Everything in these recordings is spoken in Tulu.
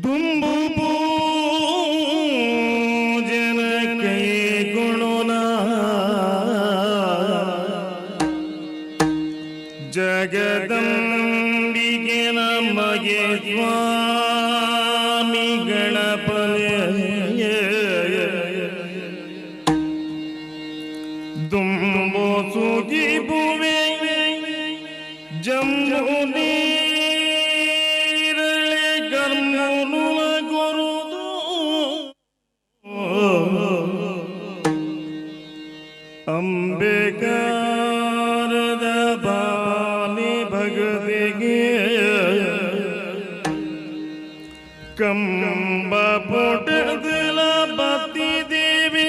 ದುಂಬು ಪೂಜನ ಕೈಗೊಳ್ಳುನ ಜಗದಂಬಿಕೆ ನಮಗೆ ಸ್ವಾಮಿ ಗಣಪನೆ. ದುಂಬು ಸುಗಿಬುವೆ ಜಂಬು ನೀರಳೆ ಕರ್ಮುನು ಗುರುದು ಅಂಬಿಕಾರದ ಬಾಲಿ ಭಗತಿಗೆ ಕಂಬ ಪುಟದಲ ಬತ್ತಿ ದೇವಿ.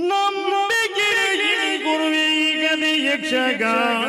ನಂಬಿಕೆ ಗುರುವೇ ಗದೆ ಯಕ್ಷಗಾನ.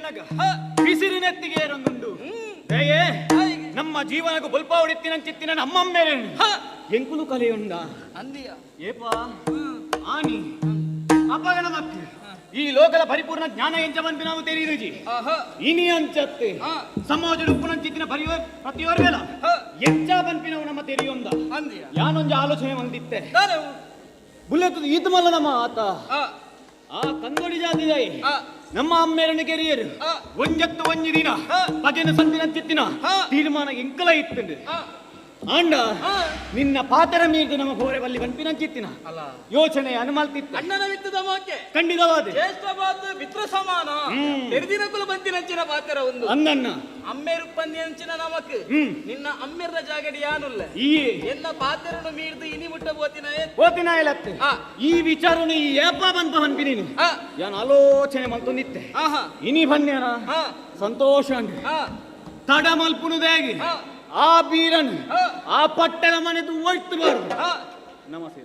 ಕೇನ್ನಗ ಬಿಸಿರಿನೆತ್ತಿಗೆ ಏರೊಂದುಂಡು. ದಯೆ ನಮ್ಮ ಜೀವನకు ಬೊಲ್ಪ ಹೊಡಿತ್ತಿನಂಚಿತ್ತಿನ ನಮ್ಮಮ್ಮೇರೇನು ಎಂಕುಲು ಕಲೆಯುಂಡ ಅಂದಿಯ ಏಪಾ ಆನಿ ಅಪ್ಪಗಣ ಮಕ್ಕಳು ಈ ಲೋಕದ ಪರಿಪೂರ್ಣ ಜ್ಞಾನ ಎಂಚ ಬಂತು ನಾವು ತೆರೆಯುಜಿ ಇನಿ ಅಂಚತ್ತೆ ಸಮಾಜ ಉಪ್ಪುನಂಚಿತ್ತಿನ ಪರಿವ ಪ್ರತಿಯವರ್ಗಲ ಎಂಚ ಬನ್ಪಿನವು ನಮ್ಮ ತೆರೆಯೊಂದ ಯಾನೊಂಜ ಆಲೋಚನೆ ಬಂದಿತ್ತೆ ಬುಲೆತ್ತದ ಈತ ಮಲ್ಲ ನಮ್ಮ ಆತ ಆ ಕಂದೋಡಿ ಜಾತಿದಾಯಿ ನಮ್ಮ ಅಮ್ಮೇರನ್ನು ಕೆರಿಯರು ಒಂಜತ್ತು ಒಂಜಿ ದಿನ ಪಗೆನ ಸಂದಿನ ಚಿತ್ತಿನ ತೀರ್ಮಾನ ಎಂಕಲ ಇತ್ತಂಡು ಆಂಡ ನಿನ್ನ ಪಾತರ ಮೀರಿದ ನಮ್ಮ ಹೋರೆ ಬಲ್ಲಿ ಬನ್ಪಿನ ಚಿತ್ತಿನ ಯೋಚನೆ ಅನುಮಲ್ತಿತ್ತು ಅಣ್ಣನ ವಿತ್ತದ ಮಾಕೆ ಖಂಡಿತವಾದ ಜ್ಯೇಷ್ಠ ಬಾತ್ ಮಿತ್ರ ಸಮಾನ ತೆರೆದಿನಕುಲು ಬಂತಿನಂಚಿನ ಪಾತ್ರ ಒಂದು ಅಂದಣ್ಣ ಅಮ್ಮೇರುಪ್ಪಂದಿನಂಚಿನ ನಮಕ್ ನಿನ್ನ ಅಮ್ಮೆರ್ನ ಜಾಗಡಿ ಯಾನುಲ್ಲ ಈ ಎನ್ನ ಪಾತ್ರನು ಮೀರ್ದು ಇನಿ ಮುಟ್ಟ ಬೋತಿನ ಓತಿನ ಎಲತ್ತೆ ಈ ವಿಚಾರನು ಈ ಏಪ ಬಂತ ಬನ್ಪಿ ನೀನು ಯಾನ್ ಆಲೋಚನೆ ಮಲ್ತೊಂದಿತ್ತೆ ಇನಿ ಬನ್ಯಾನ ಸಂತೋಷ ಅಂಡ್ ತಡ ಮಲ್ಪುನುದಾಗಿ ಆ ಬೀರನ್ ಆ ಪಟ್ಟಣ ಮನೆದು ಒಯ್ತು ಬಾರದು. ನಮಸ್ತೆ.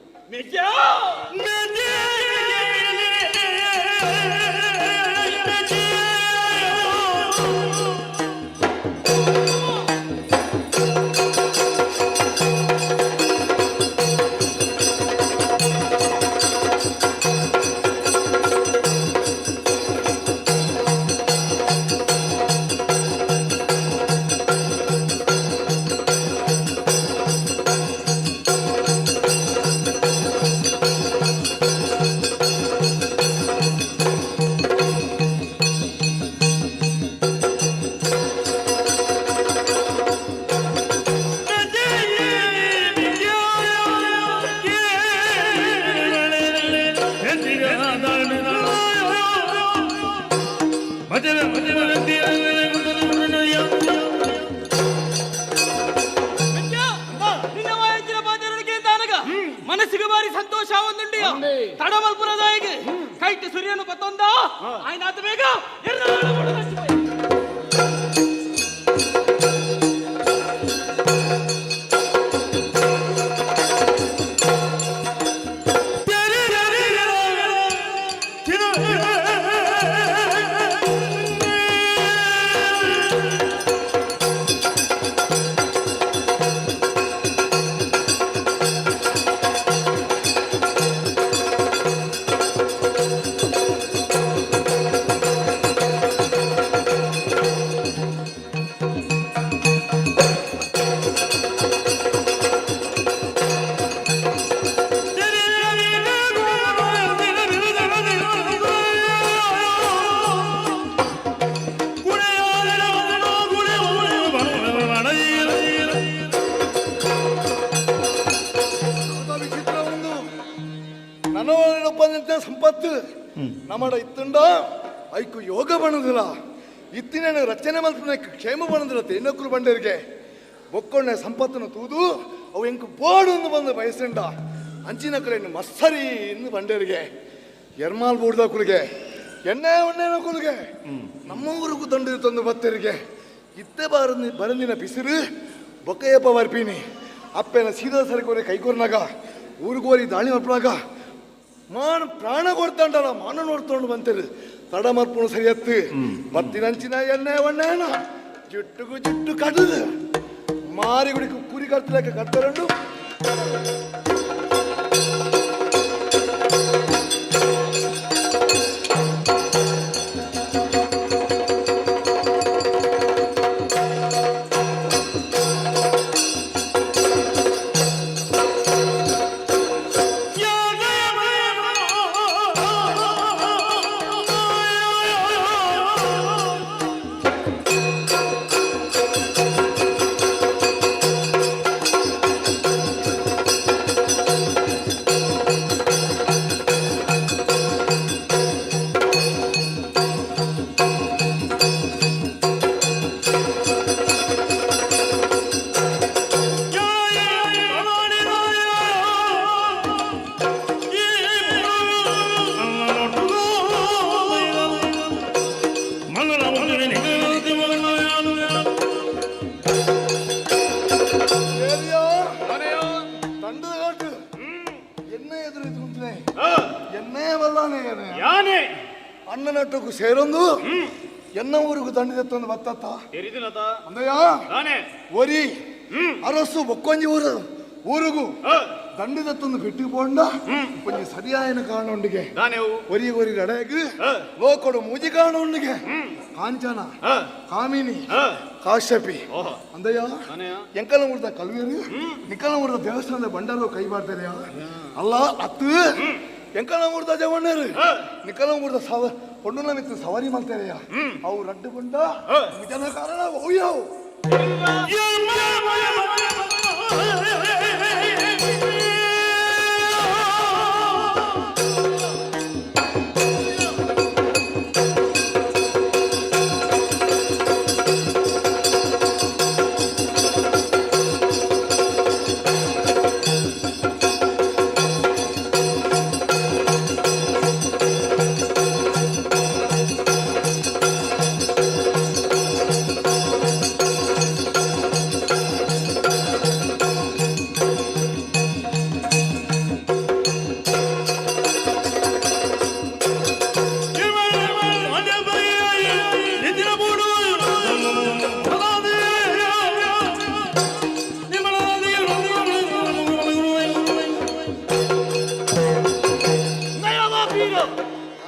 ಮನಸ್ಸಿಗೆ ಬಾರಿ ಸಂತೋಷ ಒಂದುಂಡಿ ತಡಮಲ್ಪುರದಾಯಿಗೆ ಕೈಟ್ ಸೂರ್ಯನು ಪತ್ತೊಂದ ಆಯ್ನಾತ ಬೇಗ ವಿಚಿತ್ರ ಒಂದು ನನೊಪ್ಪಂತ ಸಂಪತ್ತು ನಮ್ಮಡ ಇತ್ತುಂಡ ಐಕು ಯೋಗ ಬಣದಿಲ್ಲ ಇತ್ತಿನ ರಚನೆ ಮಲ್ಪನ ಕ್ಷೇಮ ಬಣದಿಲ್ಲ ತೇನಕ್ಕರು ಬಂಡರಿಗೆ ಬೊಕ್ಕೊಂಡೆ ಸಂಪತ್ತನ್ನು ತೂದು ಅವು ಎಂಕು ಬೋಡು ಒಂದು ಬಂದು ಬಯಸಂಡ ಅಂಚಿನ ಕಡೆ ಮಸ್ಸರಿ ಇನ್ನು ಬಂಡರಿಗೆ ಎರ್ಮಾಲ್ ಬೂಡ್ದ ಕುಲಿಗೆ ಎಣ್ಣೆ ಒಣ್ಣೆನ ಕುಲಿಗೆ ನಮ್ಮ ಊರಿಗೂ ದಂಡು ತಂದು ಬತ್ತರಿಗೆ ಇತ್ತೆ ಬಾರಂದಿ ಬರಂದಿನ ಬಿಸಿರು ಬೊಕ್ಕಯ್ಯಪ್ಪ ಬರ್ಪೀನಿ ಅಪ್ಪೆನ ಸೀದಾ ಸರಿಕೋರಿ ಕೈಕೊರ್ನಾಗ ಊರುಗೋರಿ ದಾಳಿ ಮಲ್ಪನಾಗ ಮಾನ ಪ್ರಾಣ ಕೊಡ್ತಾಂಡಲ್ಲ ಮಾನ ನೋಡ್ಕೊಂಡು ಬಂತೇಳಿ ತಡ ಮರ್ಪುಣ ಸರಿಯತ್ತು ಬತ್ತಿನಂಚಿನ ಎಣ್ಣೆ ಒಣ್ಣೆನ ಜುಟ್ಟುಗು ಜುಟ್ಟು ಕಡದು ಮಾರಿಗುಡಿ ಕುರಿ ಕರ್ತಲಕ್ಕೆ ಕರ್ತರಂಡು ಎನ್ನೇ ಬಲ್ಲಾನೆ ಯಾನೆ ಅಣ್ಣನಟ್ಟಕ್ಕೂ ಸೇರೊಂದು ಎನ್ನ ಊರಿಗೂ ದಂಡಿದತ್ತೊಂದು ಬತ್ತತ್ತ. ತೆರಿದಿನತ. ಅಂದಯ್ಯ. ದಾನೆ? ಒರಿ ಅರಸು ಬೊಕ್ಕೊಂಜಿ ಊರು ಊರುಗು ದಂಡಿದತ್ತೊಂದು ಪೆಟ್ಟಿ ಪೋಂಡ ಒಂಜಿ ಸರಿಯಾಯನ ಕಾರಣ ಉಂಡಿಗೆ. ದಾನೆ ಅವು? ಒರಿ ಒರಿ ರಡೆಗ್ ಲೋಕೊಡು ಮೂಜಿ ಕಾರಣ ಉಂಡಿಗೆ, ಕಾಂಚನ, ಕಾಮಿನಿ, ಕಾಶ್ಯಪಿ. ಅಂದಯ್ಯ. ದಾನೆಯ? ಎಂಕಲ ಊರ್ದ ಕಲ್ವೇರು, ನಿಕಲ ಊರ್ದ ದೇವಸ್ಥಾನದ ಬಂಡಾರು ಕೈ ಬಾರ್ತಾರೆ ಅಲ್ಲ ಅತ್ತು. ಎಂಕಲ ಊರ್ದ ಜವಣ್ಣರು ನಿಕಲ ಊರ್ದ ಸವ ಪೊಣ್ಣುನ ಮಿತ್ತು ಸವಾರಿ ಮಾಡ್ತಾರೆ. ಅವು ರಡ್ಡು ಬಂಡ ಜನ ಕಾರಣ ಅವು. ನಯವ ಬೀರ.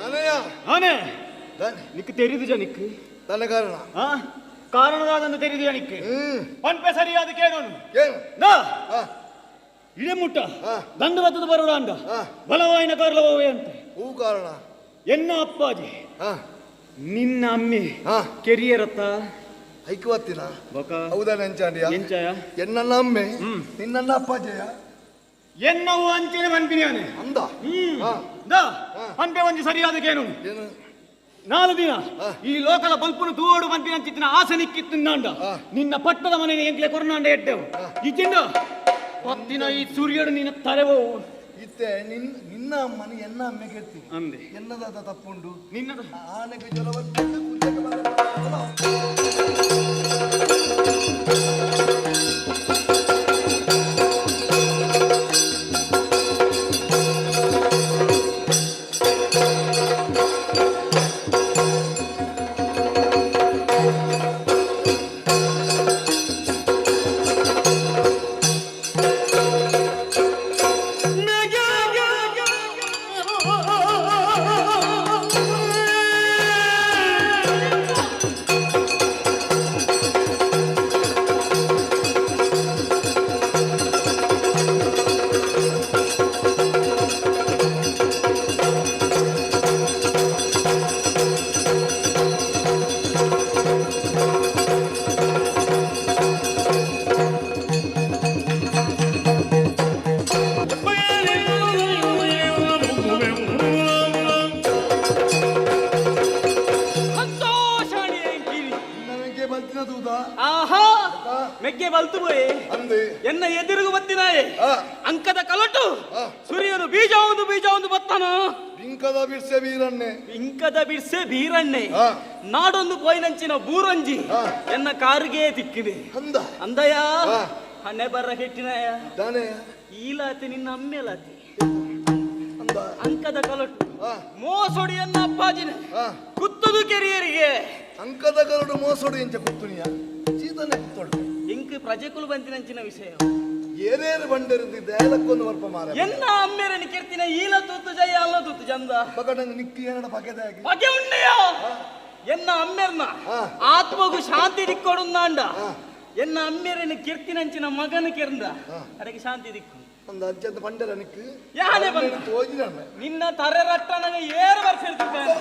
ಅನಯ್ಯ. ದಾನೆ? ದಾನೆ? ನಿಕ್ ತೆರಿದು ನಿಕ್? ತನ್ನ ಕಾರಣ. ಆ ಕಾರಣದಾದಂದು ತೆರಿದು ನಿಕ್? ಪನ್ಪೆ ಸರಿಯಾದ ಕೇಳೋನು. ಏನು? ನಾ ಆ, ಇಡೆ ಮುಟ್ಟ ದಂಡು ಬತ್ತದ ಬರೋಡ ಅಂದ ಬಲವಾಯಿನ ಕಾರ್ಲವೇ ಅಂತ. ಹೂ ಕಾರಣ. ಎನ್ನ ಅಪ್ಪಾಜಿ ನಿನ್ನ ಅಮ್ಮೆ ಕೆರಿಯರತ್ತ. ಐಕ್ವತ್ತಿನ. ಬೊಕ? ಹೌದಾ ನೆಂಚಾಂಡಿಯ? ಎಂಚಾಯ? ಎನ್ನನ್ನ ಅಮ್ಮೆ ನಿನ್ನನ್ನ ಅಪ್ಪಾಜಯ. ಎನ್ನವು ಅಂಚಿನ ಮನ್ಪಿನಿಯಾನೆ. ಅಂದ. ದಾ ಪನ್ಪೆ ಒಂಜಿ ಸರಿಯಾದ ಕೇನು. ಏನು? 4 ದಿನ ಈ ಲೋಕದ ಬಲ್ಪುನು ತೂವೋಡು ಪನ್ಪಿನ ಅಂಚಿತ್ತಿನ ಆಸೆ ನಿಕ್ಕಿತ್ತು ನಾಂಡ ನಿನ್ನ ಪಟ್ಟದ ಮನೆ ಎಂಕ್ಲೆ ಕೊರನಾಂಡ ಎಡ್ಡೆವು ಇಜ್ಜಿಂಡ ಪತ್ತಿನ ಈ ಸೂರ್ಯಡು ನಿನ್ನ ತರೆವು. ಇತ್ತೆ ನಿನ್ ನಿನ್ನ ಅಮ್ಮನ ಎನ್ನ ಅಮ್ಮೆ ಕೇಳ್ತೀನಿ. ಅಂದೆ. ಎನ್ನದಾದ ತಪ್ಪುಂಡು? ನಿನ್ನದು. ಆನೆಗೆ ಜ್ವರ ಬರ್ತದೆ, ಕುಂಜಕ್ಕೆ ಬರ್ತದೆ. ಸಂತೋಷ ಎಂಕಿರಿ. ನಿನ್ನ ಬಲ್ತಿನ ತೂದ. ಆಹಾ, ಮೆಗ್ಗೆ ಬಲ್ತು ಪೋಯೆ. ಅಂದೆ. ಎನ್ನ ಎದುರುಗು ಬತ್ತಿನಾಯೆ. ಅಂಕದ ಕಲಟು ಸೂರ್ಯನು ಬೀಜ ಒಂದು ಬೀಜ ಒಂದು ಬತ್ತಾನ. ಬಿಂಕದ ಬಿರ್ಸೆ ವೀರನ್ನೆ. ಇಂಕದ ಬಿರ್ಸೆ ಬೀರಣ್ಣೆ. ನಾಡೊಂದು ಪೋಯಿನಂಚಿನ ಬೂರಂಜಿ ಎನ್ನ ಕಾರಿಗೆ ತಿಕ್ಕಿದೆ. ಅಂದ. ಅಂದಯ. ಹಣೆ ಬರ ಕೆಟ್ಟಿನಾಯ. ದಾನೆ? ಈಲಾತಿ ನಿನ್ನ ಅಮ್ಮೆಲಾತಿ. ಅಂದ. ಅಂಕದ ಕಲಟು ಮೋಸೊಡಿಯನ್ನ ಅಪ್ಪಾಜಿನ ಕುತ್ತದು ಕೆರಿಯರಿಗೆ. ಅಂಕದ ಕರಡು ಮೋಸೊಡು ಎಂಚ ಕುತ್ತುನಿಯ ಚೀತನೆ ಕುತ್ತೊಡು. ಇಂಕ್ ಪ್ರಜೆಕುಲು ಬಂತಿನಂಚಿನ ವಿಷಯ. ಏನೇನು ಬಂಡಿರುದು ದೇಲಕ್ಕೊಂದು ವರ್ಪ ಮಾರ. ಎನ್ನ ಅಮ್ಮೆರನಿ ಕೆರ್ತಿನ ಈಲ ತೂತು ಜಯ ಅಲ್ಲ ತೂತು ಚಂದ. ಬಗಡಂಗ್ ನಿಕ್ಕಿ ಏನಡ ಬಗೆದಾಗಿ. ಬಗೆ ಉಣ್ಣೆಯ ಎನ್ನ ಅಮ್ಮೆರ್ನ ಆತ್ಮಗು ಶಾಂತಿ ದಿಕ್ಕೊಡುಂದಾಂಡ ಎನ್ನ ಅಮ್ಮೆರನಿ ಕೆರ್ತಿನಂಚಿನ ಮಗನ ಕೆರ್ಂದ ಅದಕ್ಕೆ ಶಾಂತಿ ದಿಕ್ಕು. ಅಂದ ಅಜ್ಜಂತ ಬಂಡೆರ ನಿಕ್ಕು. ಯಾನೆ ಬಂದ? ತೋಜಿನ. ನಿನ್ನ ತರೆ ರಟ್ಟನಗ ಏರು ವರ್ಷ ಇರ್ತಿದ್ದಾನೆ.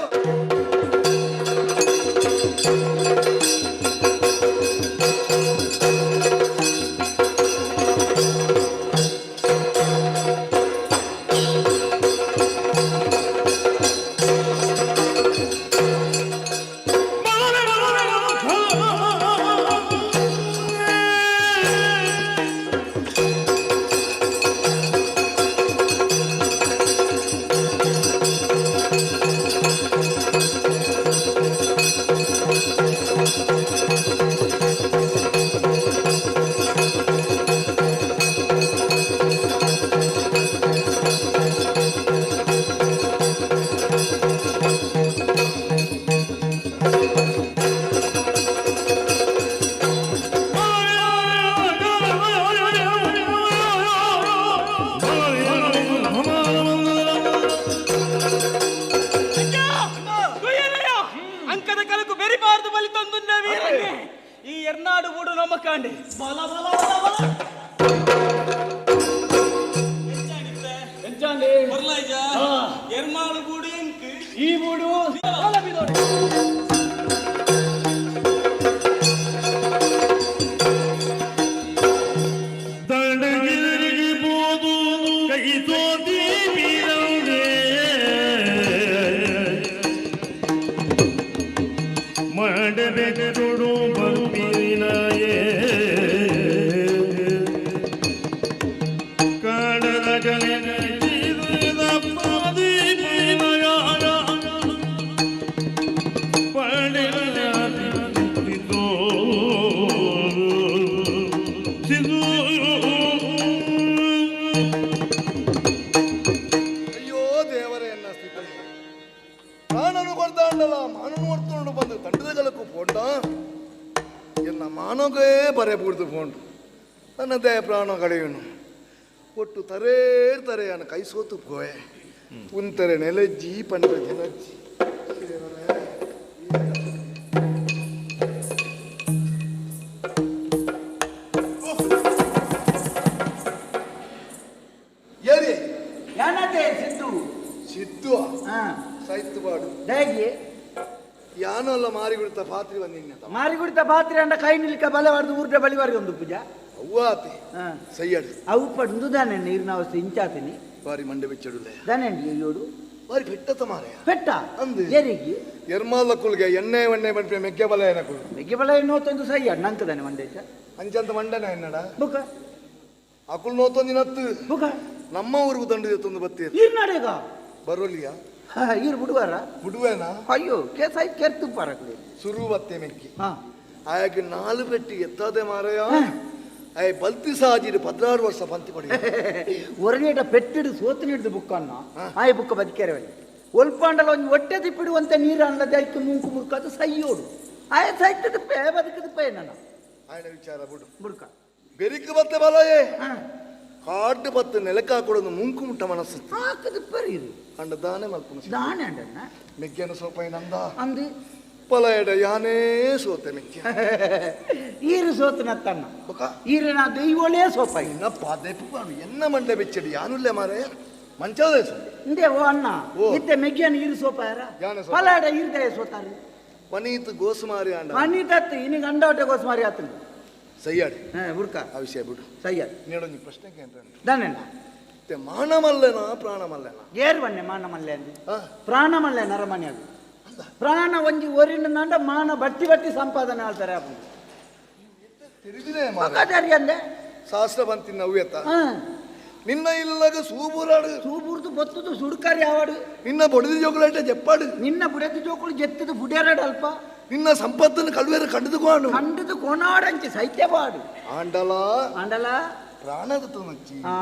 ಿ. ಪುಂಕದ ಕಲಕು ಬೆರಿಬಾರ್ದು ಬಲಿ ತಂದುಂಡ ವೀರಣ್ಣೆ. ಈ ಎರ್ನಾಡು ಬೂಡು ನಮ್ಮ ಕಾಂಡೆ ಬಲ ಬಲ ಬಲ ಬಲ. ಎಂಚಾಂಡಿತ್ತೆ? ಎಂಚಾಂಡಿ? ಬರ್ಲಾಯ್ಜ? ಹಾ. ಎರ್ಮಾಡು ಬೂಡು ಎಂಕ್ ಈ ಬೂಡು ಬಲ ಬಿದೋಡು. ದಂಡಗಿರಿಗೆ ಬೋದು ಕೈ ಸೋತಿ ಬೀರೌದೆ ಮಾಡಬೇಕೊಡು ಬಂದಿನಾಯೇ ಕಾಡದ ಕಲೆ ಸಿದ್ದು. ಅಯ್ಯೋ ದೇವರೇ ಎನ್ನ ಸ್ಥಿತಿ. ಪ್ರಾಣನು ಕೊಡ್ತಾಂಡಲ ಮಾನನು ಹೊರ್ತುಂಡು ಬಂದು ತಂಡದ ಗಲಕ್ಕೂ ಪೋಂಡ ಎನ್ನ ಮಾನಗೇ ಬರೆ ಬೂಡ್ದು ಪೋಂಡು ನನ್ನದೇ ಪ್ರಾಣ ಕಡೆಯುನು ಒಟ್ಟು ತರೇ ತರೆಯನ ಕೈ ಸೋತು ಪೋಯೆ ಉಂತರೆ ನೆಲಜ್ಜಿ ಪಂಡ ಜನಜ್ಜಿ. ದೇವರೇ. ಏರಿ. ಯಾನತೆ ಸಿದ್ದು? ಸಿದ್ದು. ಹಾ. ಸೈತು ಬಾಡು. ದಾಗಿ? ಯಾನಲ್ಲ ಮಾರಿಗುಡ್ತ ಪಾತ್ರಿ ಬಂದಿನ್ನ. ಮಾರಿಗುಡಿತ ಪಾತ್ರೆ ಅಂಡ ಕೈ ನಿಲ್ಕ ಬಲವಾರ್ದು ಊರ್ದ ಬಲಿವಾರಿ ಒಂದು ಪೂಜಾ. ಅವ್ವಾತಿ. ಹಾ. ಸೈಯಡು. ಅವು ಪಂದು ದಾನೆ ನೀರಿನ ಅವಸ್ಥೆ ಇಂಚಾತಿನಿ. ಬಾರಿ ಮಂಡೆ ಬಿಚ್ಚಡುಲೆ. ದಾನೆ ಯೋಡು. ಬಾರಿ ಪೆಟ್ಟತ ಮಾರಾಯ. ಪೆಟ್ಟ? ಅಂದು. ಏರಿಗೆ? ಎರ್ಮಾಲ ಕುಲ್ಗೆ ಎಣ್ಣೆ ಎಣ್ಣೆ ಬಂಪೆ ಮೆಕ್ಕೆ ಬಲ ಏನಕುಲು. ಮೆಗ್ಗೆ ಬಲ ನೋತೊಂದು ಸೈ ನಂಕದಾನೆ ಮಂಡೇಚ. ಅಂಚಂತ ಮಂಡನ ಎನ್ನಡ. ಬುಕ? ಅಕುಲ್ ನೋತೊಂದಿನತ್ತು. ಬುಕ? ನಮ್ಮ ಊರಿಗೆ ದಂಡು ಎತ್ತೊಂದು ಬತ್ತಿ. ಈರ್ನಾಡೇಗ? ಬರೋಲಿಯ. ಈರ್ ಬಿಡುವಾರ? ಬಿಡುವೇನಾ? ಅಯ್ಯೋ ಕೇಸ ಆಯ್ತು ಕೆರ್ತು ಪಾರಕುಲೆ. ಸುರು ಬತ್ತೆ ಮೆಕ್ಕಿ. ಹಾ. ಆಯಾಗೆ ನಾಲು ಪೆಟ್ಟಿ ಎತ್ತಾದೆ ಮಾರಾಯ. ಆಯ್ ಬಲ್ತಿ ಸಾಜಿಡು 16 ವರ್ಷ ಪಂತಿ ಕೊಡಿ. ಒರಗೇಟ ಪೆಟ್ಟಿಡು ಸೋತು ಹಿಡಿದು ಬುಕ್ಕನ್ನ ಆಯ್ ಬುಕ್ಕ ಬದುಕೇರವಲ್ಲಿ ಒಲ್ಪಾಂಡಲ ಒಂದು ಹೊಟ್ಟೆ ತಿಪ್ಪಿಡುವಂತ ನೀರು ಅಲ್ಲದೆ ಐಕು ಮೂಂಕು ಮುರ್ಕಾದು ಸೈಯೋಡು ಆಯ ಸೈತದ ಪೇ ಬದುಕದ ಪೇ ನನ್ನ. ಆಯನ ವಿಚಾರ ಬಿಡು. ಬುಡ್ಕ. ಬೆರಿಕು ಬತ್ತೆ ಬಲಯೇ. ಹಾ. ಕಾಡು ಬತ್ತು ನೆಲಕ ಹಾಕೊಡೋದು ಮುಂಕು ಮುಟ್ಟ ಮನಸ್ಸು. ಹಾಕದ ಪರಿ ಇದು. ಅಂಡ ದಾನೆ ಮಲ್ಪುನ. ದಾನೆ ಅಂಡಣ್ಣ. ಮೆಗ್ಗೆನ ಸೋಪೈ ನಂದ. ಅಂದು. ಪಲ ಎಡ ಯಾನೇ ಸೋತೆ ಮೆಕ್ಕೆ. ಈರು ಸೋತನತ್ತಣ್ಣ. ಬೊಕ? ಈರು ನಾ ದೈವೋಳೇ ಸೋಪಾಯಿ. ಇನ್ನ ಪಾದೆಪು ಬಾಡು ಎನ್ನ ಮಂಡೆ ಬೆಚ್ಚಡಿ ಯಾನುಲ್ಲೆ ಮಾರಾಯ ಮಂಚದ ಇಂದೇ ಓ ಅಣ್ಣ. ಓ. ಇತ್ತೆ ಮೆಗ್ಗೆನ ಈರು ಸೋಪಾಯರ? ಯಾನೆ ಸೋಪಾಯ? ಪಲ ಎಡ ಈರ್ದಯ ಸೋತಾರು. ಪನೀತ್ ಗೋಸು ಮಾರಿ ಅಂಡ. ಪನೀತತ್ತು ಇನಿಗೆ ಅಂಡವಟೆ ಗೋಸು ಮಾರಿ ಆತನು. ಸಯ್ಯಾಡಿ. ಹಾ ಬುಡ್ಕ. ಆ ವಿಷಯ ಬಿಡು. ಸಯ್ಯಾಡಿ. ನೀಡೊಂದು ಪ್ರಶ್ನೆ ಕೇಂದ್ರ. ದಾನೆಣ್ಣ. ಮತ್ತೆ ಮಾನಮಲ್ಲೆನ ಪ್ರಾಣಮಲ್ಲೆನ? ಏರ್ ಬನ್ನೆ ಮಾನಮಲ್ಲೆ ಅಂದು. ಹಾ. ಪ್ರಾಣಮಲ್ಲೆ ನರಮನೆ ಅದು. ಪ್ರಾಣ ಒಂಜಿ ಒರಿನ ನಂಡ ಮಾನ ಬಟ್ಟಿ ಬಟ್ಟಿ ಸಂಪಾದನೆ ಆಳ್ತಾರೆ ಅಪ್ಪು. ತಿರುಗಿದೆ ಮಾರ್ರೆ. ಪಕ್ಕದಾರಿ ಅಂದೆ. ಶಾಸ್ತ್ರ ಬಂತಿನ ಅವ್ಯತ. ಹಾ. ನಿನ್ನ ಇಲ್ಲಗ ಸೂಬುರಾಡು. ಸೂಬುರ್ದು ಬತ್ತುದು ಸುಡುಕಾರಿ ಯಾವಾಡು. ನಿನ್ನ ಬೊಡದಿ ಜೋಗುಲಾಟ ಜಪ್ಪಾಡು. ನಿನ್ನ ಬುಡದಿ ಜೋಕುಳು ಜೆತ್ತದು ಬುಡ್ಯಾರಾಡು ಅಲ್ಪ. ನಿನ್ನ ಸಂಪತ್ತನ್ನು ಕಳುವೆರ ಕಂಡುದುಕೊಂಡು. ಕಂಡದು ಕೊನಾಡಂಚಿ ಸೈತ್ಯವಾಡು. ಆಂಡಲ. ಆಂಡಲ. ಪ್ರಾಣದ ತುನಚ್ಚಿ. ಹಾ.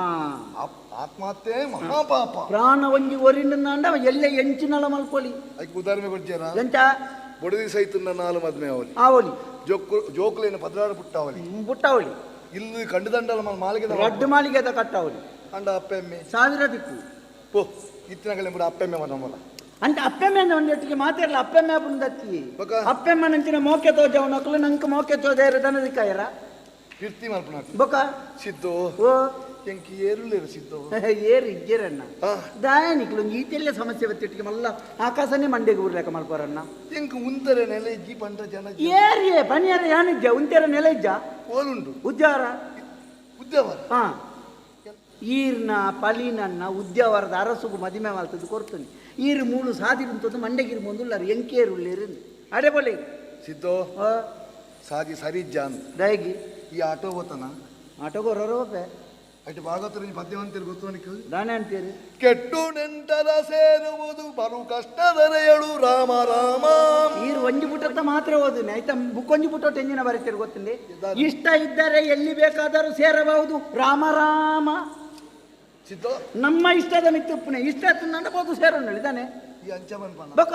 ಆತ್ಮಹತ್ಯೆ ಮಹಾಪಾಪ. ಪ್ರಾಣ ಒಂಜಿ ಒರಿನ ನಂಡ ಎಲ್ಲ ಎಂಚಿನಲ ಮಲ್ಕೊಲಿ. ಅದಕ್ಕೆ ಉದಾಹರಣೆ ಕೊಡ್ತೀರಾ? ಎಂತ? ಬೊಡದಿ ಸೈತನ್ನ ನಾಲು ಮದ್ಮೆ ಅವಲಿ. ಆವಲಿ. ಜೋಕು ಜೋಕುಲೇನು 16 ಪುಟ್ಟಾವಲಿ. ಪುಟ್ಟಾವಲಿ. ಇಲ್ಲಿ ಕಂಡುದಂಡಲ ಮಾಲಿಗೆ. ರಡ್ಡು ಮಾಲಿಗೆ ಕಟ್ಟಾವಲಿ. ಅಂಡ ಅಪ್ಪೆಮ್ಮೆ. ಸಾವಿರ ದಿಕ್ಕು. ಪೋ ಇತ್ತಿನಗಳೆ ಬಿಡು ಅಪ್ಪೆಮ್ಮೆ ಮನಮಲ್ಲ. ಅಂತ ಅಪ್ಪೆಮ್ಮೆ ಅಂದ ಒಂದೊಟ್ಟಿಗೆ ಮಾತಾಡಲ್ಲ ಅಪ್ಪೆಮ್ಮೆ ಅಪ್ಪನ ದತ್ತಿ. ಬೊಕ? ಅಪ್ಪೆಮ್ಮ ನಂಚಿನ ಮೋಕೆ ತೋಜವನಕ್ಲು ನಂಗೆ ಮೋಕೆ ತೋಜ ದನದಿಕ್ಕಾಯರ. ಕೀರ್ತಿ ಮಲ್ಪನ. ಬೊಕ? ಸಿದ್ದು. ಓ. ಎಂಕಿ ಏರುಲೇರು ಸಿದ್ದು. ಏರು ಇಜ್ಜೇರಣ್ಣ. ಹಾ. ದಾಯನಿಕ್ಲು ಈತೆಲ್ಲ ಸಮಸ್ಯೆ ಬತ್ತಿಟ್ಟಿಗೆ ಮಲ್ಲ ಆಕಾಶನೇ ಮಂಡೆಗೆ ಊರ್ಲೆಕ್ಕ ಮಲ್ಪರಣ್ಣ. ಎಂಕ್ ಉಂತರೆ ನೆಲೆ ಇಜ್ಜಿ ಪಂಡ ಜನ. ಏರಿಯೇ ಪನಿಯರ ಯಾನಿಜ್ಜ ಉಂತೆರ ನೆಲೆ ಇಜ್ಜ. ಓಲುಂಡು. ಉದ್ಯಾವರ. ಉದ್ಯಾವರ. ಹಾ ಈರ್ನ ಪಲಿನನ್ನ ಉದ್ಯಾವರದ ಅರಸುಗು ಮದಿಮೆ ಮಲ್ತದ್ದು ಕೊಡ್ತೀನಿ ಈರು ಮೂಳು ಸಾದಿರುಂತದ್ದು ಮಂಡೆಗಿರು ಮುಂದುಲ್ಲಾರು ಎಂಕೇರು ಉಳ್ಳೇರು ಅಡೆ ಬೋಲೆ. ಸಿದ್ದು. ಓ. ಸಾಜಿ ಸರಿ ಇಜ್ಜ ಅಂದ್. ದಯಗಿ. ಈ ಆಟೋ ಹೋತನ. ಆಟೋಗೆ ಹೊರರೋಪೆ. ಅటు ಭಾಗವತರ ಪದ್ಯವಂತರು ಗೊತ್ತು ನಿಕ್ಕು. ದಾನೆ ಅಂತೀರಿ. ಕೆಟ್ಟು ನೆಂಟರ ಸೇರುವುದು ಬರು ಕಷ್ಟದರೆಯಳು ರಾಮ ರಾಮ. ಈರು ಒಂಜಿ ಪುಟತ್ತ ಮಾತ್ರ ಓದುನೆ ಆಯ್ತಾ ಬುಕ್ ಒಂಜಿ ಪುಟ ಎಂಜಿನ ಬರೀತೀರಿ ಗೊತ್ತುಂಡಿ. ಇದ್ದಾರೆ. ಇಷ್ಟ ಇದ್ದರೆ ಎಲ್ಲಿ ಬೇಕಾದರೂ ಸೇರಬಹುದು ರಾಮ ರಾಮ. ಸಿದ್ದು. ನಮ್ಮ ಇಷ್ಟದ ಮಿತ್ತುಪ್ಪನೆ ಇಷ್ಟ ನನ್ನ ಬೋದು ಸೇರೋಣ ಇದ್ದಾನೆ. ಈ ಅಂಚ ಬನ್ಪಣ. ಬೊಕ?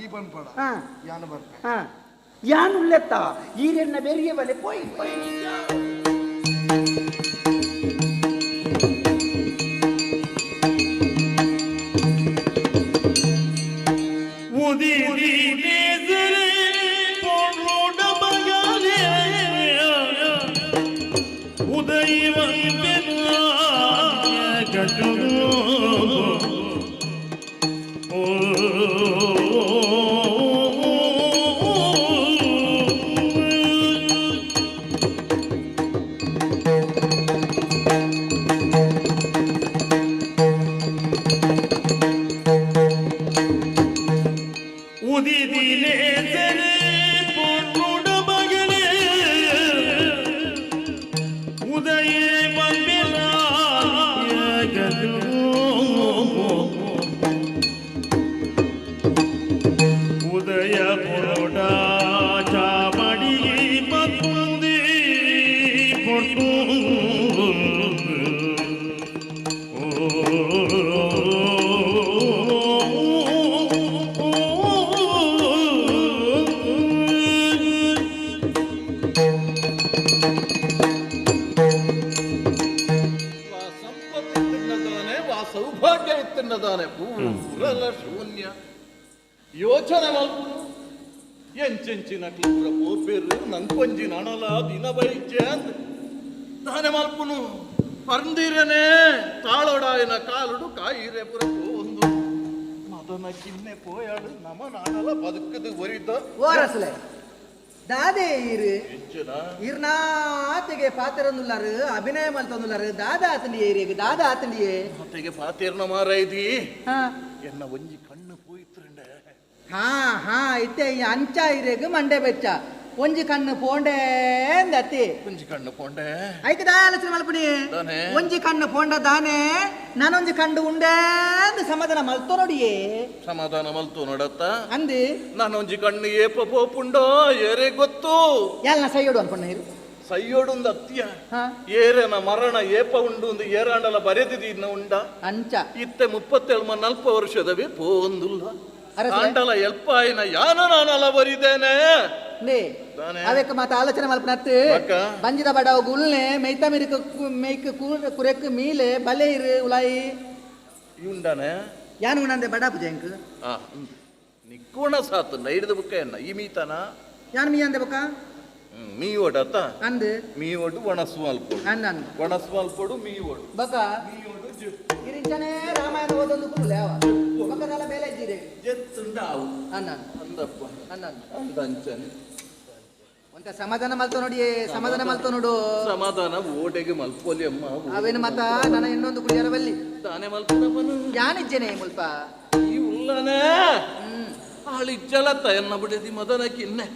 ಈ ಬನ್ಪಣ. ಹಾ. ಯಾನ ಬರ್ಪೆ. ಹಾ ಯಾನ್ ಉಳ್ಳೆತ್ತ ಈರೆನ್ನ ಬೆರಿಯ ಬಲೆ ಪೋಯ್ ಪೋಯ್. ಉದಿರಿ ಉದಿದಿಲೆ ಸೆರೆ ಪೊನ್ನುಡ ಮಗನೇ ಉದಯ ಉದಯ ಪೊರಡ ಚಾಮಡಿ ಮತ್ತೊಂದೇ ಪೊಟ್ಟು ವಾ ಸಂಪತ್ತಿನ್ನದಾನೆ ವಾ ಸೌಭಾಗ್ಯ ಇತ್ತಿನ್ನದಾನೆ ಪೂರಲ ಶೂನ್ಯ ಯೋಚನೆ ಮಲ್ಪುನು ಎಂಚೆಂಚಿನ ಕ್ಲೂರ ಪೋಪೆರು ನಂಕೊಂಜಿ ನಣಲ ದಿನ ಬೈಚೆ ಅಂದ್ ದಾನೆ ಮಲ್ಪುನು ಪರ್ಂದಿರನೆ ತಾಳೋಡಾಯನ ಕಾಲುಡು ಕಾಯಿರೆ ಪುರ ಒಂದು ಮದನ ಕಿನ್ನೆ ಪೋಯಾಡು ನಮ ನಾಣಲ ಬದುಕದು ಒರಿದ ಓರಸಲೆ ದಾದೆ ಇರು ಎಂಚನ ಇರ್ನಾತಿಗೆ ಪಾತ್ರನುಲ್ಲಾರು ಅಭಿನಯ ಮಲ್ತೊಂದುಲ್ಲಾರು ದಾದಾ ಆತಂಡಿಯೇ ಇರಿಗೆ ದಾದಾ ಆತಂಡಿಯೇ ಮತ್ತೆಗೆ ಪಾತೇರ್ನ ಮಾರೈದಿ ಹಾ ಎನ್ನ ಒಂಜಿ ಕಣ್ಣು ಪೋಯಿತ್ರಂಡೆ ಹಾ ಹಾ ಇತ್ತೆ ಈ ಅಂಚ ಇರೆಗ್ ಮಂಡೆ ಬೆಚ್ಚ ಒಂಜಿ ಕಣ್ಣು ಪೋಂಡೆ ಅಂದತ್ತಿ ಒಂಜಿ ಕಣ್ಣು ಪೋಂಡೆ ಐಕ್ ದಾ ಆಲೋಚನೆ ಮಲ್ಪುನಿ ದಾನೆ? ಒಂಜಿ ಕಣ್ಣು ಪೋಂಡ ದಾನೆ ನಾನೊಂಜಿ ಕಣ್ಣು ಉಂಡೆ ಅಂದ್ ಸಮಾಧಾನ ಮಲ್ತೋ ನೋಡಿಯೇ ಸಮಾಧಾನ ಮಲ್ತು ನೋಡತ್ತ ಅಂದು ನಾನೊಂಜಿ ಕಣ್ಣು ಏಪ ಪೋಪುಂಡೋ ಏರೆ ಗೊತ್ತು ಯಾಲ್ನ ಸೈಯೋಡು ಅನ್ಕೊಂಡ ಇರು ಸೈಯೋಡುಂದು ಅತ್ಯ ಹಾ. ಏರೆನ ಮರಣ ಏಪ ಉಂಡು ಒಂದು ಏರಾಂಡಲ ಬರೆದಿದ್ದು ಉಂಡ ಅಂಚ ಇತ್ತೆ 37 40 ವರ್ಷದವೇ ಪೋಂದುಲ್ಲ ಅರಸೆ? ಆಂಡಲ ಎಲ್ಪಾಯಿನ ಯಾನ ನಾನಲ ಬರಿದೇನೆ ನೇ ದಾನೆ? ಅವೆಕ್ ಮಾತ ಆಲೋಚನೆ ಮಲ್ಪನತ್ತು ಬಕ್ಕ? ಬಂಜಿದ ಬಡವ ಗುಲ್ನೆ ಮೈತ ಮಿರಿಕ ಮೇಯ್ಕ ಕುರೆಕ್ ಮೀಲೆ ಬಲೆ ಇರು ಉಲಾಯಿ ಉಂಡನೆ ಯಾನು ಉಣಂದೆ ಬಡ ಪೂಜೆ ಎಂಕ್ ಆ ನಿಕ್ಕೋಣ ಸಾತು ನೈಡ್ದ ಬುಕ್ಕ ಎನ್ನ ಈ ಮೀತನ ಯಾನು ಮೀ ಅಂದೆ ಬೊಕ್ಕ ಮೀ ಓಡತ್ತ ಅಂದು ಮೀ ಓಡು ಒಣಸು ಮಲ್ಪೊಡು ಅಂದ ಅಂದ್ ಒಣಸು ಮಲ್ಪೊಡು ಮೀ ಓಡು ಬೊಕ್ಕ ಇರಿಂಚನೆ ರಾಮಾಯಣ ಓದೊಂದು ಕೂಲೆ ಅವ ಬೊಕ್ಕ ನಲ ಬೇಲೆ ಇದ್ದೀರಿ ಜೆತ್ತುಂಡ ಅವು ಅನ್ನ ಅಂದಪ್ಪ ಅನ್ನ ಅಂದಂಚನೆ ಒಂತ ಸಮಾಧಾನ ಮಲ್ತೋ ನೋಡಿ ಸಮಾಧಾನ ಮಲ್ತೋ ನೋಡು ಸಮಾಧಾನ ಓಡೆಗೆ ಮಲ್ಪೊಲಿ ಅಮ್ಮ ಅವೇನು ಮತ ನನ್ನ ಇನ್ನೊಂದು ಕುಡಿಯರವಲ್ಲಿ ತಾನೇ ಮಲ್ಪನಪ್ಪನು ಯಾನಿಜ್ಜೆನೆ ಮುಲ್ಪ ಈ ಉಲ್ಲನೆ ಆಳಿಜ್ಜಲತ್ತ ಎನ್ನ ಬಿಡದಿ ಮದನ ಕಿನ್ನೆ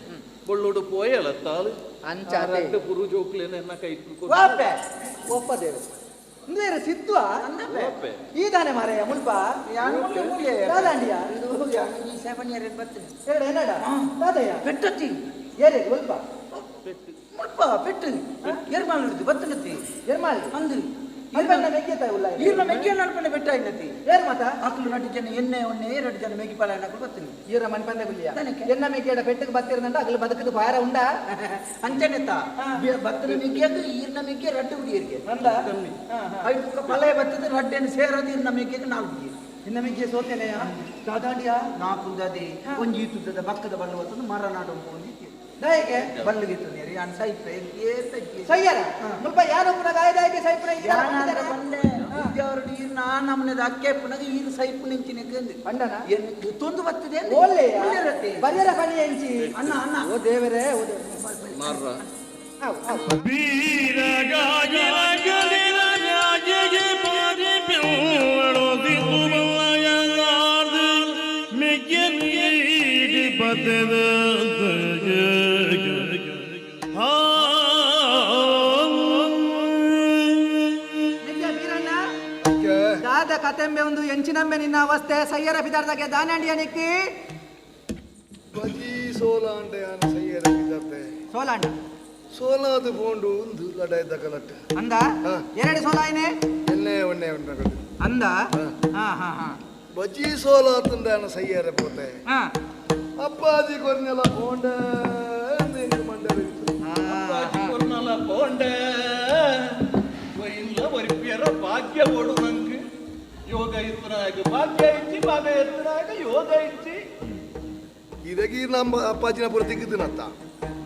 ಬೊಳ್ಳೋಡು ಪೋಯಲತ್ತ ಆಳು ಅಂಚಾತೆ. ರಡ್ಡು ಪುರು ಜೋಕ್ಲೇನ ಎನ್ನ ಕೈ ವಾಪೆ ಒಪ್ಪದೇವು ಇಂದ್ರೆ ಸಿತ್ವ ವಾಪೆ. ಈ ದಾನೆ ಮಾರಾಯ ಮುಲ್ಪ ದಾದಾಂಡಿಯ ಈ ಸೆವೆನ್ ಬರ್ತದೆ ಎರಡು ಎನ್ನಡ ದಾದಯ್ಯ ಪೆಟ್ಟತ್ತಿ ಏರೆ ಮುಲ್ಪ ಮುಲ್ಪ ಪೆಟ್ಟು ಎರ್ಮಾಲ್ ಹಿಡಿದು ಬತ್ತನತ್ತಿ ಎರ್ಮಾಲ್ ಅಂದು ಅಲ್ಬಣ್ಣ ಮೆಗ್ಗೆತ ಉಲ್ಲ ಈರ್ನ ಮೆಕ್ಕೆ ನಡ್ಪಂಡೆ ಬೆಟ್ಟ ಆಯ್ನತಿ ಏರ್ ಮಾತ ಅಕ್ಲು ನಡು ಜನ ಎಣ್ಣೆ ಒಣ್ಣೆ ಎರಡು ಜನ ಮೇಗಿ ಪಾಲಾಯನಕುಲು ಬತ್ತನಿ ಈರ ಮನ್ಪಂದೆ ಗುಲ್ಲಿಯ దానికి. ಎನ್ನ ಮೆಗ್ಗೆಡ ಪೆಟ್ಟಕ್ಕೆ ಬತ್ತಿರಂದ ಅಗಲು ಬದುಕದು ಬಾರ ಉಂಡ ಅಂಚನೆತ್ತ ಬತ್ತನ ಮೆಗ್ಗೆಗ್ ಈರ್ನ ಮೆಗ್ಗೆ ರಡ್ಡು ಹುಡಿಯರಿಗೆ ಅಂದ ಐದು ಪಲಯ ಬತ್ತದ ರಡ್ಡೆನ ಸೇರೋದು ಈರ್ನ ಮೆಗ್ಗೆಗ್ ನಾಲ್ಕು ಹುಡಿಯರು ಇನ್ನ ಮೆಗ್ಗೆ ಸೋತೇನೆಯ ದಾದಾಂಡಿಯ ನಾಲ್ಕು ದಾದಿ ಒಂಜಿ ಈತುದ್ದದ ಬಕ್ಕದ ಬಲ್ಲು ಬತ್ತದ ಮರ ನಾಡು ಒಂಜಿ ದಾಯಕ್ಕೆ ಬಲ್ಲಿಗೆ ತುನಿಯರಿ ಯಾನ್ ಸೈಪೆ ಏತ ಸಯ್ಯರ ಮುಲ್ಪ ಯಾರು ಪುನಃ ಗಾಯದಾಯಕ್ಕೆ ಸೈಪುನ ಬಂಡೆ ಉದ್ಯಾವರುಡು ಈರ್ನ ಆ ನಮೂನೆದ ಅಕ್ಕೆ ಪುನಗ ಈರ್ ಸೈಪು ನಿಂಚಿನ ಪಂಡನ ಎನ್ ತೊಂದು ಬರ್ತದೆ ಓಲ್ಲೆಯ ಒಳ್ಳೆರತ್ತೆ. ಬರಿಯರ ಪಣಿ ಎಂಚಿ ಅಣ್ಣ ಅಣ್ಣ ಓ ದೇವರೇ ಓ ದೇವರೇ ಮಾರ್ರ ಆವ್ ಆವ್ ನಿಜ ವೀರಣ್ಣ ದಾದ ಕತೆಂಬೆ ಒಂದು ಎಂಚಿನಂಬೆ ನಿನ್ನ ಅವಸ್ಥೆ ಸಯ್ಯರ ಬಿದಾರ್ದಾಗೆ ದಾನಾಂಡಿಯ ನಿಕ್ಕಿ ಬಜಿ ಸೋಲ ಅಂಡೆ ಯಾನ ಸೈಯರ ಬಿದರ್ತೆ ಸೋಲಾಂಡ ಸೋಲಾದು ಪೋಂಡು ಒಂದು ಲಡಾಯ್ದ ಕಲಟ್ಟ ಅಂದ ಹಾ. ಎರಡು ಸೋಲಾಯಿನೆ ಎನ್ನೆ ಒಣ್ಣೆ ಉಂಟು ಅಂದ ಹಾ ಹಾ ಹಾ ಬಜಿ ಸೋಲಾತಂದ ಯಾನ ಸೈಯರ ಪೋತೆ ಹಾ ಅಪ್ಪಾಜಿ ಕೊರ್ನೆಲ ಪೋಂಡ ಮಂಡೆ ಅಪ್ಪಾಜಿ ಕೊರ್ನಲ ಪೋಂಡೆ ಇಲ್ಲ ಒರಿಪಿಯರ ಭಾಗ್ಯ ಓಡು ನಂಗೆ ಯೋಗ ಇತ್ತನಾಗ ಭಾಗ್ಯ ಇಚ್ಚಿ ಭಾಗ ಎತ್ತನಾಗ ಯೋಗ ಇಚ್ಚಿ ಇದಕ್ಕೆ ನಮ್ಮ ಅಪ್ಪಾಜಿನ ಪುರ ತಿಕ್ಕಿದ್ದೀನತ್ತ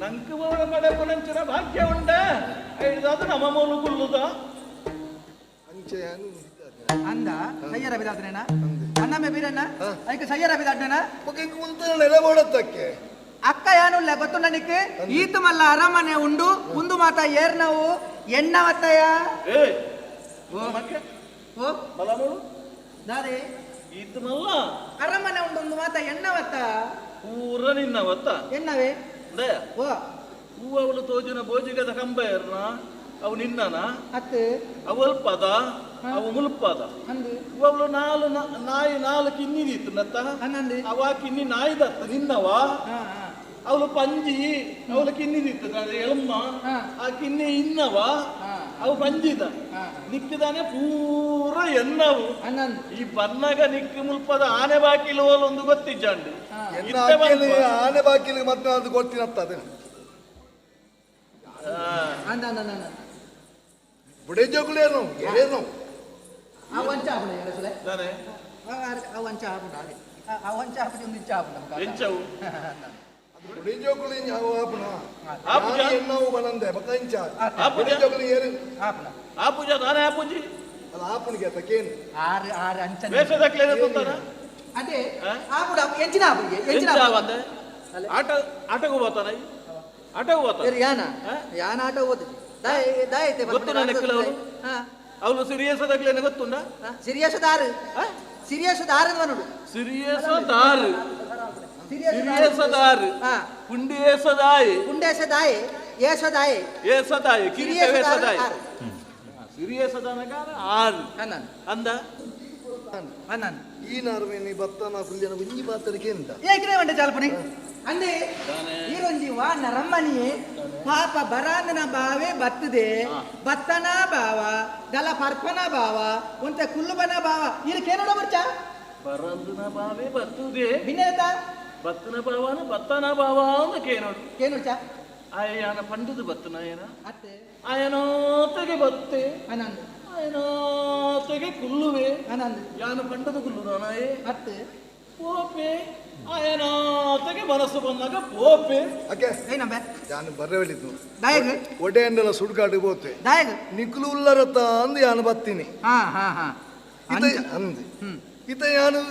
ನಂಗೆ ಓಡ ಪಡೆ ಪುನಂಚಿನ ಭಾಗ್ಯ ಉಂಡ ಐದಾದ ನಮ್ಮ ಮೂಲು ಕುಲ್ಲುದ ಅಂಚೆ ಯಾನು ಅಂದ ಸಯ್ಯರ ಬಿದಾರ್ದನೇನ ಅಣ್ಣಮ್ಮೆ ಬೀರಣ್ಣ ಐಕ ಸಯ್ಯರ ಬಿದಾರ್ದನ ಇಂಕ ಉಂತ ನೆಲೆ ಮಾಡತ್ತಕ್ಕೆ ಅಕ್ಕ ಯಾನುಲ್ಲ ಗೊತ್ತುಂಡ ನಿಕ್ಕೆ ಈತು ಮಲ್ಲ ಅರಮನೆ ಉಂಡು ಉಂದು ಮಾತ ಏರ್ನವು ಎಣ್ಣ ಮತ್ತಯ್ಯ ಏ ಓ ಮಕ್ಕೆ ಓ ಬಲಮೂಳು ದಾದೆ ಈತ್ ಮಲ್ಲ ಅರಮನೆ ಉಂಡೊಂದು ಮಾತ ಎಣ್ಣವತ್ತ ಪೂರ ನಿನ್ನವತ್ತ ಎಣ್ಣವೇ ದಯ ಓ ಹೂವು ಅವಳು ತೋಜಿನ ಬೋಜಿಗದ ಕಂಬ ಏರ್ನ ಅವು ನಿನ್ನನ ಅತ್ತು ಅವು ಅಲ್ಪದ ಅವು ಮುಲ್ಪದ ಅಂದು ಅವಳು ನಾಲು ನಾಯಿ ನಾಲ್ಕು ಕಿನ್ನಿದಿತ್ತು ನತ್ತ ಹನ್ನೊಂದು ಅವ ಕಿನ್ನಿ ನಾಯಿದತ್ತ ನಿನ್ನವ ಹಾ ಹಾ ಅವಳು ಪಂಜಿ ಅವಳು ಕಿನ್ನಿದಿತ್ತು ಎಳಮ್ಮ ಹಾ. ಆ ಕಿನ್ನಿ ಇನ್ನವ ಹಾ. ಅವು ಪಂಜಿದ ಹಾ. ನಿಕ್ಕಿದಾನೆ ಪೂರ ಎನ್ನವು ಹನ್ನೊಂದು ಈ ಬನ್ನಗ ನಿಕ್ಕು ಮುಲ್ಪದ ಆನೆ ಬಾಕಿಲು ಒಂದು ಗೊತ್ತಿಜ್ಜಾಂಡು ಹಾ. ಎನ್ನ ಇತ್ತೆ ಅಕ್ಕೆಲಿ ಬರ್ಪ. ಆನೆ ಬಾಕಿಲಿ ಮತ್ತೆ ಅದು ಗೊತ್ತಿನತ್ತ ಅದನ್ನ ಆ, ಅಂದ ಅಂದ ಅಂದ ಬುಡೆ ಜೋಗುಲೇನು ಗೆಳೆನು ಆ ವಂಚ ಆಪುಂಡು ಎಡಸುಲೆ ತಾನೆ ಆ ವಂಚ ಆಪುಂಡು ಹಾಗೆ ಆ ವಂಚ ಆಪುಂಡು ಒಂದು ಇಂಚ ಆಪುಂಡು ಎಂಚವು ಬುಡೆ ಜೋಗುಲಿ ಯಾವ ಆಪುನ ಆಪುಜ? ಎನ್ನವು ಬನಂದೆ ಬಕ ಇಂಚ ಆಪುಜ? ಬುಡೆ ಜೋಗುಲಿ ಏರು ಆಪುಣ ಆ ಪೂಜಾ ತಾನೆ ಆ ಪೂಜಿ ಅಲ್ಲ ಆಪುನಿಗೆ ಅತಕೇನು ಆರು ಆರು ಅಂಚನೆ ವೇಷದಕ್ಲೇನೆ ತುಂತಾನ ಅದೇ ಆ? ಆಪುಡು ಎಂಚಿನ ಆಪುಡಿಗೆ ಎಂಚಿನ ಎಂಚ ಆಪುಡು ಆವಂದೆ ಆಟ ಆಟಗೂ ಹೋತಾನ ಆಟಗೂ ಹೋತಾನ ಬೇರೆ ಯಾನ ಆ? ಯಾನ ಆಟ ಓದು ದಾಯ ದಾಯ ಐತೆ ಗೊತ್ತು ನನ್ನ ಕೆಲವರು? ಹಾ ಅವಳು ಸಿರಿಯಸ್ ದಕ್ಲೇನೆ ಗೊತ್ತುಂಡ ಸಿರಿಯಸ್ ದಾರು ಸಿರಿಯಸ್ ದಾರು ನೋಡು ಸಿರಿಯಸ ದಾರು ಸಿರಿಯಸ ದಾರು ಹಾ ಪುಂಡಿಯೇಸ ದಾಯಿ ಪುಂಡೇಶ ದಾಯೆ ಏಷ ದಾಯೆ ಏಸ ದಾಯಿ ಕಿರಿಯ ಸಿರಿಯಸ ವೇಷ ದಾರು ದಾಯಿ ಆರು ಸಿರಿಯಸ ದನಕಾರ ಆರು ಹನ್ನೊಂದು ಅಂದ ಹನ್ನೊಂದು ಈ ನಾರ್ಮೇನಿ ಬತ್ತನ ಕುಲ್ಯನ ಒಂಜಿ ಪಾತ್ರಕ್ಕೆ ಎಂತ ಏಕಿನೇ వంట చాలపని ಅಂದೆ ಈರೊಂಜಿ ವಾ ನರಮ್ಮನಿಯೇ ಪಾಪ ಬರಾಂದನ ಬಾವೆ ಬತ್ತದೆ ಬತ್ತನ ಬಾವ ದಲ ಪರ್ಪನ ಬಾವ ಒಂತೆ ಕುಲ್ಲುಬನ ಬಾವ ಇದು ಕೇನೋಡ ಬರ್ಚ ಬರಂದನ ಬಾವೆ ಬತ್ತುದೆ ಬಿನ್ನೇತ ಬತ್ತನ ಬಾವನ ಬತ್ತನ ಬಾವ ಅಂತ ಕೇನೋಡು ಕೇನೋಡ್ಚ ಆಯನ ಪಂಡದು ಬತ್ತನ ಏನ ಅತ್ತೆ ಆಯನೋತೆಗೆ ಬತ್ತೆ ಅನಂದ್ ಆಯನೋತೆಗೆ ಕುಲ್ಲುವೆ ಅನಂದ್ ಯಾನು ಪಂಡದು ಕುಲ್ಲು ನಾನಾಯೇ ಅತ್ತೆ ಪೋಪೆ ಆಯನಾತಗೆ ಮನಸ್ಸು ಬಂದಾಗ ಪೋಪೆ ಅಕ್ಕೆ ಏನಂಬೆ ಯಾನು ಬರ್ರೆ ಹೇಳಿದ್ದು ದಾಯಗ್ ಒಡೆ ಅಂಡಲ ಸುಡ್ಗಾಡು ಬೋತೆ ದಾಯಗ್ ನಿಕ್ಲು ಉಲ್ಲರತ್ತ ಅಂದು ಯಾನು ಬತ್ತೀನಿ ಹಾ ಹಾ ಹಾ ಇತ ಅಂದು ಇತ ಯಾನು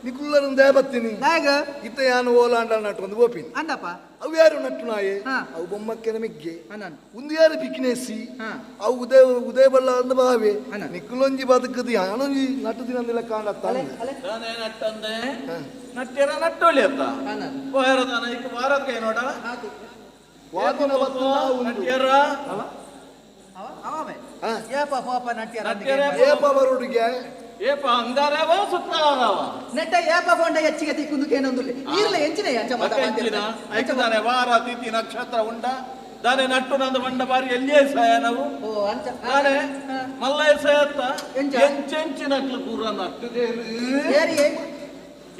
ನಿಕುಲ್ಲರನ್ they ಬತ್ತೀನಿ ದಾಯಗ್ ಇತ ಯಾನು ಓಲಾಂಡ ನಟ್ಟು ಒಂದು ಬೋಪಿನಿ ಅಂದಪ್ಪ ಅವು ಯಾರು ನಟ್ಟು ನಾಯೆ ಹಾ. ಅವು ಬೊಮ್ಮಕ್ಕೆನ ಮಿಗ್ಗೆ ಅನಂದ್ ಒಂದು ಯಾರು ಬಿಕ್ನೇಸಿ ಹಾ. ಅವು ಉದಯ ಉದಯ ಬಲ್ಲ ಅಂದ ಬಾವೆ ಅನ. ನಿಕ್ಕುಲೊಂಜಿ ಬದುಕದು ಯಾನೊಂಜಿ ನಟ್ಟು ದಿನಂದಿಲ್ಲ ಕಾಣತ್ತ ಅಲೆ ಅಲೆ ನಾನೇ ನಟ್ಟಂದೆ ನಟ್ಟ್ಯರ ನಟ್ಟೊಳಿ ಅಂತ ಅನಂದ್ ಪೋಯರ ತಾನ ಈಗ ವಾರದ ಕೈ ನೋಡ ಆತು ವಾದಿನ ಬತ್ತು ಉಂಡು ನಟ್ಟ್ಯರ ಅವ ಅವೇ ಹಾ. ಏಪ ಪೋಪ ನಟ್ಯಾರ ನಟ್ಯರ ಏಪ ಬರೋಡಿಗೆ ಏಪ ಅಂಗಾರವ ಶುಕ್ರವಾರವ ನೆಟ್ಟ ಏಪ ಫೋಂಡ ಹೆಚ್ಚಿಗೆ ತಿಕ್కుంದು ಕೇನೊಂದುಲ್ಲೆ ಈರ್ಲ ಎಂಚಿನ ಅಂಚ ಮಾತ ಎಂಚಿನ ಐಕದಾನೆ ವಾರ ತಿಥಿ ನಕ್ಷತ್ರ ಉಂಡ ದಾನೆ ನಟ್ಟು ನಂದು ಬಂಡ ಬಾರಿ ಎಲ್ಲಿಯೇ ಸಹ ನಾವು ಓ ಅಂಚ ದಾನೆ ಮಲ್ಲಯ್ಯ ಸಯತ್ತ ಎಂಚ? ಎಂಚೆಂಚಿನಕ್ಲು ಪೂರ ನಟ್ಟುದೇರು ಏರಿ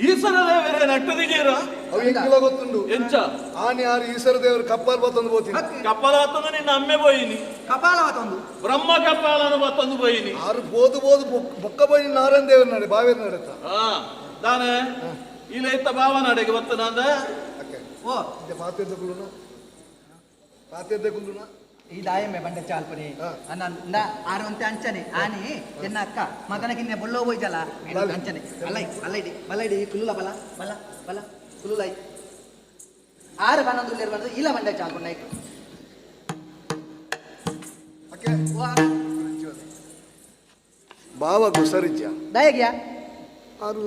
ಈಶ್ವರ ದೇವರೇ ನಟ್ಟುದಿಗೀರ ಅವು ಎಂಕಿಲ ಗೊತ್ತುಂಡು ಎಂಚ ಆನೆ ಯಾರು ಈಶ್ವರ ದೇವರು ಕಪ್ಪಲ್ ಬತ್ತೊಂದು ಬೋತೀನಿ ಕಪಾಲ ಬತ್ತಂದು ನಿನ್ನ ಅಮ್ಮೆ ಬೋಯಿನಿ ಕಪಾಲ ಮಾತೊಂದು ಬ್ರಹ್ಮ ಕಪಾಲನು ಬತ್ತಂದು ಬೋಯಿನಿ ಆರು ಬೋದು ಬೋದು ಬೊಕ್ಕ ಬೋಯಿ ನಾರಾಯಣ ದೇವರ ನಡೆ ಬಾವೇರ ನಡೆತ ಹಾ ದಾನೆ ಇಲ್ಲ ಇತ್ತ ಭಾವ ನಡೆಗೆ ಬತ್ತ ನಂದ ಅಕ್ಕೆ ಓ ಇತ್ತೆ ಪಾತ್ರದ ಕುಲ್ಲುನ ಪಾತ್ರದ ಕುಲ್ಲುನ ಈ ದಾಯಮ್ಮೆ ಬಂಡೆ ಚಾಲ್ಪನಿ ಹಾ. ಅನ್ನ ಆರು ಅಂತೆ ಅಂಚನೆ ಆನಿ ಎನ್ನ ಅಕ್ಕ ಮಗನ ಕಿನ್ನೆ ಬೊಲ್ಲೋ ಹೋಯ್ಜಲ್ಲ ಬಲ. ಅಂಚನೆ ಅಲ್ಲ ಅಲ್ಲ ಇಡಿ ಬಲ ಇಡಿ ಕುಲ್ಲುಲ ಬಲ ಬಲ ಬಲ ಕುಲ್ಲುಲೈ ಆರು ಬನ್ನೊಂದು ಬಂದು ಇಲ್ಲ ಬಂಡೆ ಚಾಲ್ಪುಂಡ ಅಕ್ಕೆ ಓ ಬಾವ ಗುಸರಿಜ್ಯ ದಾಯಗ್ಯಾ ಆರು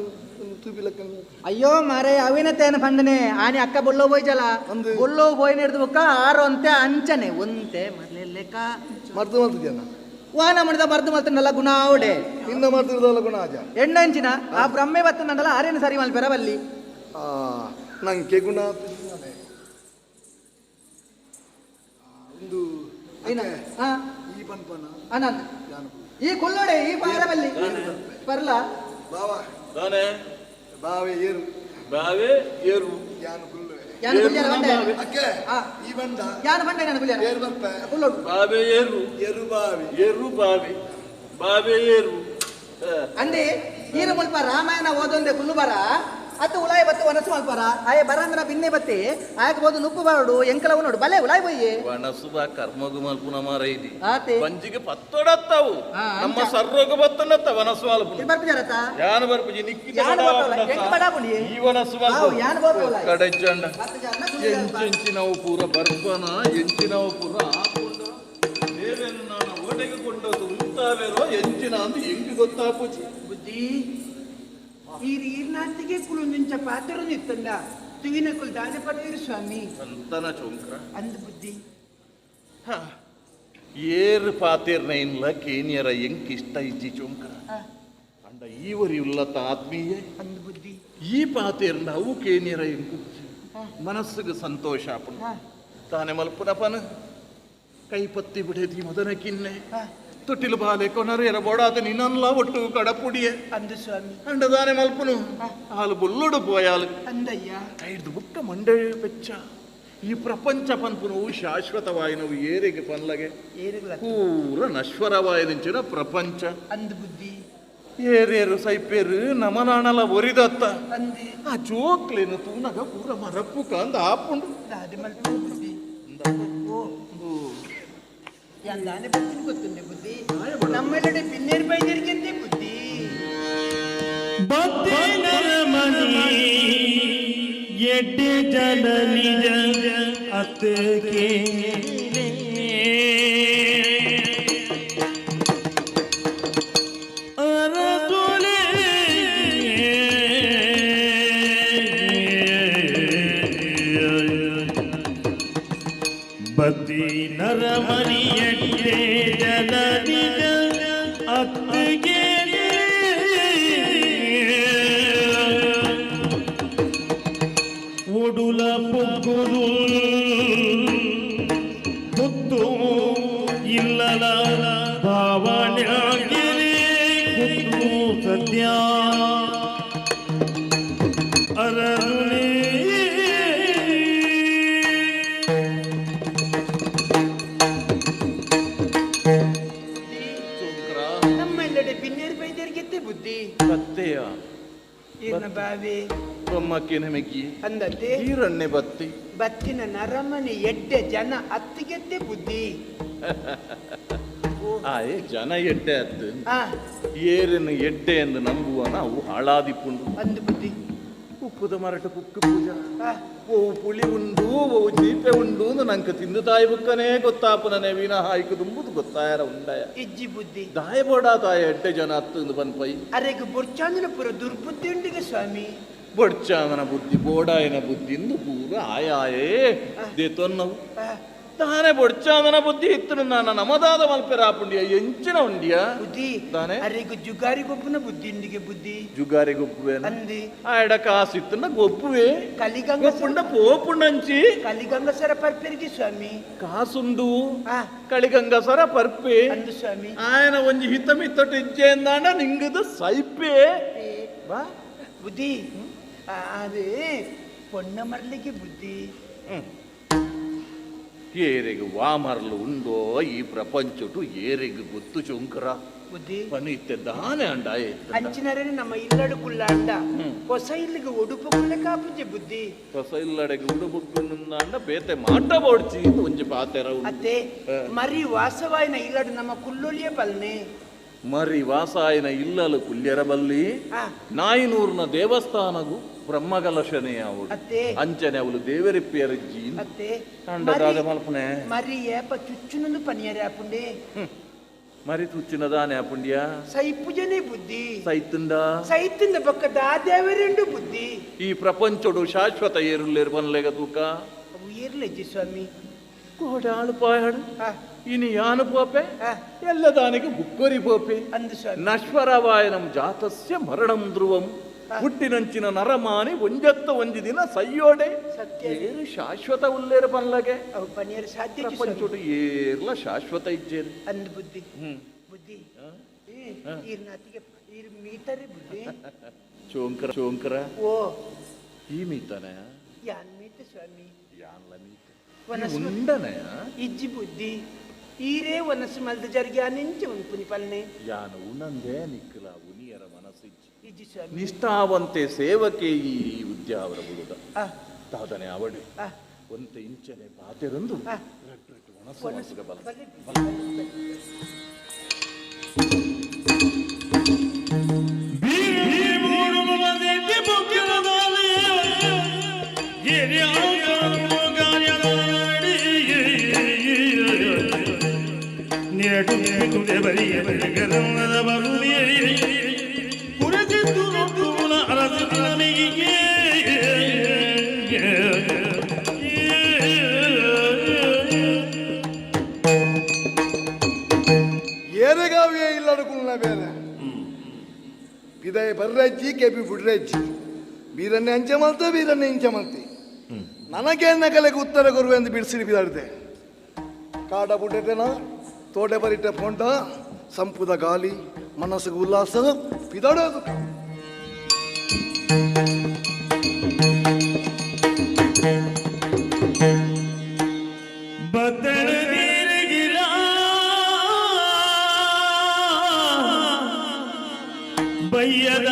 ತೂಪಿಲಕ್ಕ ಅಯ್ಯೋ ಮಾರೇ ಅವಿನತೇನ ಪಂಡನೆ ಆನೆ ಅಕ್ಕ ಬೊಲ್ಲೋ ಹೋಯ್ಜಲ ಅಂದು. ಬೊಲ್ಲೋ ಹೋಯ್ನ ಹಿಡ್ದು ಬೊಕ್ಕ ಆರು ಅಂತೆ ಅಂಚನೆ ಒಂತೆ ಮೊದಲೇ ಲೆಕ್ಕ ಮರ್ದು ಮಲ್ತಿದ್ಯನ ವಾನ ಮಣಿದ ಮರ್ದು ಮಲ್ತನಲ್ಲ ಗುಣ ಆವಡೆ ನಿನ್ನ ಮರ್ದಿರ್ದಲ್ಲ ಗುಣ ಆಜ ಎಣ್ಣಂಚಿನ ಆ ಬ್ರಹ್ಮೆ ಬತ್ತನಲ್ಲ ಆರೇನು ಸರಿ ಮಲ್ಪೆರ ಬಲ್ಲಿ ಆ ನಂಗೆ ಗುಣ ಆತುಜಿನಾನೆ. ಆ, ಒಂದು ಏನ ಅಕ್ಕೆ, ಹಾ ಈ ಪನ್ಪನ ಅನಂದ್ ಯಾನು ಈ ಕುಲ್ಲೋಡೆ ಈ ಪಾರ ಬಲ್ಲಿ ಪರ್ಲ ಬಾವ ದಾನೆ ಬಾವೆ ಏರು ಬಾವೆ ಏರು ಯಾನು ಕುಲ್ಲುವೆ ಯಾನು ಕುಲ್ಯಾರ ಬಂಡೆ ಅಕ್ಕೆ ಆ. ಈ ಬಂಡ ಯಾನು ಬಂಡೆ ನಾನು ಕುಲ್ಯಾರ ಏರು ಬರ್ಪ ಕುಲ್ಲೋಡು ಬಾವೆ ಏರು ಏರು ಬಾವಿ ಏರು ಬಾವಿ ಬಾವೆ ಏರು ಆ, ಅಂದೆ ಈರು ಮುಲ್ಪ ರಾಮಾಯಣ ಓದೊಂದೆ ಕುಲ್ಲು ಬರ ಅತ್ತು ಉಲಾಯ ಬತ್ತು ವನಸು ಮಲ್ಪರ ಆಯ ಬರಂದನ ಬಿನ್ನೆ ಬತ್ತಿ ಆಯಕ್ ಬೋದು ನುಪ್ಪು ಬರಡು ಎಂಕಲವು ನೋಡು ಬಲೆ ಉಲಾಯ್ ಪೊಯ್ಯೆ ವನಸು ಬಾ ಕರ್ಮಗು ಮಲ್ಪುನ ಮಾರ ఇది ಆತೆ ಬಂಜಿಗೆ ಪತ್ತೊಡತ್ತವು ಆ, ನಮ್ಮ ಅಂಚ. ಸರ್ರೋಗ ಬತ್ತನತ್ತ ವನಸು ಮಲ್ಪುನ ಇದು ಬರ್ಪಿಜಾರತ್ತ ಯಾನು ಬರ್ಪುಜಿ ನಿಕ್ಕಿತ ಯಾನು ಬಡಾವ ಬರ್ಪಲ್ಲ, ಪುನತ್ತ. ಎಂಕ್ ಬಡಾಪುಂಡಿ. ಈ ವನಸು ಆವು, ಯಾನು ಬರ್ಪಲ್ಲ. ಕಡೆಜಂಡ ಬತ್ತು ಜಾರನ ಕುಲ್ಯಾರಪ್ಪ. ಎಂಚೆಂಚಿನವು ಪೂರ ಬರ್ಪನ ಎಂಚಿನವು ಪೂರ ಆಪುಂಡ ದೇವೇನು ನಾನು ಓಟೆಗೆ ಕೊಂಡೋದು ಉಂತಾವೇರೋ ಎಂಚಿನ ಅಂದು ಎಂಕ್ ಗೊತ್ತಾಪುಜಿ ಬುದ್ಧಿ ಈರ್ ಈರ್ನಾತಿಗೆ ಕುಲು ನಿಂಚ ಪಾತ್ರ ನಿತ್ತಂದ ತುವಿನಕುಲ್ ದಾನೆ ಪಡೀರು ಸ್ವಾಮಿ. ಸಂತನ ಚೋಂಕ್ರ ಅಂದ ಬುದ್ಧಿ. ಏರು ಪಾತೇರ್ನ ಇನ್ಲ ಕೇನಿಯರ ಎಂಕ್ ಇಷ್ಟ ಇಜ್ಜಿ ಚೋಂಕ್ರ. ಅಂಡ ಈವರಿ ಉಲ್ಲತ ಆತ್ಮೀಯ ಅಂದ ಬುದ್ಧಿ. ಈ ಪಾತೇರ್ನ ಅವು ಕೇನಿಯರ ಎಂಕು ಮನಸ್ಸಿಗೆ ಸಂತೋಷ ಆಪುಂಡು. ತಾನೆ ಮಲ್ಪುನ ಪನ ಕೈಪತ್ತಿ ಬಿಡೇದಿ ಮದನ ಕಿನ್ನೆ ತೊಟ್ಟಿಲು ಬಾಲೆ ಕೊನರೇರ ಬೋಡಾದ ನಿನ್ನಲ್ಲ ಒಟ್ಟು ಕಡಪುಡಿಯೆ ಅಂದು ಸ್ವಾಮಿ. ಅಂಡ ದಾನೆ ಮಲ್ಪುನು ಹಾಲು ಬುಲ್ಲುಡು ಪೋಯಾಲು ಅಂದಯ್ಯ ಕೈಡ್ದು ಬುಕ್ಕ ಮಂಡೆ ಬೆಚ್ಚ. ಈ ಪ್ರಪಂಚ ಪನ್ಪುನವು ಶಾಶ್ವತವಾಯಿನವು ಏರಿಗೆ ಪನ್ಲಗೆ ಪೂರ ನಶ್ವರವಾಯಿನಿಂಚಿನ ಪ್ರಪಂಚ ಅಂದು ಬುದ್ಧಿ. ಏರೇರು ಸೈಪೇರು ನಮನಾಣಲ ಒರಿದತ್ತ ಅಂದಿ ಆ ಜೋಕ್ಲೇನು ತೂನಗ ಪೂರ ಮರಪ್ಪು ಕಂದ ಆಪುಂಡು. ದಾದೆ ಮಲ್ಪುನ ಬುದ್ಧಿ. ಓ ದಾನೆ ಬರ್ತೀನಿ ಗೊತ್ತುಂಡೆ ಬುದ್ಧಿ. ನಮ್ಮೆಲ್ಲಡೆ ಪಿನ್ನೇರು ಬೈದರಿಗೆಂದೇ ಬುದ್ಧಿ. ಬತ್ತಿನರಮಣಿ ಎಡ್ಡೆ ಜನ ನಿಜ ಅತ್ತಕ್ಕೆ ಅರಸುಲೆ ಬತ್ತಿ ನರಮಣಿ ಎಡ್ಡೆ ಜನ ನಿಜ ಅತ್ತಿಗೆ ಒಡುಲ ಪೊಗ್ಗುದು ಪುತ್ತು ಇಲ್ಲಲ ಭಾವನೆಗಿರಿ ಕುತ್ತು ಸತ್ಯ ಅರರುಣಿ. ನಮ್ಮೆಲ್ಲೆಡೆ ಪಿನ್ನೇರು ಬೈದರಿಗೆಂದೇ ಬುದ್ಧಿ. ಬತ್ತೆಯ ಈರ್ನ ಬಾವಿ ಬೊಮ್ಮಕ್ಕೆ ಮೆಗ್ಗಿ ಅಂದತ್ತೆ ಈರಣ್ಣೆ ಬತ್ತಿ ಬತ್ತಿನ ನರಮನೆ ಎಡ್ಡೆ ಜನ ಅತ್ತಿಗೆದ್ದೆ ಬುದ್ಧಿ. ಆಯೆ ಜನ ಎಡ್ಡೆ ಅತ್ತು ಏರನ್ನು ಎಡ್ಡೆ ಎಂದು ನಂಬುವ ನಾವು ಹಾಳಾದಿಪ್ಪುಂಡು. ಅಂದು ಬುದ್ಧಿ. ಉಪ್ಪುದ ಮರಟ ಕುಕ್ಕು ಪೂಜಾ ಓ ಪುಳಿ ಉಂಡು ಓ ಚೀಪೆ ಉಂಡು ನಂಗೆ ತಿಂದು ತಾಯಿ ಬುಕ್ಕನೇ ಗೊತ್ತಾಪುನನೆ ವಿನಃ ಹಾಯ್ಕು ತುಂಬುದು ಗೊತ್ತಾಯರ ಉಂಡಾಯ ಇಜ್ಜಿ ಬುದ್ಧಿ. ದಾಯಬೋಡ ತಾಯ ಎಡ್ಡೆ ಜನ ಅತ್ತು ಪನ್ಪೈ ಅರೆಗೆ ಬೊಡ್ಚಾಂದನ ಪುರ ದುರ್ಬುದ್ಧಿ ಉಂಡಿಗೆ ಸ್ವಾಮಿ. ಬೊಡ್ಚಾಂದನ ಬುದ್ಧಿ ಬೋಡಾಯನ ಬುದ್ಧಿ ಇಂದು ಪೂರ ಆಯಾಯೇ ದೇತೊನ್ನವು ತಾನೇ ಬೊಡ್ಚಾಂದನ ಬುದ್ಧಿ ಇತ್ತು ನನ್ನ ನಮದಾದ ಮಲ್ಪೆರಾಪುಂಡಿಯ ಎಂಚಿನ ಉಂಡಿಯ ಬುದ್ಧಿ. ತಾನೇ ಅರೆಗೆ ಜುಗಾರಿ ಗೊಬ್ಬನ ಬುದ್ಧಿ ಉಂಡಿಗೆ ಬುದ್ಧಿ. ಜುಗಾರಿ ಗೊಪ್ಪುವೆ ಅಂದಿ ಆಯಡ ಕಾಸಿತ್ತನ್ನ ಗೊಪ್ಪುವೆ ಕಲಿಗಂಗ ಗೊಪ್ಪುಂಡ ಪೋಪುಂಡಂಚಿ ಕಲಿಗಂಗಸರ ಪರ್ಪೆರಿಗೆ ಸ್ವಾಮಿ. ಕಾಸುಂಡು ಕಳಿಗಂಗಸರ ಪರ್ಪೆ ಅಂದು ಸ್ವಾಮಿ. ಆಯನ ಒಂಜಿ ಹಿತಮಿತ್ತೊಟ್ಟು ಇಜ್ಜೆಂದಾಂಡ ನಿಂಗದು ಸೈಪೆ ಬಾ ಬುದ್ಧಿ. ಅದೇ ಪೊಣ್ಣ ಮರಲಿಗೆ ಬುದ್ಧಿ. ಏರೆಗ್ ವಾಮರ್ಲು ಉಂಡೋ ಈ ಪ್ರಪಂಚಟು ಏರೆಗ್ ಗೊತ್ತು ಚೊಂಕರ ಬುದ್ಧಿ. ಪನಿತ್ತೆ ದಾನೆ ಅಂಡಾಯೆ ಅಂಚಿನರೇ ನಮ್ಮ ಇಲ್ಲಡು ಕುಲ್ಲಾಂಡ ಹೊಸ ಇಲ್ಲಿಗೆ ಉಡುಪು ಕುಲ್ಲ ಕಾಪುಜೆ ಬುದ್ಧಿ. ಹೊಸ ಇಲ್ಲಡೆಗೆ ಉಡುಪು ಅಂಡ ಬೇತೆ ಮಾಟ ಬೋಡ್ಚಿ ಒಂಜಿ ಪಾತೆರ ಅತ್ತೆ ಮರಿ ವಾಸವಾಯಿನ ಇಲ್ಲಡು ನಮ್ಮ ಕುಲ್ಲೊಲಿಯ ಬಲ್ನೆ ಮರಿ ವಾಸಾಯನ ಇಲ್ಲಲು ಕುಲ್ಯರ ಬಲ್ಲಿ ನಾಯಿನೂರ್ನ ದೇವಸ್ಥಾನಗು ಬ್ರಹ್ಮಕಲಶನೇ ಅವಳು ಅಂಚನೆ ಅವಳು ದೇವರಿಪ್ಪಿಯರಜ್ಜಿ ಅಂಡದಾದ ಮಲ್ಪನೆ ಮರಿ ಏಪ ಚುಚ್ಚುನಂದು ಪನಿಯರೆ ಆಪುಂಡೆ ಮರಿ ತುಚ್ಚಿನ ದಾನೆ ಆಪುಂಡ್ಯ ಸೈಪುಜನೆ ಬುದ್ಧಿ. ಸೈತುಂದ ಸೈತುಂದ ಪಕ್ಕ ದಾದೇವರೆಂಡು ಬುದ್ಧಿ. ಈ ಪ್ರಪಂಚಡು ಶಾಶ್ವತ ಏರುಲ್ಲೇರು ಬನ್ಲೆಗ ತೂಕ ಅವು ಏರ್ಲೆಜ್ಜಿ ಸ್ವಾಮಿ. ಕೋಡಾಳು ಪಾಯಾಡು ಇನಿ ಯಾನು ಪೋಪೆ ಎಲ್ಲ ದಾನಿಗೆ ಬುಕ್ಕೊರಿ ಪೋಪೆ ಅಂದು ಸ್ವಾಮಿ. ನಶ್ವರವಾಯನಂ ಜಾತಸ್ಯ ಮರಣಂ ಧ್ರುವಂ ಹುಟ್ಟಿನಂಚಿನ ನರಮಾನಿ ಒಂಜತ್ತ ಒಂಜಿ ದಿನ ಸಯ್ಯೋಡೆ ಸತ್ಯ ಏರು ಶಾಶ್ವತ ಉಲ್ಲೇರು ಪನ್ಲಗೆ ಅವು ಪನಿಯರು ಸಾಧ್ಯ ಪ್ರಪಂಚೋಡು ಏರ್ಲ ಶಾಶ್ವತ ಇಜ್ಜೇರು ಅಂದು ಬುದ್ಧಿ. ಬುದ್ಧಿ ಈರ್ನಾತಿಗೆ ಈರ್ ಮೀತರೆ ಬುದ್ಧಿ. ಚೋಂಕರ ಚೋಂಕರ ಓ ಈ ಮೀತನೆ ಯಾನ್ ಮೀತ ಸ್ವಾಮಿ. ಯಾನ್ಲ ಮೀತ ವನಸ್ಮ ಉಂಡನೆಯ ಇಜ್ಜಿ ಬುದ್ಧಿ. ಈರೇ ವನಸ್ಸು ಮಲ್ದ ಜರ್ಗಿ ನಿಂಚೆ ಉಂಪುನಿ ಪಲ್ನೆ ಯಾನ ಉಣಂದೇ ನಿಕ್ಕಲ ಉನಿಯರ ಮನಸ್ಸಿಜ್ಜಿ ಇಜ್ಜಿ ಸ್ವಾಮಿ. ನಿಷ್ಠಾವಂತೆ ಸೇವಕೆ ಈ ಉದ್ಯಾವರ ಬುಡುದ ತಾದನೆ ಅವಡೆ ಒಂತೆ ಇಂಚನೆ ಪಾತೆರಂದು ಒಣಸು ಮಲ್ಪುಗ ಬಲ ಏರೆಗಾವಿಯೇ ಇಲ್ಲಡುಕುಲ್ನ ಬೇರೆ ಬಿದಯ ಬರ್ರಜ್ಜಿ ಕೆಬಿ ಬುಡ್ರಜ್ಜಿ ಬೀರನ್ನೇ ಅಂಚೆ ಮಲ್ತೆ ಬೀರನ್ನೇ ಇಂಚೆ ಮಲ್ತೆ ನನಗೆ ನಕಲೆಗೆ ಉತ್ತರ ಕೊರುವೆ ಎಂದು ಬಿಡಿಸಿಡಿ ಬಿದಾಡಿದೆ. ಕಾಡ ಬುಡ್ಡೆನ ತೋಟೆ ಬರಿಟೆ ಪೋಂಡ ಸಂಪುದ ಗಾಲಿ ಮನಸ್ಸಿಗೆ ಉಲ್ಲಾಸ ಬಿದಾಡೋದು. ಬಯ್ಯದ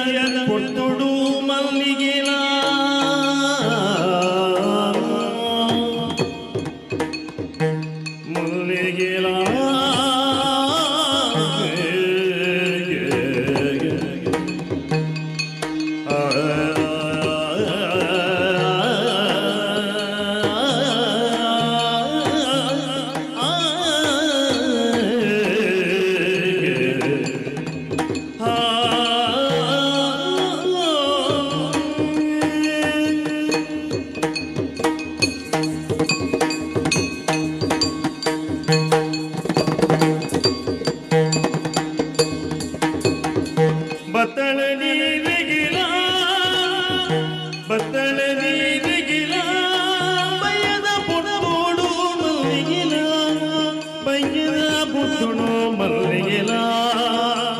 ಪೊಟ್ಟುಡು ಮಲ್ಲಿಗೆಲ ಮಲ್ಲಿಗೆಲ ಬತ್ತಳ ನೀರಿಗಿಲ ಬತ್ತಳ ನೀರಿಗಿಲ ಬಯ್ಯದ ಪುಡಬೋಡು ಮಲ್ಲಿಗಿಲ ಬಯ್ಯದ ಪುಟ್ಟುಡು ಮಲ್ಲಿಗಿಲ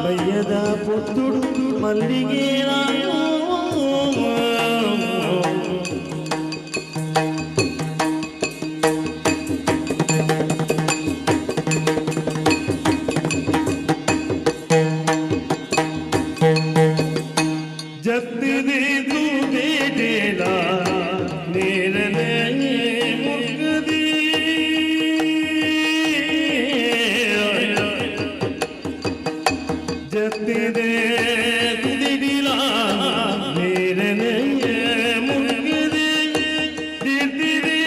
ಬಯ್ಯದ ಪುಟ್ಟುಡು ಮಲ್ಲಿಗಿಲ. ಜತ್ತಿದೆ ತೂದೇಲ ನೀರನೆ ಮುಗ್ದಿ ಜತ್ತಿದೆ ತುದಿಡಿಲ ನೀರನೆ ಮುಗ್ದಿ ದಿದ್ದಿದೆ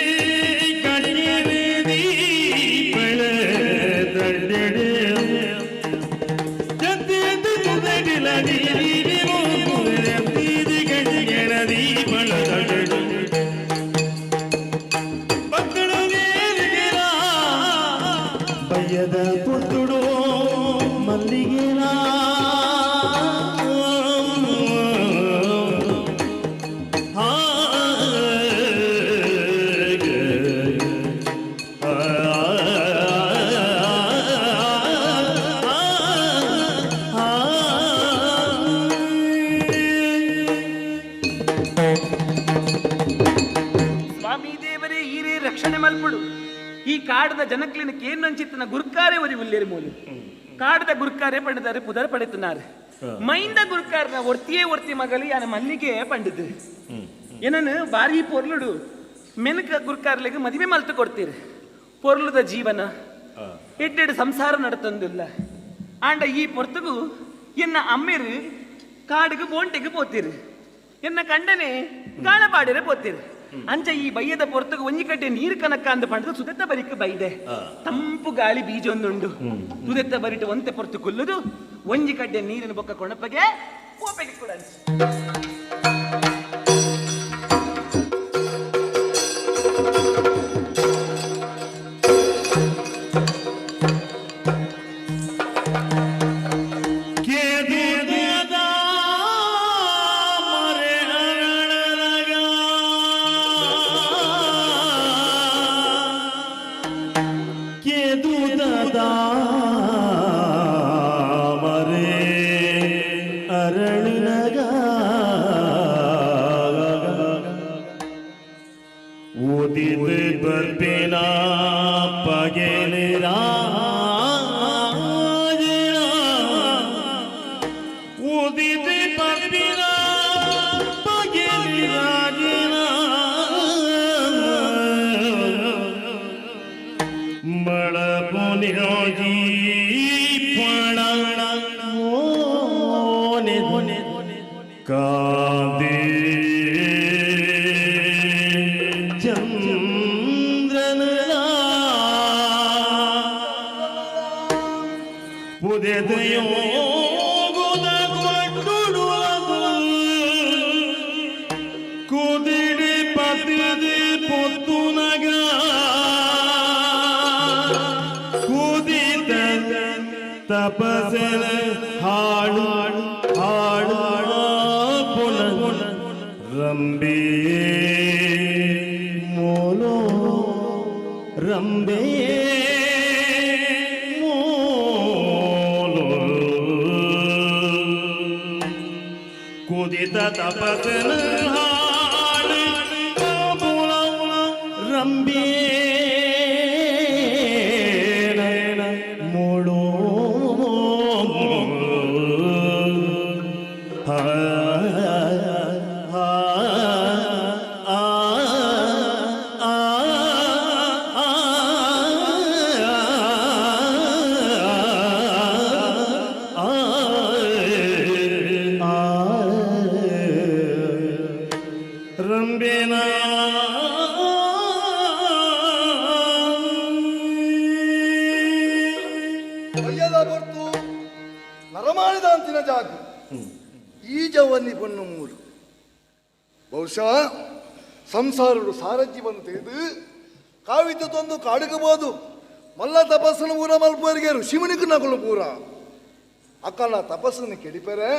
ಕಣ್ಣಿದೆ ಬೆಳೆ ದಡ್ಡೆಡೆ ಬಯ್ಯದ ಪುಟ್ಟುಡು ಮಲ್ಲಿಗೆಲ ಸ್ವಾಮಿ ದೇವರೇ ಈರೇ ರಕ್ಷಣೆ ಮಲ್ಪಡು. ಈ ಕಾಡದ ಜನಕ್ಲಿನ ಕೇನ್ನಂಚಿತ್ತನ ಗುರ್ಕಾರೆ ಒರಿ ಉಲ್ಲೇರಿ ಮೂಲು ಕಾಡದ ಗುರ್ಕಾರೆ ಪಂಡಿದ್ದಾರೆ ಪುದರ್ ಪಡೆತುನಾರು ಮೈಂದ ಗುರ್ಕಾರನ ಒರ್ತಿಯೇ ಒರ್ತಿ ಮಗಲಿ ಯಾನ ಮಲ್ಲಿಗೆ ಪಂಡಿದ್ದು ಏನನು ಬಾರಿ ಪೊರ್ಲುಡು ಮೆನಕ ಗುರ್ಕಾರ್ಲಿಗೆ ಮದುವೆ ಮಲ್ತು ಕೊಡ್ತೀರಿ. ಪೊರ್ಲುದ ಜೀವನ ಎಡ್ಡೆಡು ಸಂಸಾರ ನಡತಂದಿಲ್ಲ. ಆಂಡ ಈ ಪೊರ್ತುಗು ಎನ್ನ ಅಮ್ಮೆರು ಕಾಡಿಗೆ ಬೋಂಟೆಗೆ ಪೋತಿರು, ಎನ್ನ ಕಂಡನೆ ಗಾಳಪಾಡಿರೆ ಪೋತಿರು. ಅಂಚ ಈ ಬಯ್ಯದ ಪೊರ್ತುಗು ಒಂಜಿ ಕಟ್ಟೆ ನೀರು ಕನಕ ಅಂದ ಪಂಡದ ಸುದೆತ್ತ ಬರಿಕ ಬೈದೆ ತಂಪು ಗಾಳಿ ಬೀಜೊಂದುಂಡು ಸುದೆತ್ತ ಬರಿಟು ಒಂತೆ ಪೊರ್ತು ಕುಲ್ಲುದು ಒಂಜಿ ಕಡ್ಡೆ ನೀರಿನ ಬೊಕ್ಕ ಕೊಣಪಗೆ ಕೋಪೆಗೆ ಕೂಡ ಅರಳನಗ ಉದಿದು ಬರ್ಪಿನ ಪಗೆಲೆ ರಾಜನ ಉದಿದು ಬರ್ಪಿನ ಪಗೆಲೆ ರಾಜನ ಮಳಪುನಿಯೋಜಿ ಪಣ ಮೋನೆ ಕಾಂತಿ ಚಂದ್ರನ ಪುದೆದಯೋಗುದ ಕೊಟ್ಟುಡುವುದು ಕುದಿಡಿ ಪತಿದು ಪೊತ್ತುನಗ ಕುದಿತ ತಪಸನ ಹಾಳು ಹಾಳು ಪುನ ರಂಬೆ ಮೋಲೋ ರಂಬೆ ಮೋಲೋ ಕುದಿತ ತಪಸನ ಹಾಳು ರಂಬೆ ಮೋಳೋ ಆ ಆ ಆ ಆ ರಂಬೇನ ಅಯ್ಯದ ಬರ್ತು ನರಮಾಡಿದ ಅಂತಿನ ಜಾಗ ಈ ಜವನ್ನಿ ಪೊಣ್ಣು ಮೂರು ಬಹುಶಃ ಸಂಸಾರಡು ಸಾರಜ್ಜಿ ಬಂದು ತಿಳಿದು ಕಾವಿದ್ದ ತಂದು ಕಾಡುಗಬಹುದು ಮಲ್ಲ ತಪಸ್ಸನ್ನು ಊರ ಮಲ್ಪರಿಗೆ ಋಷಿಮುನಿಗೂ ನಕಲು ಪೂರ ಅಕ್ಕನ ತಪಸ್ಸನ್ನು ಕೆಡಿಪರೆ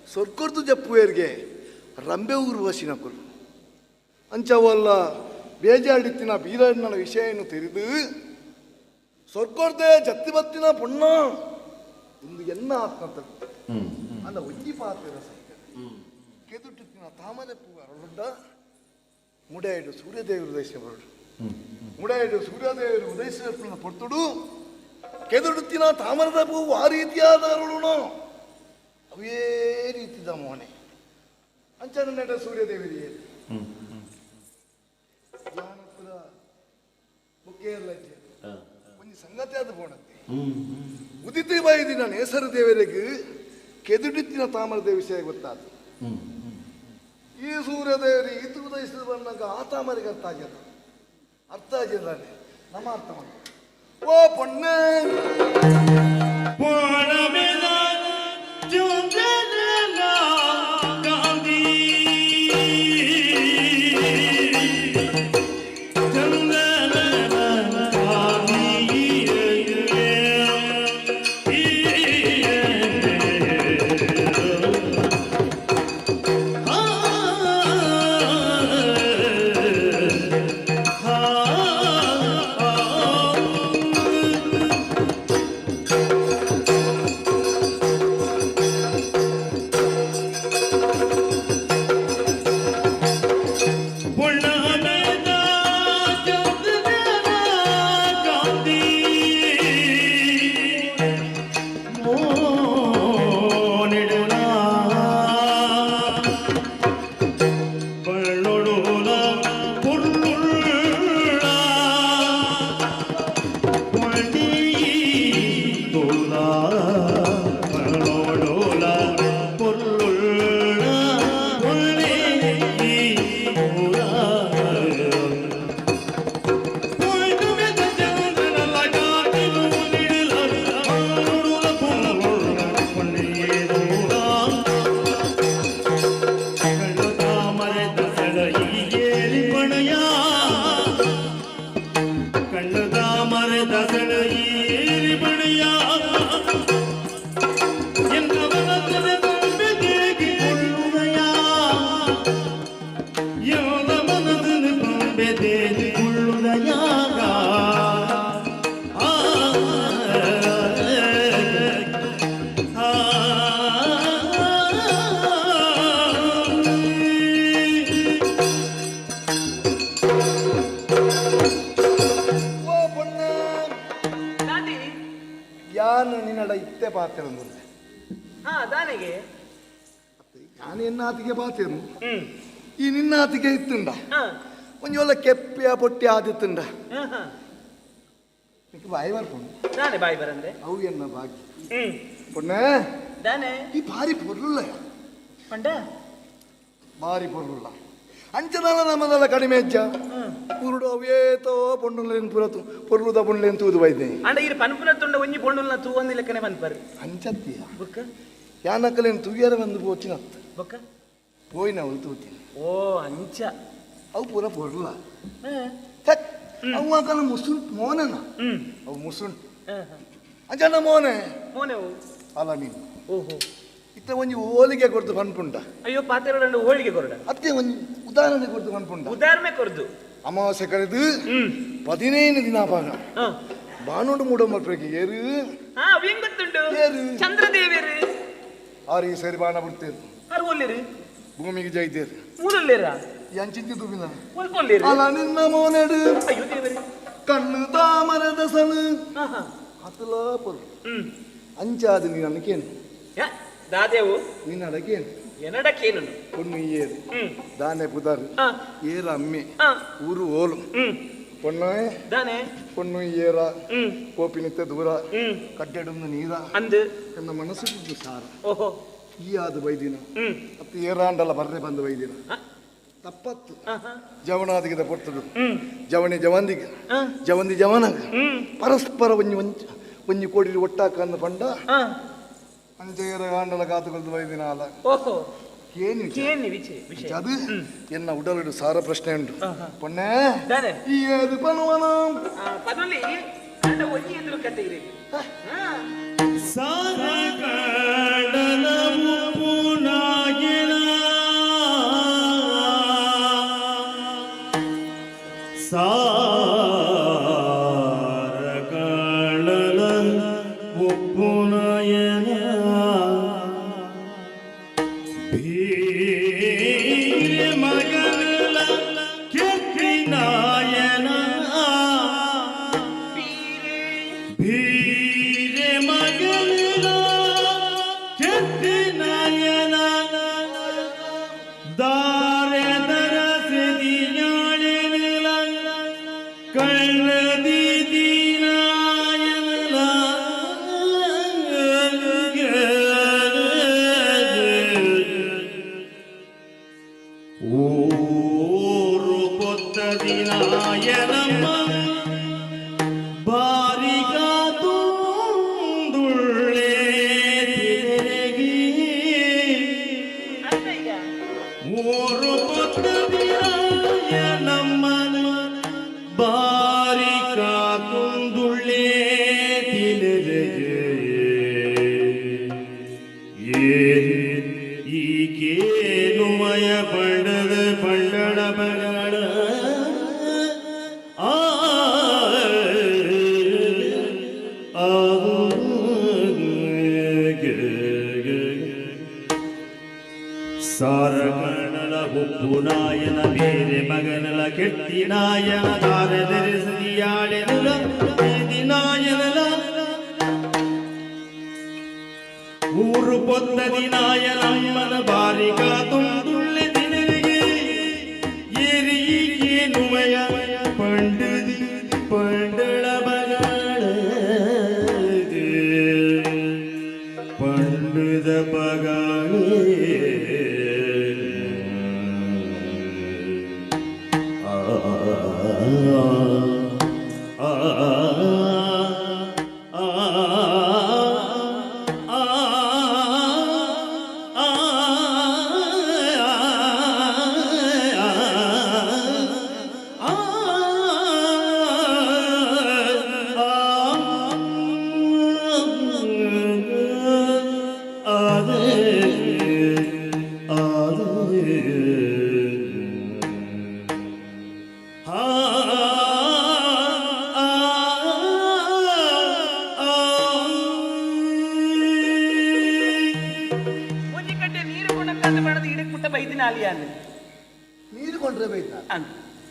ಸೊರ್ಕೊರ್ದು ಜಪ್ಪುವೇರಿಗೆ ರಂಬೆ ಊರ್ವಶಿ ನಕಲು ಅಂಚವಲ್ಲ ಬೇಜಾಡಿತ್ತಿನ ಬೀರಣ್ಣನ ವಿಷಯನ್ನು ತಿಳಿದು ಸೊರ್ಕೊರ್ದೆ ಜತ್ತಿ ಬತ್ತಿನ ಪೊಣ್ಣ ಒಂದು ಎನ್ನ ಆತ್ಮತ ಅಲ್ಲ ಒಂಜಿ ಪಾತ್ರ ಸತ್ಯ ಕೆದುಟುತ್ತಿನ ತಾಮರೆ ಪೂ ಅರಳುಂಡ ಮುಡಾಯಿಡು ಸೂರ್ಯದೇವರು ಉದಯಿಸ ಬರಡು ಮುಡಾಯಿಡು ಸೂರ್ಯದೇವರು ಉದಯಿಸಿದ ಪೊರ್ತುಡು ಕೆದುಡುತ್ತಿನ ತಾಮರದ ಹೂವು ಆ ರೀತಿಯಾದ ಅರಳುನು ಅವೇ ರೀತಿದ ಮೋನೆ ಅಂಚನ ನೆಟ ಸೂರ್ಯದೇವರಿಗೆ ಧ್ಯಾನಪುರ ಬುಕ್ಕೇರ್ಲಜ್ಜೆ ಒಂಜಿ ಸಂಗತಿ ಅದು ಬೋಣತ್ತೆ ಉದಿತಿ ಬೈದಿನ ನೇಸರ ದೇವರಿಗೆ ಕೆದುಡಿತ್ತಿನ ತಾಮರದ ವಿಷಯ ಗೊತ್ತಾತು. ಈ ಸೂರ್ಯದೇವರು ಈತು ಉದಯಿಸಿದ ಬಂದಾಗ ಆ ತಾಮರಿಗೆ ಅರ್ಥ ಆಗ್ಯದ, ಅರ್ಥ ಆಗಿದ್ದಾನೆ ನಮ್ಮ ಅರ್ಥ ಮಾಡು. ಓ ಪೊಣ್ಣೆ ಓ ಪೊಣ್ಣೆ ದಾದಿ ಯಾನು ನಿನ್ನಡ ಇತ್ತೆ ಪಾತ್ರ ಹಾ ದಾನೆಗೆ ಯಾನು ಎನ್ನಾತಿಗೆ ಪಾತೇನು ಈ ನಿನ್ನಾತಿಗೆ ಇತ್ತುಂಡ ಹಾ ಒಂಜಿ ಒಲ್ಲ ಕೆಪ್ಪಿಯ ಪೊಟ್ಟಿ ಆದಿತ್ತುಂಡ ಹಾ, ಹಾ ನಿಕ್ಕೆ ಬಾಯಿ ಬರ್ಪುಂಡು ದಾನೆ ಬಾಯಿ ಬರಂದೆ ಅವು ಎನ್ನ ಬಾಕಿ ಹ್ಮ್ ಪೊಣ್ಣೆ ದಾನೆ ಈ ಭಾರಿ ಪೊರ್ಲುಲ್ಲ ಪಂಡ ಭಾರಿ ಪೊರ್ಲುಲ್ಲ ಅಂಚದಾನ ನಮ್ಮದಲ್ಲ ಕಡಿಮೆ ಹೆಜ್ಜ ಪುರುಡು ಅವೇತೋ ಪೊಣ್ಣುಲೇನು ಪುರತು ಪೊರ್ಲುದ ಪೊಣ್ಣುಲೇನು ತೂದು ಬೈದೆ ಅಂಡ ಇರು ಪನ್ಪುನ ತುಂಡ ಒಂಜಿ ಪೊಣ್ಣುಲ್ನ ತೂವಂದಿ ಲೆಕ್ಕನೆ ಪನ್ಪರ್ ಅಂಚತ್ತಿಯ ಬುಕ್ಕ ಯಾನಕಲೇನು ತೂಗ್ಯಾರ ಬಂದು ಪೋಚಿನತ್ತು ಬೊಕ್ಕ ಪೋಯಿನ ಅವಳು ತೂತೀನಿ ಓ ಅಂಚ ಅವು ಪೂರ ಪೊರ್ಲ ಅವು ಆಕನ ಮುಸುಂಟ್ ಮೋನನ ಅವು ಮುಸುಂಟ್ ಅಂಚನ ಮೋನೆ ಮೋನೆವು ಅಲ್ಲ ನೀನು ಓಹೋ ಇತ್ತ ಒಂಜಿ ಹೋಲಿಗೆ ಕೊಡ್ತು ಪನ್ಪುಂಡ ಅಯ್ಯೋ ಪಾತೆರೊಡಂಡು ಹೋಳಿಗೆ ಕೊರಡ ಅತ್ತೆ ಒಂಜಿ ಉದಾಹರಣೆ ಕೊಡ್ತು ಪನ್ಪುಂಡ ಉದಾಹರಣೆ ಕೊರ್ದು ಅಮಾವಾಸ್ಯೆ ಕರೆದು 15 ದಿನ ಭಾಗ ಬಾನೋಡು ಮೂಡೋ ಮಲ್ಪಕ್ಕೆ ಏರು ಹಾ ಅವು ಹೆಂಗ್ ಗೊತ್ತುಂಟು ಏರು. ಚಂದ್ರದೇವಿಯರು ಆರು ಈ ಸೇರಿ ಬಾಣ ಬಿಡ್ತೇರು ಆರು ಒಲ್ಲೇರು ಭೂಮಿಗೆ ಜೈತೇರು ಮೂರಲ್ಲೇರ ಎಂಚಿಂಚಿ ತುಬಿನ ಒಲ್ಪೊಲ್ಲೇರು ಅಲ ನಿನ್ನ ಮೋನೆಡು ಅಯ್ಯೋ ದೇವರೇ ಕಣ್ಣು ತಾಮರದ ಸಣು ಆಹಾ. ಅತಲ ಪೊರು ಅಂಚಾದ ನೀನು ಅನಕೇನು ಯಾ, ದಾದೇವು ನಿನ್ನ ಅಡಕೇನು ಎನಡಕೇನು பொண்ணு ஏறு தானே புதாரு ஏறு அಮ್ಮೆ ಊರು ಓಲು பொண்ணு ದಾನೆ பொண்ணு ಏರ ಕೋಪಿನಿತ್ತ ದೂರ ಕಡ್ಡೆಡೊಂದು ನೀರ ಅಂದು ನನ್ನ ಮನಸ್ಸು ಸಾರ ಓಹೋ ಈ ಆದ ಬೈದಿನ ಅತ್ತ ಏರಾಂಡಲ ಬರ್ರೆ ಬಂದು ಬೈದಿನ ತಪ್ಪತ್ತು ಜವನಾದಿಗೆ ಪೊರ್ತುಡು ಜವಣಿ ಜವಂದಿಗೆ ಜವಂದಿ ಜವನಾಗ ಪರಸ್ಪರ ಒಂಜಿ ಒಂಜಿ ಒಂಜಿ ಕೋಡಿ ಒಟ್ಟಾಕ ಅಂದ ಪಂಡ ಅಂಚೆಯರ ಆಂಡಲ ಕಾತುಕೊಳ್ದು ಬೈದಿನ ಅಲ್ಲ ಓಹೋ ಏನು ಏನು ವಿಷಯ ವಿಷಯ ಅದು ಎನ್ನ ಉಡಲಿಡು ಸಾರ ಪ್ರಶ್ನೆ ಉಂಟು ಪೊಣ್ಣೆ ದಾನೆ ಈ ಏದು ಪನುವನ ಪದೊಲಿ ಅಂಡ ಒಂಜಿ ಎದುರು ಕತೆ ಇರಿ ಸಾರ ಕಡಲ ಉಪ್ಪುನಾಗಿನ ಸಾರ ಕಡಲ ಉಪ್ಪುನಾಯನ ಭೀರ ಮಗನ ಕೀರ್ತಿನಾಯನ ಭೀರೆ ಮಗನ ಕೀರ್ತಿನಾಯನ ದಾರೆ ದರಸಿದಿಯಾಳೆನಲ ಕಳ್ಳದಿದಿನಾಯನಲ ಊರು ಪೊತ್ತದಿನಾಯನಮ್ಮ ಬಾರಿಗಾದುಳ್ಳೆ ತಿರುಗಿ ಅರ್ಥ ಈಗ ಊರು ಪೊತ್ತದಿನಾಯನಮ್ಮನ ಬಾರಿಕಾದುಳ್ಳೆ ತಿರುಗಿ ಈಗೇನು ಮಯ ಪಂಡದ ಪಂಡಳ ಬಗಳ ಆ ಸಾರಗಣಲ ಉಪ್ಪು ನಾಯನ ಬೇರೆ ಮಗನಲ ಕೆಟ್ಟಿ ನಾಯನ ದಾರದರಿಸಿಯಾಳೆನಲ ನಾಯನಲ ಊರು ಪೊತ್ತದಿ ನಾಯನಮ್ಮನ ಬಾರಿಕ ತುಂದುಳ್ಳೆ ದಿನರಿಗೆ ಏರಿ ಏನುಮಯ ಪಂಡದಿ ಪಂಡಳ ಬಗಳ ಪಂಡದ ಬಗಳೇ ಆ ಆ ಆ ಆ ಒಂಜಿ ಕಡ್ಡೆ ನೀರು ಕೊಡಕ್ಕಂತ ಬಣದ ಇಡಕ್ ಮುಟ್ಟ ಬೈದಿನ ಅಲಿಯಾನ ನೀರು ಕೊಂಡ್ರೆ ಬೈದ ಅಂದ್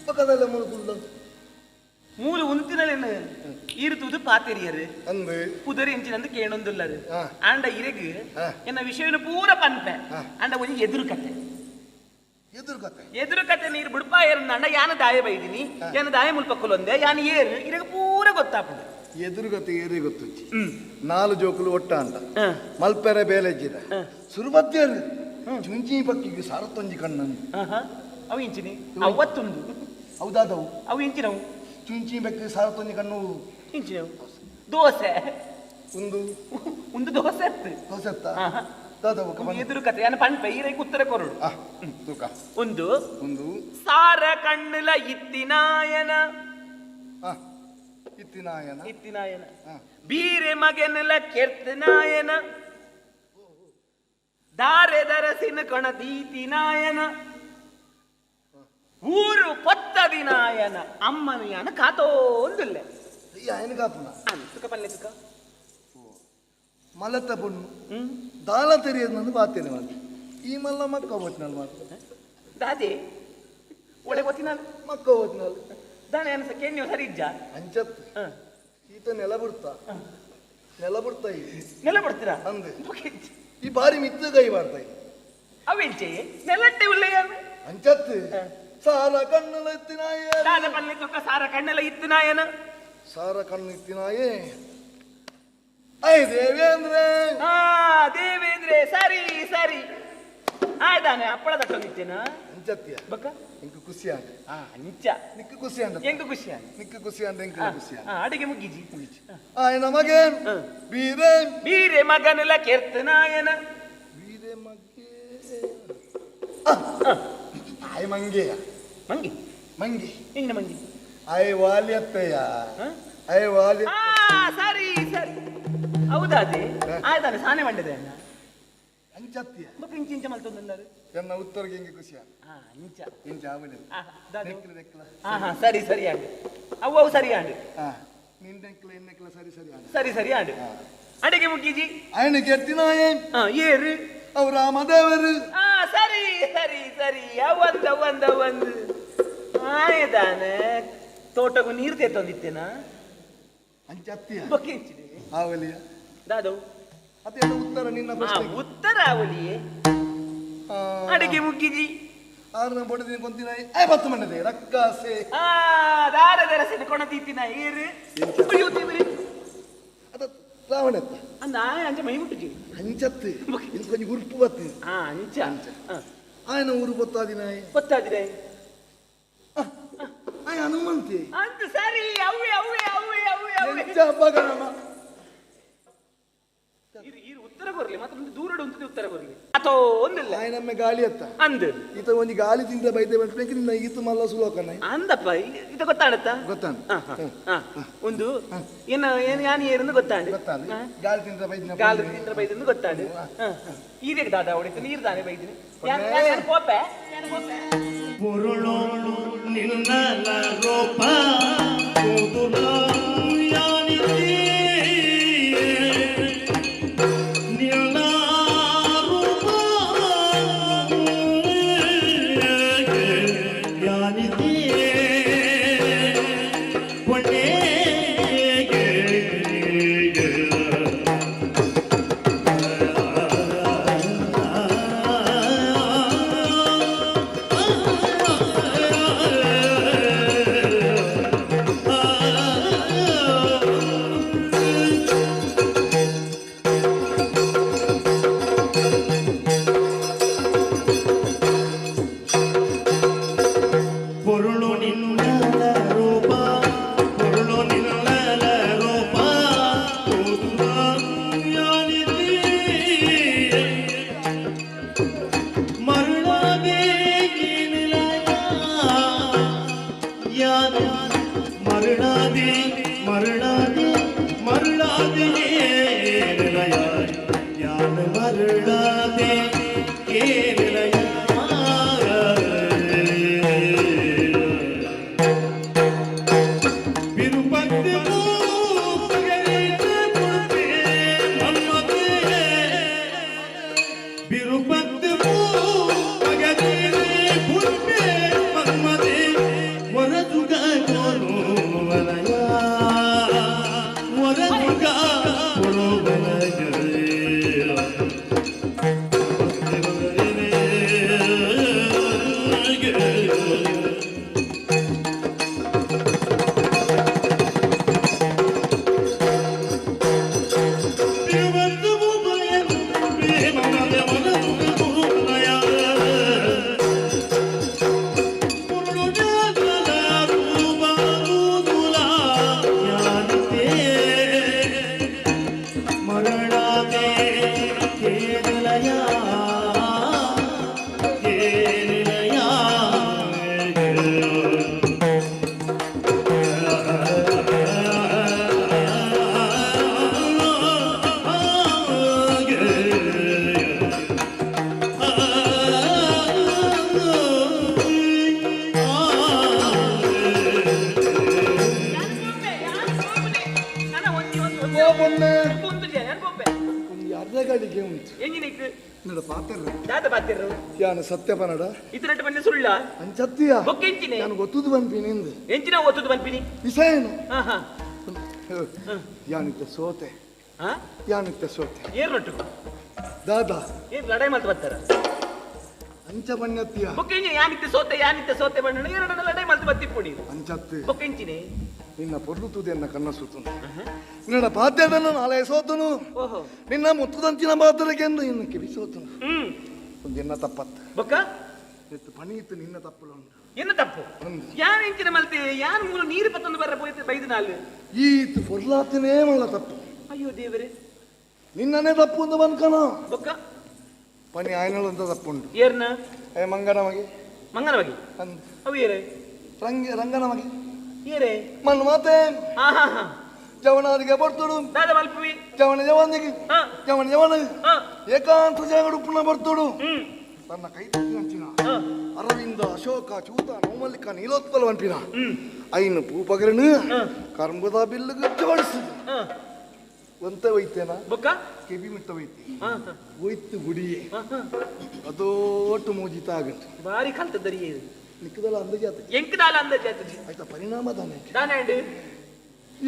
ಪಕ್ಕದಲ್ಲ ಮುಳುಕುಲ್ಲ ಮೂಲು ಉಂತಿನಲೇನು ಈರು ತೂದು ಪಾತೆರಿಯರು ಅಂದು ಪುದರ್ ಎಂಚಿನಂದು ಕೇಣೊಂದುಲ್ಲರು ಆಂಡ ಇರೆಗ್ ಎನ್ನ ವಿಷಯವನ್ನು ಪೂರ ಪನ್ಪೆ ಆಂಡ ಒಂಜಿ ಎದುರು ಕತೆ ಎದುರು ಕತೆ ಎದುರು ಕತೆ ನೀರು ಬುಡ್ಪಾ ಏರಂದ ಯಾನ ದಾಯ ಬೈದಿನಿ ಯಾನ ದಾಯ ಮುಲ್ಪಕ್ಕುಲೊಂದೆ ಯಾನ ಏರು ಇರೆಗ್ ಪೂರ ಗೊತ್ತಾಪುಂಡು ಎದುರು ಕತೆ ಏರಿ ಗೊತ್ತುಜ್ಜಿ ನಾಲು ಜೋಕುಲು ಒಟ್ಟ ಅಂಡ ಮಲ್ಪೆರೆ ಬೇಲೆಜ್ಜಿದ ಸುರುಬತ್ತೇರು ಚುಂಚಿ ಪಕ್ಕಿಗೆ ಸಾರತ್ತೊಂಜಿ ಕಣ್ಣನ್ನು ಅವು ಇಂಚಿನಿ ಅವತ್ತೊಂದು ಹೌದಾದವು ಅವು ಇಂಚಿನವು ಚುಂಚಿ ಬೆಕ್ಕಿಗೆ ಸಾರತ್ತೊಂಜಿ ಕಣ್ಣು ಇಂಚಿನವು ದೋಸೆ ಒಂದು ಒಂದು ದೋಸೆ ಅತ್ತು ದೋಸೆ ಅತ್ತ ದಾದವು ಒಂದು ಎದುರು ಕತೆ ಯಾನ ಪನ್ಪೆ ಈರೆಗ್ ಉತ್ತರ ಕೊರಡು ತೂಕ ಒಂದು ಒಂದು ಸಾರ ಕಣ್ಣುಲ ಇತ್ತಿನಾಯನ ಇತ್ತಿನಾಯನ ಇತ್ತಿನಾಯನ ಬೀರೆ ಮಗನಲ ಕೆರ್ತನಾಯನ ದಾರೆ ದರಸಿನ ಕೊಣ ದೀತಿನಾಯನ ಊರು ಪೊತ್ತದಿನಾಯನ ಅಮ್ಮನ ಯಾನ ಕಾತೋಂದುಲ್ಲೆ ఆయన ಕಾಪುನ ತುಕ ಪಲ್ಲೆ ತುಕ ಮಲತ ಪೊಣ್ಣು ದಾಲ ತೆರಿಯದು ಬಾತೇನೆ ಮಾತು ಈ ಮಲ್ಲ ಮಕ್ಕ ಹೋತ್ನಲ್ ಮಾತು ದಾದೆ ಒಡೆ ಗೊತ್ತಿನಾಲ್ ಮಕ್ಕ ಹೋತ್ನಲ್ ದಾನೆ ಅನ್ಸ ಕೆನ್ಯೋ ಸರಿ ಇಜ್ಜ ಅಂಚತ್ ಈತ ನೆಲ ಬಿಡ್ತಾ ನೆಲ ಬಿಡ್ತಾ ನೆಲ ಬಿಡ್ತೀರಾ ಅಂದೆ ಈ ಬಾರಿ ಮಿತ್ತು ಕೈ ಮಾಡ್ತಾ ಅವೆಂಚೆ ನೆಲಟ್ಟೆ ಉಲ್ಲೆಯ ಅಂಚತ್ ಸಾರ ಕಣ್ಣಲ ಇತ್ತಿನಾಯ ದಾದ ಪಲ್ಲೆ ತುಕ ಸಾರ ಕಣ್ಣಲ ಇತ್ತಿನಾಯನ ಸಾರ ಕಣ್ಣು ಇತ್ತಿನಾಯೇ I Devendra ಆ ದೇವೇಂದ್ರೆ ಸರಿ ಸರಿ ಆಯ್ತಾನೆ ಅಪ್ಪಳ ತಟ್ಟೊಂದಿತ್ತೇನ ಅಂಚತ್ಯ ಬಕ್ಕ ಎಂಕ್ ಖುಷಿ ಆಂಡ ಆ ಅಂಚ ನಿಕ್ಕು ಖುಷಿ ಆಂಡ ಎಂಕ್ ಖುಷಿ ಆಂಡ ನಿಕ್ಕು ಖುಷಿ ಆಂಡ ಎಂಕ್ ಖುಷಿ ಆಂಡ ಅಡಿಗೆ ಮುಗಿಜಿ ಮುಗಿಜಿ ಆಯ್ ನಮಗೆ ಬೀರೆ ಬೀರೆ ಮಗನಲ ಕೆರ್ತನಾಯನ ಬೀರೆ ಮಗೆ ಆಯ್ ಮಂಗೆಯ ಮಂಗಿ ಮಂಗಿ ಎಂಗಿನ ಮಂಗಿ ಆಯ್ ವಾಲ್ಯತ್ತೆಯ ಆಯ್ ವಾಲ್ಯ ಸರಿ ಸರಿ ಹೌದಾದೆ ಆಯ್ತಾನೆ ಸಾನೆ ಮಂಡದೆ ಅಣ್ಣ ಅಂಚತ್ಯ ಬಕ್ಕ ಇಂಚ ಇಂಚ ಮಲ್ತೊಂದುಂಡಾರು ಎನ್ನ ಉತ್ತರಗೆ ಎಂಗೆ ಖುಷಿ ಆಂಡ ಅಂಚ ಇಂಚ ಆವಲೆ ನೆಕ್ಲ ನೆಕ್ಲ ಹಾ ಸರಿ ಸರಿ ಆಂಡ್ ಅವು ಅವು ಸರಿ ಆಂಡ್ ನಿನ್ನೆಕ್ಲ ಎನ್ನೆಕ್ಲ ಸರಿ ಸರಿ ಆಂಡ್ ಸರಿ ಸರಿ ಆಂಡ್ ಅಡಿಗೆ ಮುಗಿಜಿ ಆಯನ ಕೆರ್ತಿನಾಯೆ ಏರು ಅವು ರಾಮದೇವರು ಸರಿ ಸರಿ ಸರಿ ಅವಂದ ಅವಂದ ಅವಂದು ಆಯ್ದಾನೆ ತೋಟಗೂ ನೀರು ತೇತೊಂದಿತ್ತೇನಾ ಅಂಚತ್ಯ ಬೊಕ್ಕೆ ಇಂಚಿದೆ ಆವಲಿಯ ದಾದವು ಅದೆಲ್ಲ ಉತ್ತರ ನಿನ್ನ ಪ್ರಶ್ನೆ ಉತ್ತರ ಅವಲಿಯೇ ಅಡಿಗೆ ಮುಗ್ಗಿಜಿ ಆರನ ಬಡದಿನ ಕೊಂತಿನ I ಬತ್ತು ಮಂಡದೆ ರಕ್ಕಾಸೆ ಆ ದಾರ ದರಸಿನ ಕೊಣ ತೀತಿನ ಏರು ಅಯ್ಯೋ ದೇವರೇ ಅದ ರಾವಣ ಎತ್ತ ಅಂದ ಅಂಚ ಮೈ ಮುಟ್ಟುಜಿ ಅಂಚತ್ತು ಇಂದು ಕೊಂಚ ಉರುಪು ಬತ್ತು ಆ ಅಂಚ ಅಂಚ ಆಯನ ಊರು ಬತ್ತಾದಿನ ಗೊತ್ತಾದಿನ ಆಯ ಹನುಮಂತಿ ಅಂತ ಸರಿ ಅವ್ವೆ ಅವ್ವೆ ಅವ್ವೆ ಅವ್ವೆ ಅವ್ವೆ ಎಂಚ ಬಗಣಮ ಉತ್ತರ ಕೊರ್ಲಿ ಮಾತ್ರ ಒಂದು ದೂರಡು ಉಂಟು ಉತ್ತರ ಕೊರ್ಲಿ ಅಥೋ ಒಂದಿಲ್ಲ ಆಯನಮ್ಮೆ ಗಾಳಿ ಅತ್ತ ಅಂದ್ ಈತ ಒಂಜಿ ಗಾಳಿ ತಿಂದ ಬೈದೆ ಬಂಟ್ಬೇಕು ನಿನ್ನ ಈತ ಮಲ್ಲ ಸುಲೋಕನ ಅಂದಪ್ಪ ಇದು ಗೊತ್ತಾಡತ್ತ ಗೊತ್ತಾಂಡ ಒಂದು ಏನ ಏನು ಯಾನ್ ಏರಂದು ಗೊತ್ತಾಂಡ ಗೊತ್ತಾಂಡ ಗಾಳಿ ತಿಂದ ಬೈದಿನ ಗಾಳಿ ತಿಂದ್ರ ಬೈದಿಂದ ಗೊತ್ತಾಂಡ ಈರೇಗ ದಾದ ಹೊಡಿತು ನೀರು ದಾನೆ ಬೈದಿನಿ ಯಾನ್ ಕೋಪೆ ಯಾನ್ ಕೋಪೆ ಪೊರುಳು ನಿನ್ನ ರೂಪ ಕೂದುಲ ಗಳಿಗೆ ಉಂಟು. ಎಂಜಿನಿಕ್ ನಿನ್ನ ಪಾತ್ರ ದಾದ ಪಾತಿರು ಯಾನು ಸತ್ಯ ಪನಡ ಇತರಟ್ಟು ಬಂದೆ ಸುಳ್ಳ ಅಂಚತ್ತಿಯ ಬೊಕ್ಕ ಎಂಚಿನೆ ನಾನು ಗೊತ್ತದು ಬಂಪಿನಿ ಇಂದು ಎಂಚಿನ ಓತುದು ಬಂಪಿನಿ ವಿಷಯನು ಹಾ ಹಾ ಯಾನಿತ್ತ ಸೋತೆ ಹಾ ಯಾನಿತ್ತ ಸೋತೆ ಏರ್ನೊಟ್ಟು ದಾದಾ ಏನ್ ಲಡಾಯಿ ಮಾತು ಬರ್ತಾರ ಅಂಚ ಬಣ್ಣತ್ತಿಯ ಬೊಕ್ಕ ಎಂಚಿನ ಯಾನಿತ್ತ ಸೋತೆ ಯಾನಿತ್ತ ಸೋತೆ ಬಣ್ಣ ಎರಡನ್ನ ಲಡಾಯಿ ಮಾತು ಬತ್ತಿಪ್ಪುಡಿ ಅಂಚತ್ತು ಬೊಕ್ಕ ಎಂಚಿನೆ ನಿನ್ನ ಪೊರ್ಲು ತುದಿಯನ್ನ ಕಣ್ಣ ಸುತ್ತನು ನಿನ್ನ ಪಾತ್ಯದನ್ನು ನಾಳೆ ಸೋತನು ಓಹೋ ನಿನ್ನ ಮುತ್ತುದಂಚಿನ ಪಾತ್ರಕ್ಕೆಂದು ನಿನ್ನ ಕಿವಿ ಸೋತನು ಹ್ಮ್ ಒಂದು ಎನ್ನ ತಪ್ಪತ್ತ ಬೊಕ್ಕ ಎತ್ತು ಪಣಿಯಿತ್ತು ನಿನ್ನ ತಪ್ಪಲು ಉಂಟು ಎನ್ನ ತಪ್ಪು ಯಾನ್ ಎಂಚಿನ ಮಲ್ತೆ ಯಾನ್ ಮೂಲ ನೀರು ಪತ್ತೊಂದು ಬರ್ರ ಪೋಯ್ತು ಬೈದು ನಾಲ್ ಈತು ಪೊರ್ಲಾತನೇ ಮಲ್ಲ ತಪ್ಪು ಅಯ್ಯೋ ದೇವರೇ ನಿನ್ನನೇ ತಪ್ಪು ಅಂತ ಬಂದ್ಕಣ ಬೊಕ್ಕ ಪನಿ ಆಯ್ನಳಂತ ತಪ್ಪುಂಟು ಏರ್ನ ಏ ಮಂಗನ ಮಗೆ ಮಂಗನ ಬಗ್ಗೆ ಅಂದ್ ಅವು ಏರೆ ರಂಗ ರಂಗನ ಮಗೆ ಏರೆ ಮಣ್ಣು ಮಾತೆ ಹಾ ಹಾ ಹಾ ಜವನಾದಿಗೆ ಬರ್ತಡು ದಾದ ಮಲ್ಪುವಿ ಜವನ ಜವನಿಗೆ ಹಾ ಜವನ ಜವನ ಹಾ ಏಕಾಂತ ಜಾಗಡು ಪುನಃ ಬರ್ತಡು ಹ್ಮ್ ತನ್ನ ಕೈ ತಪ್ಪಿನಂಚಿನ ಹಾ ಅರವಿಂದ ಅಶೋಕ ಚೂತ ನೌಮಲ್ಲಿಕ ನೀಲೋತ್ಪಲ ವನ್ಪಿನ ಹ್ಮ್ ಐನು ಪೂಪಗರನು ಹಾ. ಕರ್ಮದ ಬಿಲ್ಲುಗೆ ಜೋಡಿಸಿದ ಹಾ ಒಂತ ಒಯ್ತೇನ ಬೊಕ್ಕ ಕೆಬಿ ಮಿಟ್ಟ ಒಯ್ತೆ ಹಾ ಹಾ ಒಯ್ತು ಗುಡಿಯೇ ಹಾ ಹಾ ಅದೋಟು ಮೋಜಿತ ಆಗಂಟು ಬಾರಿ ಕಲ್ತದ್ದರಿ ನಿಕ್ಕದಲ್ಲ ಅಂದಾಜಾತ ಎಂಕದಾಲ ಅಂದಾಜು ಆತಜಿ ಆಯ್ತಾ ಪರಿಣಾಮ ತಾನೆ ದಾನೆ ಅಂಡ್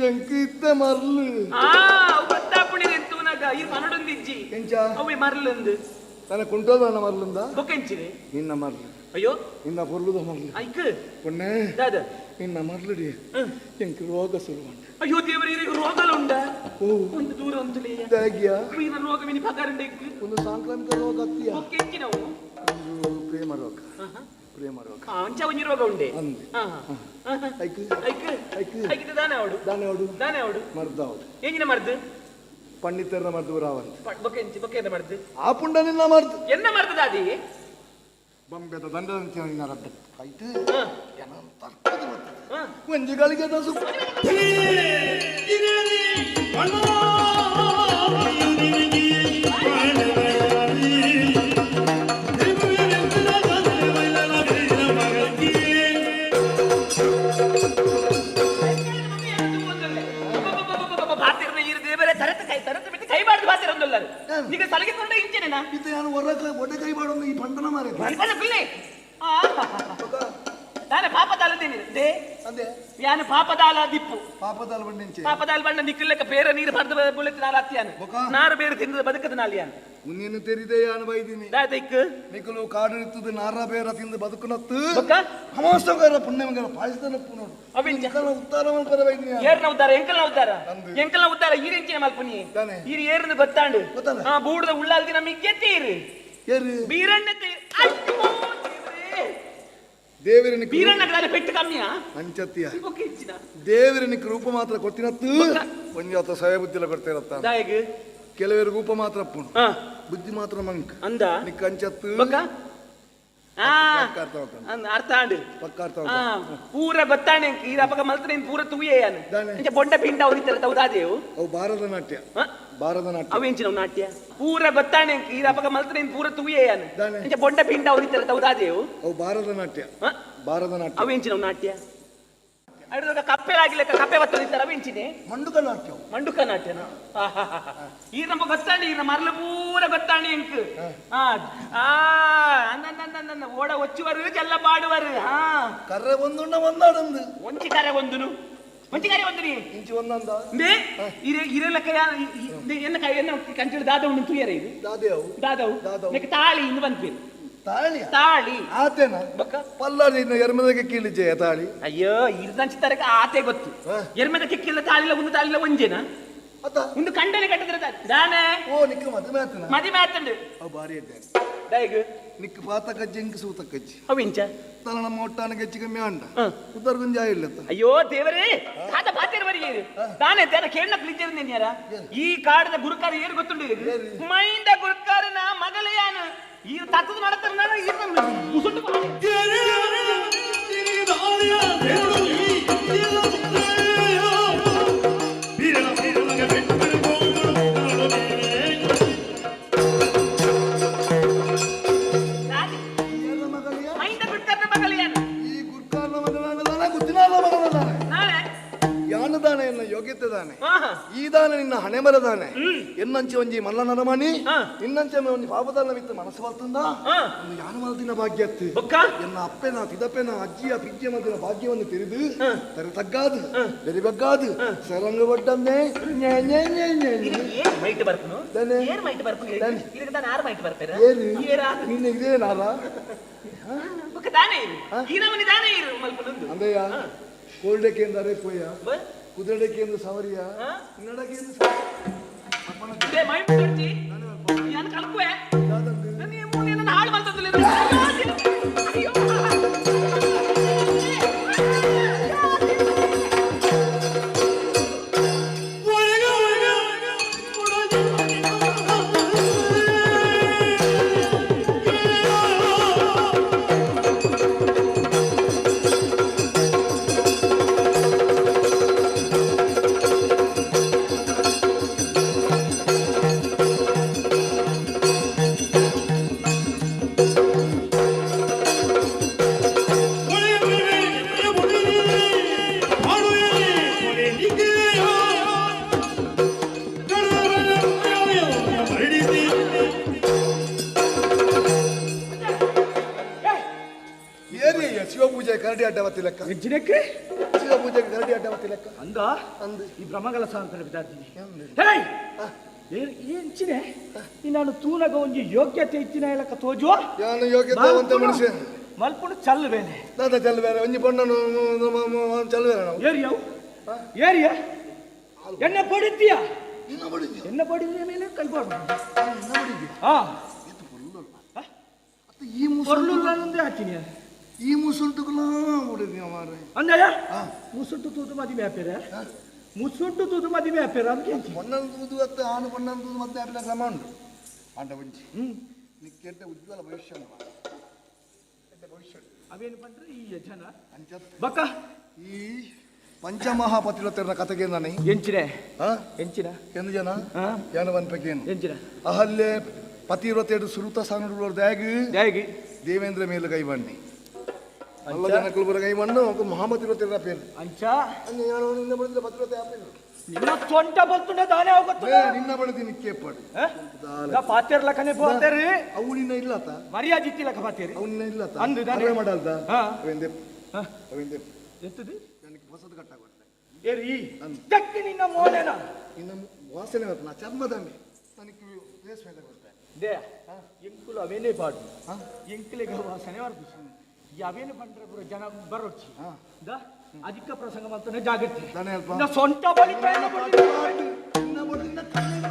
ಎಂಕ ಇತ್ತ ಮರ್ಲು ಆ ಅವು ಗೊತ್ತಾಪುಣಿ ತೂನಾಗ ಈ ಮನಡೊಂದಿಜ್ಜಿ ಎಂಚ ಅವೆ ಮರ್ಲಂದು ತನ್ನ ಕುಂಟೋದ ಮರ್ಲುಂದ ಬೊಕ್ಕ ಎಂಚಿನೆ ನಿನ್ನ ಮರ್ಲು ಅಯ್ಯೋ ನಿನ್ನ ಪೊರ್ಲುದ ಮರ್ಲು ಐಕ್ ಪೊನ್ನೆ ದಾದ ನಿನ್ನ ಮರ್ಲುಡಿ ಹ್ಮ್. ಎಂಕ್ ರೋಗ ಶುರು ಉಂಟು ಅಯ್ಯೋ ದೇವರೇ ಇರಿಗೆ ರೋಗಲ ಉಂಡ ಓ ಒಂದು ದೂರ ಅಂತಲೇ ದಾಗ್ಯ ವೀರ ರೋಗ ಮಿನಿ ಪಗಾರಂಡ ಇಕ್ ಒಂದು ಸಾಂಕ್ರಾಮಿಕ ರೋಗ ಅತ್ತಿಯ ಬೊಕ್ಕ ಎಂಚಿನವು ಒಂದು ಪ್ರೇಮ ರೋಗ ಪ್ರೇಮ ರೋಗ ಅಂಚ ಒಂಜಿ ರೋಗ ಉಂಡೆ ಅಂದೆ. ಹಾ ಹಾ ಐಕ್ ಐಕ್ ಐಕ್ ಐಕಿತ ದಾನೆ ಅವಡು ದಾನೆ ಅವಡು ದಾನೆ ಅವಡು ಮರ್ದಾವಡು ಎಂಜಿನ ಮರ್ದು ಪಂಡಿತರ ಮರ್ದು ರಾವಂತ ಬೊಕ್ಕ ಎಂಚಿ ಬೊಕ್ಕ ಎಂತ ಮರ್ದು ಆ ಪುಂಡ ನಿನ್ನ ಮರ್ದು ಎನ್ನ ಮರ್ದು ದಾದಿ ಬೊಂಬೆದ ದಂಡದಂತೆ ನಿನ್ನ ರಡ್ಡ ಆಯ್ತು ಹಾ ತರ್ಕದ ಬರ್ತದೆ ಹಾ ಒಂಜಿ ಗಳಿಗೆ ದಸು ಬಾತಿರ್ನ ಈರು ದೇವರೇ ತರತ ಕೈ ತರತ ಬಿಟ್ಟು ಕೈ ಬಾರ್ದು ಬಾತಿರ ಒಂದೊಲ್ಲರು ಈಗ ಸಲಗೆ ಕೊಂಡ ಇಂಚೆನೇನಾ ಇತ್ತ ನಾನು ಹೊರ ಒಡೆ ಕೈ ಬಾಡೊಂದು ಈ ಪಂಡನ ಮಾರೆ ಬನ್ನಿ ಪಿಲ್ಲೆ ನಾನು ಪಾಪದಾಲದೇನಿ they ಅಂದೆ ಯಾನು ಪಾಪದಾಲ ದಿಪ್ಪು ಪಾಪದಾಲ ಬಂಡೆಂಚೆ ಪಾಪದಾಲ ಬಣ್ಣ ನಿಕ್ಕಲೆಕ್ಕ ಬೇರೆ ನೀರು ಪಡೆದು ಬುಲೆತ್ ನಾಲ್ ಅತ್ತಿಯಾನು ಬೊಕ? ನಾರು ಬೇರೆ ತಿಂದ ಬದುಕದ ನಾಲಿಯಾನು ಮುಂದಿನ ತೆರಿದೆ ಯಾನು ಬೈದಿನಿ ದಾದೈಕ್ ನಿಕಲು ಕಾಡು ಇತ್ತದು ನಾರ ಬೇರ ತಿಂದು ಬದುಕುನತ್ತು ಬೊಕ್ಕ ಅಮಾಸಗಾರ ಪುಣ್ಯಮಗಾರ ಪಾಯಸದನ ಪುನೋಡು ಅವಿಂಚ ನಿಕಲ ಉತ್ತಾರ ಮಲ್ಪರ ಬೈದಿನಿ ಯಾನು. ಏರ್ನ ಉದ್ದಾರ ಎಂಕಲ್ನ ಉದ್ದಾರ ಅಂದು. ಎಂಕಲ್ನ ಉದ್ದಾರ ಈರೆಂಚಿನ ಮಲ್ಪುನಿ ತಾನೆ. ಈರು ಏರ್ನ ಗೊತ್ತಾಂಡು ಗೊತ್ತಾಂಡ? ಹಾ ಬೂಡದ ಉಳ್ಳಾಲ್ದಿ ನಮಗೆ ತೀರು ಏರು ಬೀರಣ್ಣ ತೀರು ಅಯ್ಯೋ ದೇವ್ರೇ. ದೇವರ ನಿಕ್ ಬೀರಣ್ಣಗೆ ದಾನೆ ಪೆಟ್ಟು ಕಮ್ಮಿಯಾ ಅಂಚತ್ತಿಯ ಬೊಕ್ಕ ಹೆಚ್ಚಿನ ದೇವರ ನಿಕ್ ರೂಪ ಮಾತ್ರ ಕೊತ್ತಿನತ್ತು ಒಂಜಾತ ಸಯ ಬುದ್ಧಿಲ ಕೊಡ್ತಿರತ್ತ ದಾಯಗ್ ಕೆಲವರು ರೂಪ ಮಾತ್ರ ಪುಣು ಹಾ ಬುದ್ಧಿ ಮಾತ್ರ ಮಂಕ್ ಅಂದ ನಿಕ್ ಅಂಚತ್ತು ಬೊಕ್ಕ ಆ ಪಕ್ಕ ಅರ್ಥ ಆಯ್ತು. ಅಂದ್ ಅರ್ಥ ಆಂಡು ಪಕ್ಕ ಅರ್ಥ ಆ ಆಯ್ತು. ಪೂರ ಗೊತ್ತಾಣೆ ಈ ಅಪಗ ಮಲ್ತನೆ ಪೂರ ತೂಯೆ ಯಾನು ದಾನೆ. ಇಂಚ ಬೊಂಡ ಪಿಂಡ ಅವ್ರಿತ್ತಲ್ಲ ತೌದಾದೇವು ಅವು ಭಾರತ ನಾಟ್ಯ ಹಾ? ಭಾರತ ನಾಟ್ಯ ಅವು ಎಂಚಿನ ನಾಟ್ಯ ಪೂರ ಗೊತ್ತಾಣೆ ಈ ಅಪಗ ಮಲ್ತನೆ ಪೂರ ತೂಯೆ ಯಾನು ದಾನೆ. ಇಂಚ ಬೊಂಡ ಪಿಂಡ ಅವ್ರಿತ್ತಲ್ಲ ತೌದಾದೇವು ಅವು ಭಾರತ ನಾಟ್ಯ ಹಾ? ಭಾರತ ನಾಟ್ಯ ಅವು ಎಂಚಿನ ನಾಟ್ಯ ಅಡ್ದಾಗ ಕಪ್ಪೆಲಾಗಿಲ್ಲ ಕಪ್ಪೆ ಬತ್ತದಿತ್ತರ ಅವು ಎಂಚಿನೆ ಮಂಡುಕ ನಾಟ್ಯ ಅವು. ಮಂಡುಕ ನಾಟ್ಯನ ಈ ನಮ್ಮ ಗೊತ್ತಾಣಿ ಈ ನಮ್ಮ ಮರಳು ಪೂರ ಗೊತ್ತಾಣಿ ಎಂಕ್ ಆ ಆ ಅಂದ ಅಂದ ಅಂದ ಅಂದ ಓಡ ಒಚ್ಚುವರು ಜಲ್ಲ ಪಾಡುವರು ಹಾ ಕರ್ರೆ ಒಂದುಂಡ ಒಂದಾಡಂದು ಒಂಚಿ ಕರೆ ಒಂದುನು ಒಂಚಿ ಕರೆ ಒಂದುನಿ ಇಂಚಿ ಒಂದಂದ ನೇ ಇರೆ ಇರೆಲಕ್ಕ ಎನ್ನ ಕೈ ಎನ್ನ ಕಂಚಿಡು ದಾದ ಉಂಡು ತುಯರೆ ಇದು ದಾದೆ ಅವು ದಾದವು ದಾದವು. ನೆಕ್ ತಾಳಿ ಇಂದು ಬಂದ್ಪೇರು ತಾಳಿಯ ತಾಳಿ ಆತೇನ ಬೊಕ್ಕ ಪಲ್ಲಾಡಿ ಇನ್ನು ಎರ್ಮದಕ್ಕೆ ಕೀಳಿಜೆ ತಾಳಿ ಅಯ್ಯೋ ಇರ್ದಂಚಿ ತರಕ ಆತೆ ಗೊತ್ತು ಹಾ. ಎರ್ಮದ ಕಿಕ್ಕಿಲ್ಲ ತಾಳಿಲ್ಲ ಒಂದು ತಾಳಿಲ್ಲ ಒಂಜೇನಾ ಅತ್ತ ಒಂದು ಕಂಡನೆ ಕಟ್ಟಿದ್ರೆ ದಾನೆ ಓ ನಿಕ್ಕ ಮದುವೆ ಆತನ ಮದಿಮೆ ಆತಂಡು ಅವು ಭಾರಿ ಅಡ್ಡೆ ದಾಯಗ್ ನಿಕ್ಕ ಪಾತ ಕಜ್ಜಿ ಇಂಕ್ ಸೂತ ಕಜ್ಜಿ ಅವು ಇಂಚ ತಲ ನಮ್ಮ ಒಟ್ಟಾನ ಹೆಚ್ಚು ಕಮ್ಮಿ ಅಂಡ ಹಾ. ಉತ್ತರ ಗುಂಜ ಇಲ್ಲ ಅಯ್ಯೋ ದೇವರೇ ತಾತ ಪಾತಿರ ಬರಿಗೆ ತಾನೇ ತೇನ ಕೇಳನ ಕ್ಲಿಜರ್ ನೆನ್ಯಾರ ಈ ಕಾಡದ ಗುರುಕಾರ ಏನು ಗೊತ್ತುಂಡು ಇವ್ರಿಗೆ? ಮೈಂದ ಗುರುಕಾರನ ಮಗಲೆಯಾನ ಈ ತತ್ತದ ಮಾಡತ್ತಾರ ನಾನು ಈ ಮುಸುಂಡು ಮಗಲಿಯ ಮೈಂದ ಗುರುಕಾರನ ಮಗಲೆಯಾನ ಈ ಗುರ್ಕಾರನ ಮಗನಾಗದಾನ ಗುತ್ತಿನಾರ ಮಗನಾದಾನೆ ನಾಳೆ ಯಾನ ಯಾನು ದಾನೆ ಎನ್ನ ಯೋಗ್ಯತೆ ದಾನೆ ಈ ದಾನ ನಿನ್ನ ಹಣೆ ಮರದಾನೆ ಎನ್ನಂಚೆ ಒಂಜಿ ಮಲ್ಲ ನರಮಣಿ ನಿನ್ನಂಚೆ ಒಂಜಿ ಪಾಪದಾನ ಮಿತ್ತ ಮನಸ್ಸು ಬರ್ತಂದ ಯಾನು ಮಲ್ದಿನ ಭಾಗ್ಯ ಅತ್ತು ಎನ್ನ ಅಪ್ಪೆನ ತಿದಪ್ಪೆನ ಅಜ್ಜಿಯ ಪಿಜ್ಜಿಯ ಮಲ್ದಿನ ಭಾಗ್ಯವನ್ನು ತೆರೆದು ತೆರೆ ತಗ್ಗಾದು ಬೆರಿ ಬಗ್ಗಾದು ಸರಂಗ ಬಡ್ಡಂದೆ ಮೈಟ್ ಬರ್ಪುನು ಏರ್ ಮೈಟ್ ಬರ್ಪು ಇದಕ್ಕೆ ತಾನು ಆರು ಮೈಟ್ ಬರ್ಪೇರ ಏರು ನಿನ್ನ ಇದೇ ನಾರ ಬೊಕ್ಕ ದಾನೆ ಇರು ಈ ನಮನಿ ದಾನೆ ಇರು ಮಲ್ಪುನೊಂದು ಅಂದಯ್ಯ ಕೋಲ್ಡಕ್ಕೆ ಎಂದರೆ ಪೋಯ ಕುದುರೆಡಕ್ಕೆ ಎಂದು ಸವರಿಯ ನಡಕ್ಕೆ ಎಂದು ಮೈಟ್ ಬರ್ಚಿ ಯಾನ್ ಕಲ್ಪುವೆ ನನ್ನ ಮೂನೆ ನನ್ನ ಹಾಳು ಮಲ್ತದಲ್ಲ ಅಯ್ಯೋ. ಏರಿ ಶಿವಪೂಜೆ ಕರಡಿ ಅಡ್ಡ ಬತ್ತಿಲೆಕ್ಕ ಎಂಚಿನಕ್ಕೆ ಶಿವಪೂಜೆ ಕರಡಿ ಅಡ್ಡ ಬತ್ತಿಲೆಕ್ಕ ಅಂದ ಅಂದು ಈ ಭ್ರಮಗಳ ಸಾಂತರ ವಿದ್ಯಾರ್ಥಿನಿ ಎಂಚಿನೆ ನಾನು ತೂನಗ ಒಂಜಿ ಯೋಗ್ಯತೆ ಇತ್ತಿನ ಇಲಕ ತೋಜುವ ಯಾನು ಯೋಗ್ಯತೆ ಅಂತ ಮನುಷ್ಯ ಮಲ್ಪುಡು ಚಲ್ಲು ಬೇನೆ ದಾದ ಚಲ್ ಬೇರೆ ಒಂಜಿ ಪೊಣ್ಣನು ಚಲ್ ಬೇರೆ ನಾವು ಏರಿಯವು ಏರಿಯ ಎನ್ನ ಪಡಿತೀಯ ನಿನ್ನ ಬಡಿದ್ಯಾ ಎನ್ನ ಪಡಿದ ಮೇಲೆ ಕೈಪಾಡು ನಿನ್ನ ಬಡಿದ್ಯಾ ಹಾ ಈ ಮುಸುಂಟು ಪೊರ್ಲುಲ್ಲಂದೇ ಹಾಕಿನಿ ಈ ಮುಸುಂಟುಗುಲ ಬಡಿದ್ಯಾ ಮಾರ್ರೆ ಅಂದಯ್ಯ ಮುಸುಂಟು ತೂತು ಮದಿಮೆ ಹಾಪೇರ ಮುಸುಂಟು ತೂತು ಮದಿಮೆ ಹಾಪೇರ ಅಂತ ಪೊಣ್ಣನ ತೂದು ಅತ್ತ ಆನು ಪೊಣ್ಣನ ತೂದು ಮತ್ತೆ ಆಪಿನ ಕ್ರಮ ಉಂಟು ಆಂಡ ಒಂಜಿ ನಿಕ್ಕೆಡ್ಡ ಉಜ್ವಲ ಭವಿಷ್ಯ ಉಂಟು. ಎಡ್ಡೆ ಭವಿಷ್ಯ ಉಂಟು. ಅವೇನು ಪಂಡ್ರೆ ಈ ಜನ ಅಂಚತ್ ಬಕ್ಕ ಈ ಪಂಚಮಹಾಪತಿರತ್ತರ ಕತೆಗೆ ನಾನೇ ಎಂಚಿನೆ ಹಾ ಎಂಚಿನ ಎಂದು ಜನ ಯಾನ ವನ್ಪಕೇನು ಎಂಚಿನ ಅಹಲ್ಯೆ ಪತಿವ್ರತೆಡು ಸುರುತ ಸಾನುಡು ದ್ಯಾಗ್ ದ್ಯಾಗಿ ದೇವೇಂದ್ರ ಮೇಲೆ ಕೈ ಬನ್ನಿ ಅಲ್ಲ ಜನಕ್ಕಳು ಬರ ಕೈ ಮಣ್ಣು ಮಹಾಪತಿವ್ರತೆರ ಪೇರು ಅಂಚ ಅಂಚ ಯಾನು ನಿನ್ನ ಬಳಿದ ಪತಿವ್ರತೆ ಆಪೇರು ನಿನ್ನ ಸೊಂಟ ಬರ್ತುಂಡ ದಾನೆ ಹೋಗುತ್ತ ನಿನ್ನ ಬಳಿದ ನಿಕ್ಕೇಪಾಡು ಪಾತೇರ್ಲಕನೆ ಪೋತೇರಿ ಅವು ನಿನ್ನ ಇಲ್ಲತ ಮರ್ಯಾದೆ ಇತ್ತಿಲಕ ಪಾತೇರಿ ಅವು ನಿನ್ನ ಇಲ್ಲತ ಅಂದು ದಾನೆ. ಅವೆ ಮಾಡಲ್ದ ಹಾ. ಅವೆಂದೆ ಅವೆಂದೆ ಎಂತದು ನನಗೆ ಹೊಸದು ಕಟ್ಟಾಗೊಟ್ಟೆ ಏರಿ ಜಕ್ಕಿ ನಿನ್ನ ಮೋನೆನ ನಿನ್ನ ವಾಸನೆ ಬರ್ತಾನ ಚರ್ಮದ ಮೇ ನನಗೆ ಫೇಸ್ ಮೇಲೆ ಬರ್ತಾನೆ they ಎಂಕುಲು ಅವೇನೇ ಪಾಡು ಎಂಕುಲಿಗೆ ವಾಸನೆ ಬರ್ದು ಈ ಅವೇನು ಪಂಡ್ರೆ ಪೂರ ಜನ ಬರೋಚಿ the ಅಧಿಕ ಪ್ರಸಂಗ ಮಾಡ್ತಾನೆ ಜಾಗೃತಿ ದಾನೆ ಅಲ್ಪ. ನಿನ್ನ ಸೊಂಟ ಬಲಿತ ಎಲ್ಲ ಬಡಿದು. ನಿನ್ನ ಬಳಿದ ಕಣ್ಣೇ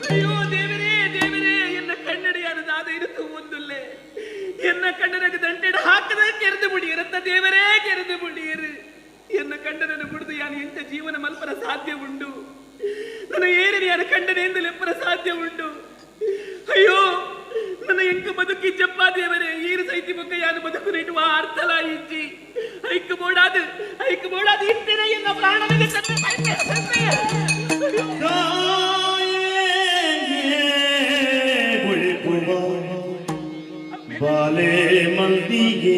ಅಯ್ಯೋ ದೇವರೇ ದೇವರೇ ಎನ್ನ ಕನ್ನಡಿಯಾದ ದಾದ ಇರುತ್ತು ಒಂದುಲ್ಲೆ ಎನ್ನ ಕಣ್ಣನಗೆ ದಂಟೆಡ ಹಾಕದ ಕೆರೆದು ಮುಡಿಯರತ್ತ ದೇವರೇ ಕೆರೆದು ಮುಡಿಯರು ಎನ್ನ ಕಂಡನನ್ನು ಬಿಡುದು ಯಾನು ಎಂತ ಜೀವನ ಮಲ್ಪರ ಸಾಧ್ಯ ಉಂಟು ನನ್ನ ಏರಿನ ಯಾನ ಕಂಡನೆ ಎಂದು ಲೆಪ್ಪರ ಸಾಧ್ಯ ಉಂಟು ಅಯ್ಯೋ ನನ್ನ ಎಂಕ ಬದುಕಿ ಜಪ್ಪ ದೇವರೇ ಈರು ಸೈತಿ ಬೊಕ್ಕ ಯಾನು ಬದುಕು ನೀಡುವ ಅರ್ಥಲ ಇಜ್ಜಿ ಐಕ್ ಬೋಡಾದು ಐಕ್ ಬೋಡಾದು ಇತ್ತೇನೆ ಎನ್ನ ಪ್ರಾಣದಲ್ಲಿ ತಂದೆ ತಂದೆ. ಬಾಲೆ ಮಂದಿಗೆ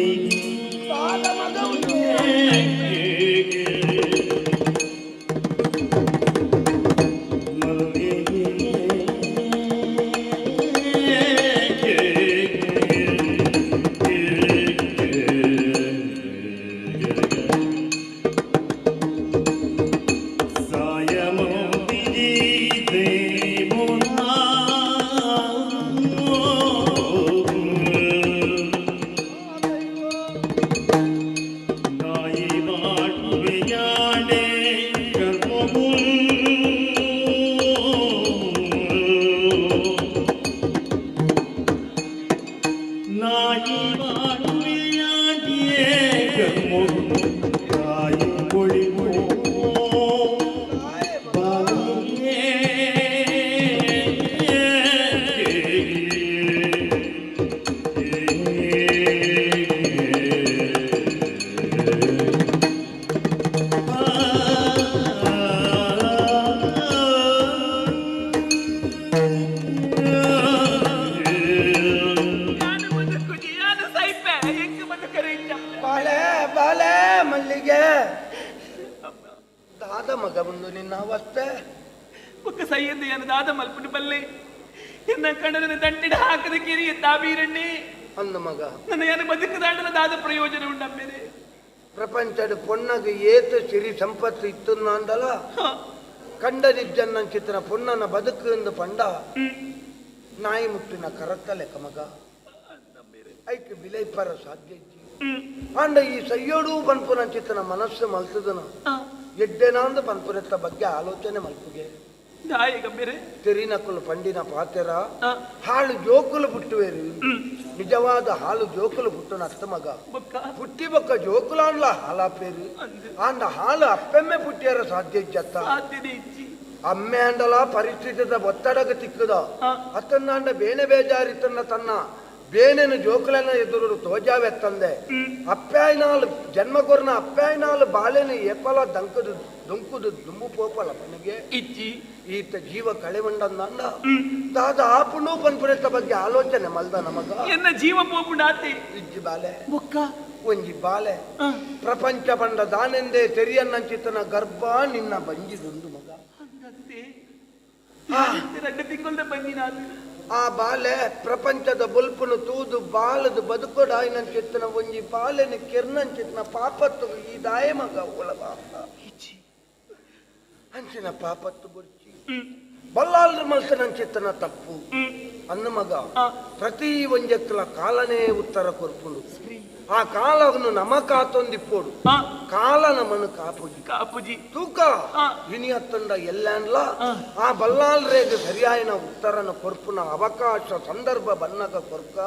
ದಾದ ಮಗ ಬಂದು ನಿನ್ನ ಅವಸ್ಥೆ ಬೊಕ್ಕ ಸೈಯಂದು ಏನು ದಾದ ಮಲ್ಪುಂಡು ಬಲ್ಲೆ ಎನ್ನ ಕಣ್ಣನ ದಂಟಿಡ ಹಾಕದ ಕಿರಿಯ ತಾಬೀರಣ್ಣೆ ಅಂದ ಮಗ ನನ್ನ ಏನು ಬದುಕದಾಂಡಲ ದಾದ ಪ್ರಯೋಜನ ಉಂಡಮ್ಮೇಲೆ ಪ್ರಪಂಚದ ಪೊನ್ನಗ ಏತ ಸಿರಿ ಸಂಪತ್ತು ಇತ್ತು ಅಂದಲ ಕಂಡದಿಜ್ಜನ್ನ ಚಿತ್ರ ಪೊನ್ನನ ಬದುಕು ಎಂದು ಪಂಡ ನಾಯಿ ಮುಟ್ಟಿನ ಕರತ್ತ ಲೆಕ್ಕ ಮಗ ಐಕ್ ಬಿಲೈಪರ ಸಾಧ್ಯ ಇಜ್ಜಿ ಆಂಡ ಈ ಸಯ್ಯೋಡು ಪನ್ಪುನ ಚಿತ್ರನ ಮನಸ್ಸು ಮಲ್ತದನ ಎಡ್ಡೆನಾಂದು ಪನ್ಪುನೆತ್ತ ಬಗ್ಗೆ ಆಲೋಚನೆ ಮಲ್ಪುಗೆ ದಾಯಿಗಮ್ಮೇರೆ ತೆರಿನಕುಲು ಪಂಡಿನ ಪಾತೆರ ಹಾಳು ಜೋಕುಲು ಪುಟ್ಟುವೇರು ನಿಜವಾದ ಹಾಲು ಜೋಕುಲು ಪುಟ್ಟುನ ಅತ್ತ ಮಗ ಬೊಕ್ಕ ಪುಟ್ಟಿ ಬೊಕ್ಕ ಜೋಕುಲಾಂಡ್ಲ ಹಾಲಾಪೇರು ಆಂಡ ಹಾಲು ಅಪ್ಪೆಮ್ಮೆ ಪುಟ್ಟಿಯರ ಸಾಧ್ಯ ಇಜ್ಜತ್ತ ಸಾಧ್ಯನೇ ಇಜ್ಜಿ ಅಮ್ಮೆ ಅಂಡಲ ಪರಿಸ್ಥಿತಿದ ಒತ್ತಡಗ ತಿಕ್ಕುದ ಅತ್ತಂದಾಂಡ ಬೇನೆ ಬೇಜಾರಿತ್ತನ್ನ ತನ್ನ ಬೇನೆನು ಜೋಕುಲನ ಎದುರು ತೋಜಾವೆತ್ತಂದೆ ಅಪ್ಪಾಯ್ನಾಲು ಜನ್ಮ ಕೊರ್ನ ಅಪ್ಪಾಯ್ನಾಲು ಬಾಳೆನು ಏಪಲ ದಂಕದು ದುಂಕುದು ದುಂಬು ಪೋಪಲ ಮನೆಗೆ ಇಜ್ಜಿ ಈತ ಜೀವ ಕಳೆವಂಡಂದ ದಾದ ಆಪುಣು ಪನ್ಪುನೆತ್ತ ಬಗ್ಗೆ ಆಲೋಚನೆ ಮಲ್ದ ನಮಗ ಎನ್ನ ಜೀವ ಪೋಪುಂಡಾತೆ ಇಜ್ಜಿ ಬಾಲೆ ಬೊಕ್ಕ ಒಂಜಿ ಬಾಲೆ ಪ್ರಪಂಚ ಬಂಡ ದಾನೆಂದೇ ತೆರಿಯನ್ನಂಚಿತನ ಗರ್ಭ ನಿನ್ನ ಬಂಜಿದೊಂದು ಮಗ ಅಂದಂತೆ ಎರಡು ತಿಂಗಳ ಬಂದಿನಾದು ಆ ಬಾಲೆ ಪ್ರಪಂಚದ ಬೊಲ್ಪುನು ತೂದು ಬಾಲದು ಬದುಕೊಡಾಯಿನಂಚಿತ್ತನ ಒಂಜಿ ಬಾಲೆನ ಕಿರ್ನಂಚಿತ್ತನ ಪಾಪತ್ತು ಈ ದಾಯ ಮಗ ಒಲಬ ಅಂಚಿನ ಪಾಪತ್ತು ಬುರ್ಚಿ ಬಲ್ಲಾಲ್ರ ಮಲ್ತನಂಚಿತ್ತನ ತಪ್ಪು ಅನ್ನ ಮಗ ಪ್ರತಿ ಒಂಜಕ್ಕಲ ಕಾಲನೇ ಉತ್ತರ ಕೊರ್ಪುಂಡು ಆ ಕಾಲವನ್ನು ನಮ ಕಾತೊಂದಿಪ್ಪೋಡು ಕಾಲ ನಮನು ಕಾಪುಜಿ ಕಾಪುಜಿ ತೂಕ ಇನಿಯತ್ತಂಡ ಎಲ್ಲಾನ್ಲ ಆ ಬಲ್ಲಾಲ್ರೇಗ ಸರಿಯಾಯಿನ ಉತ್ತರನ ಕೊರ್ಪುನ ಅವಕಾಶ ಸಂದರ್ಭ ಬನ್ನಗ ಕೊರ್ಕ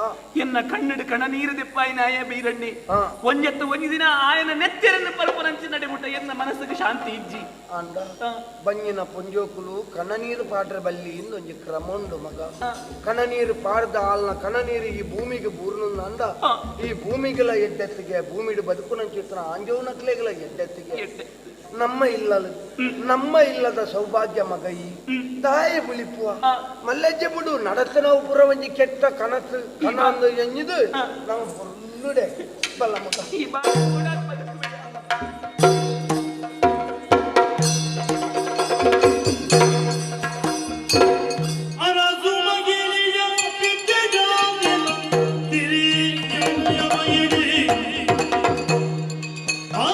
ಎನ್ನ ಕಣ್ಣಡು ಕಣ ನೀರು ದೆಪ್ಪಾಯಿನ ಆಯ ಬೀರಣ್ಣಿ ಒಂಜತ್ತು ಒಂಜಿ ದಿನ ಆಯನ ನೆತ್ತೆರನ್ನು ಪರಪರಂಚಿ ನಡೆಮುಟ್ಟ ಎನ್ನ ಮನಸ್ಸಿಗೆ ಶಾಂತಿ ಇಜ್ಜಿ ಅಂಡ ಬಂಜಿನ ಪೊಂಜೋಕುಲು ಕಣನೀರು ಪಾಡ್ರೆ ಬಲ್ಲಿ ಇಂದೊಂಜಿ ಕ್ರಮ ಉಂಡು ಮಗ ಕಣನೀರು ಪಾಡ್ದ ಆಲ್ನ ಕಣನೀರು ಈ ಭೂಮಿಗೆ ಬೂರ್ನುಂದ ಈ ಭೂಮಿಗೆಲ ಎಡ್ಡೆತ್ತಿಗೆ ಭೂಮಿಡು ಬದುಕುನಂಚಿತ್ತನ ಆಂಜೋನಕ್ಲೆಗಳ ಎಡ್ಡೆತ್ತಿಗೆ ನಮ್ಮ ಇಲ್ಲಲು ನಮ್ಮ ಇಲ್ಲದ ಸೌಭಾಗ್ಯ ಮಗ ಈ ತಾಯಿ ಬುಳಿಪುವ ಮಲ್ಲೆಜ್ಜೆ ಬುಡು ನಡತನವು ಪುರ ಒಂಜಿ ಕೆಟ್ಟ ಕನಸು ಕನ ಅಂದು ಎಂಜಿದು ನಾವು ಬೊರ್ಲುಡೆ ಬಲ್ಲ ಮಗ ಈ ಬಾಳೆ ಕೂಡ ಬದುಕುವೆ. ಅರಸು ಮಗಿಲಿಯ ಬಿಟ್ಟೆಗಾದೆಲ ತಿರಿಯಮಯಿಡಿ. ಆ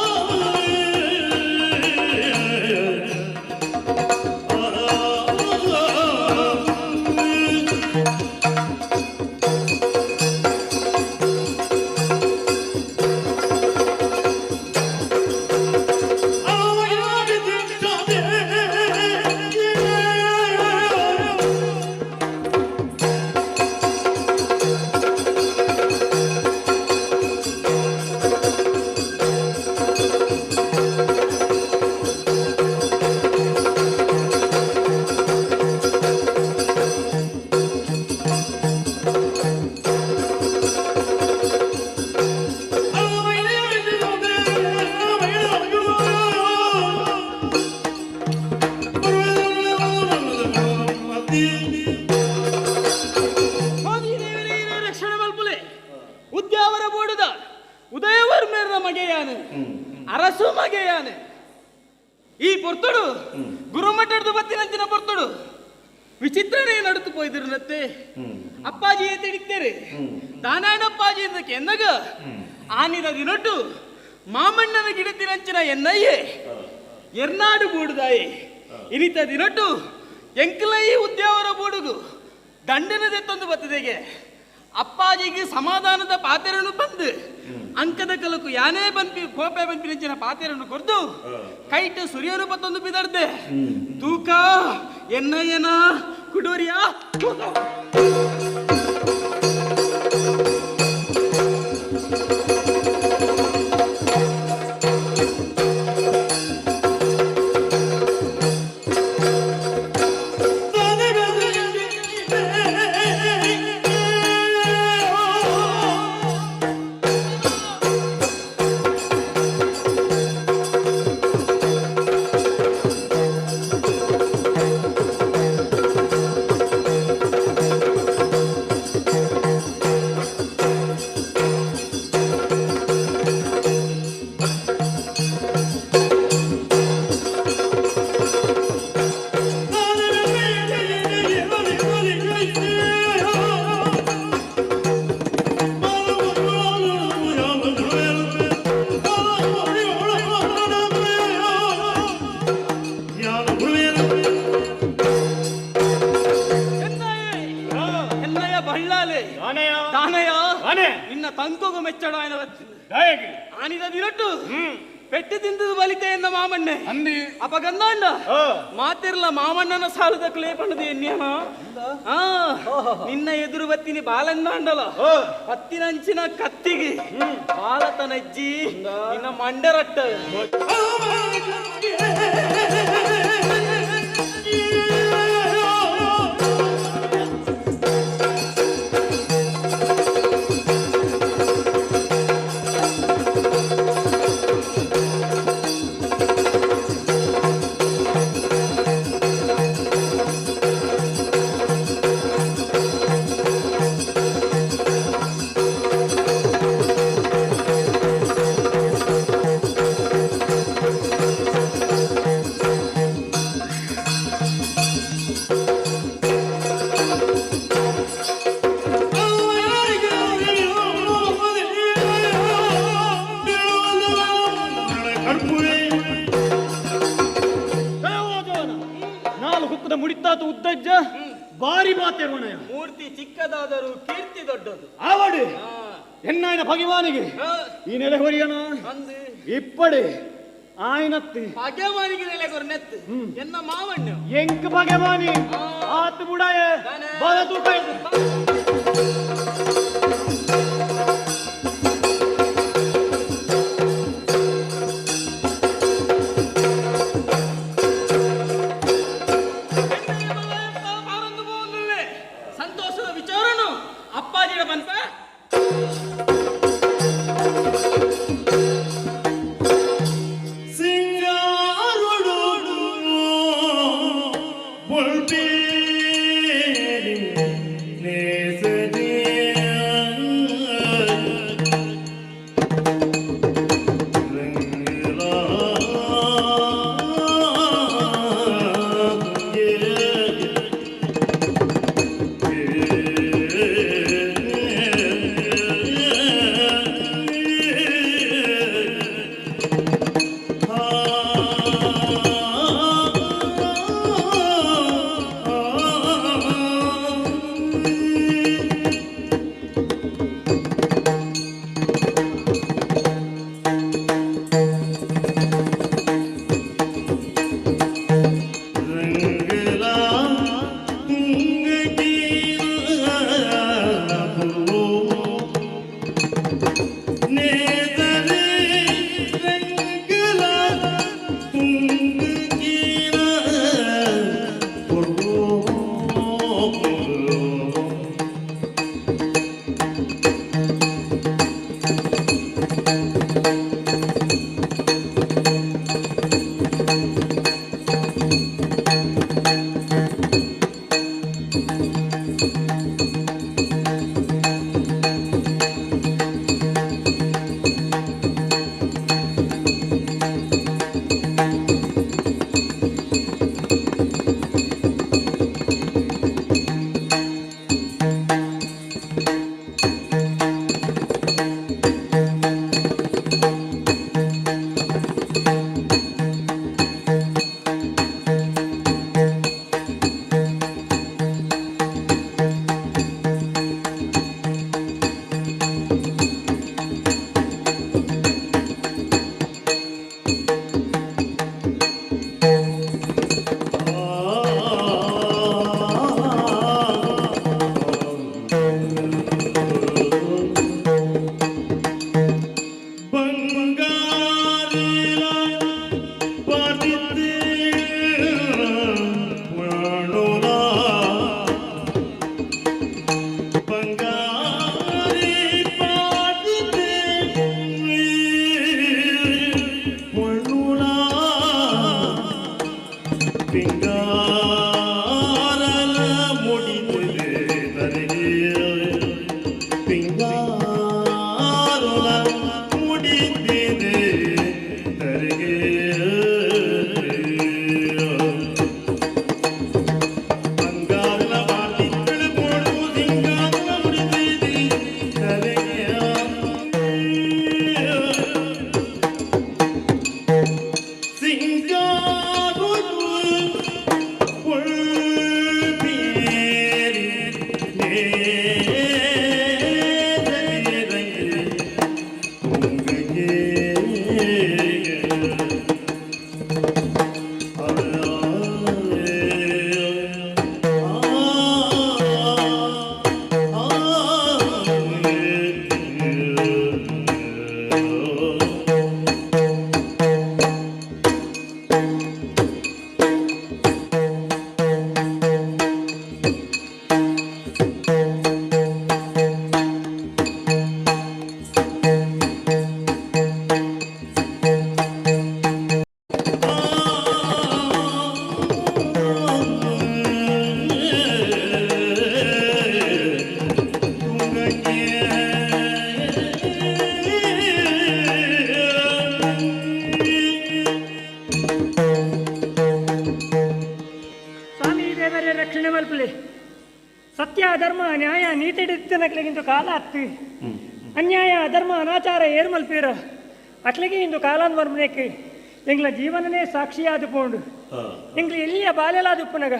ರಕ್ಷಣೆ ಮಲ್ಪುಲೆ ಉದ್ಯಾವರ ಬೋಡುದ ಉದಯವರ್ಮೇರ್ನ ಮಗೆಯಾನು ಅರಸು ಮಗೆಯಾನು ಈ ಪೊರ್ತುಡು ಗುರುಮಠದ ಬತ್ತಿನಂಚಿನ ಪೊರ್ತುಡು ವಿಚಿತ್ರನೇ ನಡುತು ಪೋಯ್ದಿರುನತ್ತೆ ಅಪ್ಪಾಜಿ ತಿಡಿತೇರೆ ದಾನಾಯಣಪ್ಪಾಜಿ ಎಂದಕ್ಕೆ ಎನ್ನಗ ಆನಿದ ದಿನೊಟ್ಟು ಮಾಮಣ್ಣನ ಗಿಡತಿನಂಚಿನ ಎನ್ನಯ್ಯೆ ಎರ್ನಾಡು ಬೂಡುದಾಯೆ ಇನಿತ ದಿನೊಟ್ಟು ಎಂಕಲೈ ಉದ್ಯಾವರ ಬೂಡುಗು ದಂಡನದೆ ತಂದು ಬತ್ತದೆಗೆ ಅಪ್ಪಾಜಿಗೆ ಸಮಾಧಾನದ ಪಾತೆರನು ಬಂದು ಅಂಕದ ಕಲಕು ಯಾನೇ ಬಂಪಿ ಕೋಪೆ ಬಂಪಿನಂಚಿನ ಪಾತೆರನ್ನು ಕೊರ್ದು ಕೈಟ್ ಸುರಿಯನು ಬತ್ತೊಂದು ಬಿದರ್ದೆ ತೂಕ ಎನ್ನಯ್ಯನ ಕುಡೋರಿಯಾ ತೂಕ. ಆ ಲಂಕೋಗು ಮೆಚ್ಚಡ ಆಯ್ನ ಬತ್ತಿನ ಆನಿದ ದಿನಟ್ಟು ಪೆಟ್ಟು ತಿಂದದು ಬಲಿತೆ ಎಂದ ಮಾಮಣ್ಣೆ ಅಂದಿ ಅಪಗಂದಾಂಡ ಮಾತಿರ್ಲ ಮಾಮಣ್ಣನ ಸಾಲದ ಕ್ಲೇ ಪಣ್ಣದು ಎನ್ನಿಯನ ಆ ನಿನ್ನ ಎದುರು ಬತ್ತಿನಿ ಬಾಲಂದಾಂಡಲ ಪತ್ತಿನಂಚಿನ ಕತ್ತಿಗೆ ಬಾಲತನಜ್ಜಿ ನಿನ್ನ ಮಂಡರಟ್ಟ ನಾಲ್ಕು ಹುಕ್ಕದ ಮುಡಿತಾತು ಉದ್ದಜ್ಜ ಬಾರಿ ಮಾತೇರುವಣಯ್ಯ. ಮೂರ್ತಿ ಚಿಕ್ಕದಾದರೂ ಕೀರ್ತಿ ದೊಡ್ಡದು. ಆವಡು ಎನ್ನಾಯನ ಭಗವಾನಿಗೆ ಈ ನೆಲೆ ಹೊರಿಯನ ಇಪ್ಪಡೆ ಆಯ್ನತ್ತಿ ಭಗವಾನಿಗೆ ನೆಲೆ ಕೊರ್ನೆತ್ತು ಎನ್ನ ಮಾವಣ್ಣ ಎಂಕ್ ಭಗವಾನಿ ಆತ್ ಬುಡಾಯ ಬಾಲ ತೂಕ. ಸಂತೋಷದ ವಿಚಾರನು ಅಪ್ಪಾಜಿಡ ಬಂತ. ಸಿಂಗಾರುಡು ಬೊಲ್ಪೇರಿ ನೇಸದೆ ಸಿಂಗಾರು. ಜೋಕುಲೆ ಸತ್ಯ ಧರ್ಮ ನ್ಯಾಯ ನೀತಿಡಿತ್ತನಕ್ಲೆಗಿಂದು ಕಾಲ ಅತ್ತಿ ಅನ್ಯಾಯ ಅಧರ್ಮ ಅನಾಚಾರ ಏರ್ಮಲ್ಪೀರ ಅಕ್ಲೆಗೆ ಇಂದು ಕಾಲಾನ್ ವರ್ಮನೆಕ್ ಎಂಗ್ಲ ಜೀವನನೇ ಸಾಕ್ಷಿಯಾದ ಪೋಂಡು ಎಂಗ್ಲ ಎಲ್ಲಿಯ ಬಾಲೆಲಾದುಪ್ಪನಗ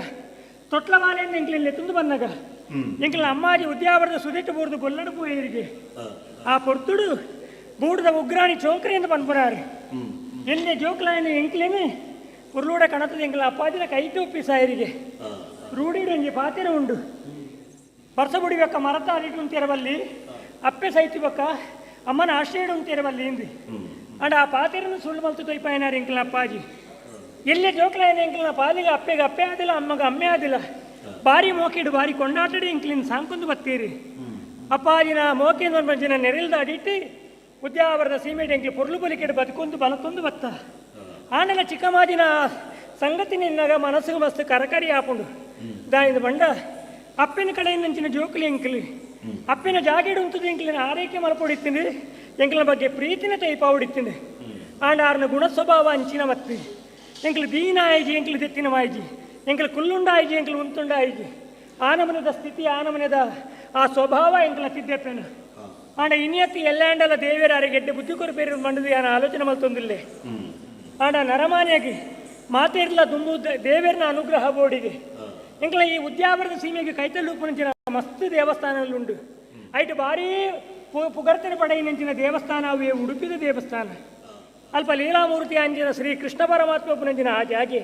ತೊಟ್ಲ ಬಾಲೆಯನ್ನು ಎಂಗ್ಲಿಲ್ಲಿ ತುಂದು ಬಂದಾಗ ಎಂಗ್ಲ ಅಮ್ಮಾಜಿ ಉದ್ಯಾವರದ ಸುದಿಟ್ಟು ಬೋರ್ದು ಗೊಲ್ಲಡು ಪೋಯರಿಗೆ ಆ ಪೊರ್ತುಡು ಬೂಡದ ಉಗ್ರಾಣಿ ಚೋಕ್ರೆಯಿಂದ ಪನ್ಪುನಾರು ಎಲ್ಲಿ ಜೋಕ್ಲಾಯನ ಎಂಕ್ಲೇನೆ ಉರ್ಲೂಡ ಕಣತದ ಎಂಗ್ಲ ಅಪ್ಪಾಜಿನ ಕೈ ಟೋಪಿ ಸಾಯರಿಗೆ ರೂಢಿಡು ಒಂಜಿ ಪಾತಿರ ಉಂಡು ಬರ್ಸ ಬುಡಿಬೇಕ ಮರತ ಅರಿಟು ಅಂತಿರಬಲ್ಲಿ ಅಪ್ಪೆ ಸೈತಿ ಬೊಕ್ಕ ಅಮ್ಮನ ಆಶ್ರಯಡು ಅಂತಿರಬಲ್ಲಿ ಇಂದು ಅಂಡ ಆ ಪಾತಿರನ್ನು ಸುಳ್ಳು ಮಲ್ತು ತೊಯ್ಪಾಯನಾರು ಎಂಕ್ಲ ಅಪ್ಪಾಜಿ ಎಲ್ಲೇ ಜೋಕ್ಲಾಯನ ಎಂಕ್ಲನ ಪಾಲಿಗೆ ಅಪ್ಪೆಗೆ ಅಪ್ಪೆ ಆದಿಲ್ಲ ಅಮ್ಮಗ ಅಮ್ಮೆ ಆದಿಲ್ಲ ಬಾರಿ ಮೋಕಿಡು ಬಾರಿ ಕೊಂಡಾಟಡಿ ಎಂಕ್ಲಿನ್ ಸಾಂಕೊಂದು ಬತ್ತೀರಿ ಅಪ್ಪಾಜಿನ ಮೋಕಿನ ಮಂಜಿನ ನೆರೆಲ್ದ ಅಡಿಟ್ಟು ಉದ್ಯಾವರದ ಸೀಮೆಡ್ ಎಂಕ್ಲಿ ಪೊರ್ಲು ಬಲಿಕೆಡು ಬದುಕೊಂದು ಬಲತೊಂದು ಬತ್ತ ಆಂಡಲ ಚಿಕ್ಕಮಾಜಿನ ಸಂಗತಿ ನಿನ್ನಾಗ ಮನಸ್ಸಿಗೆ ಮಸ್ತ್ ಕರಕರಿ ಆಪುಂಡು ದಾಯಿಂದ ಬಂಡ ಅಪ್ಪಿನ ಕಡೆಯಿಂದ ಜೋಕುಲಿ ಎಂಕ್ಲಿ ಅಪ್ಪಿನ ಜಾಗೆಡು ಉಂತದ ಎಂಕ್ಲಿನ ಆರೈಕೆ ಮಲ್ಪೊಡಿತ್ತೀನಿ ಎಂಕ್ಲಿನ ಬಗ್ಗೆ ಪ್ರೀತಿನ ತೈಪಾವುಡಿತ್ತೀನಿ ಆಂಡ ಆರ್ನ ಗುಣ ಸ್ವಭಾವ ಅಂಚಿನ ಮತ್ತಿ ಎಂಕ್ಲು ದೀನಾಯಿಜಿ ಎಂಕ್ಲು ದೆತ್ತಿನ ಮಾಯಿಜಿ ಎಂಕ್ಲು ಕುಲ್ಲುಂಡಾಯಿಜಿ ಎಂಕ್ಲು ಉಂತುಂಡಾಯಿಜಿ ಆನಮನದ ಸ್ಥಿತಿ ಆನಮನದ ಆ ಸ್ವಭಾವ ಎಂಕ್ಲ ತಿದ್ದೆಪ್ಪೆನ ಆಂಡ ಇನಿಯತ್ತಿ ಎಲ್ಲಾಂಡಲ ದೇವಿಯರ ಗೆಡ್ಡೆ ಬುದ್ಧಿ ಕೊರಪೇರು ಮಂಡದು ಯಾನ ಆಲೋಚನೆ ಮಲ್ತೊಂದಿಲ್ಲೆ ಆಂಡ ನರಮಾನಿಯಾಗಿ ಮಾತೇರ್ಲ ದುಂಬು ದೇವೇರ್ನ ಅನುಗ್ರಹ ಬೋಡಿಗೆ ಎಂಕ್ಲ ಈ ಉದ್ಯಾವರದ ಸೀಮೆಗೆ ಕೈತಲ್ಲೂಪುನಂಚಿನ ಮಸ್ತ್ ದೇವಸ್ಥಾನಲ್ಲುಂಡು ಐಟು ಭಾರೀ ಪುಗರ್ತನೆ ಪಡೆಯಿನಂಚಿನ ದೇವಸ್ಥಾನ ಅವೇ ಉಡುಪಿದ ದೇವಸ್ಥಾನ ಅಲ್ಪ ಲೀಲಾಮೂರ್ತಿ ಅಂಜಿನ ಶ್ರೀ ಕೃಷ್ಣ ಪರಮಾತ್ಮ ಪುನಂಜಿನ ಆ ಜಾಗೆ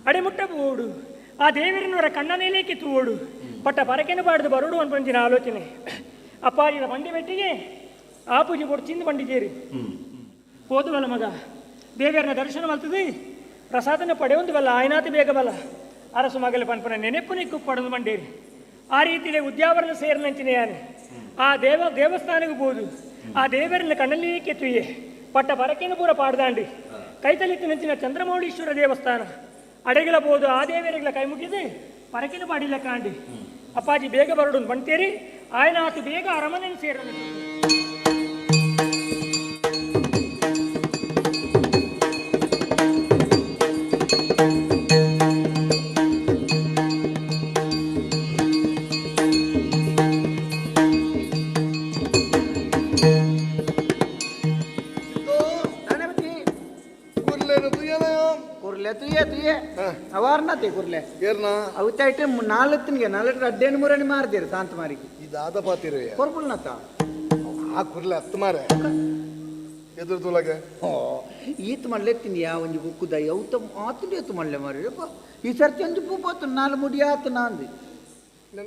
ಅಡಿಮುಟ್ಟ ಬೋಡು ಆ ದೇವರಿನವರ ಕಣ್ಣ ಮೇಲೇಕೆ ತೂಡು ಪಟ್ಟ ಪರಕೆನ ಬಾಡ್ದು ಬರುಡು ಅನ್ಪಂಚಿನ ಆಲೋಚನೆ ಅಪ್ಪಾಜಿನ ಬಂಡಿ ಬೆಟ್ಟಿಗೆ ಆ ಪೂಜೆ ಕೊಡ್ಚಿಂದ ಬಂಡಿಜೇರಿ ಹೋದುವಲ್ಲ ಮಗ ದೇವಿಯರನ್ನ ದರ್ಶನ ಮಲ್ತದೆ ಪ್ರಸಾದನ ಪಡೆಯೊಂದು ಬಲ್ಲ ಆಯ್ನಾತಿ ಬೇಗ ಬಲ್ಲ ಅರಸು ಮಗಲ ಪನ್ಪನ ನೆನೆಪು ನಿಕ್ಕು ಪಡೆದು ಮಂಡೇರಿ ಆ ರೀತಿಯಲ್ಲಿ ಉದ್ಯಾವರಣ ಸೇರಿನಂಚಿನ ಯಾನೆ ಆ ದೇವಸ್ಥಾನಕ್ಕೆ ಬೋದು ಆ ದೇವರನ್ನ ಕಣ್ಣಲ್ಲಿ ತುಯ್ಯೆ ಪಟ್ಟ ಪರಕೆನ ಪೂರ ಪಾಡ್ದಾಂಡಿ ಕೈತಲಿತ್ತು ಚಂದ್ರಮೌಳೀಶ್ವರ ದೇವಸ್ಥಾನ ಅಡಗಿಲ ಬೋದು ಆ ದೇವರಿಗಳ ಕೈ ಮುಗಿದು ಪರಕೆನ ಪಾಡಿಲ್ಲ ಕಾಂಡಿ ಅಪ್ಪಾಜಿ ಬೇಗ ಬರಡು ಬಂತೇರಿ ಆಯ್ನಾತು ಬೇಗ ಅರಮನೆ ಸೇರನು. ಅವಾರ್ನತೆ ಕುರ್ಲೆ ಅವತ್ತಾಯ್ತು ನಾಲ್ಕನಿಗೆ ನಾಲ್ಕು ಅಡ್ಡೇನು ಮೂರನಿ ಮಾರ್ದೇರು ಶಾಂತ ಮಾರಿಗೆ ಇದಾದ ಪಾತಿರು ಕೊರ್ಬುಲ್ನತ ಆ ಕುರ್ಲೆ ಹತ್ತು ಮಾರೆ ಎದುರು ತುಲಗೆ ಓ ಈತ್ ಮಲ್ಲೆ ತಿಂದಿಯಾ ಒಂಜಿ ಕುಕ್ಕುದ ಅವತ್ತ ಆತುಂಡಿ ಎತ್ತು ಮಲ್ಲೆ ಮಾರಿ ಈ ಸರ್ತಿ ಒಂಜಿ ಪೂಪತ್ತು ನಾಲ್ ಮುಡಿ ಆತು ನಾಂದು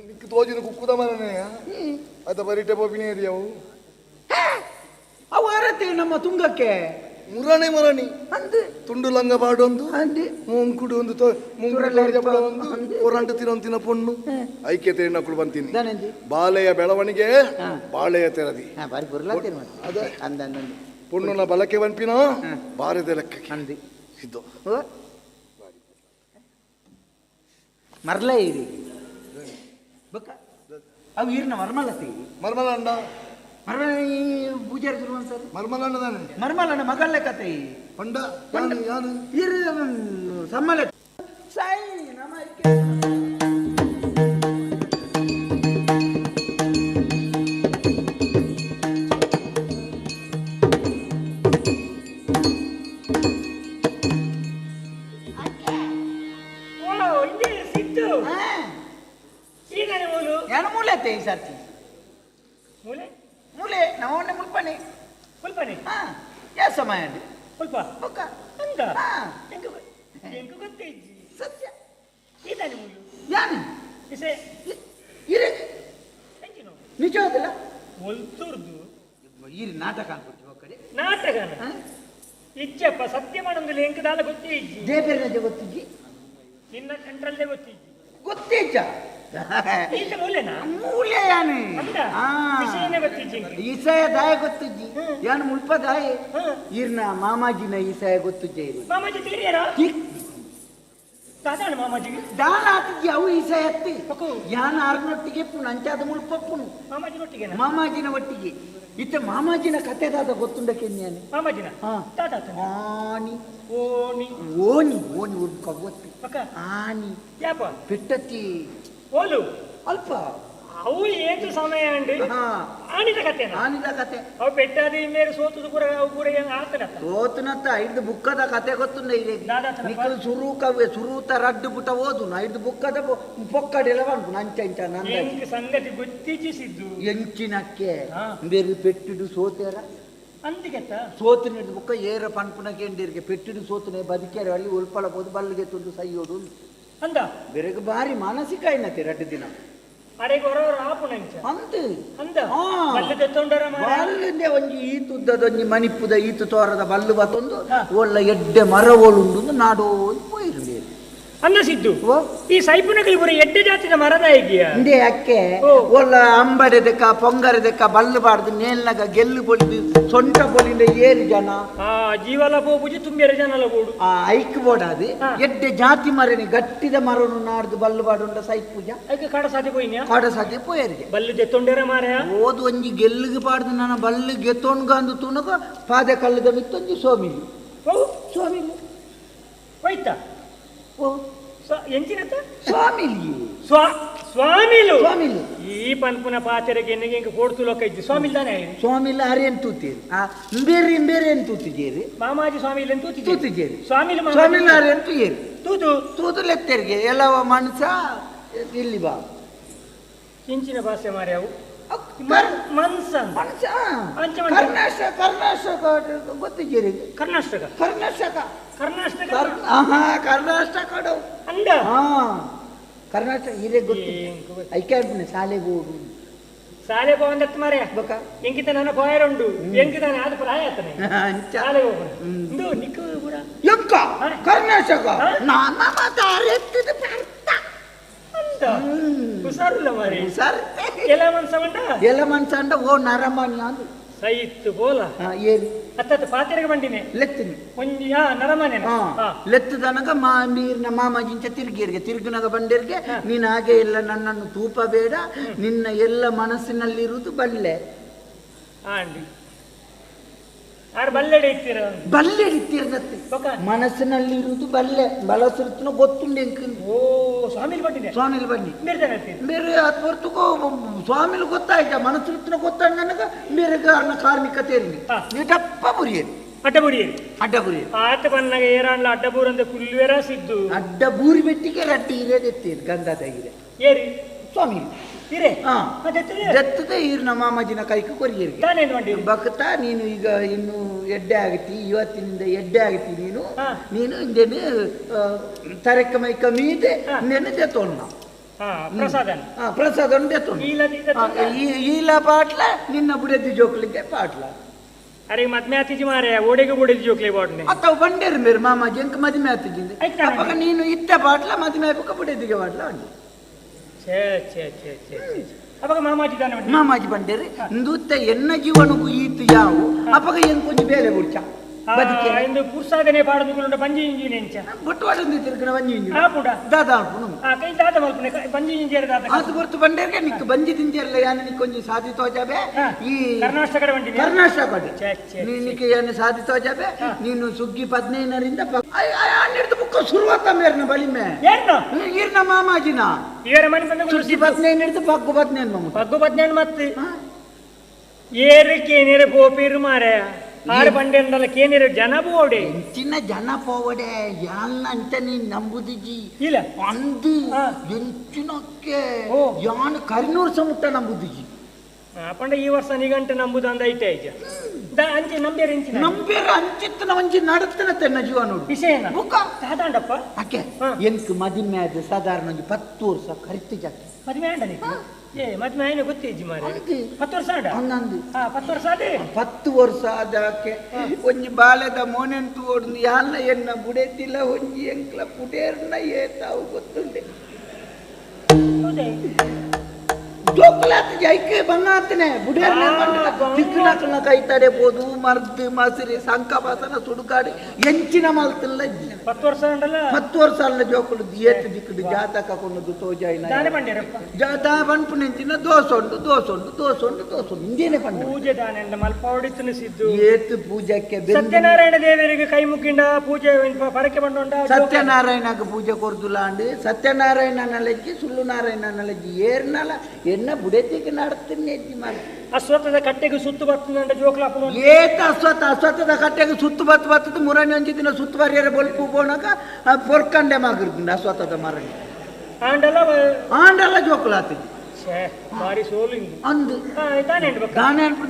ನಿಕ್ಕ ತೋಜಿನ ಕುಕ್ಕುದ ಮಾರನೆ ಅದ ಬರಿಟೆ ಪೋಪಿನಿ ಅವು ಅವು ಅರತೆ ನಮ್ಮ ತುಂಗಕ್ಕೆ ಮುರಣಿ ಮುರಣಿ ಅಂದು ತುಂಡು ಲಂಗ ಪಾಡೊಂದು ಅಂದು ಮುಂಕುಡು ಒಂದು ಮುಂಗುಡು ಒಂದು ಒರಂಟು ತಿನ್ನೊಂತಿನ ಪೊಣ್ಣು ಐಕ್ಯತೆ ನಕುಳು ಬಂತೀನಿ ಬಾಲೆಯ ಬೆಳವಣಿಗೆ ಬಾಳೆಯ ತೆರದಿ ಪೊಣ್ಣುನ ಬಲಕೆ ಬಂಪಿನ ಬಾರದ ಲೆಕ್ಕಕ್ಕೆ ಅಂದಿ ಇದ್ದು ಮರ್ಲ ಇರಿ ಅವು ಈರ್ನ ಮರ್ಮಲತಿ ಮರ್ಮಲಂಡ ಮರ್ಮಲ ಪೂಜಾರಿ ಸರ್ ಮರ್ಮಲಣ್ಣ ತಾನೆ ಮರ್ಮಲಣ್ಣ ಮಗಳ್ಳೆ ಕತೆ ಪಂಡ ಯಾರು ಇರು ಸಮ್ಮಲೆ ಸಾಯಿ ನಮ್ಮ ಮೂಲೆ ಈ ಸರ್ತಿ ಮೂಲೆ ಮೂಲೆ ನವೊನ್ನೆ ಮುಲ್ಪನೆ ಮುಲ್ಪನೆ ಹಾ ಯಾ ಸಮಯ ಮುಲ್ಪ ಬೊಕ್ಕ ಅಂದ ಹಾ ಎಂಕು ಗೊತ್ತೇ ಇಜ್ಜಿ ಸತ್ಯ ಇದಾನೆ ಮೂಲು ಯಾನು ಇಸೆ ಇರೆ ಎಂಚಿನ ನಿಜ ಅದಲ್ಲ ಒಲ್ತುರ್ದು ಈರಿ ನಾಟಕ ಅನ್ಕೊಡ್ತೀವಿ ಒಕ್ಕಡೆ ನಾಟಕನ ಇಜ್ಜಪ್ಪ ಸತ್ಯ ಮಾಡೋದಿಲ್ಲ ಎಂಕದಾಲ ಗೊತ್ತೇ ಇಜ್ಜಿ ದೇಬೇರೆ ಗೊತ್ತಿಜ್ಜಿ ನಿನ್ನ ಕಂಟ್ರಲ್ಲೇ ಗೊತ್ತಿಜ್ಜಿ ಗೊತ್ತೇ ಇಜ್ಜ ಈತ ಮೂಲೆನಾ ಮೂಲೆ ಯಾನು ಅಂದ ವಿಷಯನೇ ಗೊತ್ತಿಜ್ಜಿ ಈಸಾಯ ದಾಯ ಗೊತ್ತಿಜ್ಜಿ ಯಾನು ಮುಲ್ಪ ದಾಯ ಈರ್ನ ಮಾಮಾಜಿನ ಈಸಾಯ ಗೊತ್ತಿಜ್ಜೆ ಇರು ಮಾಮಾಜಿ ತೀರಿಯರ ದಾದಾಣ ಮಾಮಾಜಿ ದಾನ ಆತಿಜ್ಜಿ ಅವು ಈಸಾಯ ಅತ್ತಿ ಯಾನ ಆರ್ನೊಟ್ಟಿಗೆ ಪುಣ ಅಂಚಾದ ಮುಲ್ಪಪ್ಪುನು ಮಾಮಾಜಿನೊಟ್ಟಿಗೆ ಮಾಮಾಜಿನ ಒಟ್ಟಿಗೆ ಇತ್ತ ಮಾಮಾಜಿನ ಕತೆ ದಾದ ಗೊತ್ತುಂಡಕ್ಕೆ ಯಾನು ಮಾಮಾಜಿನ ದಾದ ಆನಿ ಓಣಿ ಓಣಿ ಓಣಿ ಒಂದು ಕವ್ವತ್ತಿ ಪಕ್ಕ ಆನಿ ಯಾಪ ಪೆಟ್ಟತ್ತಿ ಓಲು ಅಲ್ಪ ಅವು ಏತು ಸಮಯ ಅಂಡ್ ಆನಿದ ಕತೆ ಆನಿದ ಕತೆ ಅವು ಪೆಟ್ಟಾದ ಇಮ್ಮೇರು ಸೋತುದು ಪೂರ ಅವು ಪೂರ ಏನು ಆತನತ್ತ ಸೋತುನತ್ತ ಐದು ಬುಕ್ಕದ ಕತೆ ಗೊತ್ತುಂಡ ಇದೆ ನಿಕ್ಕಲು ಸುರು ಕವ್ವೆ ಸುರೂತ ರಡ್ಡು ಪುಟ ಓದು ಐದು ಬುಕ್ಕದ ಪೊಕ್ಕಡೆಲ್ಲ ಬಂದು ಅಂಚ ಅಂಚ ನಂದ ಎಂಕ್ ಸಂಗತಿ ಗೊತ್ತಿಜಿಸಿದ್ದು ಎಂಚಿನಕ್ಕೆ ಬೇರೆ ಪೆಟ್ಟಿಡು ಸೋತೇರ ಅಂದಿಗೆತ್ತ ಸೋತು ಹಿಡಿದು ಬುಕ್ಕ ಏರ ಪನ್ಪುನ ಕೇಂದಿರಿಗೆ ಪೆಟ್ಟಿಡು ಸೋತುನೆ ಬದುಕೇರ ಅಲ್ಲಿ ಉಲ್ಪಳ ಬೋದು ಬಲ್ಲಿಗೆ ತುಂಡು ಸೈಯೋದು ಅಂದ ಬೆರಗು ಬಾರಿ ಮಾನಸಿಕ ಐನತೆ ರಡ್ಡು ದಿನ ಅರೆಗೆ ಹೊರವರು ಆಪುನಂಚ ಅಂದು ಅಂದ ಬಲ್ಲು ತೆತ್ತೊಂಡರ ಮಾರ್ರೆ. ಬಲ್ಲುಂದೆ ಒಂಜಿ ಈತುದ್ದದೊಂಜಿ ಮಣಿಪುದ ಈತು ತೋರದ ಬಲ್ಲು ಬತ್ತೊಂದು ಒಳ್ಳ ಎಡ್ಡೆ ಮರ ಓಲುಂಡು ನಾಡೋ ಪೋಯಿರು ಅಂದ ಸಿದ್ದು ಈ ಸೈಪುನಕಲಿ ಪೂರ ಎಡ್ಡೆ ಜಾತಿದ ಮರದ ಹೇಗಿಯ ಇಂದೆ ಅಕ್ಕೆ ಒಳ್ಳ ಅಂಬಡೆ ದೆಕ್ಕ ಪೊಂಗರೆ ದೆಕ್ಕ ಬಲ್ಲು ಬಾರ್ದು ನೇಲ್ನಗ ಗೆಲ್ಲು ಪೊಲಿದು ಸೊಂಟ ಪೊಲಿಂದ ಏರು ಜನ ಆ ಜೀವಲ ಪೋಪುಜಿ ತುಂಬೇರೆ ಜನಲ ಬೋಡು ಆ ಐಕ್ ಬೋಡಾದು ಎಡ್ಡೆ ಜಾತಿ ಮರನಿ ಗಟ್ಟಿದ ಮರನು ನಾಡ್ದು ಬಲ್ಲು ಬಾಡುಂಡ ಸೈಕ್ ಪೂಜಾ ಐಕೆ ಕಾಡ ಸಾತಿ ಪೋಯಿನ್ಯಾ ಕಾಡ ಸಾತಿ ಪೋಯರಿಗೆ ಬಲ್ಲು ದೆತ್ತೊಂಡೇರ ಮಾರಾಯ ಓದು ಒಂಜಿ ಗೆಲ್ಲುಗೆ ಪಾಡ್ದು ನನ್ನ ಬಲ್ಲು ಗೆತ್ತೊಂಡ್ಗಂದು ತುಣಗ ಪಾದೆ ಕಲ್ಲುದ ಮಿತ್ತೊಂಜಿ ಸೋಮಿಲು ಓ ಸೋಮಿಲು ಹೋಯ್ತಾ ಓ ಎಂಚಿನತ್ತ ಸ್ವಾಮಿಲಿ ಸ್ವಾಮಿಲು ಸ್ವಾಮಿಲು ಈ ಪನ್ಪುನ ಪಾತೆರೆಗೆ ಎನ್ನಿಗೆ ಇಂಕ ಕೋಡ್ತು ಲೋಕ ಇಜ್ಜಿ ಸ್ವಾಮಿಲ್ ತಾನೆ ಸ್ವಾಮಿಲ ಅರೇನ್ ತೂತೀರಿ ಆ ಬೇರೆ ಬೇರೆ ಏನ್ ತೂತಿಜೇರಿ ಮಾಮಾಜಿ ಸ್ವಾಮಿಲ್ ಅಂತ ತೂತಿಜೇರಿ ತೂತಿಜೇರಿ ಸ್ವಾಮಿಲು ಮಾಮಾಜಿ ಸ್ವಾಮಿಲ ಅರೇನ್ ತೂಯೇರಿ ತೂತು ತೂತು ಲೆತ್ತೇರಿಗೆ ಎಲ್ಲವ ಮನುಷ್ಯ ಇಲ್ಲಿ ಬಾ ಇಂಚಿನ ಭಾಷೆ ಮಾರ್ಯಾವು ಮನ್ಸ ಮನುಷ್ಯ ಕರ್ನಾಟಕ ಕರ್ನಾಟಕ ಗೊತ್ತಿದ್ದೀರಿ ಕರ್ನಾಟಕ ಕರ್ನಾಟಕ ಕರ್ನಾಟಕ ಕರ್ನಾಟಕ ಅಂದ ಹಾ ಕರ್ನಾಟಕ ಇರೇ ಗೊತ್ತು ಐಕ್ಯಾಡ್ಪುಣೆ ಶಾಲೆಗೆ ಹೋಗು ಶಾಲೆ ಪೋವಂದತ್ತು ಮಾರ್ಯ ಬೊಕ ಎಂಕಿತ ನನ್ನ ಪೋಯರುಂಡು ಎಂಕಿತ ಅದು ಪ್ರಾಯ ಆತನೆ ಶಾಲೆ ಹೋಗೋಣ ಇಂದು ನಿಕ್ಕು ಪೂರ ಎಂಕ ಕರ್ನಾಟಕ ನಾನ ಮಾತಾರೆತ್ತಿದ ಪಾರ್ತ ಅಂತ ಹುಷಾರಿಲ್ಲ ಮಾರಿ ಹುಷಾರ್ ಎಲ್ಲ ಮನ್ಸ ಉಂಡ ಎಲ್ಲ ಮನ್ಸ ಅಂಡ ಓ ನರಮಾನ್ಯ ಅಂದು ಸೈತ್ತು ಬೋಲ ಏನು ಅತ್ತತ್ತ ಪಾತೆರೆಗೆ ಬಂಡಿನೆ ಲೆತ್ತಿನಿ ಒಂಜಿ ಹಾ ನರಮಾನ್ಯನ ಲೆತ್ತದನಗ ಮಾ ನೀರಿನ ಮಾಮಾಜಿಂಚ ತಿರುಗಿರಿಗೆ ತಿರುಗಿನಾಗ ಬಂಡಿರಿಗೆ ನೀನು ಹಾಗೆ ಇಲ್ಲ ನನ್ನನ್ನು ತೂಪ ಬೇಡ ನಿನ್ನ ಎಲ್ಲ ಮನಸ್ಸಿನಲ್ಲಿರುವುದು ಬಲ್ಲೆ ಆಂಡಿ ಆರ್ ಬಲ್ಲೆಡೆ ಇತ್ತೀರ ಬಲ್ಲೆ ಇತ್ತೀರ್ನತ್ತೆ ಮನಸ್ಸಿನಲ್ಲಿರುವುದು ಬಲ್ಲೆ ಬಲಸುರುತ್ತನ ಗೊತ್ತುಂಡು ಓ ಸ್ವಾಮಿಲಿ ಬಂಡಿದೆ ಸ್ವಾಮಿಲಿ ಬನ್ನಿ ಬೇರೆ ಅದು ಹೊರ್ತುಕೋ ಸ್ವಾಮಿಲು ಗೊತ್ತಾಯ್ತ ಮನಸ್ಸುರುತ್ತನ ಗೊತ್ತಾಯ್ತು ನನಗೆ ಬೇರೆ ಕಾರಣ ಕಾರ್ಮಿಕ ತೇರಿನಿ ನೀಟಪ್ಪ ಬುರಿಯೇರಿ ಅಡ್ಡ ಬುರಿಯೇರಿ ಅಡ್ಡ ಬುರಿಯೇರಿ ಆತ ಬನ್ನಾಗ ಏರಾಣ್ಲ ಅಡ್ಡ ಬೂರಂದ ಕುಲ್ವೇರ ಸಿದ್ದು ಅಡ್ಡ ಬೂರಿ ಬೆಟ್ಟಿಗೆ ರಡ್ಡಿ ಇರೇದೆತ್ತೀರಿ ಗಂಧದ ಇದೆ ಏರಿ ಸ್ವಾಮಿ ಇರೇ ದತ್ತದ ಈರ್ನ ಮಾಮಾಜಿನ ಕೈக்கு ಕೊರಿಯರಿಗೆ ಬಕ್ತಾ ನೀನು ಈಗ ಇನ್ನು ಎಡ್ಡೆ ಆಗತಿ ಇವತ್ತಿನಿಂದ ಎಡ್ಡೆ ಆಗತಿ ನೀನು ನೀನು ಇಂದೇನು ತರಕ ಮೈಕ ಮೀದೆ ಇಂದೇನು ದೆತ್ತೋಣ ಪ್ರಸಾದ ಪ್ರಸಾದ ದೆತ್ತೋಣ ಈಲ ಪಾಟ್ಲ ನಿನ್ನ ಬುಡದಿ ಜೋಕ್ಲಿಗೆ ಪಾಟ್ಲ ಅರೆ ಮದ್ಮೆ ಆತಿಜಿ ಮಾರೆ ಓಡೆಗೆ ಬುಡದಿ ಜೋಕ್ಲಿ ಬಾಡ್ನೆ ಅತ್ತವು ಬಂಡೇರು ಮೇರು ಮಾಮಾಜಿ ಎಂಕ ಮದ್ಮೆ ಆತಿಜಿ ಅಪ್ಪ ನೀನು ಇತ್ತ ಪಾಟ್ಲ ಮದ್ಮೆ ಆಪಕ ಬುಡದಿಗೆ ಪಾಟ್ಲ ಅಂಡಿ ಛೇ ಛೇ ಛೇ ಛೇ ಅವಾಗ ಮಾಮಾಜಿ ದಾನ ಮಾಮಾಜಿ ಬಂಡೇರಿ ಇಂದುತ್ತ ಎನ್ನ ಜೀವನಕ್ಕೂ ಈತು ಯಾವು ಅಪ್ಪಗ ಏನ್ ಕೊಂಚ ಬೇಲೆ ಬುಡ್ಚ ಬದುಕೆ ಇಂದು ಪುರ್ಸಾದನೆ ಪಾಡದುಗುಲುಂಡ ಬಂಜಿ ಇಂಜಿ ನೆಂಚ ಬೊಟ್ಟು ವಾಡಂದು ತಿರುಗಣ ಬಂಜಿ ಇಂಜಿ ಆ ಪುಡ ದಾದಾ ಅನ್ಪುನು ಆ ಕೈ ದಾದ ಮಲ್ಪುನೆ ಬಂಜಿ ಇಂಜೇರ ದಾದ ಆತು ಗೊತ್ತು ಬಂಡೇರಿಗೆ ನಿಕ್ ಬಂಜಿ ತಿಂಜೇರಲ್ಲ ಯಾನ ನಿಕ್ ಕೊಂಚ ಸಾಧಿ ತೋಜಾಬೆ ಈ ಕರ್ನಾಟಕ ಬಂಡಿ ಕರ್ನಾಟಕ ಬಂಡಿ ನಿಕ್ ಯಾನ ಸಾಧಿ ತೋಜಾಬೆ ನೀನು ಸುಗ್ಗಿ 15ರಿಂದ ಹನ್ನೆರಡು ಬುಕ್ಕ ಶುರುವಾತ ಮೇರ್ನ ಬಲಿಮೆ ಏರ್ನ ಈರ್ನ ಮಾಮಾಜಿನ ಏರ ಮನೆ ಬಂದ ಸುಗ್ಗಿ 15 ಹಿಡಿದು ಪಗ್ಗು 15 ಮಾಮ ಪಗ್ಗು 15 ಮತ್ತೆ ಏರು ಕೇನೇರು ಪೋಪಿರು ಮಾರೆ ಆರು ಬಂಡೆಂದಲ್ಲ ಕೇನಿರು ಜನ ಬೋಡೆ ಎಂಚಿನ ಜನ ಪೋವಡೆ ಯಾನ್ ಅಂತ ನೀನ್ ನಂಬುದಿಜಿ ಇಲ್ಲ ಅಂದು ಎಂಚಿನಕ್ಕೆ ಯಾನ್ ಕರಿನೂರು ಸಮುಟ್ಟ ನಂಬುದಿಜಿ ಪಂಡ ಈ ವರ್ಷ ನಿಗಂಟು ನಂಬುದು ಅಂದ ಐತೆ ಐಜ ಅಂಚೆ ನಂಬೇರ ಎಂಚಿನ ನಂಬೇರ ಅಂಚಿತ್ತನ ಒಂಜಿ ನಡತನ ತೆನ್ನ ಜೀವ ನೋಡು ವಿಷಯ ಬುಕ್ಕ ಸಾದಾಂಡಪ್ಪ ಅಕ್ಕೆ ಎಂಕ್ ಮದಿಮೆ ಆದ ಸಾಧಾರಣ ಒಂಜಿ 10 ವರ್ಷ ಕರಿತು ಜಾತಿ ಮದುವೆ ಆಂಡ ಏ ಮದುವೆ ಆಯ್ನ ಗೊತ್ತೇಜಿ ಮಾರೆ 10 ವರ್ಷ ಆಂಡ ಹನ್ನೊಂದು 10 ವರ್ಷ ಆದೆ 10 ವರ್ಷ ಆದಾಕೆ ಒಂಜಿ ಬಾಲೆದ ಮೋನೆಂತು ಓಡ್ದು ಯಾಲ್ನ ಎನ್ನ ಬುಡೆತಿಲ್ಲ ಒಂಜಿ ಎಂಕ್ಲ ಪುಡೇರ್ನ ಏತಾವು ಗೊತ್ತುಂಡೆ ಜೋಕುಲಾತ ಜೈಕೆ ಬಂಗಾತನೆ ಬುಡೇರ್ನೆ ಬಂಡ ತಿಕ್ಕನಕಲ್ನ ಕೈತಡೆ ಪೋದು ಮರ್ದು ಮಸಿರಿ ಸಂಕ ಬಾಸನ ಸುಡುಗಾಡಿ ಎಂಚಿನ ಮಲ್ತಲ್ಲ 10 ವರ್ಷ ಅಂಡಲ್ಲ 10 ವರ್ಷ ಅಲ್ಲ ಜೋಕುಲು ದಿಯೇತ್ ದಿಕ್ಕಡು ಜಾತಕ ಕೊನ್ನದು ತೋಜಾಯಿನ ದಾನೆ ಬಂಡೇರಪ್ಪ ಜಾತ ಪನ್ಪು ನೆಂಚಿನ ದೋಸೊಂಡು ದೋಸೊಂಡು ದೋಸೊಂಡು ದೋಸೊಂಡು ಇಂದೇನೆ ಪಂಡ ಪೂಜೆ ದಾನೆ ಅಂಡ ಮಲ್ಪಾವಡಿತ್ತನ ಸಿದ್ದು ಏತ್ ಪೂಜಕ್ಕೆ ಸತ್ಯನಾರಾಯಣ ದೇವರಿಗೆ ಕೈ ಮುಕ್ಕಿಂಡ ಪೂಜೆ ಪರಕೆ ಬಂಡೊಂಡ ಸತ್ಯನಾರಾಯಣಗೆ ಪೂಜೆ ಕೊರ್ದುಲಾಂಡು ಸತ್ಯನಾರಾಯಣ ನಲಜ್ಜಿ ಸುಳ್ಳು ನಾರಾಯಣ ನಲಜ್ಜಿ ಏರ್ನಲ ಎನ್ನ ಬುಡೆತಿಗೆ ನಡ್ತೀನಿ ಮಾರ ಅಶ್ವತ್ಥದ ಕಟ್ಟೆಗೆ ಸುತ್ತು ಬರ್ತದಂಡ ಜೋಕ್ಲಾಪುನ ಏತ ಅಶ್ವತ್ಥ ಅಶ್ವತ್ಥದ ಕಟ್ಟೆಗೆ ಸುತ್ತು ಬತ್ತು ಬತ್ತದ ಮುರಣಿ ಒಂಜಿ ದಿನ ಸುತ್ತು ಬರ್ಯಾರ ಬೊಲ್ಪು ಪೋನಾಗ ಪೊರ್ಕಂಡೆ ಮಾಗಿರ್ದುಂಡು ಅಶ್ವತ್ಥದ ಮರಣಿ ಆಂಡಲ ಆಂಡಲ ಜೋಕುಲಾತಿದ್ದಿ ಛೇ ಬಾರಿ ಸೋಲು ಅಂದು ದಾನೆ ದಾನೆ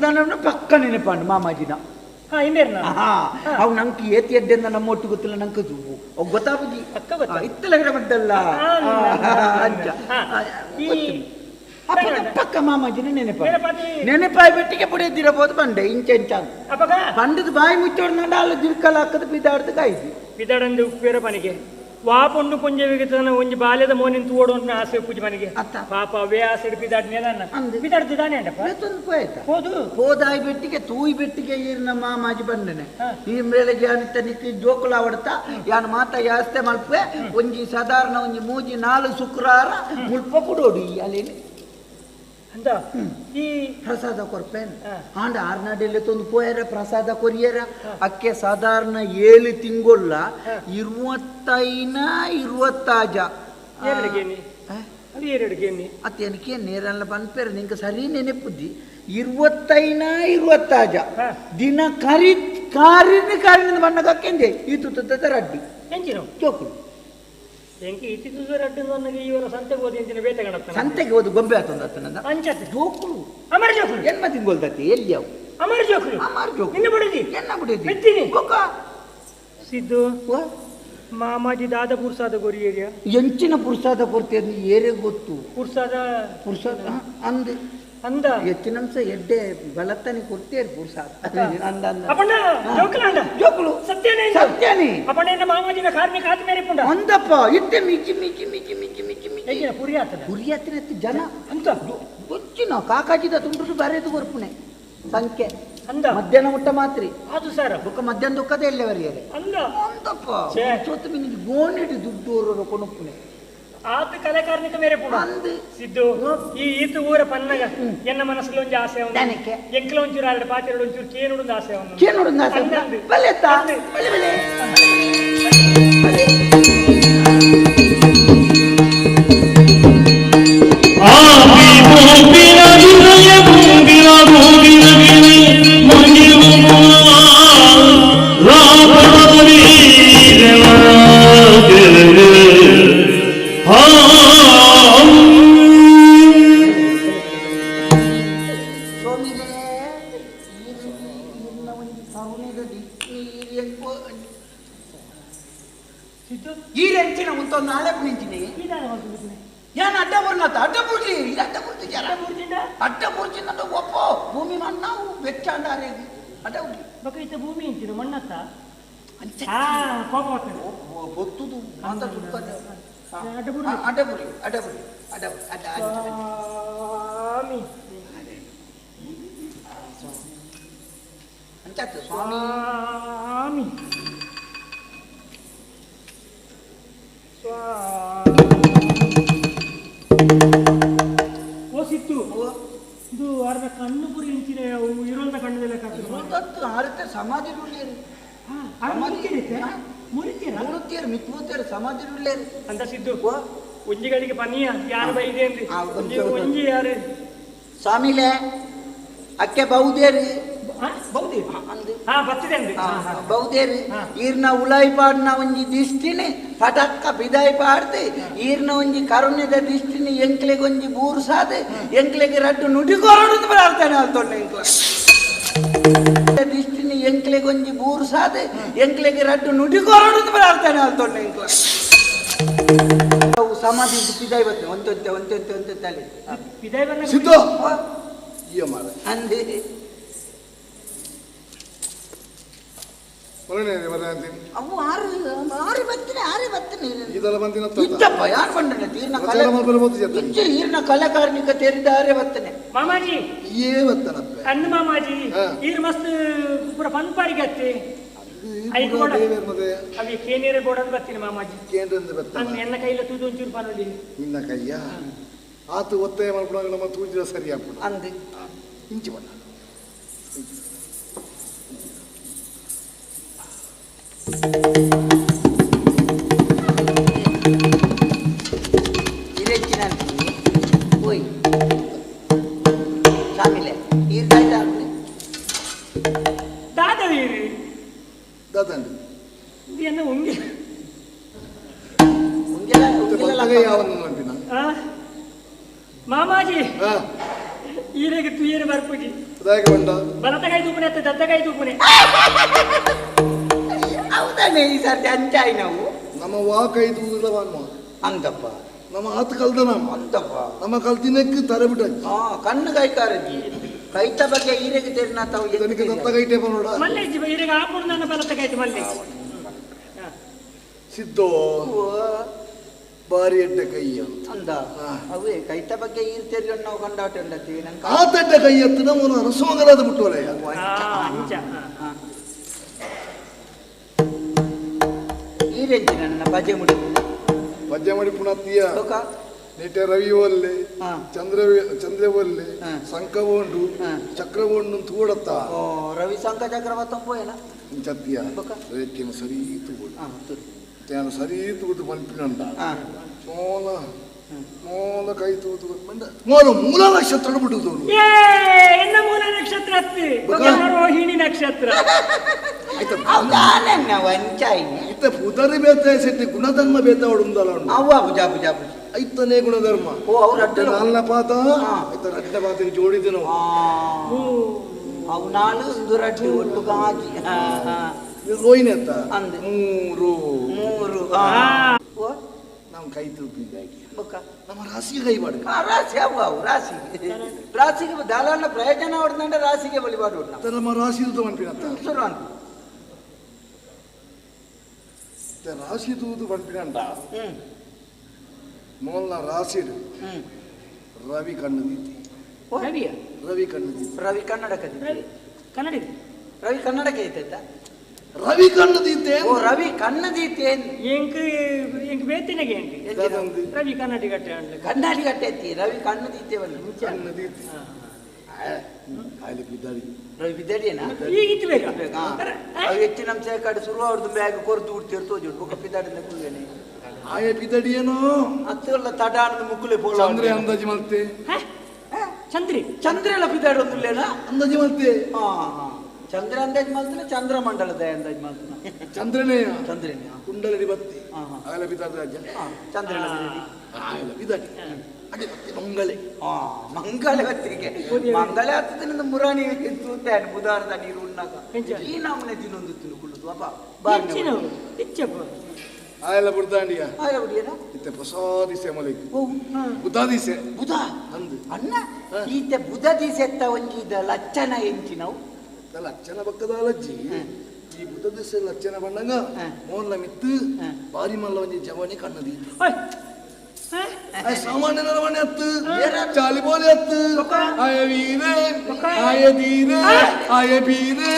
ದಾನೆ ಪಕ್ಕ ನೆನಪಾಂಡು ಮಾಮಾಜಿನ ಹಾ ಇಂದೇರ್ನ ಹಾ ಅವು ನಂಗೆ ಏತಿ ಎಡ್ಡೆಂದ ನಮ್ಮ ಒಟ್ಟು ಗೊತ್ತಿಲ್ಲ ನಂಗೆ ಅವು ಗೊತ್ತಾಪುಜಿ ಪಕ್ಕ ಗೊತ್ತ ಇತ್ತಲ ಗಿಡ ಅಂಚ ಪಕ್ಕ ಮಾಮಾಜಿನ ನೆನಪ ನೆನಪಾಯಿ ಬೆಟ್ಟಿಗೆ ಪುಡಿಯದಿರಬಹುದು ಬಂಡೆ ಇಂಚ ಇಂಚ ಬಂಡದ ಬಾಯಿ ಮುಚ್ಚೋಡ್ನಂಡ ಅಲ್ಲ ದಿರ್ಕಲ್ ಹಾಕದ ಬಿದಾಡ್ದು ಕಾಯ್ದು ಬಿದಾಡಂದು ಉಪ್ಪೇರ ಪನಿಗೆ ವಾಪೊಂಡು ಪುಂಜವಿಗೆ ತನ ಒಂಜಿ ಬಾಲ್ಯದ ಮೋನಿನ ತೂಡು ಅಂತ ಆಸೆ ಪೂಜೆ ಮನೆಗೆ ಪಾಪ ಅವೇ ಆಸೆ ಬಿದಾಡ್ನೇದನ್ನ ಬಿದಾಡ್ದು ದಾನೆ ಅಂಡಪ್ಪ ಹೋಯ್ತ ಹೋದು ಹೋದಾಯಿ ಬೆಟ್ಟಿಗೆ ತೂಯಿ ಬೆಟ್ಟಿಗೆ ಈರ್ನ ಮಾಮಾಜಿ ಬಂದನೆ ಈ ಮೇಲೆ ಜಾನಿತ ನಿಕ್ಕಿ ಜೋಕುಲ ಅವಡ್ತಾ ಯಾನ್ ಮಾತ ಯಾಸ್ತೆ ಮಲ್ಪೆ ಒಂಜಿ ಸಾಧಾರಣ ಒಂಜಿ ಮೂಜಿ ನಾಲು ಶುಕ್ರಾರ ಮುಲ್ಪ ಕುಡೋಡು ಈ ಅಲ್ಲೇನೆ ಅಂತ ಈ ಪ್ರಸಾದ ಕೊರ್ಪೇನ್ ಆಂಡ ಆರ್ನಾಡೆಲ್ಲ ತಂದು ಪೋಯರ ಪ್ರಸಾದ ಕೊರಿಯರ ಅಕ್ಕೆ ಸಾಧಾರಣ 7 ತಿಂಗೊಳ್ಳ 25 25 ಎರಡು ಗೇನಿ ಅದು ಎರಡು ಗೇನಿ ಅತ್ತೇನಕ್ಕೆ ನೇರಲ್ಲ ಬನ್ಪೇರ ನಿಂಗೆ ಸರಿ ನೆನಪುದ್ದಿ 25 25 ದಿನ ಕರಿ ಕಾರಿನ ಕಾರಿನ ಬಣ್ಣಗಕ್ಕೆಂದೆ ಈ ತುತ್ತ ರಡ್ಡಿ ಎಂಚಿನ ಚೋಕುಲು ಎಂಕಿ ಇತ್ತಿದ್ದು ರಡ್ಡು ಅನ್ನಗೆ ಇವರ ಸಂತೆಗೆ ಹೋದ ಎಂಚಿನ ಬೇತೆ ಗಣಪ್ಪ ಸಂತೆಗೆ ಹೋದು ಗೊಂಬೆ ಆತಂದ ಆತನಂದ ಅಂಚತೆ ಜೋಕುಲು ಅಮರ ಜೋಕುಲು ಎನ್ಮ ತಿಂಗೊಳ್ದತಿ ಎಲ್ಲಿ ಅವು ಅಮರ ಜೋಕುಲು ಅಮರ ಜೋಕುಲು ನಿನ್ನ ಬುಡಿದಿ ಎನ್ನ ಬುಡಿದಿ ಮೆತ್ತಿನಿ ಬೊಕ್ಕ ಸಿದ್ದು ಮಾಮಾಜಿ ದಾದ ಪುರ್ಸಾದ ಗೊರಿ ಏರಿಯಾ ಎಂಚಿನ ಪುರ್ಸಾದ ಕೊರ್ತಿ ಅದು ಏರೆ ಗೊತ್ತು ಪುರ್ಸಾದ ಪುರ್ಸಾದ ಅಂದ ಅಂದ ಹೆಚ್ಚಿನಂಶ ಎಡ್ಡೆ ಬಲತ್ತನೆ ಕೊಡ್ತೇರು ಪುರ್ಸಾದ ಅಂದ ಅಂದ ಅಪ್ಪಣ್ಣ ಜೋಕುಲಾಂಡ ಜೋಕುಲು ಸತ್ಯನೇ ಸತ್ಯನೇ ಅಪ್ಪಣ್ಣ ಎನ್ನ ಮಾಮಾಜಿನ ಕಾರ್ಮಿಕ ಆದ ಮೇರೆ ಪುಂಡ ಅಂದಪ್ಪ ಇತ್ತೆ ಮಿಚಿ ಮಿಚಿ ಮಿಚಿ ಮಿಚಿ ಮಿಚಿ ಮಿಚಿ ಎಂಚಿನ ಪುರಿ ಆತನ ಪುರಿ ಆತನ ಜನ ಅಂತ ಗೊತ್ತಿನ ಕಾಕಾಜಿದ ತುಂಡ್ರು ಬರೆದು ಕೊರ್ಪುಣೆ ಸಂಖ್ಯೆ ಅಂದ ಮಧ್ಯಾಹ್ನ ಮುಟ್ಟ ಮಾತ್ರಿ ಅದು ಸರ್ ಬೊಕ್ಕ ಮಧ್ಯಾಹ್ನ ದುಃಖದ ಎಲ್ಲೆ ಬರೆಯರೆ ಅಂದ ಅಂದಪ್ಪ ಸೊತ್ತು ಮಿನಿಗೆ ಗೋಣಿಟ್ಟು ದುಡ್ಡು ಕೊಣಪ್ಪುಣೆ ಆತ ಕಲೆಕಾರ್ಮಿಕ ಮೇರೆ ಪುಡ ಸಿದ್ದು ಈ ಈತ ಊರ ಪನ್ನಗ ಎನ್ನ ಮನಸ್ಸಲ್ಲಿ ಒಂಜಿ ಆಸೆ ಉಂಟು ಎಂಕ್ಲ ಒಂಚೂರು ಆದ್ರೆ ಪಾತೆರಡು ಒಂಚೂರು ಕೇನುಡು ಆಸೆ ಉಂಟು ಕೇನುಡು ಆಸೆ ಬಲೆ ತಾ ಬಲೆ ಬಲೆ ಆಪಿ ಭೂಮಿನ ವಿನಯ ಭೂಮಿನ ಭೂಮಿನ ವಿನಯ ಅಡ್ಡ ಬುರ್ಜಿನ ಒಪ್ಪೋ ಭೂಮಿ ಮಣ್ಣು ಬೆಚ್ಚಾಂಡಾರೆ ಅಡ್ಡ ಬೊಕ್ಕ ಭೂಮಿ ಇಂಚಿನ ಮಣ್ಣತ್ತ ಕೋಪ ಬೊತ್ತುದು ಮಾತ ಸುತ್ತನೆ ಅಡ್ಡ ಬುರಿ ಅಡ್ಡ ಬುರಿ ಅಡ್ಡ ಅಡ್ಡ ಸ್ವಾಮಿ ಅಂಚಾತು ಸ್ವಾಮಿ ಸ್ವಾಮಿ ಓ ಸಿತ್ತು ಇದು ಅರ್ಧ ಕಣ್ಣು ಪುರಿ ಇಂಚಿನ ಇರೋಂತ ಕಣ್ಣದೆಲ್ಲ ಇರೋಂತದ್ದು ಆರತೆ ಸಮಾಧಿ ಉಳ್ಳೇರು ಮುರಿತೀರ ಮಿತ್ಮೂತೇರು ಸಮಾಧಿ ಉಳ್ಳೇರು ಅಂತ ಸಿದ್ದು ಒಂಜಿಗಳಿಗೆ ಪನಿಯ ಯಾರು ಬೈದೆ ಅಂದ್ರಿ ಒಂಜಿ ಯಾರು ಸ್ವಾಮಿಲೆ ಅಕ್ಕೆ ಬಹುದೇರಿ ಬಹುದೇರಿ ಈರ್ನ ಉಲಾಯಿ ಪಾಡ್ನ ಒಂಜಿ ದಿಷ್ಟಿನಿ ಪಟಕ್ಕ ಬಿದಾಯಿ ಪಾಡ್ದು ಈರ್ನ ಒಂಜಿ ಕರುಣ್ಯದ ದಿಷ್ಟಿನಿ ಎಂಕ್ಲೆಗೆ ಒಂಜಿ ಬೂರ್ಸಾದ ಎಂಕ್ಲೆಗೆ ರಡ್ಡು ನುಡಿ ಕೊರಡು ಪ್ರಾರ್ಥನೆ ಆಲ್ತೊಂಡೆ ಎಂಕ್ಲ ದಿಷ್ಟಿನಿ ಎಂಕ್ಲೆಗೆ ಒಂಜಿ ಬೂರ್ಸಾದ ಎಂಕ್ಲೆಗೆ ರಡ್ಡು ನುಡಿ ಕೊರಡು ಪ್ರಾರ್ಥನೆ ಆಲ್ತೊಂಡೆ ಎಂಕ್ಲ ಸಮಾಧಿ ಬಿದಾಯಿ ಬರ್ತೇನೆ ಒಂದೊಂತೆ ಒಂದೊಂತೆ ಒಂದೊಂತೆ ಅಲ್ಲಿ ಬಿದಾಯಿ ಬನ್ನ ಸಿದ್ದು ಅಂದೆ ಬರನೆ ಅವು ಆರು ಆರು ಬರ್ತೇನೆ ಆರು ಬರ್ತೇನೆ ಈದಲ ಬಂದಿನ ಇತ್ತಪ್ಪ ಯಾರು ಬಂದನೆ ತೀರ್ನ ಕಲೆ ಇಚ್ಚೆ ಈರ್ನ ಕಲೆಕಾರ್ನಿಕ ತೆರಿದಾರೆ ಬತ್ತನೆ ಮಾಮಾಜಿ ಏ ಬತ್ತನಪ್ಪ ಅನ್ನ ಮಾಮಾಜಿ ಈರ್ ಮಸ್ತ್ ಪೂರ ಪನ್ಪಾರಿಗೆ ಅತ್ತಿ ಐದು ಗೋಡ ಅವಿ ಕೇನೇರೆ ಗೋಡನ್ ಬರ್ತೀನಿ ಮಾಮಾಜಿ ಕೇಂದ್ರಿಂದ ಬತ್ತ ಎನ್ನ ಕೈಲ ತೂದು ಒಂಚೂರು ಪನ್ನೊಂಡಿ ನಿನ್ನ ಕೈಯ ಆತು ಒತ್ತಾಯ ಮಾಡ್ಕೊಳಂಗ ನಮ್ಮ ತೂಜಿದ ಸರಿ ಆಗ್ಬಿಡು ಅಂದು ಇಂಚಿ ಬಣ್ಣ ಓಯ್ ಶಾಮಿಲೆ ಈರ್ದಾಯ್ತಾ ದಾದ ಈರು ದಾದಂಡಿ ಎನ್ನ ಉಂಗೆ ಉಂಗೆಲ ಉಂಗೆಲ ಯಾವನ್ನು ನಂಬಿನ ಮಾಮಾಜಿ ಈರೆಗೆ ತುಯ್ಯರು ಬರ್ಪುಜಿ ದಾಯಕ ಬಂಡ ಬಲತ ಕೈ ತೂಪುನೆ ಅತ್ತ ದತ್ತ ಕೈ ತೂಪುನೆ ಹೌದಾನೆ ಈ ಸರ್ತಿ ಅಂಚಾಯಿ ನಾವು ನಮ್ಮ ವಾ ಕೈ ತೂದಲವನ್ನ ಅಂತಪ್ಪ ನಮ್ಮ ಆತ ಕಲ್ದ ನಮ್ಮ ಅಂತಪ್ಪ ನಮ್ಮ ಕಲ್ತಿನಕ್ಕೆ ತರಬಿಟ್ಟ ಹಾ ಕಣ್ಣು ಕೈಕಾರಜಿ ಕೈತ ಬಗ್ಗೆ ಈರೆಗೆ ತೆರಿನ ತಾವು ತನಕ ದತ್ತ ಕೈಟೆ ಬರೋಡ ಮಲ್ಲೆ ಈರೆಗೆ ಆಪುಡು ನನ್ನ ಬಲತ ಕೈತು ಮಲ್ಲೆ ಸಿದ್ದೋ ಬಾರಿ ಎಡ್ಡ ಕೈಯ ಅಂದ ಅವೇ ಕೈತ ಬಗ್ಗೆ ಈರ್ ತೆರಿ ನಾವು ಕಂಡಾಟ ಉಂಡತ್ತೀವಿ ನಂಗೆ ಆ ತಡ್ಡ ಕೈ ಎತ್ತು ನಮ್ಮ ಅರಸುಮಗಲಾದ ಬಿಟ್ಟೋಲಯ್ಯ ಈರೆಂಜಿ ನನ್ನ ಬಜೆ ಮುಡಿ ಬಜ್ಜೆ ಮಾಡಿ ಪುಣತ್ತೀಯ ನೀಟೆ ರವಿ ಒಲ್ಲೆ ಚಂದ್ರ ಚಂದ್ರ ಒಲ್ಲೆ ಸಂಕ ಉಂಡು ಚಕ್ರ ಉಂಡು ತೂಡತ್ತ ರವಿ ಸಂಕ ಚಕ್ರ ಬತ್ತಂಬೋಯನ ಚತ್ತಿಯ ರೇಖೆನ ಸರಿ ತೂಡು ನಾನು ಸರಿ ತೂದು ಪಂಪಿನಂಡ ಮೋಲ ಮೋಲ ಕೈ ತೂದು ಮೋಲ ಮೂಲ ನಕ್ಷತ್ರ ಬಿಡುದು ಎನ್ನ ಮೂಲ ನಕ್ಷತ್ರ ರೋಹಿಣಿ ನಕ್ಷತ್ರ ಇತ್ತ ಪುದರಿ ಬೇತ ಸೆಟ್ಟಿ ಗುಣಧರ್ಮ ಬೇತ ಉಂದಲ್ಲ ಅವ್ವ ಪೂಜಾ ಪೂಜಾ ಐತನೇ ಗುಣಧರ್ಮ ಓ ಅವ್ರ ಅಡ್ಡ ನಾಲ್ನ ಪಾತ ಐತ ರಡ್ಡ ಪಾತಕ್ಕೆ ಜೋಡಿದನು ಅವು ನಾಲು ಒಂದು ರಡ್ಡು ಒಟ್ಟು ಗಾಜಿ ರೋಹಿಣಿ ಅಂತ ಅಂದೆ ಮೂರು ಮೂರು ನಾವು ಕೈ ತೂಪಿದ್ದಾಗಿ ನಮ್ಮ ರಾಶಿಗೆ ಕೈ ಮಾಡು ರಾಶಿ ಅವು ಅವು ರಾಶಿ ರಾಶಿಗೆ ದಾಲಾನ ಪ್ರಯೋಜನ ಹೊಡೆದಂಡ ರಾಶಿಗೆ ಬಲಿಪಾಡು ನಮ್ಮ ರಾಶಿ ತೂತು ಶುರು ಅಂತ ರಾಶಿ ತೂತು ಪನ್ಪಿನಂಡ ಮೊದಲ ರಾಶಿ ರವಿ ಕಣ್ಣು ದೀತಿ ರವಿಯ ರವಿ ಕಣ್ಣು ದೀತಿ ರವಿ ಕನ್ನಡಕ ಕನ್ನಡ ರವಿ ಕನ್ನಡಕ್ಕೆ ಐತೈತಾ ರವಿ ಕಣ್ಣು ದೀತೆ ಓ ರವಿ ಕಣ್ಣು ದೀತೆ ಎಂಕ್ ಎಂಕ್ ಬೇತಿನಗೆ ಎಂಕ್ ರವಿ ಕನ್ನಡಿ ಕಟ್ಟೆ ಕನ್ನಡಿ ಕಟ್ಟೆ ಐತಿ ರವಿ ಕಣ್ಣು ದೀತೆ ಬಂದು ಕಣ್ಣು ದೀತಿ ಅಲ್ಲಿ ಬಿದ್ದಾಡಿ ರವಿ ಬಿದ್ದಾಡಿಯೇನಾ ಈಗಿತ್ತು ಬೇಕಾ ಅವು ಹೆಚ್ಚಿನ ಅಂಶ ಕಡೆ ಶುರು ಅವ್ರದ್ದು ಬ್ಯಾಗ್ ಕೊರ್ದು ಉಡ್ತಿರ್ ತೋಜು ಬೊಕ್ಕ ಪಿದಾಡಿಂದ ಕುಲ್ವೇನೆ ಆಯ ಪಿದಡಿಯೇನೋ ಅತ್ತಲ್ಲ ತಡಾಣದ ಮುಕ್ಕುಲೆ ಪೋಲ ಚಂದ್ರೆ ಅಂದಾಜು ಮಲ್ತೆ ಚಂದ್ರಿ ಚಂದ್ರ ಎಲ್ಲ ಪಿದಾಡೊಂದುಲ್ಲೇನಾ ಅಂದಾಜು ಮಲ್ತೆ ಹಾ ಹಾ ಚಂದ್ರ ಅಂದಾಜ್ ಮಲ್ತನ ಚಂದ್ರಮಂಡಲದ ಅಂದಾಜ್ ಮಲ್ತನ ಚಂದ್ರನೇ ಚಂದ್ರನೇ ಕುಂಡಲಡಿ ಬತ್ತಿ ಆಯಲ ಬಿದ್ದಾದ ರಾಜ್ಯ ಚಂದ್ರ ಆಯಲ ಬಿದ್ದಾಡಿ ಅಡಿ ಬತ್ತಿ ಮಂಗಳೆ ಹಾ ಮಂಗಳೆ ಬತ್ತಿಗೆ ಮಂಗಳೆ ಆಗ್ತದೆ ಮುರಾಣಿ ತೂತಾನೆ ಬುಧಾರದ ನೀರು ಉಣ್ಣಾಗ ಈ ನಮ್ಮನೆ ದಿನೊಂದು ತಿನ್ಕೊಳ್ಳುದು ಅಪ್ಪ ಆಯಲ ಬುಡ್ದಾಂಡಿಯ ಆಯಲ ಬುಡಿಯನ ಇತ್ತೆ ಹೊಸ ದಿಸೆ ಮಲಗಿ ಬುಧ ದಿಸೆ ಬುಧ ಅಂದು ಅಣ್ಣ ಈತೆ ಬುಧ ದಿಸೆತ್ತ ಒಂಜಿ ಲಚ್ಚನ ಎಂಚಿನವು ಲಚ್ಚನ ಪಕ್ಕದ ಅಲಜ್ಜಿ ಈ ಬುಧ ದಿಸೆ ಲಚ್ಚನ ಬಣ್ಣಂಗ ಮೋಲ್ಲ ಮಿತ್ತು ಬಾರಿ ಮಲ್ಲ ಒಂಜಿ ಜವನಿ ಕಣ್ಣದಿ ಸಾಮಾನ್ಯ ನರವಣೆ ಹತ್ತು ಚಾಲಿ ಬೋಲಿ ಹತ್ತು ಆಯ ವೀರೆ ಆಯ ಧೀರೆ ಆಯ ಬೀರೆ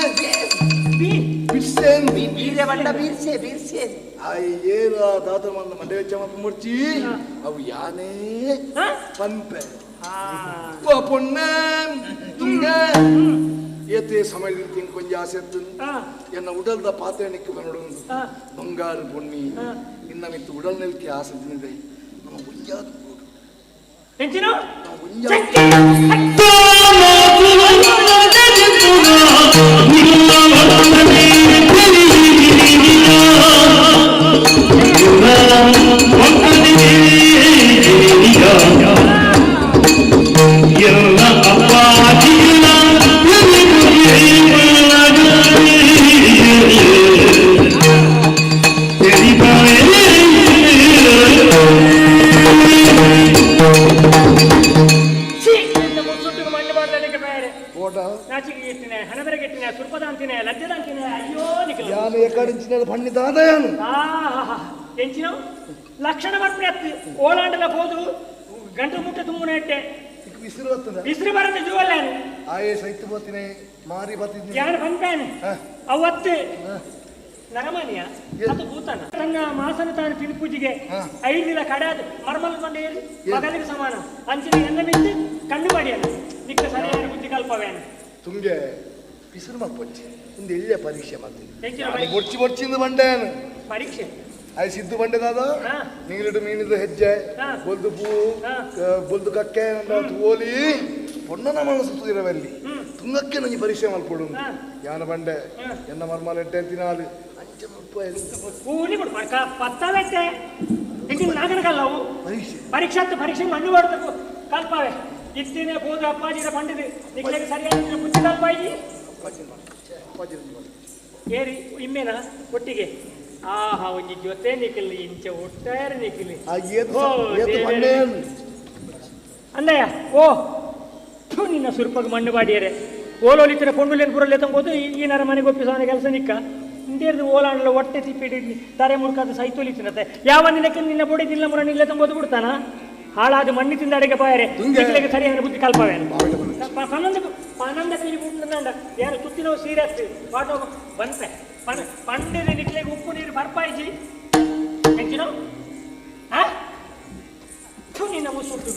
ಬಿರ್ಸೇನ್ ಬೀರೆ ಬಂಡ ಬೀರ್ಸೆ ಬೀರ್ಸೆ ಆಯ ಏರ ದಾದ ಮಂದ ಮಂಡೆ ವೆಚ್ಚ ಮಪ್ಪ ಮುರ್ಚಿ ಅವು ಯಾನೇ ಪಂಪೆ ಪೊಣ್ಣೆ ತುಂಗೆ ಏತೆ ಸಮಯದಿಂದ ಕೊಂಚ ಆಸೆ ಎನ್ನ ಉಡಲ್ದ ಪಾತ್ರೆ ಬನ್ನಡು ಬಂಗಾರು ಪೊಣ್ಣಿ ಇನ್ನ ಮಿತ್ತು ಉಡಲ್ ನೆಲ್ಕಿ ಆಸೆ ತಿನ್ನಿದೆ ನಮ್ಮ ಒಂಜಾದ ಸುರ್ಪದಾಂತಿನೇ ಲಜ್ಜದಾಂತಿನೇ ಅಯ್ಯೋ ನಿಖಿಲ ಯಾನು ಎಕ್ಕಡಿಂಚಿನ ಪಣ್ಣಿದಾದಯಾನು ಎಂಚಿನ ಲಕ್ಷಣ ಬರ್ಪೆ ಅತ್ತು ಓಲಾಂಡಲ ಹೋದು ಗಂಟು ಮುಟ್ಟೆ ತುಂಬುನ ಎಟ್ಟೆ ವಿಸಿರು ಬರ್ತದ ವಿಸಿರು ಬರತ್ತೆ ಜೂವಲ್ಲ ಆಯೇ ಸೈತು ಬತ್ತಿನೇ ಮಾರಿ ಬತ್ತಿದ್ದೀನಿ ಯಾರು ಬಂತಾನೆ ಅವತ್ತು ನರಮಾನಿಯ ಅದು ಭೂತನ ತನ್ನ ಮಾಸನ ತಾನು ತಿರುಪೂಜಿಗೆ 5 ದಿನ ಕಡಾದ ಮರ್ಮಲ ಕೊಂಡೆ ಮಗನಿಗೆ ಸಮಾನ ಅಂಚಿನ ಎಲ್ಲ ಮಿಂದು ಕಣ್ಣು ಬಾಡಿಯಲ್ಲ ನಿಕ್ಕ ಸರಿಯಾದ ಬುದ್ಧಿ ಕಲ್ಪವೇನು ತುಂಗೆ ಪಿಸುರು ಮಲ್ಪೊಚ್ಚಿ ಒಂದು ಎಳ್ಳೆ ಪರೀಕ್ಷೆ ಮಾಡ್ತೀನಿ ಬೊಡ್ಚಿ ಬೊಡ್ಚಿಂದು ಬಂಡೇನು ಪರೀಕ್ಷೆ ಆಯ್ ಸಿದ್ದು ಬಂಡೆದಾದ ನೀರಿಡು ಮೀನಿದ ಹೆಜ್ಜೆ ಬೊಲ್ದು ಪೂ ಬೊಲ್ದು ಕಕ್ಕೆ ಓಲಿ ಪೊಣ್ಣನ ಮನಸ್ಸು ತುದಿರವಲ್ಲಿ ತುಂಗಕ್ಕೆ ನನಗೆ ಪರೀಕ್ಷೆ ಮಲ್ಪೊಡು ಯಾನ ಬಂಡೆ ಎನ್ನ ಮರ್ಮಲ ಎಟ್ಟೆ ತಿನಾಲು ಅಂಚೆ ಮಲ್ಪ ಕೂಲಿ ಕೊಡು ಪತ್ತವೆಟ್ಟೆ ಎಂಚಿನ ನಾಗನ ಕಲ್ಲವು ಪರೀಕ್ಷೆ ಪರೀಕ್ಷೆ ಅಂತ ಪರೀಕ್ಷೆ ಮಣ್ಣು ಮಾಡಬೇಕು ಕಲ್ಪವೆ ಇತ್ತಿನೇ ಬೋದು ಅಪ್ಪಾಜಿನ ಪಂಡಿದು ನಿಕ್ಲೆಗೆ ಸರಿಯಾದ ಬುದ್ಧಿ ಕಲ್ಪಾಯಿ ಏರಿ ಇಮ್ಮೇನ ಒಟ್ಟಿಗೆ ಆಹಾ ಒಂಜಿ ಜೊತೆ ನಿಖಲಿ ಇಂಚೆ ಒಟ್ಟಾರೆ ನಿಖಲಿ ಅಂದಯ್ಯ ಓ ನಿನ್ನ ಸುರ್ಪಗೆ ಮಣ್ಣು ಬಾಡಿಯರೆ ಓಲೋಲಿತ್ತಿನ ಕೊಂಡುಲೇನು ಪುರಲ್ಲೇ ತಂಬೋದು ಈ ನರ ಮನೆಗೆ ಒಪ್ಪಿಸವನ ಕೆಲಸ ನಿಕ್ಕ ಇಂದೇರ್ದು ಓಲಾಂಡಲ ಹೊಟ್ಟೆ ತಿಪ್ಪಿಡಿ ತಾರೆ ಮುರುಕಾದ ಸೈತೊಲಿತಿನತ್ತೆ ಯಾವ ನಿನಕ್ಕೆ ನಿನ್ನ ಬೊಡಿ ನಿಲ್ಲ ಮುರ ನಿಲ್ಲ ತಂಬೋದು ಬಿಡ್ತಾನ ಹಾಳಾದ ಮಣ್ಣು ತಿಂದ ಅಡಿಗೆ ಬಾಯರೆ ನಿಖಲಿಗೆ ಸರಿಯಾದ ಬುದ್ಧಿ ಕಲ್ಪವೇನು ಪನ್ನೊಂದು ಪನ್ನೊಂದ ಪಿರಿ ಬಿಟ್ಟು ಯಾರು ತುತ್ತಿನವು ಸೀರೆ ಪಾಟೋ ಬಂತೆ ಪಂಡಿದ ನಿಕ್ಲೆಗೆ ಉಪ್ಪು ನೀರು ಬರ್ಪಾಯಿಜಿ ಎಂಚಿನ ನಿನ್ನ ಮುಸುಂಟು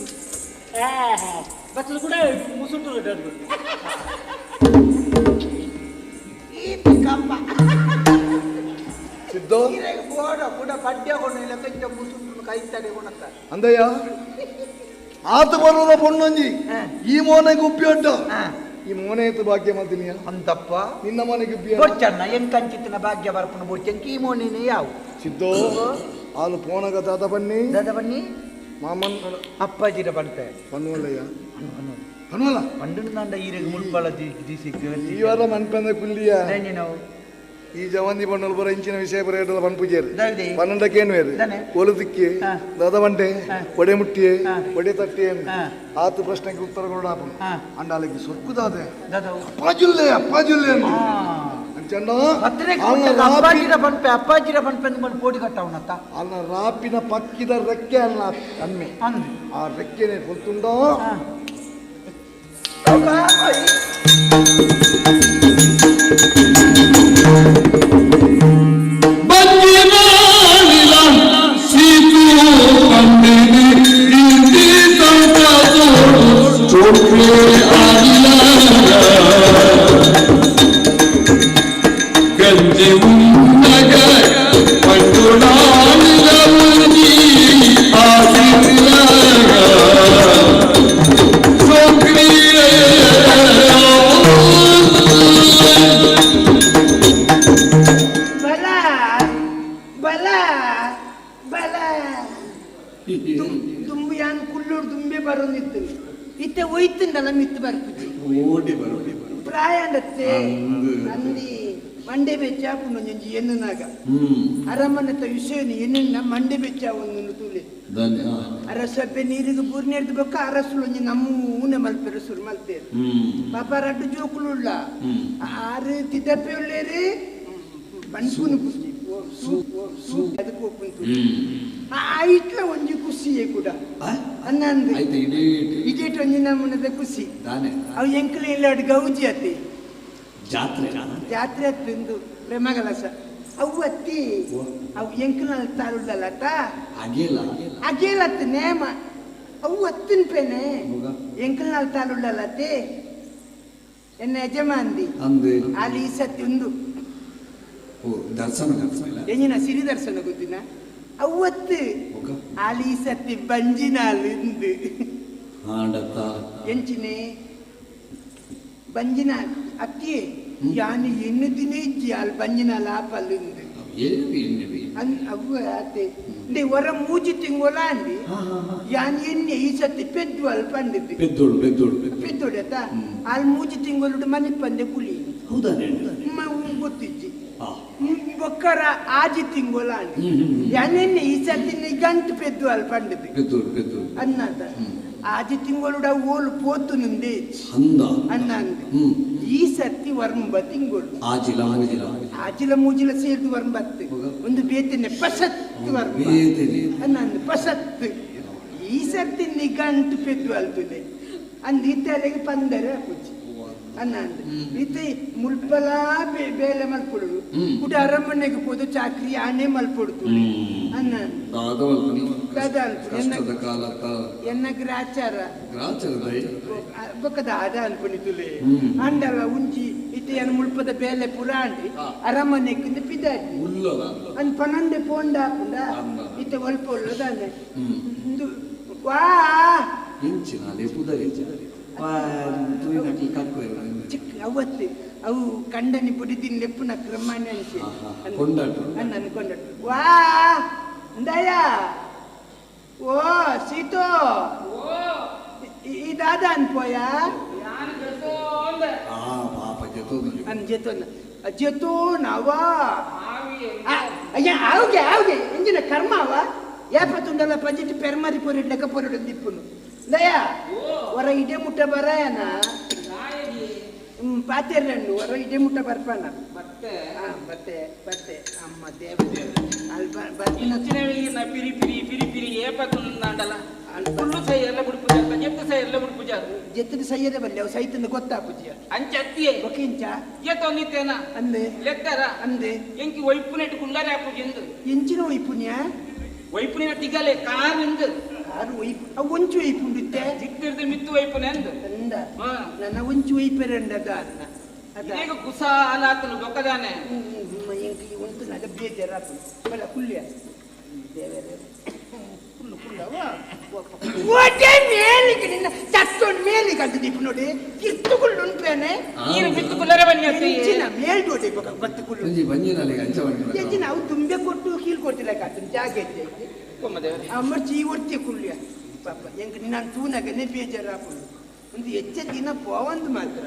ಬತ್ತದ ಕೂಡ ಮುಸುಂಟು ಅದು ಸಿದ್ದು ಕೂಡ ಪಡ್ಯ ಕೊಂಡು ಮುಸುಂಟು ಕೈ ತಡೆ ಕೊಣತ್ತ ಅಂದಯ್ಯ ಆತ ಬರುವ ಪೊಣ್ಣೊಂಜಿ ಈ ಮೋನೆಗೆ ಉಪ್ಪಿ ಅಡ್ಡ ಈ ಮೋನೆ ಇತ್ತು ಭಾಗ್ಯ ಮಾಡ್ತೀನಿ ಅಂತಪ್ಪ ನಿನ್ನ ಮನೆಗೆ ಉಪ್ಪಿ ಬೊಡ್ಚಣ್ಣ ಎನ್ ಕಂಚಿತ್ತಿನ ಭಾಗ್ಯ ಬರ್ಪಣ ಬೊಡ್ಚಂಕ ಈ ಮೋನೆನೆ ಯಾವ ಸಿದ್ದು ಆಲು ಪೋನಗ ದಾದ ಬನ್ನಿ ದಾದ ಬನ್ನಿ ಮಾಮನ್ ಅಪ್ಪಾಜಿರ ಬಂತೆ ಪನ್ನುವಲ್ಲಯ್ಯ ಪನ್ನುವಲ್ಲ ಪಂಡನ ದಾಂಡ ಈರೆಗೆ ಮುಳ್ಪಾಳ ದಿಸಿಕ್ ಈ ವಾರ ಮನ್ಪಂದ ಕುಲ್ಲಿಯ ನಾವು ಈ ಜವಂದಿ ಬಣ್ಣಲ್ ಬರ ಇಂಚಿನ ವಿಷಯ ಬರ ಏಟಲ ಪನ್ಪುಜೇರು ಪನ್ನೊಂಡಕ್ಕೇನು ಬೇರೆ ಒಲುದಿಕ್ಕೆ ದಾದ ಬಂಟೆ ಒಡೆ ಮುಟ್ಟಿಯೆ ಒಡೆ ತಟ್ಟಿಯೆ ಆತ ಪ್ರಶ್ನೆಗೆ ಉತ್ತರ ಕೊಡ ಅಂಡಾಲಿಗೆ ಸೊರ್ಕುದಾದೆ ಅಪ್ಪಾಜುಲ್ಲೆ ಅಪ್ಪಾಜುಲ್ಲೆ ಅಂಚಣ್ಣ ಅಪ್ಪಾಜಿರ ಪನ್ಪೆ ಅಪ್ಪಾಜಿರ ಪನ್ಪೆ ಅಂದ್ಕೊಂಡು ಪೋಟಿ ಕಟ್ಟವನತ್ತ ಅಲ್ಲ ರಾಪಿನ ಪಕ್ಕಿದ ರೆಕ್ಕೆ ಅಲ್ಲ ಅಮ್ಮೆ ಆ ರೆಕ್ಕೆನೆ ಗೊತ್ತುಂಡೋ ಅರಮನೆತ ವಿಷಯನ ಎನ್ನ ಮಂಡೆ ಬೆಚ್ಚ ಒಂದು ತುಲೆ ಅರಸಪ್ಪೆ ನೀರಿಗೆ ಬೂರ್ನೇರ್ದು ಬೊಕ್ಕ ಅರಸುಲು ಒಂಜಿ ನಮ್ಮ ಊನೆ ಮಲ್ಪೆರೆ ಸುರು ಮಲ್ತೇರು ಪಾಪ ರಡ್ಡು ಜೋಕುಲುಳ್ಳ ಆರು ತಿದಪ್ಪೆ ಉಳ್ಳೇರಿ ಬನ್ಪುನು ಖುಷಿ ಅದಕ್ಕೆ ಒಪ್ಪುಂತು ಇಟ್ಲ ಒಂಜಿ ಖುಷಿಯೇ ಕೂಡ ಅನ್ನಂದು ಇಡೀಟ್ ಒಂಜಿ ನಮ್ಮನದ ಖುಷಿ ಅವು ಎಂಕಲೆ ಇಲ್ಲ ಗೌಜಿ ಅತಿ ಜಾತ್ರೆ ಜಾತ್ರೆ ಅತ್ತಿಂದು ಪ್ರೇಮಗಲಸ ಅವು ಅತ್ತಿ ಅವು ಎಂಕಲ ತಾರುಳ್ಳಲತ್ತ ಅಗೇಲತ್ತ ನೇಮ ಅವು ಅತ್ತಿನ ಪೇನೆ ಎಂಕಲ್ನಾಲ್ ತಾರುಳ್ಳಲತ್ತೆ ಎನ್ನ ಯಜಮಾನ್ದಿ ಅಲ್ಲಿ ಈ ಸತಿ ಒಂದು ಎಂಜಿನ ಸಿರಿ ದರ್ಶನ ಗೊತ್ತಿನ ಅವತ್ತು ಅಲ್ಲಿ ಈ ಸತಿ ಬಂಜಿನಾಲ್ ಇಂದು ಎಂಚಿನೆ ಬಂಜಿನಾಲ್ ಅತ್ತಿಯೇ ಯಾನು ಎನ್ನು ದಿನ ಇಜ್ಜಿ ಅಲ್ಲಿ ಬಂಜಿನಾಲ್ ಆಪಲ್ ಇಂದು ಅವು ಅತ್ತೆ ಇಂದೆ ಹೊರ ಮೂಜಿ ತಿಂಗೊಲ ಅಂದಿ ಯಾನ್ ಎಣ್ಣೆ ಈ ಸತಿ ಪೆದ್ದು ಅಲ್ಲಿ ಪಂಡಿದ್ದು ಪೆದ್ದೋಡು ಆತ ಅಲ್ಲಿ ಮೂಜಿ ತಿಂಗಳು ಮನೆ ಪಂದೆ ಕುಲಿ ಗೊತ್ತಿಜ್ಜಿ ಬೊಕ್ಕರ ಆಜಿ ತಿಂಗೊಲ ಅಂದಿ ಯಾನೆನ್ನೆ ಈ ಸತಿ ಗಂಟು ಪೆದ್ದು ಅಲ್ಲಿ ಪಂಡಿದ್ದು ಅನ್ನಾತ ಆಜಿ ತಿಂಗಳು ಓಲು ಪೋತು ನಿಂದೆ ಅನ್ನ ಅಂದೆ ಈ ಸರ್ತಿ ವರ್ಂಬ ತಿಂಗಳು ಆಜಿಲ ಮೂಜಿಲ ಆಜಿಲ ಮೂಜಿಲ ಸೇರ್ದು ವರ್ಂಬತ್ತು ಒಂದು ಬೇತನೆ ಪಸತ್ತು ವರ್ಂಬ ಅನ್ನಂದು ಪಸತ್ತು ಈ ಸರ್ತಿ ನಿಗಂಟು ಪೆದ್ದು ಅಲ್ತುನೆ ಅಂದ್ ಇತ್ತಲೆಗೆ ಪಂದರೆ ಪೂಜಿ ಅನ್ನಂದು ಇತ್ತೆ ಮುಲ್ಪಲಾ ಬೇಲೆ ಮಲ್ಪೊಡು ಕುಡ ಅರಮನೆಗೆ ಪೋದು ಚಾಕ್ರಿ ಆನೆ ಮಲ್ಪೊಡ್ತು ಅನ್ನ ಎನ್ನ ಗ್ರಾಚಾರ ಬೊಕ್ಕದ ಆದ ಅನ್ಕೊಂಡಿದ್ದುಲೆ ಅಂಡಲ ಉಂಜಿ ಇತ್ತೆ ಎನ್ನ ಮುಲ್ಪದ ಬೇಲೆ ಪುರ ಅಂಡಿ ಅರಮನೆಗೆ ಪಿದಾಡಿ ಅನ್ ಪನಂಡೆ ಪೋಂಡ ಹಾಕುಂಡ ಇತ್ತೆ ಒಲ್ಪ ಒಳ್ಳದಾನೆ ವಾ ಚಿಕ್ಕ ಅವತ್ತು ಅವು ಕಂಡನಿ ಪುಡಿದಿನ ಲೆಪ್ಪುನ ಕ್ರಮಾನೆ ಅನ್ಸಿ ಅನ್ನ ಕೊಂಡಾಟ ವಾ ದಯ ಓ ಸೀತೋ ಈ ದಾದ ಅನ್ಪೋಯ ಅನ್ ಜೆತೋನ ಜೆತೋ ನಾವಾ ಅಯ್ಯ ಆವ್ಗೆ ಆವ್ಗೆ ಇಂಜಿನ ಕರ್ಮ ಅವ ಏಪತ್ತುಂಡಲ ಪಂಜಿಟ್ಟು ಪೆರ್ಮರಿ ಪೊರಿಡ್ ಲೆಕ್ಕ ಪೊರಿಡು ದಿಪ್ಪುನು ದಯಾ ಹೊರ ಇಡೆ ಮುಟ್ಟ ಬರಾಯನ ಪಾತೆರ್ರಂಡು ಹೊರ ಇಡೆ ಮುಟ್ಟ ಬರ್ಪಾನ ಮತ್ತೆ ಮತ್ತೆ ಮತ್ತೆ ಅಮ್ಮ ದೇವ ಅಲ್ಲಿ ಬರ್ಪಿನ ಪಿರಿ ಪಿರಿ ಪಿರಿ ಪಿರಿ ಏಪತ್ತುಂಡಲ ಫುಲ್ಲು ಸೈ ಎಲ್ಲ ಬಿಡ್ಪುಜ ಜೆತ್ತು ಸೈ ಎಲ್ಲ ಬಿಡ್ಪುಜ ಜೆತ್ತದ ಸೈಯದೆ ಬಲ್ಲೆ ಅವು ಸೈತಂದ ಗೊತ್ತಾಪುಜಿಯ ಅಂಚತ್ತಿಯೇ ಒಕಿಂಚ ಜೆತ್ತೊಂದಿತ್ತೇನ ಅಂದೆ ಲೆಕ್ಕರ ಅಂದೆ ಎಂಕಿ ಒಯ್ಪುನೆಟ್ ಕುಂಡಾರೆ ಆಪುಜಿಂದು ಎಂಚಿನ ಒಯ್ಪುನ್ಯ ಒಯ್ಪುನಿನ ತಿಗಲೆ ಕಾರ್ ಎಂದು ಕಾರು ಒಯ್ಪು ಅವು ಒಂಚು ಒಯ್ಪುಂಡಿತ್ತೆ ಜಿಕ್ತಿರ್ದು ಮಿತ್ತು ಒಯ್ಪುನೆಂದು ಅಂದ ನನ್ನ ಒಂಚು ಒಯ್ಪೆರಂಡದ ಅನ್ನ ಈಗ ಕುಸಾಲಾತನು ಬೊಕ್ಕದಾನೆ ಎಂಕಿ ಉಂಟು ನಗ ಬೇಜಾರಾಪು ಬಲ ಕುಲ್ಯ ದೇವರೇ ಕುಲ್ಲು ಕುಲ್ಲವ ಓಟೆ ಮೇಲಿಗೆ ನಿನ್ನ ತಟ್ಟೊಂಡು ಮೇಲಿಗೆ ಅಂತ ದೀಪ ನೋಡಿ ಕಿತ್ತುಕುಳ್ಳು ಉಂಟೇನೆ ನೀನು ಬಿತ್ತುಕುಲ್ಲರೆ ಬನ್ನಿ ಎಂಚಿನ ಮೇಲ್ ದೋಡೆ ಬತ್ತು ಕುಳ್ಳು ಅಂಚ ಬನ್ನಿ ಎಂಚಿನ ಅವು ತುಂಬೆ ಕೊಟ್ಟು ಕೀಳ್ ಕೊಡ್ತಿಲ್ಲ ಕಾತನ ಜಾಗ ಅಮ್ಮರ್ಚಿ ಈ ಒರ್ತಿ ಕುಳ್ಳಿಯ ಪಾಪ ಎಂಕ್ ನಿನ್ನ ತೂನಗನೆ ಬೇಜಾರಾಪುಂಡು ಒಂದು ಹೆಚ್ಚ ದಿನ ಪೋವಂದು ಮಾತ್ರ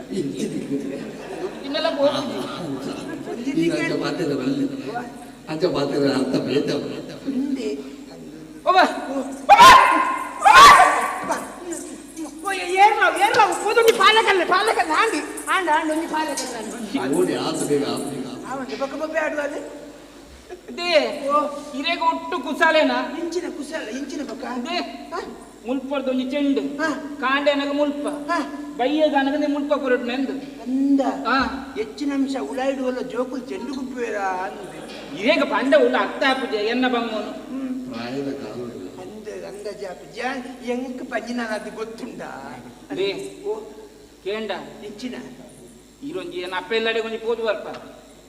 ಅಂಚ ಪಾತ್ರೆ ಅರ್ಥ ಬೇತ ಹಿಂದೆ ಒಂಜಿ ಪಾಲಕಲ್ಲ ಪಾಲಕಲ್ಲ ಆಂಡಿ ಆಂಡ ಆಂಡ ಒಂಜಿ ಪಾಲಕಲ್ಲ ಓಡಿ ಆತ ಬೇಗ ಆತ ಬೇಗ ಆವಂತೆ ಬೊಕ್ಕ ಬೊಬ್ಬೆ ಆಡುವಾಗ they ಇರೆಗೆ ಒಟ್ಟು ಕುಸಾಲೇನಾ ಇಂಚಿನ ಕುಸಾಲ ಇಂಚಿನ ಬೊಕ್ಕ they ಮುಲ್ಪರ್ದ ಒಂಜಿ ಚೆಂಡು ಕಾಂಡೆನಗ ಮುಲ್ಪ ಬಯ್ಯಗಾನಗ ಮುಲ್ಪ ಕೊರಟು ನೆಂದು ಅಂದ ಹೆಚ್ಚಿನ ಅಂಶ ಉಳಾಯಿಡುವಲ್ಲ ಜೋಕುಲ್ ಚೆಂಡು ಗುಂಪುವೇರ ಅಂದೆ ಇರೇಗ ಪಂಡ ಉಳ್ಳ ಅರ್ಥ ಆಪುಜೆ ಎನ್ನ ಬಂಗೋನು ಪ್ರಾಯದ ಕಾಲ ಅಂದ ಅಂದಾಜಾಪು ಎಂಕ್ ಪಂಜಿನ ಅದು ಗೊತ್ತುಂಡ they ಕೇಂಡ ಇಂಚಿನ ಇರೊಂಜಿ ಎನ್ನ ಅಪ್ಪೆ ಇಲ್ಲಡೆ ಒಂಜಿ ಪೋದು ಬರ್ಪ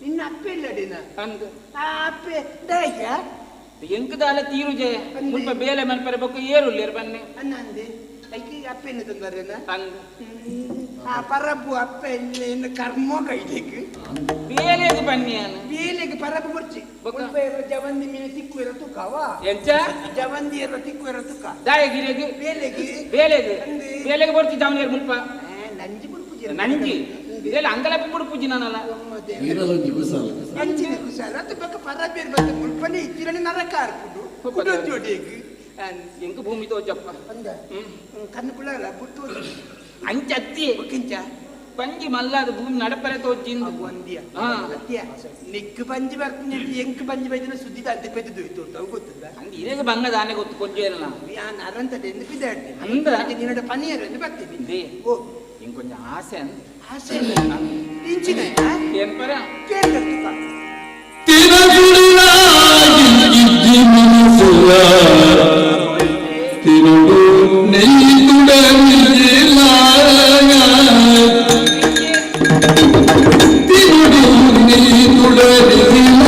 ನಿನ್ನ ಅಪ್ಪೆ ಇಲ್ಲಡಿನ ಅಂದ ಆ ಅಪ್ಪೆ ದಾಯ ಎಂಕ್ ದಾಲ ತೀರುಜೆ ಮುಲ್ಪ ಬೇಲೆ ಮನ್ಪರೆ ಬೊಕ್ಕ ಏರುಲ್ಲೇರು ಬನ್ನೆ ಅನ್ನ ಅಂದೆ ಐಕಿ ಅಪ್ಪೆ ತಂದರೇನ ಅಂದ ಆ ಪರಬು ಅಪ್ಪೆ ಇನ್ನು ಕರ್ಮೋ ಕೈದೇಕು ಬೇಲೆಗೆ ಬನ್ನಿ ಅನ್ನ ಬೇಲೆಗೆ ಪರಬು ಬರ್ಚಿ ಮುಲ್ಪ ಏರ ಜವಂದಿ ಮೀನು ತಿಕ್ಕು ಇರೋ ತುಕ್ಕವ ಎಂಚ ಜವಂದಿ ಏರ ತಿಕ್ಕು ಇರೋ ತುಕ್ಕ ದಾಯಗಿರೆಗೆ ಬೇಲೆಗೆ ಬೇಲೆಗೆ ಬೇಲೆಗೆ ಬರ್ತಿ ಜಾಮನೇರು ಮುಲ್ಪ ನಂಜಿ ಬುಡ್ಪುಜಿ ನಂಜಿ ಇದೆಲ್ಲ ಅಂಗಲಪ್ಪ ಬುಡ್ಪುಜಿ ನಾನಲ್ಲ ಈರಲೊಂಜಿ ಕುಸಾಲ ಅಂಚಿನ ಕುಸಾಲ ಅದು ಬೊಕ್ಕ ಪರಬೇರು ಬತ್ತ ಮುಲ್ಪನೆ ಇತ್ತಿರನೆ ನರಕ ಆರ್ಪುಂಡು ಕುಡೊಂಜೋಡೇಗ್ ಎಂಕ್ ಭೂಮಿ ತೋಜಪ್ಪ ಅಂದ ಕಣ್ಣು ಕುಳಲ್ಲ ಬುಟ್ಟು ಅಂಚತ್ತಿ ಬೊಕ್ಕಿಂಚ ಪಂಜಿ ಮಲ್ಲಾದ ಭೂಮಿ ನಡಪರೆ ತೋಜಿಂದು ಒಂದಿಯ ಅತ್ತಿಯ ನಿಕ್ಕು ಪಂಜಿ ಬರ್ತೀನಿ ಎಂಕ್ ಪಂಜಿ ಬೈದಿನ ಸುದ್ದಿ ಅಂತೆ ಪೆದ್ದು ದೊಯ್ತು ಅವು ಗೊತ್ತದ ಅಂದ ಇರೇಗ ಬಂಗದಾನೆ ಗೊತ್ತು ಕೊಂಚ ಏನ ಯಾನ್ ಅರಂತದೆ ಎಂದು ಪಿದಾಡ್ತೀನಿ ಅಂದ ನಿನ್ನಡ ಪನಿಯರು ಎಂದು ಬರ್ತೀನಿ they ಓ ಇಂಕೊಂಚ ಕೊಂಚ ಆಸೆ ಅಂದ ಆಸೆ ಇಂಚಿನ ಏನ್ ಪರ ಕೇಳಿದ ತಿರುಡು ನೆಯ್ದುಡಲಿಲ್ಲ ತಿರುಡು ನೆಯ್ದುಡಲಿಲ್ಲ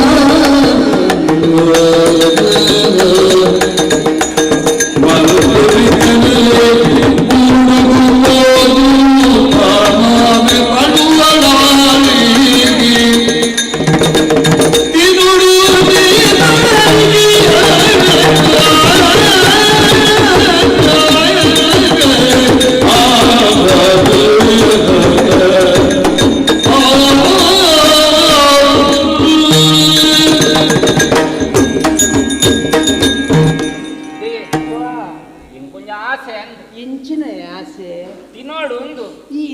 ಇಂಕೊಂಚ ಆಸೆ ಅಂದ ಇಂಚಿನ ಆಸೆ ತಿನ್ನೋಡು ಒಂದು ಈ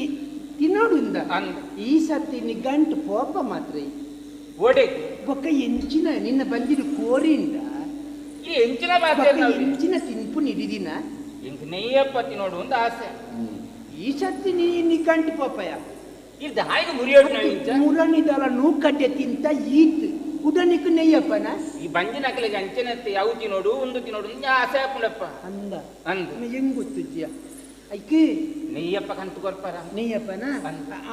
ತಿನ್ನೋಡು ಉಂದ ಈ ಸತಿ ನಿಗಂಟು ಪೋಪ ಮಾತ್ರ ಓಡೆ ಬೊಕ್ಕ ಎಂಚಿನ ನಿನ್ನ ಬಂಜಿನ ಕೋರಿಂದ ಈ ಎಂಚಿನ ಎಂಚಿನ ತಿನ್ಪು ನಿಡಿದಿನ ಇಂಕ್ ನೆಯ್ಯಪ್ಪ ತಿನ್ನೋಡು ಒಂದು ಆಸೆ ಈ ಸತಿ ನೀ ನಿಗಂಟು ಪೋಪಯ ಇದು ಹಾಗೆ ಮುರಿಯೋಡು ಮುರಣಿದಲ ನೂಕಡ್ಡೆ ತಿಂತ ಈತ್ ಉಡನಿಕ್ ನೆಯ್ಯಪ್ಪನ ಈ ಬಂಜಿನ ಅಕಲಿಗೆ ಅಂಚನತ್ತೆ ಯಾವ ತಿನ್ನೋಡು ಒಂದು ತಿನ್ನೋಡು ಆಸೆ ಹಾಕೊಂಡಪ್ಪ ಅಂದ ಅಂದ ಹೆಂಗ್ ಗೊತ್ತಿದ್ಯಾ ಐಕೆ ನೆಯ್ಯಪ್ಪ ಕಂತು ಕೊರ್ಪರ ನೆಯ್ಯಪ್ಪನ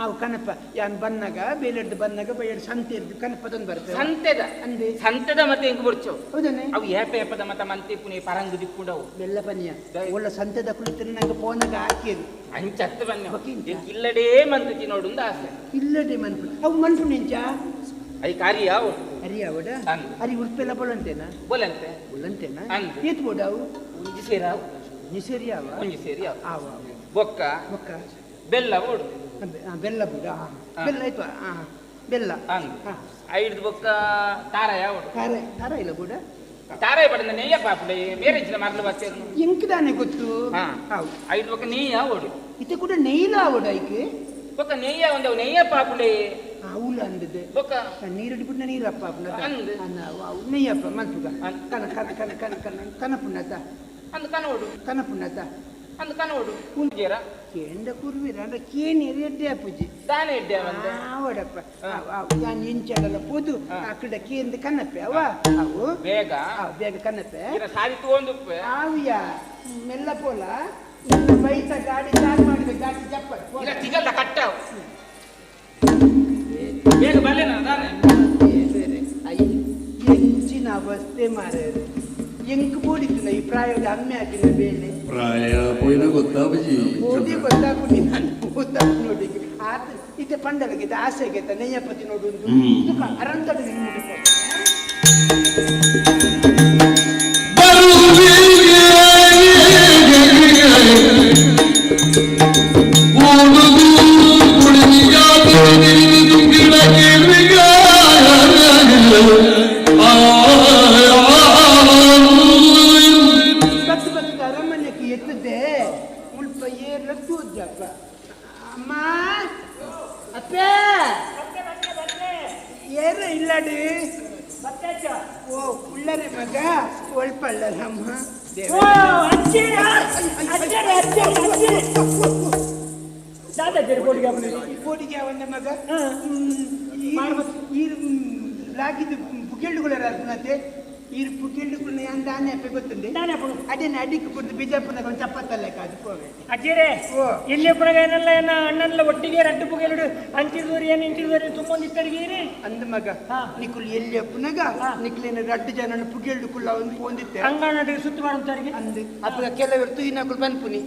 ಆವು ಕನಪ ಯಾನ್ ಬನ್ನಾಗ ಬೇಲೆಡ್ದು ಬನ್ನಾಗ ಬಯ್ಯಡ್ ಸಂತೆ ಇರ್ದು ಕನಪದೊಂದು ಬರ್ತದೆ ಸಂತೆದ ಅಂದೆ ಸಂತೆದ ಮತ್ತೆ ಹೆಂಗ್ ಬರ್ಚೋ ಹೌದನೆ ಅವು ಏಪ ಏಪದ ಮತ್ತ ಮಂತಿ ಪುನಿ ಪರಂಗು ದಿಕ್ಕುಂಡವು ಬೆಲ್ಲ ಪನಿಯ ಒಳ್ಳೆ ಸಂತೆದ ಕುಳಿತರೆ ನಂಗೆ ಪೋನಾಗ ಹಾಕಿರು ಅಂಚತ್ತು ಬನ್ನಿ ಇಲ್ಲಡೇ ಮಂತು ತಿನ್ನೋಡು ಒಂದು ಆಸೆ ಇಲ್ಲಡೆ ಮನ್ಪು ಅವು ಮನ್ಪು ನಿಂಚ I ಕಾರ್ಯ ಅರಿ ಅವಡ ಅರಿ ಉಡುಪೆಲ್ಲ ಬೋಲಂತೇನಾ ಬೋಲಂತೆ ಬೋಲಂತೇನಾ ಏತ್ ಬೋಡ ಅವು ಒಂಜಿ ಸೇರಾವು ಒಂಜಿ ಸೇರಿ ಅವ ಒಂಜಿ ಸೇರಿ ಅವ ಆವ ಬೊಕ್ಕ ಬೊಕ್ಕ ಬೆಲ್ಲ ಬೋಡು ಬೆಲ್ಲ ಬೋಡ ಬೆಲ್ಲ ಆಯ್ತು ಬೆಲ್ಲ ಐದು ಬೊಕ್ಕ ತಾರಾಯ ಓಡು ತಾರ ತಾರ ಇಲ್ಲ ಬೋಡ ತಾರಾಯ ಪಡೆದ ನೆಯ್ಯ ಪಾಪುಡೆ ಬೇರೆ ಇಚ್ಚಿನ ಮರಳು ಬರ್ತೇನೆ ಎಂಕ್ ಗೊತ್ತು ಐದು ಬೊಕ್ಕ ನೆಯ್ಯ ಓಡು ಇತ್ತೆ ಕೂಡ ನೆಯ್ಲ ಓಡ ಐಕೆ ಬೊಕ್ಕ ನೆಯ್ಯ ಒಂದು ನೆಯ್ಯ ಪಾಪುಡೆ అవులు ಅಂದದೆ ಬೊಕ್ಕ ನೀರು ಬಿಟ್ಟ ನೀರಪ್ಪ ನೆಯ್ಯಪ್ಪ ಮನ್ಪುಗ ಕನ ಕನ ಕನ ಕನ ಕನ ಕನಪುಣ್ಣತ ಅಂದ್ ಕನೋಡು ಕನಪುಣ್ಣತ ಅಂದ್ ಕನೋಡು ಕುಂಜೇರ ಕೇಂದ್ರ ಕುರ್ವಿರ ಅಂದ್ರೆ ಕೇನಿ ಎಡ್ಡೆ ಅಪ್ಪುಜಿ ದಾನೆ ಎಡ್ಡೆ ಬಂದೆ ಆವಡಪ್ಪ ಯಾನ್ ಇಂಚಡಲ ಪೋದು ಅಕಡ ಕೇಂದ್ರ ಕನಪೆ ಅವ ಅವು ಬೇಗ ಬೇಗ ಕನಪೆ ಸಾರಿ ತಗೊಂಡುಪ್ಪೆ ಆವಿಯ ಮೆಲ್ಲ ಪೋಲ ಬೈತ ಗಾಡಿ ಚಾರ್ಜ್ ಮಾಡಿದ ಗಾಡಿ ಜಪ್ಪ ಇಲ್ಲ ತಿಗಲ್ಲ ಕಟ್ಟಾವು ಬೇಗ ಬಲ್ಲೆನ ದಾನೆ ಎಂಚಿನ ಅವಸ್ಥೆ ಮಾರ್ಯಾರು ಎಂಕ್ ಬೋಡಿತ್ತು ಈ ಪ್ರಾಯದ ಅಮ್ಮೆ ಹಾಕಿನ ಬೇಲೆ ಪ್ರಾಯ ಪೋಯಿನ ಗೊತ್ತಾಪುಜಿ ಓದಿ ಗೊತ್ತಾಪುನಿ ನಾನು ಗೊತ್ತಾಪು ನೋಡಿ ಆತ ಇತ್ತೆ ಪಂಡಲಗೆ ಆಸೆಗೆ ನೆಯ್ಯಪತಿ ನೋಡು ಅರಂತಡ ಅಮ್ಮ ಅಪ್ಪೆ ಏರು ಇಲ್ಲಡಿ ಓ ಉಳ್ಳರೆ ಮಗ ಒಳ್ಪಳ್ಳರಮ್ಮ ಬೋಡಿಗೆ ಒಂದ ಮಗ ಲಾಗಿದ್ದು ಪುಗೆಳ್ಳುಗಳ ಅರ್ಪಣತೆ ಈ ಪುಗೆಳ್ಳುಗಳನ್ನ ಯಾನ್ ದಾನೆ ಅಪ್ಪೆ ಗೊತ್ತುಂಡೆ ಅದೇನೆ ಅಡಿಕ್ ಪುಡ್ದು ಬಿಜಾಪುರದಾಗ ಒಂದು ಚಪ್ಪತ್ತಲ್ಲ ಅದು ಹೋವೆ ಅಜ್ಜಿರೇ ಇಲ್ಲಿ ಪುನಗೇನಲ್ಲ ಏನ ಅಣ್ಣನೆಲ್ಲ ಒಟ್ಟಿಗೆ ರಡ್ಡು ಪುಗೆಲುಡು ಅಂಚಿದೋರಿ ಏನು ಇಂಚಿದೋರಿ ತುಂಬೊಂದಿತ್ತಡಿಗೀರಿ ಅಂದ ಮಗ ನಿಕುಲ್ ಎಲ್ಲಿ ಪುನಗ ನಿಕ್ಲೇನ ರಡ್ಡು ಜನ ಪುಗೆಳ್ಳು ಕುಲ್ಲ ಒಂದು ಪೋಂದಿತ್ತೆ ಅಂಗನಡಿಗೆ ಸುತ್ತು ಮಾಡುತ್ತಾರೆ ಅಂದು ಅಪ್ಪಗ ಕೆಲವರು ತುಯಿನಕುಲು ಪನ್ಪುನಿ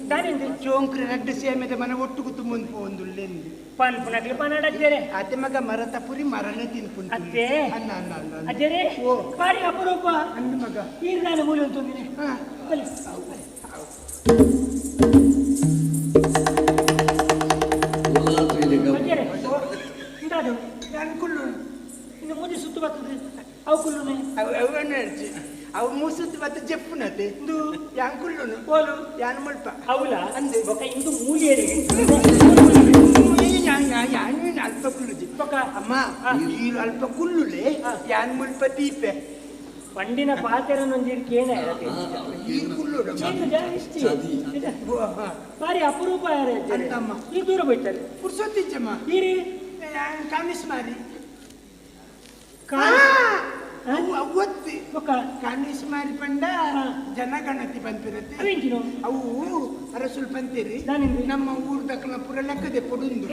ಚೋಂಕ್ರಿ ರಡ್ಡು ಸೇಮೆದ ಮನೆ ಒಟ್ಟುಗು ತುಂಬೊಂದು ಪೋಂದುಲ್ಲೆಂದು ಪನ್ಪುನಕ್ಲಿ ಪನ್ನಡ ಅಜ್ಜರೇ ಅತ್ತೆ ಮಗ ಮರತ ಪುರಿ ಮರನೇ ತಿನ್ಪುನಿ ಅತ್ತೆ ಅನ್ನ ಅನ್ನ ಅನ್ನ ಅಜ್ಜರೇ ಓ ಬಾರಿ ಅಪರೂಪ ಅಂದ ಮಗ ಈಗ ನಾನು ಮೂಲೆ ಅಂತಂದಿನಿ ಬಲೆ ಅಜ್ಜರೇ ಇಂದಾದು ನಾನು ಕುಲ್ಲು ಇನ್ನು ಮುಂದೆ ಸುತ್ತು ಬರ್ತದೆ ಅವು ಕುಲ್ಲುನೆ ಅವು ಅವು ಮೂಸುತ್ತು ಬತ್ತ ಜಪ್ಪುನತೆ ಇಂದು ಯಾನ್ ಕುಲ್ಲುನು ಓಲು ಯಾನ್ ಮುಲ್ಪ అవులా ಅಂದೆ ఒక ಇಂದು ಮೂಲಿಯರಿ ಅಲ್ಪ ಕುಲ್ಲುಜಿ ಅಮ್ಮ ಈ ಅಲ್ಪ ಕುಲ್ಲುಲೆ ಯಾನ್ ಮುಲ್ಪ ದೀಪೆ పండిన ಪಾತೆರನೊಂದು ಕೇನೆ ಬಾರಿ ಅಪರೂಪ ಈ ದೂರ ಹೋಯ್ತಾರೆ ಪುರ್ಸೊತ್ತಿಜ್ಜಮ್ಮ ಈರಿ ಕಾಮಿಸ್ ಮಾರಿ ಒತ್ತಿ ಕಾಣಿಸ್ ಮಾರಿ ಪಂಡ ಜನಗಣತಿ ಪನ್ಪಿರತ್ತೆ ಅವು ಅರಸುಲ್ ಪಂತೀರಿ ನಮ್ಮ ಊರು ದಕ್ಕನ ಪುರ ಲೆಕ್ಕದೆ ಪೊಡುಂದು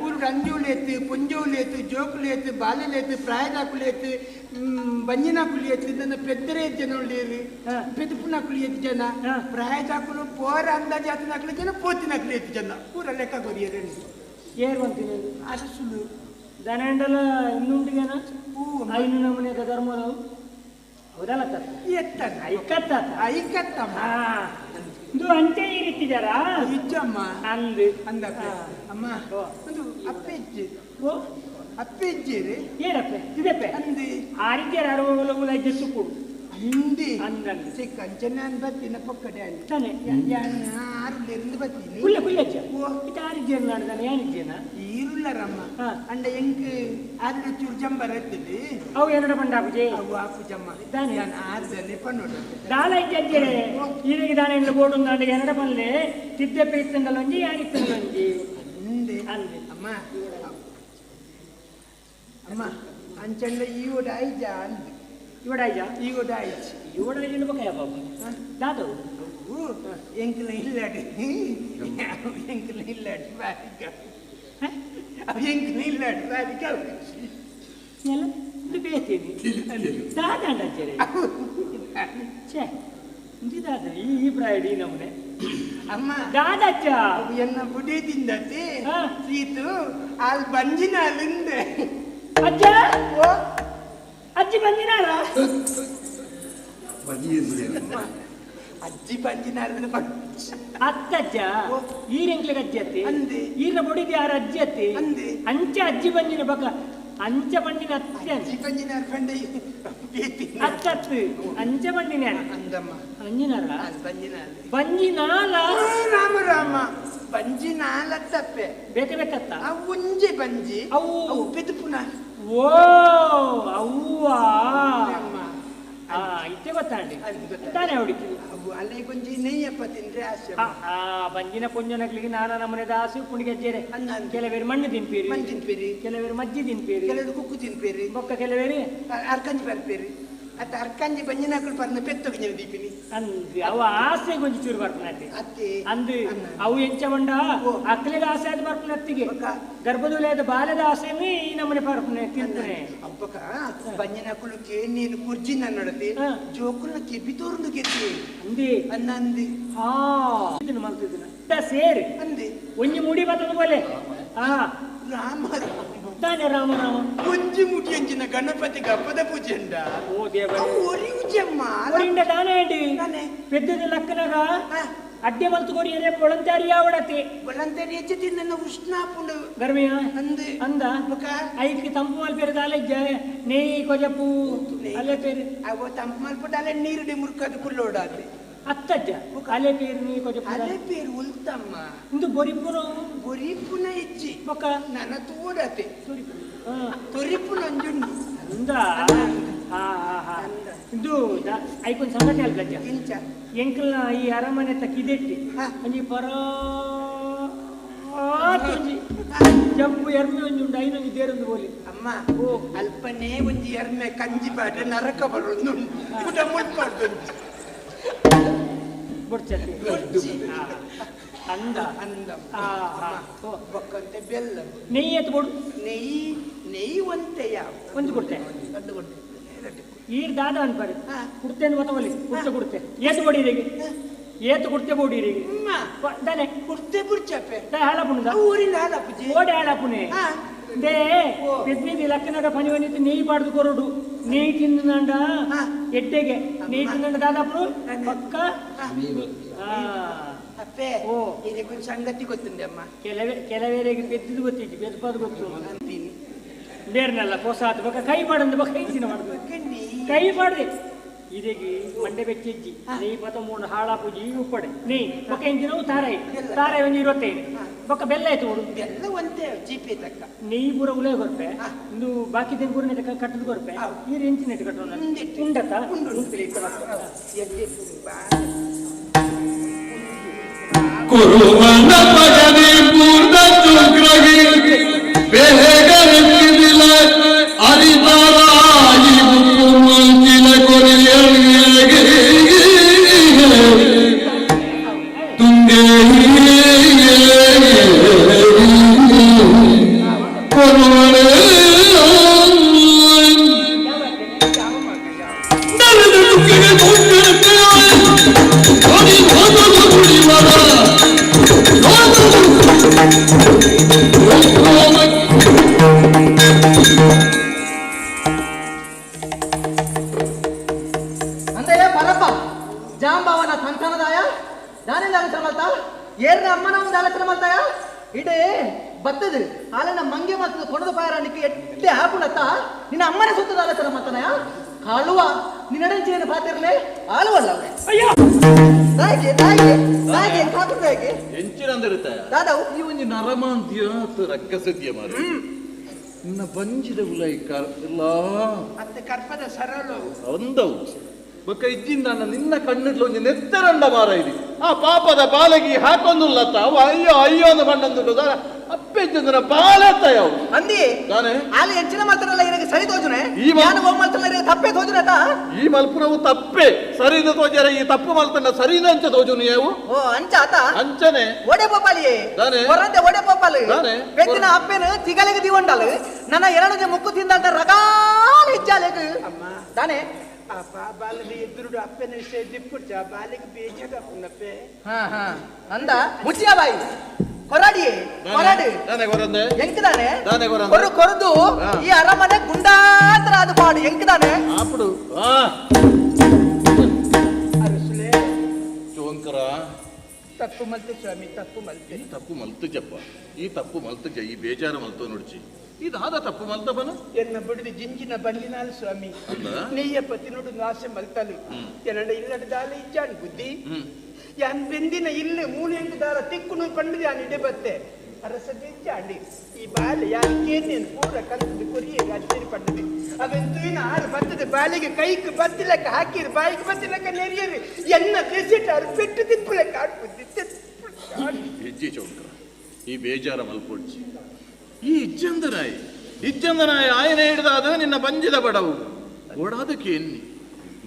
ಊರು ಅಂಜೋಲೇತು ಪೊಂಜೋಲೇತು ಜೋಕುಲೇತು ಬಾಲೆಲೇತು ಪ್ರಾಯದಾಕುಲೇತು ಬಂಜಿನಾಕುಲಿಯತ್ತು ನನ್ನ ಪೆದ್ದರೆ ಜನ ಉಳ್ಳೇರು ಪೆದುಪುನಾಕುಲಿಯತ್ತು ಜನ ಪ್ರಾಯದಾಕುಲು ಪೋರ ಅಂದಾಜಾತನಾಕುಲು ಜನ ಪೋತಿನಾಕುಲಿಯತ್ತು ಜನ ಪೂರ ಲೆಕ್ಕ ಕೊರಿಯರು ಏರುವಂತೀನಿ ಅರಸುಲು ದನಂಡಲ ಇನ್ನುಂಡಿಗೆನ ಐನು ನಮೂನೆ ಧರ್ಮದವು ಹೌದಲ್ಲ ಸರ್ ಎತ್ತ ಐಕತ್ತ ಐಕತ್ತಮ್ಮ ಇದು ಅಂಚೆ ಈ ರೀತಿದಾರಾ ಇಜ್ಜಮ್ಮ ಅಂದು ಅಂದಪ್ಪ ಅಮ್ಮ ಒಂದು ಅಪ್ಪೆಜ್ಜಿ ಓ ಅಪ್ಪೆಜ್ಜಿ ರೀ ಏನಪ್ಪೆ ಇದಪ್ಪೆ ಅಂದು ಆ ರೀತಿ ಅರವಲ ಜೆತ್ತು ಕೊಡು ಹಿಂದಿ ಅಂದಂದು ಕಂಚನ ಬತ್ತಿನ ಪೊಕ್ಕಡೆ ತಾನೆ ಆರುಲೆಂದು ಬತ್ತೀನಿ ಕುಲ್ಲ ಕುಲ್ಲಜ್ಜ ಇದು ಆರಿಜ್ಜೇನ ನಾಡ್ದಾನೆ ಯಾನಿಜ್ಜೇನ ಈರುಲ್ಲರಮ್ಮ ಅಂಡ ಎಂಕ್ ಆರು ಚೂರು ಜಂಬರ ಇತ್ತಿಲ್ಲಿ ಅವು ಏನಡ ಪಂಡಾಪುಜೆ ಅವು ಆಪುಜಮ್ಮ ದಾನೆ ಯಾನ್ ಆರ್ದನೆ ಪನ್ನೋಡು ದಾಲ ಇಜ್ಜೆ ಈರಿಗೆ ದಾನೆ ಎಲ್ಲ ಬೋಡು ನಾಡಿಗೆ ಏನಡ ಪನ್ಲೆ ತಿದ್ದೆಪ್ಪೆ ಇತ್ತಂಡಲೊಂಜಿ ಯಾನಿತ್ತಂಡಲೊಂಜಿ ಅಂದೆ ಅಂದೆ ಅಮ್ಮ ಅಮ್ಮ ಅಂಚಂಡ ಈ ಓಡ ಐಜ ಅಂದೆ ಇವಡಾಯ್ಜ ಈ ಓಡ ಐಜ್ ಇವಡಾಯ್ಜ ಬೊಕ್ಕ ಬಾಬು ದಾದವು ಎಂಕಲ ಇಲ್ಲಾಡಿ ಎಂಕಲ ಇಲ್ಲಾಡಿ ಬಾರಿಕ ಅವು ಎಂಕಲ ಇಲ್ಲಾಡಿ ಬಾರಿಕ ಎಲ್ಲ ಇದು ಬೇತೀನಿ ದಾದಾಂಡ ಅಜ್ಜರೆ ಛೇ ಇದು ದಾದ ಈ ಪ್ರಾಯಡಿ ನಮ್ಮನೆ ಅಮ್ಮ ದಾದಜ್ಜ ಅವು ಎನ್ನ ಬುಡಿದಿಂದತೆ ಸೀತು ಅಲ್ಲಿ ಬಂಜಿನ ಅಲ್ಲಿಂದೆ ಅಜ್ಜ ಓ ಅಜ್ಜಿ ಬಂಜಿನಾರ ಅಜ್ಜಿ ಬಂಜಿನಾರ ಅತ್ತಜ್ಜ ಈರೆಂಕ್ಲಿಗೆ ಅಜ್ಜಿ ಅತ್ತಿ ಅಂದೆ ಈರ್ನ ಬುಡಿದಿ ಯಾರ ಅಜ್ಜಿ ಅತ್ತಿ ಅಂದೆ ಅಂಚ ಅಜ್ಜಿ ಬಂಜಿನ ಬಕ ಅಂಚ ಬಂಡಿನ ಅತ್ತೆ ಅಜ್ಜಿ ಬಂಜಿನಾರ ಬಂಡೆ ಅತ್ತತ್ತು ಅಂಚ ಬಂಡಿನ ಅಂದಮ್ಮ ಅಂಜಿನಾರ ಬಂಜಿನಾಲ ಬಂಜಿನಾಲ ರಾಮ ರಾಮ ಬಂಜಿನಾಲ ತಪ್ಪೆ ಬೇತೆ ಬೇಕತ್ತ ಅವು ಒಂಜೆ ಬಂಜಿ ಅವು ಅವು ಪೆದುಪುನ ಓ ಅವ್ವಾ ಇತ್ತೆ ಗೊತ್ತಾಂಡಿ ತಾನೇ ಹೊಡಿತು ಅವು ಅಲ್ಲೇ ಗೊಂಜಿ ನೆಯ್ಯಪ್ಪ ತಿಂದ್ರೆ ಆಸೆ ಆ ಬಂಜಿನ ಪುಂಜನಕ್ಲಿಗೆ ನಾನಾ ನಮೂನೆದ ಆಸೆ ಪುಣಿಗೆ ಅಜ್ಜೇರೆ ಕೆಲವರು ಮಣ್ಣು ತಿನ್ಪೀರಿ ಮಣ್ಣು ತಿನ್ಪೀರಿ ಕೆಲವರು ಮಜ್ಜಿ ತಿನ್ಪೀರಿ ಕೆಲವರು ಕುಕ್ಕು ತಿನ್ಪೀರಿ ಬೊಕ್ಕ ಕೆಲವರು ಅರ್ಕಂಜಿ ಬರ್ಪೀರಿ ಅತ್ತ ಅರ್ಕಂಜಿ ಬಂಜಿನಾಕುಲು ಪರ್ನ ಪೆತ್ತೊಗಿನ ದೀಪಿನಿ ಅಂದ್ ಅವ ಆಸೆ ಗೊಂಜಿ ಚೂರು ಬರ್ಪುನತ್ತೆ ಅತ್ತೆ ಅಂದ್ ಅವು ಎಂಚ ಬಂಡ ಅಕ್ಲೆದ ಆಸೆ ಅದು ಬರ್ಪುನತ್ತಿಗೆ ಗರ್ಭದುಲಯದ ಬಾಲದ ಆಸೆನೇ ಈ ನಮ್ಮನೆ ಪರ್ಪುನೆ ತಿಂತಾನೆ ಅಬ್ಬಕ ಬಂಜಿನಾಕುಲು ಕೇನೇನು ಕುರ್ಜಿ ನನ್ನೊಡತಿ ಜೋಕುಲ್ನ ಕೆಬಿ ತೋರ್ದು ಕೆತ್ತಿ ಅಂದಿ ಅನ್ನ ಅಂದಿ ಹಾ ಇದನ್ನ ಮಲ್ತಿದ್ದನ ಸೇರಿ ಅಂದಿ ಒಂಜಿ ಮುಡಿ ಬರ್ತದ ಬೋಲೆ ಹಾ ರಾಮ ರಾಮ ತಾನೆ ರಾಮ ರಾಮ ಒಂಜಿ ಮುಡಿ ಅಂಚಿನ ಗಣಪತಿ ಗಪ್ಪದ ಪೂಜೆ ಉಂಡ ಓ ದೇವ ಒರಿಯುಜಮ್ಮ ಒರಿಂಡ ದಾನೆ ಅಂಡಿ ಪೆದ್ದದ ಲಕ್ಕನಾಗ ಅಡ್ಡೆ ಮಲ್ತು ಕೊರಿ ಎರೆ ಬೊಳಂತಾರಿ ಯಾವಡತಿ ಬೊಳಂತಾರಿ ಹೆಚ್ಚು ತಿನ್ನ ಉಷ್ಣಾಪುಂಡು ಗರ್ಮಿಯ ಅಂದೆ ಅಂದ ಐಕ್ ತಂಪು ಮಲ್ಪೇರು ದಾಲೆ ನೆಯ್ ಕೊಜಪು ಅಲ್ಲೇ ಪೇರು ಅವ ತಂಪು ಮಲ್ಪುಂಡು ಅಲ್ಲೇ ನೀರುಡಿ ಮುರ್ಕದು ಕುಲ್ಲೋಡಾದೆ ಅತ್ತಜ್ಜ ಅಲೆ ಪೇರು ನೀ ಕೊಜಪು ಅಲೆ ಪೇರು ಉಲ್ತಮ್ಮ ಇಂದು ಬೊರಿಪುನ ಬೊರಿಪುನ ಇಜ್ಜಿ ಬೊಕ್ಕ ನನ್ನ ತೋಡತೆ ತೊರಿಪುನ ಅಂಜುಂಡು ಅಂದ ಇದು ಐಕೊಂದು ಸಂಗತಿ ಅಲ್ಪಜ್ಜ ಎಂಕಲ್ನ ಈ ಅರಮನೆ ತಕ್ಕಿದೆಟ್ಟಿ ಒಂಜಿ ಪರ ಜಂಬು ಎರ್ಮೆ ಒಂಜಿ ಉಂಡು ಐನೊಂಜಿ ದೇರೊಂದು ಬೋಲಿ ಅಮ್ಮ ಓ ಅಲ್ಪನೇ ಒಂಜಿ ಎರ್ಮೆ ಕಂಜಿ ಪಾಟ ನರಕ ಬರೊಂದು ಪುಟ ಮುಟ್ಪಾಡ್ದು ಬೊಡ್ಚತಿ ಅಂದ ಅಂದ ಬೊಕ್ಕಂತೆ ಬೆಲ್ಲ ನೆಯ್ಯಿ ಎತ್ತು ಕೊಡು ನೆಯ್ಯಿ ನೆಯ್ಯಿ ಒಂತೆ ಯಾವ ಒಂದು ಕೊಡ್ತೆ ಒಂದು ಕೊಡ್ತೆ ಈರ್ ದಾದ ಅನ್ಪಾರೆ ಕುಡ್ತೇನೆ ಮತ್ತವಲ್ಲಿ ಕುಡ್ತೆ ಕುಡ್ತೆ ಏತು ಕೊಡಿರಿಗೆ ಏತು ಕುಡ್ತೆ ಬೋಡಿರಿಗೆ ದಾನೆ ಕುಡ್ತೆ ಬುಡ್ಚಪ್ಪೆ ಹಾಳಾಪುಣದ ಊರಿಂದ ಹಾಳಾಪುಜಿ ಓಡೆ ಹಾಳಾಪುಣೆ they ಪೆದ್ಮಿದಿ ಲಕ್ಕನಗ ಪನಿ ವನಿತು ನೆಯ್ಯಿ ಪಾಡ್ದು ಕೊರಡು ನೆಯ್ಯಿ ತಿಂದು ಎಡ್ಡೆಗೆ ನೆಯ್ಯಿ ತಿಂದ ದಾದಾಪುಡು ಪಕ್ಕ ಅಪ್ಪೆ ಓ ಇದಕ್ಕೊಂದು ಸಂಗತಿ ಗೊತ್ತುಂಡೆ ಅಮ್ಮ ಕೆಲವೇರಿಗೆ ಪೆದ್ದಿದ್ದು ಗೊತ್ತಿತ್ತು ಪೆದ್ಪಾದು ಗೊತ್ತು ಅಂತೀನಿ ಬೇರ್ನಲ್ಲ ಹೊಸ ಬೊಕ್ಕ ಕೈ ಮಾಡಂದು ಬೊಕ್ಕ ಇಂಚಿನ ಮಾಡುದು ಕೈ ಮಾಡಿದೆ ಇದಕ್ಕೆ ಮಂಡೆ ಬೆಚ್ಚಿಜ್ಜಿ ನೆಯ್ಯಿ ಪತ ಮೂಡು ಹಾಳಾಪುಜಿ ಉಪ್ಪಡೆ ನೆಯ್ಯಿ ಬೊಕ್ಕ ಇಂಚಿನವು ತಾರಾಯಿ ತಾರಾಯಿ ಒಂದು 25 ಬೊಕ್ಕ ಬೆಲ್ಲ ಆಯ್ತು ಓಡು ಬೆಲ್ಲ ಒಂತೆ ಜೀಪೆ ತಕ್ಕ ನೆಯ್ಯಿ ಪೂರ ಉಲೇ ಕೊರ್ಪೆ ಇಂದು ಬಾಕಿ ದಿನ ಪೂರ ನೆಟ್ ಕಟ್ಟದ ಕೊರ್ಪೆ ನೀರು ಇಂಚಿನ ನೆಟ್ ಕಟ್ಟೋಣ ಉಂಡತ್ತ ಕುರುವನ ಭಜನೆ ಪೂರ್ಣ ಚುಗ್ರಗಿ ಬೇಗರಿಕ್ಕಿದಿಲ ಅರಿತಾರಾಯಿ ಉಪ್ಪುಮಂಚಿನ ಕೊರಿಯರಿಗೆ ತುಂಗೆ ಕೊರುವನೆ ಅಂದಯ್ಯ ಪರಪ್ಪ ಜಾಂಬಾವನ ಸಂತಾನದಾಯ ನಾನೇನು ಆಲೋಚನೆ ಮಾಡ್ತಾ ಏರ್ನ ಅಮ್ಮನ ಒಂದು ಆಲೋಚನೆ ಮಾಡ್ತಾಯ ಇಡೇ ಬತ್ತದು ಆಲನ ಮಂಗೆ ಮತ್ತು ಕೊಣದ ಪಾಯರಾಣಿಕ್ಕೆ ಎಟ್ಟೆ ಹಾಕುಣತ್ತ ನಿನ್ನ ಅಮ್ಮನ ಸುತ್ತದ ಆಲೋಚನೆ ಮಾಡ್ತಾನಯ. ಕಾಳುವ ನಿನ್ನಡಂಚೇನು ಪಾತಿರ್ಲೆ ಆಳುವಲ್ಲ ಅಯ್ಯೋ ತಾಯಿಗೆ ತಾಯಿಗೆ ತಾಯಿಗೆ ಕಾಪುದಾಗೆ ಎಂಚಿನಂದಿರುತ್ತೆ ದಾದಾವು ಈ ಒಂಜಿ ನರಮಾಂತ್ಯ ರಕ್ಕಸದ್ಯ ಮಾರ ನಿನ್ನ ಬಂಜಿದ ಉಲೈ ಕರ್ಲ ಅತ್ತೆ ಕರ್ಪದ ಸರಳು ಒಂದವು ಬೊಕ್ಕ ಇಜ್ಜಿಂದ ನಿನ್ನ ಕಣ್ಣಿಡ್ಲು ಒಂಜಿ ನೆತ್ತರಂಡ ಮಾರ ಇಲ್ಲಿ ಆ ಪಾಪದ ಬಾಲಗಿ ಹಾಕೊಂದುಲ್ಲತ್ತ ಅವ ಅಯ್ಯೋ ಅಯ್ಯೋ ಅಂದ ಬಣ್ಣಂದುಂಡು ದಾರ ಅಪ್ಪೆಜ್ಜಂದ್ರ ಬಾಲತ್ತ ಯಾವ ಅಂದಿ ತಾನೆ ಆಲಿ ಎಂಚಿನ ಮಾತ್ರಲ್ಲ ಇರಗೆ ಸರಿ ತೋಜುನೆ ಈ ಯಾನು ಹೋಗ್ ಮಾತ್ರಲ್ಲ ಇರಗೆ ತಪ್ಪೆ ತೋಜುನತ ಈ ಮಲ್ಪುನವು ತಪ್ಪೆ ಸರಿದ ತೋಜರ ಈ ತಪ್ಪು ಮಲ್ತಂಡ ಸರಿದ ಅಂಚ ತೋಜುನು ಯಾವು ಓ ಅಂಚ ಆತ ಅಂಚನೆ ಒಡೆ ಪೋಪಾಲಿಯೇ ದಾನೆ. ಹೊರಂದೆ ಒಡೆ ಪೋಪಾಲು ದಾನೆ. ಪೆದ್ದಿನ ಅಪ್ಪೆನು ತಿಗಲಿಗೆ ದಿವಂಡಲು ನನ್ನ ಎರಡು ಮುಕ್ಕು ತಿಂದಂತ ರಗಾಲ ಇಜ್ಜಾಲೆಗ್ ದಾನೆ ಆ ಬಾಲದ ಎದುರುಡು ಅಪ್ಪನ ವಿಷಯ ದಿಪ್ಪುಡ್ಚ ಆ ಬಾಲಿಗೆ ಬೇಜಾರಾಪುನಪ್ಪೆ ಹಾ ಹಾ ಅಂದ ಮುಚ್ಚಿಯ ಬಾಯಿ ಕೊರಾಡಿಯೇ ಕೊರಾಡು ದಾನೆ ಕೊರಂದೆ ಎಂಕದಾನೆ ದಾನೆ ಕೊರಂದೆ. ಕೊರು ಕೊರದು ಈ ಅರಮನೆ ಗುಂಡಾಂತರ ಅದು ಪಾಡು ಎಂಕದಾನೆ ಅప్పుడు ಆ ಅರಸುಲೆ ಚೋಂಕರ ತಪ್ಪು ಮಲ್ತೆ ಸ್ವಾಮಿ ತಪ್ಪು ಮಲ್ತೆ ಈ ತಪ್ಪು ಮಲ್ತುಜಪ್ಪ ಈ ತಪ್ಪು ಮಲ್ತುಜ ಈ ಬೇಜಾರು ಮಲ್ತು ನೋಡ್ಚಿ ಇದಾದ ತಪ್ಪು ಮಲ್ತಬನ ಎನ್ನ ಬುಡಿದು ಜಿಂಜಿನ ಬಲ್ಲಿನಾಲ್ ಸ್ವಾಮಿ ಅಲ್ಲ? ನೆಯ್ಯ ಪತಿನೋಡು ಆಸೆ ಮಲ್ತಲು ಎನ್ನಡ ಇಲ್ಲಡ ದಾಲ ಇಜ್ಜಾನ್ ಬುದ್ಧಿ ಯಾನ್ ಬೆಂದಿನ ಇಲ್ಲ ಮೂಲೆಂದು ದಾಲ ತಿಕ್ಕುನು ಪಂಡು ಯಾನ್ ಇಡೆ ಬತ್ತೆ ಅರಸ ಬೆಂಜಾಂಡಿ ಈ ಬಾಲೆ ಯಾನ್ ಕೇನೇನು ಪೂರ ಕಲ್ತದು ಕೊರಿಯೇ ಅಚ್ಚರಿ ಪಂಡದು ಅವನ್ ತೂಯಿನ ಆರು ಬತ್ತದ ಬಾಲಿಗೆ ಕೈಕ್ ಬತ್ತಿಲಕ್ಕ ಹಾಕಿರು ಬಾಯಿಗೆ ಬತ್ತಿಲಕ್ಕ ನೆರಿಯರು ಎನ್ನ ಬೆಸಿಟ್ ಆರು ಪೆಟ್ಟು ತಿಪ್ಪುಲಕ್ಕ ಆಡು ಬುದ್ಧಿ ಹೆಜ್ಜೆ ಚೌಂಕರ ಈ ಬೇಜಾರ ಮಲ್ಪೊಡ್ಚಿ ಈ ಇಜ್ಜಂದನಾಯಿ ಇಜ್ಜಂದನಾಯಿ ಆಯನ ಹಿಡ್ದಾದ ನಿನ್ನ ಬಂಜಿದ ಬಡವು ಓಡಾದಕ್ಕೆ ಎನ್ನಿ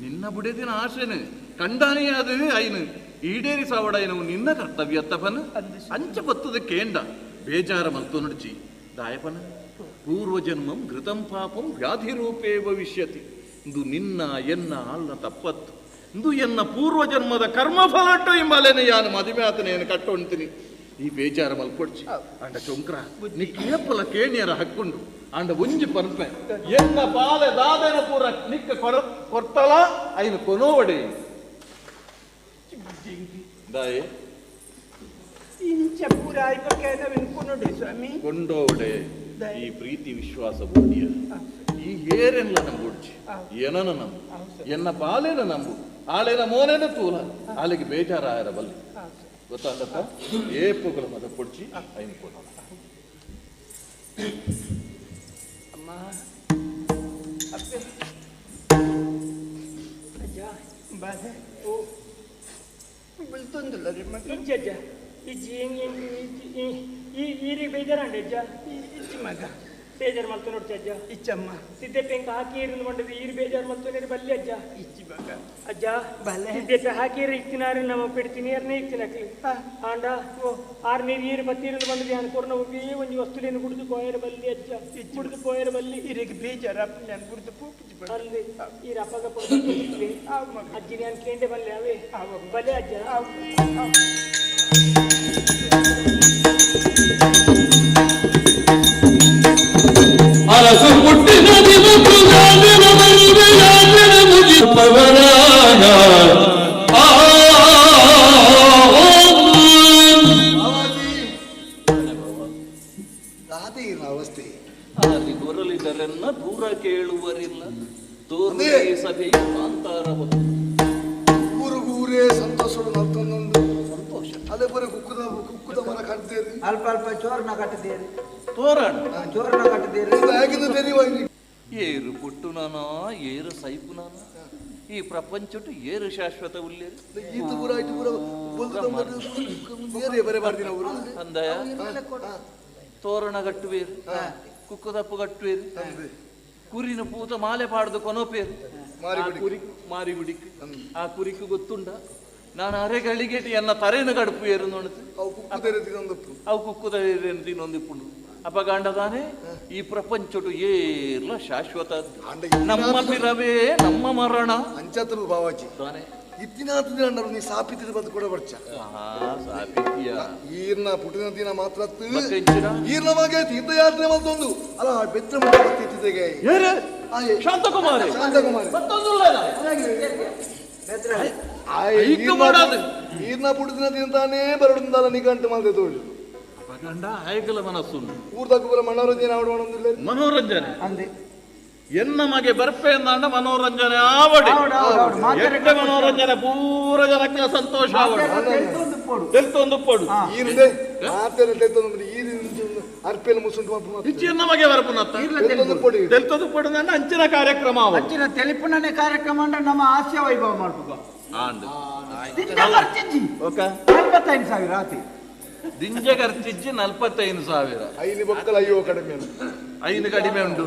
ನಿನ್ನ ಬುಡೆದಿನ ಆಶೆನು ಕಂಡಾನೇ ಅದು ಐನು ಈಡೇರಿ ಸಾವಡೈನವು ನಿನ್ನ ಕರ್ತವ್ಯ ತಪನ ಅಂಚ ಬತ್ತದ ಕೇಂಡ ಬೇಜಾರ ಮಲ್ತು ನುಡ್ಚಿ ದಾಯಪನ ಪೂರ್ವಜನ್ಮಂ ಘೃತಂ ಪಾಪಂ ವ್ಯಾಧಿ ರೂಪೇ ಭವಿಷ್ಯತಿ ಇಂದು ನಿನ್ನ ಎನ್ನ ಆಳ್ನ ತಪ್ಪತ್ತು ಇಂದು ಎನ್ನ ಪೂರ್ವಜನ್ಮದ ಕರ್ಮಫಲಟ್ಟು ಎಂಬಲೇನೆ ಯಾನು ಮದುವೆ ಆತನೇನು ಕಟ್ಟೊಂತೀನಿ ಈ ಬೇಜಾರ ಮಲ್ಕೊಡ್ಚಿ ಅಂಡ ಚೊಂಕ್ರ ನೀ ಕೇಪಲ ಕೇಣಿಯರ ಹಕ್ಕೊಂಡು ಅಂಡ ಒಂಜಿ ಪರ್ಪೆ ಎನ್ನ ಬಾಲೆ ದಾದನ ಪೂರ ನಿಕ್ಕ ಕೊರ ಕೊರ್ತಲ ಐನು ಕೊನೋವಡೆ ದಾಯೆ ಇಂಚ ಪೂರ ಆಯ್ಪಕ್ಕೆ ಕೊನೋಡೆ ಸ್ವಾಮಿ ಕೊಂಡೋಡೆ ಈ ಪ್ರೀತಿ ವಿಶ್ವಾಸ ಬೋಡಿಯ ಈ ಏರೆಲ್ಲ ನಂಬುಡ್ಚಿ ಏನನ ನಂಬು ಎನ್ನ ಬಾಲೇನ ನಂಬು ಆಳೆನ ಮೋನೇನ ತೂಲ ಆಲೆಗೆ ಬೇಜಾರ ಆಯರ ಬಲ್ಲಿ ಗೊತ್ತಾಗತ್ತ ಏಪುಗಳ ಮದ ಕೊಡ್ಚಿ ಐನು ಕೊನೋ ಅಮ್ಮ ಅಪ್ಪೆ ಅಜ್ಜ ಬಾಲೆ ಓ ಬುಲ್ತೊಂದುಲ್ಲ ರೀ ಮಗ ಇಜ್ಜ ಇಜ್ಜಿ ಈ ಈರಿಗೆ ಬೇಜಾರಂಡ ಅಜ್ಜ ಇಜ್ಜಿ ಮಗ ಬೇಜಾರು ಮಲ್ತು ನೋಡ್ತಿ ಅಜ್ಜ ಇಚ್ಚಮ್ಮ ಸಿದ್ದಪ್ಪ ಹಾಕಿ ಇருந்து ಮಂಡದು ಈರು ಬೇಜಾರು ಮಲ್ತು ನೀರು ಬಲ್ಲಿ ಅಜ್ಜ ಇಚ್ಚಿ ಮಗ ಅಜ್ಜ ಬಲೆ. ಸಿದ್ದಪ್ಪ ಹಾಕಿರಿ ಇತ್ತಿನಾರು ನಮ್ಮ ಪೆಡ್ತೀನಿ ನೀರ್ನೇ ಇತ್ತಿನಕ್ಲಿ ಆಂಡ ಓ ಆರು ನೀರು ಈರು ಬತ್ತಿ ಇருந்து ಬಂದದು ಯಾನ್ ಕೊರ್ನ ಒಬ್ಬೇ ಒಂಜಿ ವಸ್ತುಲೇನು ಕುಡಿದು ಪೋಯರ ಬಲ್ಲಿ ಅಜ್ಜ ಕುಡಿದು ಪೋಯರ ಬಲ್ಲಿ ಇರಿಗೆ ಬೇಜಾರಪ್ಪ ನಾನು ಬುಡ್ದು ಪೂಪಿಚ್ಚಿ ಬಡ ಅಲ್ಲಿ ಈ ಅಪ್ಪಗ ಅಜ್ಜಿ ನಾನು ಕೇಂಡೆ ಬಲ್ಲೆ ಅವೇ ಬಲೆ ಅಜ್ಜ ಅರಸು ಪುಟ್ಟಿನ ದಿನಕ್ಕೂ ಗಾಜಿನ ಮದುವೆಯಾಗಿನ ಮುಗಿಪವರಾಗ ಆ ರಾಧೆ ಅವಸ್ಥೆ ಅಲ್ಲಿ ಗೊರಲಿದರೆನ್ನ ದೂರ ಕೇಳುವರಿಲ್ಲ ತೋರ್ನೆ ಸಭೆಯು ಕಾಂತಾರ ಹೊತ್ತು ಊರಿಗೂರೇ ಸಂತೋಷ ನರ್ತೊಂದುಂಡು ಸಂತೋಷ ಅದೇ ಬರೀ ಕುಕ್ಕುದ ಕುಕ್ಕುದ ಮರ ಕಟ್ತೇರಿ ಅಲ್ಪ ಅಲ್ಪ ಚೋರ್ನ ಕಟ್ಟದೇರಿ ತೋರಣ ಚೋರ್ನ ಕಟ್ಟದೇರಿ ಹೇಗಿದ್ದು ತೆರಿವ ಏರು ಪುಟ್ಟುನಾನ ಏರು ಸೈಪುನಾನ ಈ ಪ್ರಪಂಚಟು ಏರು ಶಾಶ್ವತ ಉಲ್ಲೇರು ಈತು ಪೂರ ಇటు ಪೂರ ಬೊಲ್ದು ಬರೆ ಮಾಡ್ತೀನಿ ಅವರು ಅಂದಯ ತೋರಣ ಕಟ್ಟುವೇರು ಕುಕ್ಕುದಪ್ಪು ಕಟ್ಟುವೇರು ಕುರಿನ ಪೂತ ಮಾಲೆ ಪಾಡ್ದು ಕೊನೋಪೇರು ಆ ಕುರಿ ಮಾರಿಗುಡಿಕ್ ಆ ಕುರಿಕು ಗೊತ್ತುಂಡ ನಾನು ಅರೆಗಳಿಗೆ ಎನ್ನ ತರೇನು ಕಡುಪು ಏರು ನೋಡುತ್ತೆ ಅವು ಕುಕ್ಕುದೇರೆ ತಿನ್ನೊಂದಪ್ಪು ಅವು ಕುಕ್ಕುದ ತಿನ್ನೊಂದಿಪ್ಪುಂಡು ಅಪ್ಪ ಗಾಂಡದಾನೆ ಈ ಪ್ರಪಂಚಟು ಏರ್ಲ ಶಾಶ್ವತ ನಮ್ಮ ಪಿರವೇ ನಮ್ಮ ಮರಣ ಅಂಚಾತರು ಬಾವಾಜಿ ತಾನೆ ಇತ್ತಿನಾತ ದಿನ ಅಂಡರು ನೀ ಸಾಪಿತಿದ ಬಂದು ಕೂಡ ಬರ್ಚ ಸಾಪಿತಿಯ ಈರ್ನ ಪುಟಿನ ದಿನ ಮಾತ್ರ ಮತ್ತೆಂಚಿನ? ಈರ್ನ ಮಗೆ ತೀರ್ಥಯಾತ್ರೆ ಮತ್ತೊಂದು ಅಲ್ಲ ಬೆತ್ರ ಮುಟ್ಟ ಬರ್ತಿತ್ತಿದ್ದೆಗೆ ಏರು ಶಾಂತಕುಮಾರಿ ಶಾಂತಕುಮಾರಿ ಮತ್ತೊಂದುಲ್ಲ ಐಕ್ಯ ಮಾಡಾದು. ಈರ್ನ ಪುಟಿನ ದಿನ ತಾನೇ ಬರಡುಂದಲ್ಲ ನಿಗಂಟು ಮಾತೆ ತೋಳು ಗಂಡ ಆಯಕಲ ಮನಸ್ಸು ಊರ್ದಕ್ಕೂ ಬರ ಮನೋರಂಜನೆ ಆಡುವಂದಿಲ್ಲ ಮನೋರಂಜನೆ ಅಂದೆ ಎನ್ನ ಮಗೆ ಬರ್ಪೆ ಅಂದಾಂಡ ಮನೋರಂಜನೆ ಆವಡೆ ಎಡ್ಡೆ ಮನೋರಂಜನೆ ಪೂರ ಜನಕ್ಕೆ ಸಂತೋಷ ಆವಡೆ ತೆಲ್ತೊಂದು ಪೋಡು ಈರುಂದೆ ಮಾತೆಲ್ಲ ತೆಲ್ತೊಂದು ಈರು ಅರ್ಪೆಲ್ ಮುಸುಂಟು ಇಚ್ಚಿ ಎನ್ನ ಮಗೆ ಬರ್ಪುನತ್ತ ತೆಲ್ತೊಂದು ಪೋಡು ನನ್ನ ಅಂಚಿನ ಕಾರ್ಯಕ್ರಮ ಅಂಚಿನ ತೆಲಿಪುನನೆ ಕಾರ್ಯಕ್ರಮ ಅಂದ್ರೆ ನಮ್ಮ ಹಾಸ್ಯ ವೈಭವ ಮಾಡ್ಬೇಕು ಆಂಡ್ ಓಕೆ 45,000 ಆತಿ ದಿಂಜ ಖರ್ಚಿಜ್ಜಿ 45,000 ಐನು ಬೊಕ್ಕಲ ಅಯ್ಯೋ ಕಡಿಮೆ ಐನು ಕಡಿಮೆ ಉಂಟು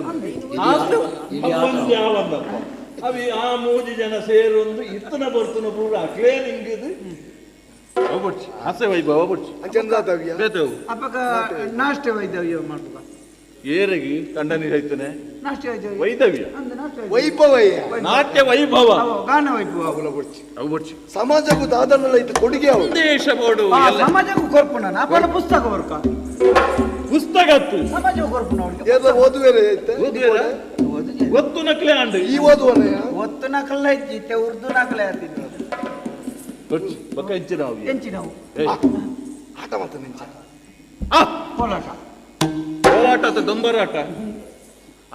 ಅವಿ ಆ ಮೂಜಿ ಜನ ಸೇರೊಂದು ಇತ್ತನ ಬರ್ತನ ಪೂರ ಕ್ಲೇನಿಂಗ್ ಇದು ಹೋಗ್ಬಿಡ್ಚಿ ಹಾಸ್ಯ ವೈಭವ ಹೋಗ್ಬಿಡ್ಚಿ ಚಂದಾತವ್ಯ ಬೇತವು ಅಪ್ಪಗ ನಾಷ್ಟೆ ವೈದ್ಯವ್ಯ ಮಾಡ್ಬೇಕು ಏರಿಗೆ ಕಂಡ ನೀರು ಐತನೆ ನಾಷ್ಟೆ ವೈದ್ಯವ್ಯ ವೈದವ್ಯ ವೈಭವ ನಾಟ್ಯ ವೈಭವ ಗಾನ ವೈಭವ ಅವು ಸಮಾಜಕ್ಕೂ ದಾದನಲ್ಲ ಇದು ಕೊಡುಗೆ ಸಂದೇಶ ಬೋಡು ಸಮಾಜಕ್ಕೂ ಕೊರ್ಪುಣ ಅಪ್ಪನ ಪುಸ್ತಕ ವರ್ಕ ಪುಸ್ತಕ ಸಮಾಜ ಕೊರ್ಪುಣ ಓದುವೇರೆ ಒತ್ತು ನಕಲೆ ಆಂಡು ಈ ಓದುವನೆ ಒತ್ತು ನಕಲ ಇತ್ತೆ ಉರ್ದು ನಕಲೆ ಆತಿದ್ದು ಬೊಕ್ಕ ಎಂಚಿನವು ಎಂಚಿನವು ಆಟ ಮಾತ ನಿಂಚ ಕೋಲಾಟ ಕೋಲಾಟ ಅಥವಾ ದೊಂಬರಾಟ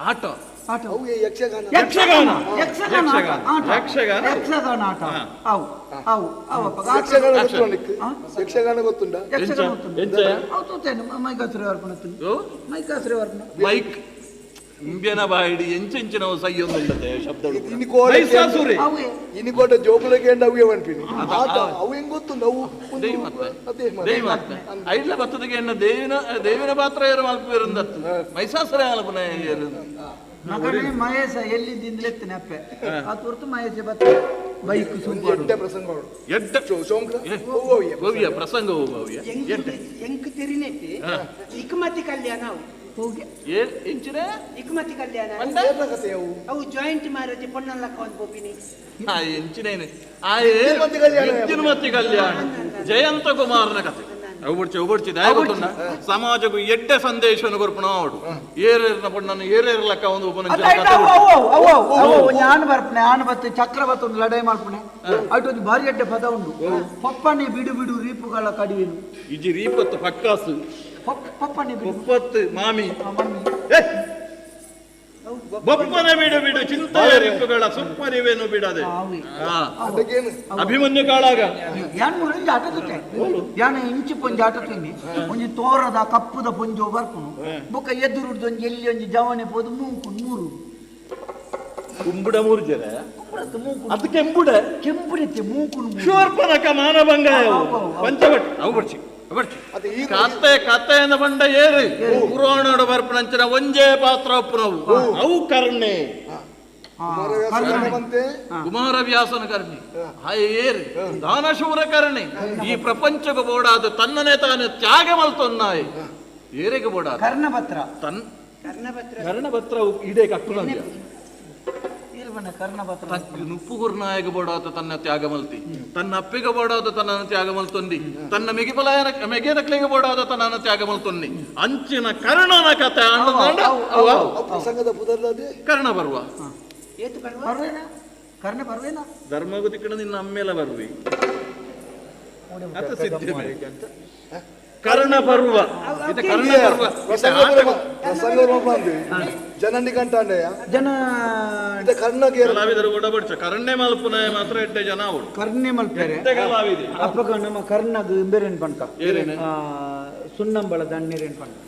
ಆಟ ಆಟ ಯಕ್ಷಗಾನ ಯಕ್ಷಗಾನ ಯಕ್ಷಗಾನ ಯಕ್ಷಗಾನ ಯಕ್ಷಗಾನ ಆಟ ಅವು ಅವು ಅವಪ್ಪ ಯಕ್ಷಗಾನ ಗೊತ್ತುಂಡ ಯಕ್ಷಗಾನ ಗೊತ್ತುಂಡ ಯಕ್ಷಗಾನ ಗೊತ್ತುಂಟು ಅವು ತೂತೇನೆ ಮೈಕಾಸುರಿ ವರ್ಪಣ ಮೈಕಾಸುರಿ ವರ್ಪಣ ಮೈಕ್ ಇಂಬಿಯನ ಬಾಯಿಡಿ ಎಂಚೆಂಚಿನವು ಸೈಯೊಂದುಂಡತೆ ಶಬ್ದ ಇನಿಕೋಟ ಜೋಕುಲಕ್ಕೆ ಅವಿಯ ಪನ್ಪಿನಿ ಆತ ಅವು ಹೆಂಗ್ ಗೊತ್ತುಂಡು ಅವು ದೇವ ಐಡ್ಲ ಬತ್ತದಗೆ ಎನ್ನ ದೇವಿನ ದೇವಿನ ಪಾತ್ರ ಏರು ಮಲ್ಪೇರುಂದತ್ತು ಮೈಸಾಸುರ ಮಲ್ಪುನ ಏರು ಮಗನೇ ಮಹೇಶ ಎಲ್ಲಿದ್ದಿಂದಲೇ ಎತ್ತನೆ ಅಪ್ಪೆ ಆ ತುರ್ತು ಮಹೇಶ ಬತ್ತ ಬೈಕ್ ಎಡ್ಡೆ ಪ್ರಸಂಗ ಎಡ್ಡೆ ಓವಿಯ ಪ್ರಸಂಗ ಓವಿಯ ಎಡ್ಡೆ ಎಂಕ್ ತೆರಿನೆಟ್ಟಿ ಇಕ್ಮತಿ ಕಲ್ಯಾಣ ಅವು ಎಂಚಿನ ಇಕ್ಮತಿ ಕಲ್ಯಾಣ ಅವು ಜಾಯಿಂಟ್ ಮ್ಯಾರೇಜ್ ಪೊಣ್ಣಲ್ಲಕ್ಕ ಒಂದು ಪೋಪಿನಿ ಆ ಎಂಚಿನೇನು ಆ ವಿದ್ಯುನ್ಮತಿ ಕಲ್ಯಾಣ ಜಯಂತ ಕುಮಾರನ ಕಥೆ ಅವು ಬಿಡ್ಚಿ ದಯ ಗೊತ್ತುಂಡ ಸಮಾಜಕ್ಕೂ ಎಡ್ಡೆ ಸಂದೇಶವನ್ನು ಕೊರ್ಪುಣ ಅವಡು ಏರೇರ್ನ ಪೊಣ್ಣನ್ನು ಏರೇರ್ಲಕ್ಕ ಒಂದು ಯಾನ್ ಬರ್ಪಣೆ ಆನ್ ಬತ್ತೆ ಚಕ್ರವರ್ತಿ ಒಂದು ಲಡಾಯಿ ಮಾಡ್ಪಣೆ ಅటు ಒಂದು ಭಾರಿ ಎಡ್ಡೆ ಪದ ಉಂಡು ಪಪ್ಪನೆ ಬಿಡು ಬಿಡು ರೀಪುಗಳ ಕಡಿವೆನು ಇಜಿ ರೀಪತ್ತು ಪಕ್ಕಾಸು ಪಪ್ಪನೆ ಬಿಡು ಪಪ್ಪತ್ತು ಮಾಮಿ ಬೊಪ್ಪನ ಬಿಡು ಬಿಡು ಚಿಂತೆಯ ರಿಪ್ಪುಗಳ ಸುಪ್ಪರಿವೇನು ಬಿಡದೆ ಅಭಿಮನ್ಯು ಕಾಳಾಗ ಯಾನ್ ಮುರಂಜಿ ಆಟ ತುತ್ತೆ ಯಾನ್ ಇಂಚಿ ಪೊಂಜಿ ಆಟ ತಿನ್ನಿ ಒಂಜಿ ತೋರದ ಕಪ್ಪುದ ಪೊಂಜೋ ಬರ್ಪುನು ಬೊಕ್ಕ ಎದುರುಡ್ದು ಒಂಜಿ ಎಲ್ಲಿ ಒಂಜಿ ಜವನೆ ಪೋದು ಮೂಂಕು ಮೂರು ಕುಂಬುಡ ಮೂರು ಜನ ಅದು ಕೆಂಬುಡ ಕೆಂಬುಡತ್ತೆ ಮೂಂಕುನು ಶೂರ್ಪನಕ ಮಾನಭಂಗ ಪಂಚವಟ್ ಅವು ಬರ್ಚಿ ಕತ್ತೆ ಕತ್ತೆಯಿಂದ ಬಂಡ ಏರು ಪುರಾಣೋಡ ಬರ್ಪಣಂಚಿನ ಒಂಜೇ ಪಾತ್ರ ಒಪ್ಪುನವು ಅವು ಕರ್ಣೆ ಕುಮಾರವ್ಯಾಸನ ಕರ್ಣಿ ಏರು ದಾನಶೂರ ಕರ್ಣೆ ಈ ಪ್ರಪಂಚಕ್ಕೆ ಬೋಡಾದ ತನ್ನನೇ ತಾನು ತ್ಯಾಗ ಮಲ್ತೊನ್ನಾಯಿ ಏರಿಗೆ ಬೋಡಾದ ಕರ್ಣಪತ್ರ ತನ್ ಕರ್ಣಪತ್ರ ಇಡೇ ಕಟ್ಟುನ ನುಪ್ಪುಗುರ್ನಾಯಕ ಬೋಡಾತ ತನ್ನ ತ್ಯಾಗ ಮಲ್ತಿ ತನ್ನ ಅಪ್ಪಿಗೆ ಬೋಡಾದ ತನ್ನನ್ನು ತ್ಯಾಗ ಮಲ್ತೊಂದಿ ತನ್ನ ಮಿಗಿಬಲಾಯನ ಮೆಗೆನಕ್ಲಿಗೆ ಬೋಡಾದ ತನ್ನನ್ನು ತ್ಯಾಗ ಮಲ್ತೊಂದಿ ಅಂಚಿನ ಕರ್ಣನ ಕಥೆ ಪ್ರಸಂಗದ ಪುದರ್ಲದೆ ಕರ್ಣ ಬರುವ ಕರ್ಣ ಬರ್ವೇನಾ ಧರ್ಮಗತಿ ಕಣ ನಿನ್ನ ಅಮ್ಮೇಲ ಬರ್ವಿ ಕರ್ಣ ಪರ್ವ ಇದು ಕರ್ಣ ಪರ್ವ ಜನನಿ ಕಂಟಾಂಡೆಯ ಜನ ಕರ್ಣಗೆ ಕಲಾವಿದರು ಕೂಡ ಬಡ್ಚ ಕರ್ಣೆ ಮಲ್ಪುನ ಮಾತ್ರ ಎಡ್ಡೆ ಜನ ಅವಳು ಕರ್ಣೆ ಮಲ್ಪೇರೆ ಕಲಾವಿದೆ ಅಪ್ಪಗ ನಮ್ಮ ಕರ್ಣಗ್ ಬೇರೇನ್ ಪಣ್ಕ ಸುಣ್ಣಂಬಳ ದಣ್ಣೀರೇನ್ ಪಣ್ಕ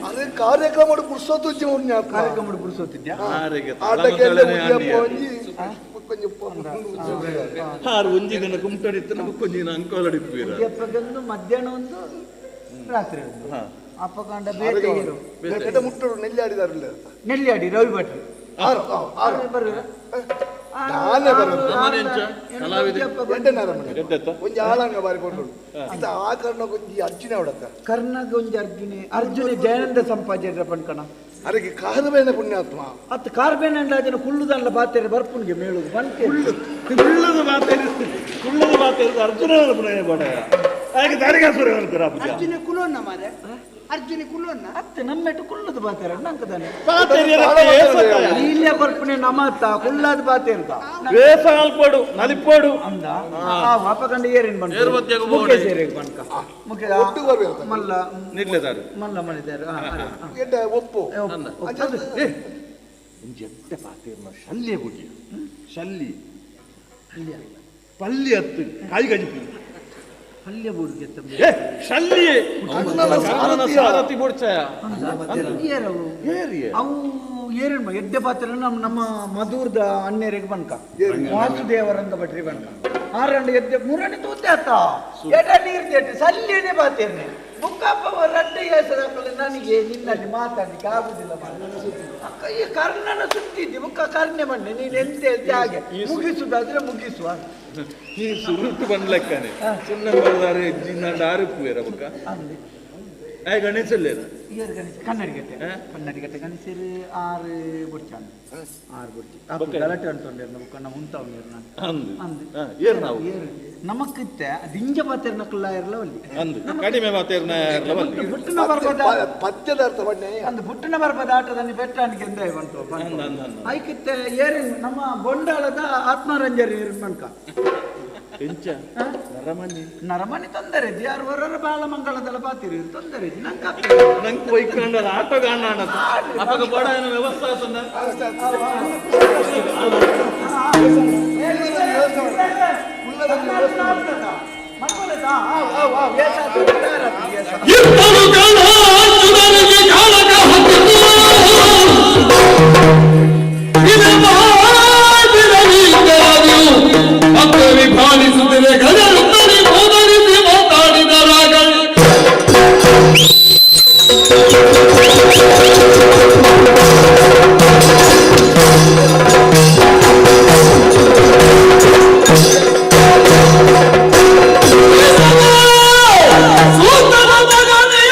ಅದೇ ಕಾರ್ಯಕ್ರಮ ಪುರ್ಸೊತ್ತು ಕಾರ್ಯಕ್ರಮ ಪುರ್ಸೊತ್ತಿದ್ಯಾ ಆರು ಒಂಜಿ ದಿನ ಕುಮಟಡಿತ್ತು ನಮಗೆ ಒಂಜಿ ದಿನ ಅಂಕೋಲಡಿಪ್ಪೀರ ಅಪ್ಪಗಂದು ಮಧ್ಯಾಹ್ನ ಒಂದು ರಾತ್ರಿ ಒಂದು ಅಪ್ಪಗಂಡ ಬೇಟೆ ಮುಟ್ಟರು ನೆಲ್ಯಾಡಿದಾರಲ್ಲ ನೆಲ್ಯಾಡಿ ರವಿ ಭಟ್ರು ನಾನೇ ಬರೋದು ಒಂಜಿ ಆಳಂಗ ಬಾರಿ ಕೊಟ್ಟರು ಇದು ಆ ಕರ್ಣಕ್ಕೊಂಜಿ ಅರ್ಜುನ ಅವಡತ್ತ ಕರ್ಣಗೊಂಜಿ ಅರ್ಜುನೆ ಅರ್ಜುನೆ ಜಯಾನಂದ ಸಂಪಾಜರ ಪಣ್ಕಣ ಅದಕ್ಕೆ ಕಾರ್ಬೇನ ಪುಣ್ಯಾತ್ಮ ಅತ್ ಕಾರ್ಬೇನ ಅಂದಾಜನ ಕುಳ್ಳುದಲ್ಲ ಬಾತೆರೆ ಬರ್ಪುನ್ಗೆ ಮೇಳುದು ಬಂತೆ ಕುಳ್ಳದ ಬಾತೆರೆ ಕುಳ್ಳದ ಬಾತೆರೆ ಅರ್ಜುನ ಪುಣ್ಯ ಬಾಡ ಹಾಗೆ ದಾರಿಗಾಸುರ ಅರ್ಜುನ ಕುಲೋನ್ನ ಮಾರೆ ಅರ್ಜುನಿ ಕುಲ್ಲೊನ್ನ ಅತ್ತೆ ನಮ್ಮೆಟ್ಟು ಕುಲ್ಲದು ಬಾತೇರ ನಂಕದಾನೆ ಇಲ್ಲ ಬರ್ಪನೆ ನಮತ್ತ ಕುಲ್ಲದ ಬಾತೇರ್ದ ವೇಸ ಅಲ್ಪಡು ನಲಿಪೋಡು ಅಂದ ಆ ವಾಪಕಂಡ ಏರಿನ್ ಬಂದು ಮುಖ್ಯ ಸೇರಿಗೆ ಬನ್ಕ ಮುಖ್ಯ ಮಲ್ಲ ನಿಡ್ಲೆದಾರು ಮಲ್ಲ ಮಣಿದಾರು ಒಪ್ಪು ಒಂಜೆಡ್ಡೆ ಪಾತೇರ್ನ ಶಲ್ಯ ಗುಡಿ ಶಲ್ಯ ಪಲ್ಯ ಹತ್ತು ಕಾಯಿ ಗಜಿಪು ಪಲ್ಯ ಬುಡ್ಗೆ ಏ ಶಲ್ಯ ಸಾರಥಿ ಬುಡ್ಚಯ ಅವು ಏರಿನ ಎಡ್ಡೆ ಪಾತ್ರ ನಮ್ಮ ನಮ್ಮ ಮಧುರ್ದ ಅಣ್ಣೇರಿಗೆ ಬನ್ಕ ವಾಸುದೇವರಂಗ ಭಟ್ರಿ ಬನ್ಕ ಆರಂಡ ಎದ್ದೆ ಮೂರನೇ ತೂತೆ ಆತ ಎಡ ನೀರು ತೇಟು ಸಲ್ಲೇನೆ ಬಾತೇನೆ ಬುಕ್ಕಪ್ಪ ರಡ್ಡೆ ಹೆಸರಾಕಲು ನನಗೆ ನಿನ್ನಲ್ಲಿ ಮಾತಾಡ್ಲಿಕ್ಕೆ ಆಗುದಿಲ್ಲ ಅಕ್ಕ ಈ ಕರ್ಣನ ಸುತ್ತಿದ್ದಿ ಬುಕ್ಕ ಕರ್ಣೆ ಬನ್ನಿ ನೀನು ಎಂತ ಹೇಳ್ತೆ ಹಾಗೆ ಮುಗಿಸುದಾದ್ರೆ ಮುಗಿಸುವ ಈ ಸುರುಟು ಬಂದ್ಲೆಕ್ಕನೆ ಸುಮ್ಮನೆ ಬರ್ದಾರೆ ಜಿನ್ನಾಂಡ ಆರುಪ್ಪುವೇರ ಬುಕ್ಕ ಆಯ್ ಗಣೇಶ ಇಯರ್ ಗಣೇಶ ಕನ್ನಡಿಗಟ್ಟೆ ಕನ್ನಡಿಗಟ್ಟೆ ಗಣೇಶರು ಆರು ಬುಡ್ಚಾನ ಆರು ಬುಡ್ಚಿ ಗಲಾಟೆ ಅಂತೊಂಡಿರ್ನ ಬುಕ್ಕ ನಾವು ಉಂತಾವ್ ಅಂದು ಅಂದು ಏರ್ ನಾವು ಏರು ನಮಕ್ಕಿತ್ತೆ ದಿಂಜ ಪಾತೇರ್ನ ಕುಲ್ಲ ಇರಲ ಅಲ್ಲಿ ಅಂದು ಕಡಿಮೆ ಮಾತೇರ್ನ ಇರಲ ಬಲ್ಲಿ ಬುಟ್ಟನ ಬರ್ಬದ ಪದ್ಯದ ಅರ್ಥ ಬಣ್ಣೆ ಅಂದು ಬುಟ್ಟನ ಬರ್ಬದ ಆಟದಲ್ಲಿ ಬೆಟ್ಟಾನಿಗೆ ಎಂದ ಬಂತು ಐಕಿತ್ತೆ ಏರಿನ್ ನಮ್ಮ ಬೊಂಡಾಳದ ಆತ್ಮರಂಜರಿ ಏರಿನ್ ಮನ್ಕ ಎಂಚ ನರಮನಿ ನರಮನಿ ತೊಂದರೆ ಯಾರು ಹೊರರ ಬಾಲಮಂಗಳದಲ್ಲ ಬಾತಿರು ತೊಂದರೆ ನಂಗೆ ನಂಗೆ ವೈಕೊಂಡ ಆಟೋ ಗಾಣ ಅಪ್ಪಗ ಬೋಡ ಏನೋ ವ್ಯವಸ್ಥೆ ಆತನ ಇಬ್ಬರು ಗಣ ಅರ್ಜುನನಿಗೆ ಕಾಳಗ ಹತ್ತಿತು ವಿಭಾಲಿಸುತ್ತಿದೆ ಗಜರುತ್ತರಿ ಮೋದರಿಸಿ ಮಾತಾಡಿದರಾಗ ಸೂತನ ಮಗನೇ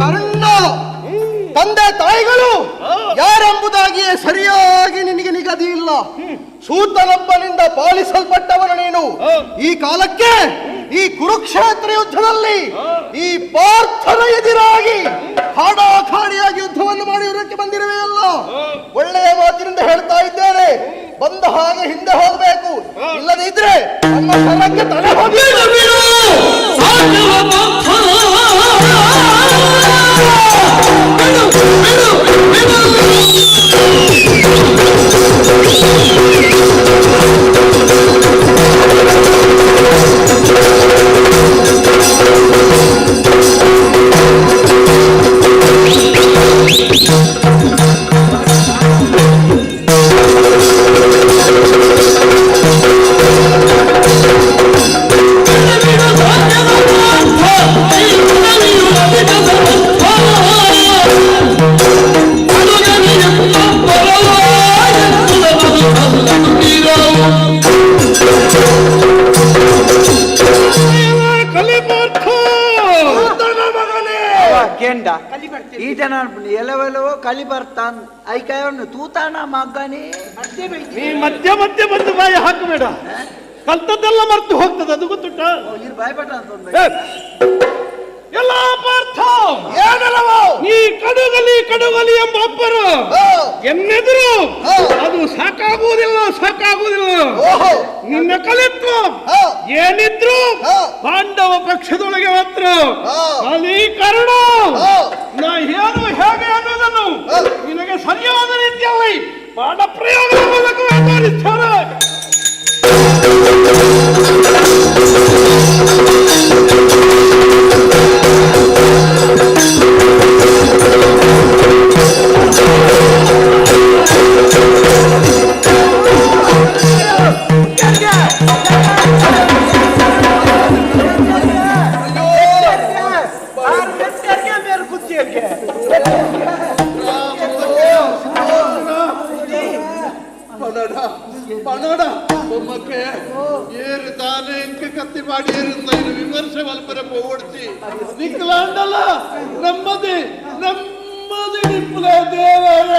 ಕರ್ಣ ತಂದೆ ತಾಯಿಗಳು ಯಾರೆಂಬುದಾಗಿಯೇ ಸರಿಯಾಗಿ ನಿನಗೆ ನಿಗದಿ ಇಲ್ಲ. ಸೂತನೊಬ್ಬನಿಂದ ಪಾಲಿಸಲ್ಪಟ್ಟವನು ನೀನು. ಈ ಕಾಲಕ್ಕೆ ಈ ಕುರುಕ್ಷೇತ್ರ ಯುದ್ಧದಲ್ಲಿ ಈ ಪಾರ್ಥನ ಎದುರಾಗಿ ಖಾಡಾಖಾಡಿಯಾಗಿ ಯುದ್ಧವನ್ನು ಮಾಡಿರುವುದಕ್ಕೆ ಬಂದಿರುವೆಯಲ್ಲ. ಒಳ್ಳೆಯ ಮಾತಿನಿಂದ ಹೇಳ್ತಾ ಇದ್ದೇನೆ, ಬಂದ ಹಾಗೆ ಹಿಂದೆ ಹೋಗಬೇಕು, ಇಲ್ಲದೆ ಇದ್ರೆ ನಮ್ಮ ಶರಕ್ಕೆ ತಲೆ ಹೋಗಿ. ಕೇಂಡ ಈ ಜನ ಎಲ್ಲವೆಲ್ಲವೋ ಕಲಿ ಬರ್ತಾನ್ ಐಕಾಯನ್ನು ತೂತಾನ ಮಗನೇ. ನೀ ಮಧ್ಯ ಮಧ್ಯ ಬಂದು ಬಾಯಿ ಹಾಕಬೇಡ, ಕಲ್ತದ್ದೆಲ್ಲ ಮರ್ತು ಹೋಗ್ತದೆ, ಅದು ಗೊತ್ತುಂಟ? ಬಾಯ್ ಪಟ್ಟ ಅಂತ ಎಲ್ಲ ಪಾರ್ಥ ನೀ ಕಡುಗಲಿ ಕಡುಗಲಿ ಎಂಬ ಒಬ್ಬರು ಎನ್ನೆದುರು ಅದು ಸಾಕಾಗುವುದಿಲ್ಲ, ಸಾಕಾಗುವುದಿಲ್ಲ. ನಿನ್ನ ಕಲಿತ್ವ ಏನಿದ್ರು ಪಾಂಡವ ಪಕ್ಷದೊಳಗೆ ಮಾತ್ರ ಅಲ್ಲಿ ಕರುಣ ನಾ ಏನು ಹೇಗೆ ಅನ್ನೋದನ್ನು ನಿನಗೆ ಸರಿಯಾದ ರೀತಿಯಲ್ಲಿ ಪಾಠ ಪ್ರಯೋಗದ ಮೂಲಕ ತೋರಿಸ್ತಾರೆ. ಪಣಡ ಪಣಡ ಬೊಮ್ಮಕ್ಕೆ ಏರು ತಾನೇ ಇಂಕ ಕತ್ತಿ ಮಾಡಿ ಏರುತ್ತ ಇರು ವಿಮರ್ಶೆ ಮಲ್ಪರೆ ಪೋವಡ್ಚಿ ನಿಕ್ಲಾಂಡಲ ನಮ್ಮದಿ ನಮ್ಮದಿ ನಿಪ್ಪುಲ ದೇವರ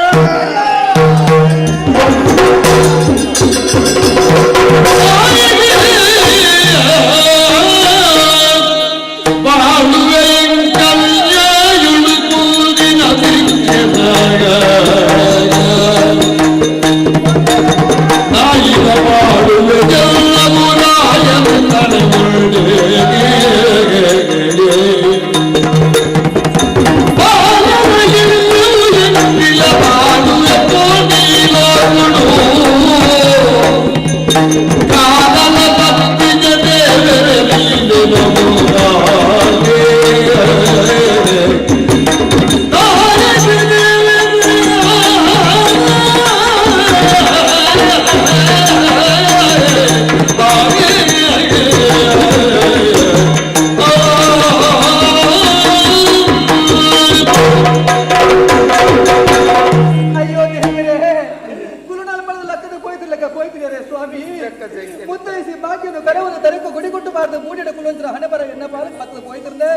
ಅಯ್ಯೋ ದೇವರೇ, ಕುರುನಾಲ್ ಪಡೆದ ಲಕ್ಕದ ಕೋಯ್ತಿರ್ಲಕ್ಕ ಕೋಯ್ತಿದ್ದಾರೆ ಸ್ವಾಮಿ. ಮುತ್ತೈಸಿ ಬಾಕಿಯನ್ನು ಕರೆವನ್ನು ತರಕು ಗುಡಿಗುಟ್ಟು ಬಾರದು ಮೂಡಿಡ ಕುಲಂತ್ರ ಹಣೆ ಬರ ಎಣ್ಣ ಬಾರ ಹತ್ತದ ಕೋಯ್ತಿರ್ದೆ,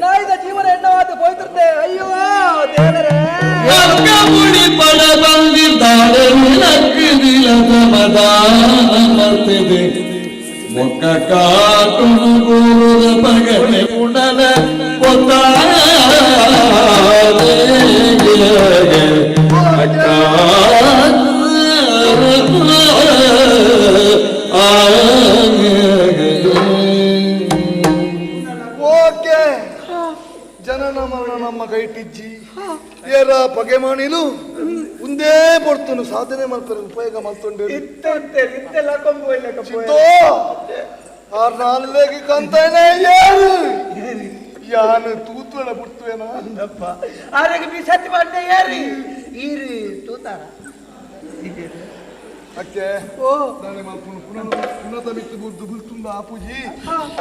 ನಾಯಿದ ಜೀವನ ಎಣ್ಣವಾದ ಕೋಯ್ತಿರ್ದೆ. ಅಯ್ಯೋ ದೇವರೇ, ಮುಡಿ ಪಡ ಬಂದಿದ್ದಾಳೆ ಮರ್ತಿದೆ ಮೊಕ್ಕ ಕಾಟುನು ಗುರುದ ಪಗಡೆ ಉಣಲ ಓಕೆ ಜನನ ಮರಣ ನಮ್ಮ ಕೈಟಿಜ್ಜಿ ಏರ ಪಗೆ ಮಾಡಿಲು ಒಂದೇ ಪೊರ್ತುನು ಸಾಧನೆ ಮಲ್ಪರೆ ಉಪಯೋಗ ಮಲ್ತೊಂಡೆ ಸಿದ್ದೋ ಆರ್ ನಾಲ್ಲೆಗೆ ಕಂತಾನೆ ಯಾರು ಯಾನು ತೂತುವಣ ಬಿಡ್ತುವೇನ ಅಂದಪ್ಪ ಆರೆಗೆ ಬಿಸತ್ತಿ ಮಾಡ್ದೆ ಯಾರಿ ಈರಿ ತೂತಾರ ಅಕ್ಕೆ ನಾಳೆ ಮಲ್ಪುನು ಪುನಃ ಪುನಃ ಬಿತ್ತು ಬುರ್ದು ಬುಲ್ತುಂಡ ಆಪುಜಿ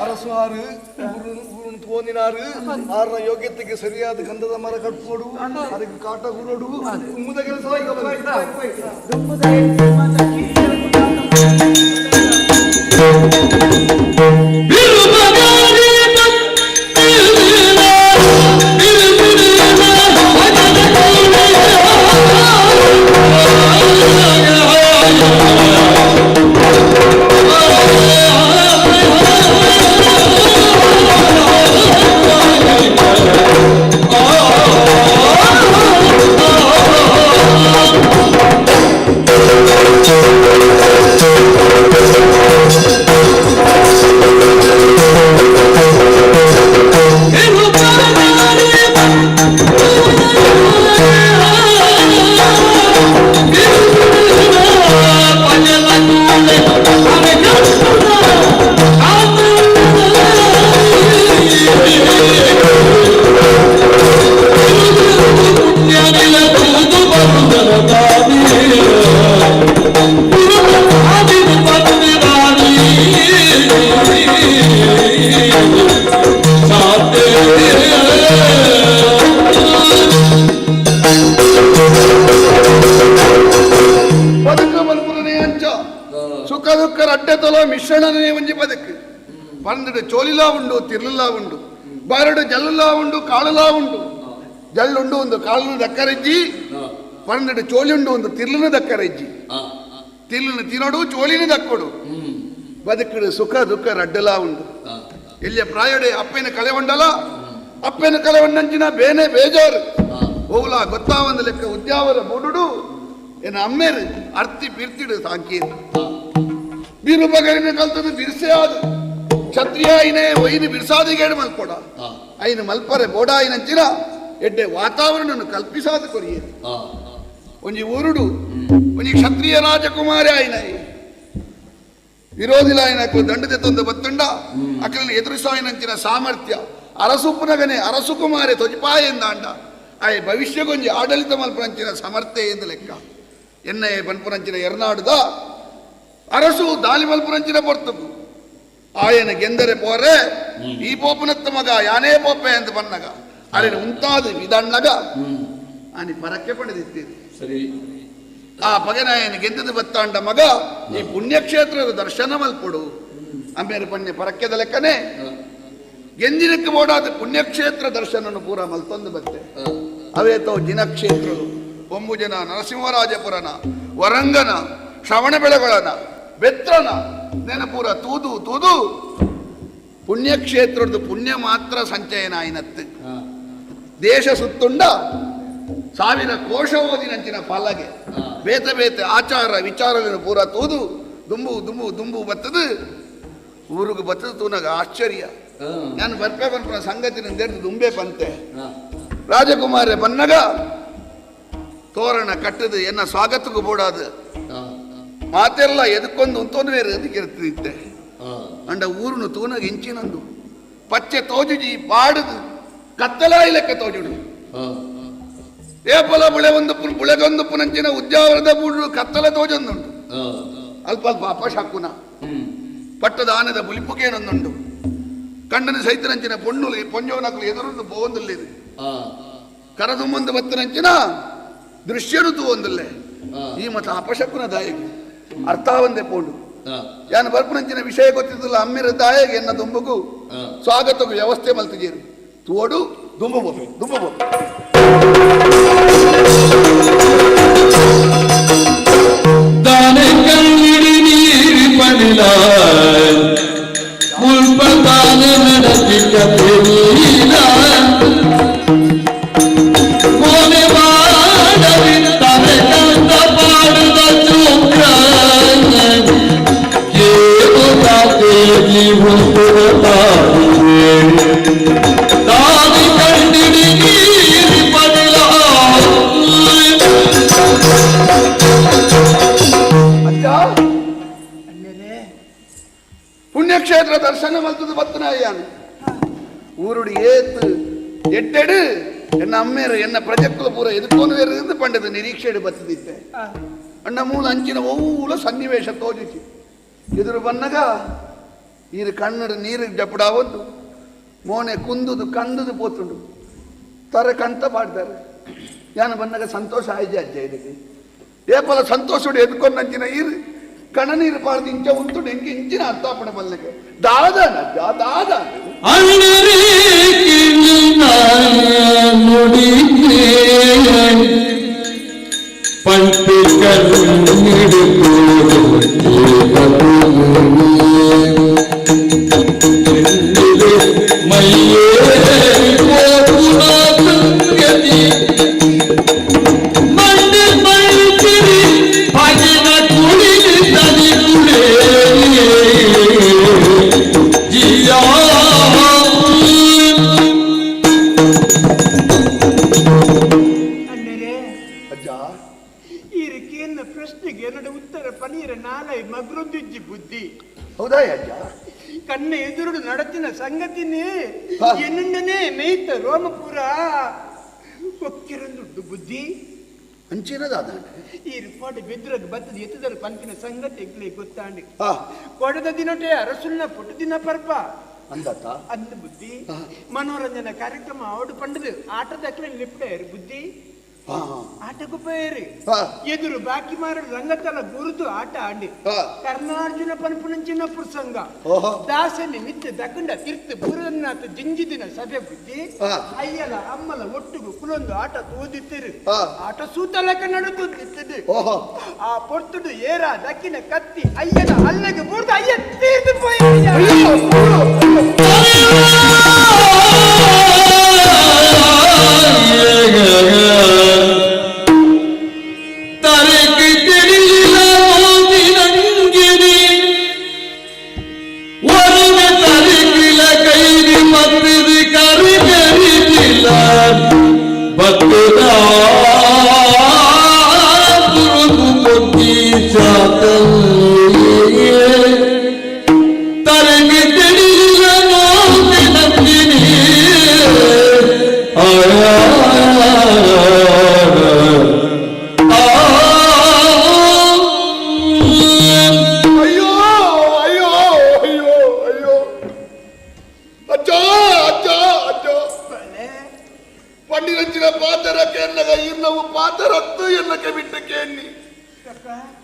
ಅರಸು ಆರು ಗುರುನು ಗುರುನು ತೋನಿನಾರು ಆರ್ನ ಯೋಗ್ಯತೆಗೆ ಸರಿಯಾದ ಗಂಧದ ಮರ ಕಟ್ಕೊಡು, ಅದಕ್ಕೆ ಕಾಟ ಗುರುಡು ಕುಮ್ಮುದ ಕೆಲಸ. ಬದುಕು ಮಲ್ಪುರನೇ ಅಂಚ ಸುಖ ದುಃಖ ರಡ್ಡೆ ತೊಲೋ ಮಿಶ್ರಣನೇ ಒಂಜಿ ಬದುಕು. ಬಂದಡು ಚೋಲಿಲಾ ಉಂಡು ತಿರ್ಲುಲಾ ಉಂಡು, ಬಾರಡು ಜಲ್ಲುಲಾ ಉಂಡು ಕಾಳುಲಾ ಉಂಡು. ಜಳ್ಳುಂಡು ಒಂದು ಕಾಳುನು ದಕ್ಕರೆಜ್ಜಿ, ಪಂದಡು ಚೋಲಿಂಡು ಒಂದು ತಿರ್ಲುನು ದಕ್ಕರೆಜ್ಜಿ. ತಿರ್ಲುನು ತಿನ್ನೋಡು ಚೋಲಿನು ದಕ್ಕೊಡು. ಬದುಕುಡು ಸುಖ ದುಃಖ ರಡ್ಡಲಾ ಉಂಡು. ಎಲ್ಲಿಯ ಪ್ರಾಯಡೆ ಅಪ್ಪೇನ ಕಳೆವಂಡಲ ಅಪ್ಪೇನ ಕಳೆವಂಡಂಚಿನ ಬೇನೆ ಬೇಜಾರು ಓಲಾ ಗೊತ್ತಾವಂದ ಲೆಕ್ಕ ಉದ್ಯಾವರ ಬುಡುಡು ಎನ್ನ ಅಮ್ಮೇರು ಅರ್ತಿ ಪಿರ್ತಿಡು ಸಾಂಕೇತ ಬೀರು ಬಗರಿನ ಕಲ್ತದು ಬಿರ್ಸೆ ಆದು ಕ್ಷತ್ರಿಯ ಐನೇ ಒಯ್ಯಿನ ಬಿರ್ಸಾದಿಗೇಡು ಮಲ್ಪೊಡ ಐನ ಮಲ್ಪರೆ ಬೋಡಾಯಿನಂಚಿನ ಎಡ್ಡೆ ವಾತಾವರಣವನ್ನು ಕಲ್ಪಿಸಾದ ಕೊರಿಯೇ. ಒಂಜಿ ಊರುಡು ಒಂಜಿ ಕ್ಷತ್ರಿಯ ರಾಜಕುಮಾರಿ ಆಯ್ನ ವಿರೋಧಿಲ ಆಯ್ನಕು ದಂಡದೆ ತಂದು ಬತ್ತುಂಡ ಅಕಲಿನ ಎದುರಿಸಾಯಿನಂಚಿನ ಸಾಮರ್ಥ್ಯ ಅರಸುಪುನಗನೆ ಅರಸುಕುಮಾರಿ ತೊಜಿಪಾಯ ಎಂದಾಂಡ ಆಯ್ ಭವಿಷ್ಯಗೊಂಜಿ ಆಡಳಿತ ಮಲ್ಪುನಂಚಿನ ಸಮರ್ಥೆ ಎಂದು ಲೆಕ್ಕ. ಎನ್ನಯ ಬನ್ಪುನಂಚಿನ ಎರ್ನಾಡುದ ಅರಸು ದಾಳಿ ಮಲ್ಪುನಂಚಿನ ಪೊರ್ತುಗು ಆಯನ ಗೆಂದರೆ ಪೋರೆ ಈ ಪೋಪನತ್ತ ಮಗ ಯಾನೇ ಪೋಪೆ ಅಂತ ಬನ್ನಗ ಅರೆನ ಉಂತಾದ ವಿದಣ್ಣಗ ಆನಿ ಪರಕ್ಕೆ ಪಡೆದಿದ್ದೀರಿ. ಸರಿ. ಆ ಪಗನಾಯನ ಗೆದ್ದದ ಬತ್ತಾಂಡ ಮಗ ಈ ಪುಣ್ಯಕ್ಷೇತ್ರದ ದರ್ಶನ ಮಲ್ಪಡು ಅಮ್ಮೇರು ಪಣ್ಯ ಪರಕ್ಕೆದ ಲೆಕ್ಕನೆ ಗೆಂಜಿನಕ್ಕೆ ಬೋಡಾದ ಪುಣ್ಯಕ್ಷೇತ್ರ ದರ್ಶನನು ಪೂರ ಮಲ್ತೊಂದು ಬತ್ತೆ ಅವೇತೋ ಜಿನಕ್ಷೇತ್ರಲು ಒಂಬುಜನ ನರಸಿಂಹರಾಜಪುರನ ವರಂಗನ ಶ್ರವಣಬೆಳಗೊಳನ ಬೆತ್ರನ ನೆನಪೂರ ತೂದು ತೂದು ಪುಣ್ಯಕ್ಷೇತ್ರದ ಪುಣ್ಯ ಮಾತ್ರ ಸಂಚಯನ ಆಯಿನತ್ತು ದೇಶ ಸುತ್ತುಂಡ ಸಾವಿರ ಕೋಶ ಓದಿನಂಚಿನ ಪಾಲಗೆ ಬೇತ ಬೇತ ಆಚಾರ ವಿಚಾರಗಳನ್ನು ಪೂರ ತೂದು ದುಂಬು ದುಂಬು ದುಂಬು ಬತ್ತದು ಊರಿಗೆ ಬತ್ತದು ತೂನಾಗ ಆಶ್ಚರ್ಯ. ನಾನು ಬರ್ಪೆ ಬರ್ಪನ ಸಂಗತಿ ನಂದೇರ್ದು ದುಂಬೆ ಪಂತೆ ರಾಜಕುಮಾರ ಬನ್ನಗ ತೋರಣ ಕಟ್ಟದು ಎನ್ನ ಸ್ವಾಗತಕ್ಕೂ ಬೋಡಾದು ಮಾತೆಲ್ಲ ಎದಕ್ಕೊಂದು ಉಂತೊಂದು ಬೇರೆ ಅದಕ್ಕೆ ಇರ್ತಿದ್ದೆ ಅಂಡ ಊರುನು ತೂನಾಗ ಇಂಚಿನಂದು ಪಚ್ಚೆ ತೋಜುಜಿ ಪಾಡುದು ಕತ್ತಲಾಯಿ ಲೆಕ್ಕ ತೋಜುಡು ಏಪಲ ಬುಳೆ ಒಂದು ಬುಳೆಗೊಂದು ಪುನಂಚಿನ ಉದ್ಯಾವರದ ಬೂಡು ಕತ್ತಲ ತೋಜೊಂದುಂಟು ಅಲ್ಪ ಅಲ್ಪ ಅಪಶಕುನ ಪಟ್ಟದ ಆನದ ಬುಲಿಪುಗೇನೊಂದುಂಟು ಕಣ್ಣನ ಸೈತನಂಚಿನ ಪೊಣ್ಣುಲಿ ಪೊಂಜೋನಕಲು ಎದುರು ಪೋವೊಂದುಲ್ಲಿದೆ ಕರದುಮ್ಮಂದು ಬತ್ತನಂಚಿನ ದೃಶ್ಯನು ತೂವೊಂದುಲ್ಲೆ ಈ ಮತ ಅಪಶಕುನ ದಾಯಗೆ ಅರ್ಥಾವಂದೆ ಪೋಂಡು ಯಾನು ಬರ್ಪುನಂಚಿನ ವಿಷಯ ಗೊತ್ತಿದ್ದಿಲ್ಲ ಅಮ್ಮಿರ ದಾಯಗೆ ಎನ್ನ ದುಂಬುಗು ಸ್ವಾಗತಕ್ಕೂ ವ್ಯವಸ್ಥೆ ಮಲ್ತಿಜೇರು ತೋಡು ದುಂಬು ಬೋಪೆ ದುಂಬು ಬೋಪೆ தானே கண்ணிடி நீர் பணில முன்பதான நடத்திக்க தெரியல கோலை வாடவின் தலை கந்த பாடுத சூக்க தானே கண்ணிடி நீர் பணில. ಪುಣ್ಯಕ್ಷೇತ್ರ ದರ್ಶನ ಮಲ್ತದ ಬತ್ತನಾಯ್ಯಾನು ಊರುಡು ಏತು ಎಟ್ಟೆಡು ಎನ್ನ ಅಮ್ಮೇರು ಎನ್ನ ಪ್ರಜಕ್ಕುಲ ಪೂರ ಎದುಕೋನು ಬೇರೆ ಇருந்து ಪಂಡದ ನಿರೀಕ್ಷೆಡು ಬತ್ತದಿತ್ತೆ ಅಣ್ಣ ಮೂಲ ಅಂಚಿನ ಒವ್ವುಲ ಸನ್ನಿವೇಶ ತೋಜಿಸಿ ಎದುರು ಬನ್ನಗ ಈರು ಕಣ್ಣಡು ನೀರು ಜಪಡಾವೊಂದು ಮೋನೆ ಕುಂದುದು ಕಂದುದು ಪೋತುಂಡು ತರ ಕಂತ ಪಾಡ್ತಾರೆ ಯಾನು ಬನ್ನಗ ಸಂತೋಷ ಆಯ್ಜೆ ಅಜ್ಜ ಇದಕ್ಕೆ ಏಪಲ ಸಂತೋಷಡು ಎದುಕೊಂಡಂಚಿನ ಈರು ಕಣ ನೀರು ಪಾಡ್ದು ಇಂಚ ಉಂಟು ಎಂಗೆ ಇಂಚಿನ ಅರ್ಥಾಪಣೆ ಬಲ್ಲಕ್ಕೆ ದಾದಾನ ದಾದ ಕಣ್ಣ ಎದುರುಡು ನಡತಿನ ಸಂಗತಿನೇ ಎನ್ನುಂಡನೆ ಮೇಯ್ತ ರೋಮಪುರ ಒಕ್ಕಿರಂದುಡ್ಡು ಬುದ್ಧಿ ಅಂಚಿನದಾದ ಈ ರಿಪೋರ್ಟ್ ಬೆದ್ರಗ್ ಬತ್ತದ ಎತ್ತದರ ಪಂತಿನ ಸಂಗತಿ ಎಂಕ್ಲೆ ಗೊತ್ತಾಂಡಿ ಕೊಡದ ದಿನಟೆ ಅರಸುಲ್ನ ಪುಟ್ಟು ದಿನ ಪರ್ಪ ಅಂದತ್ತ ಅಂದ ಬುದ್ಧಿ ಮನೋರಂಜನಾ ಕಾರ್ಯಕ್ರಮ ಅವಡು ಪಂಡದು ಆಟದ ಅಕ್ಲೆ ಲಿಪ್ಡೇರು ಬುದ್ಧಿ ಆಟಕ್ಕೂ ಪೇರು ಎದುರು ಬಾಕಿ ಮಾರಡು ರಂಗತಲ ಗುರುತು ಆಟ ಆಂಡಿ ಕರ್ಣಾರ್ಜುನ ಪನ್ಪುನಂಚಿನ ಪ್ರಸಂಗ ದಾಸನಿ ಮಿತ್ತು ದಕಂಡ ತಿರ್ತು ಬುರನ್ನಾಥ ಜಿಂಜಿದಿನ ಸಭೆ ಬುದ್ಧಿ ಅಯ್ಯಲ ಅಮ್ಮಲ ಒಟ್ಟುಗು ಕುಲೊಂದು ಆಟ ತೋದಿತ್ತಿರು ಆಟ ಸೂತಲಕ ನಡುತ್ತಿತ್ತು ಆ ಪೊರ್ತುಡು ಏರ ದಕ್ಕಿನ ಕತ್ತಿ ಅಯ್ಯನ ಅಲ್ಲಗೆ ಬುರ್ದು ಅಯ್ಯ ತೀರ್ದು ಪೋಯಿ. ತರಗೆ ತಿಳಿಯಲ.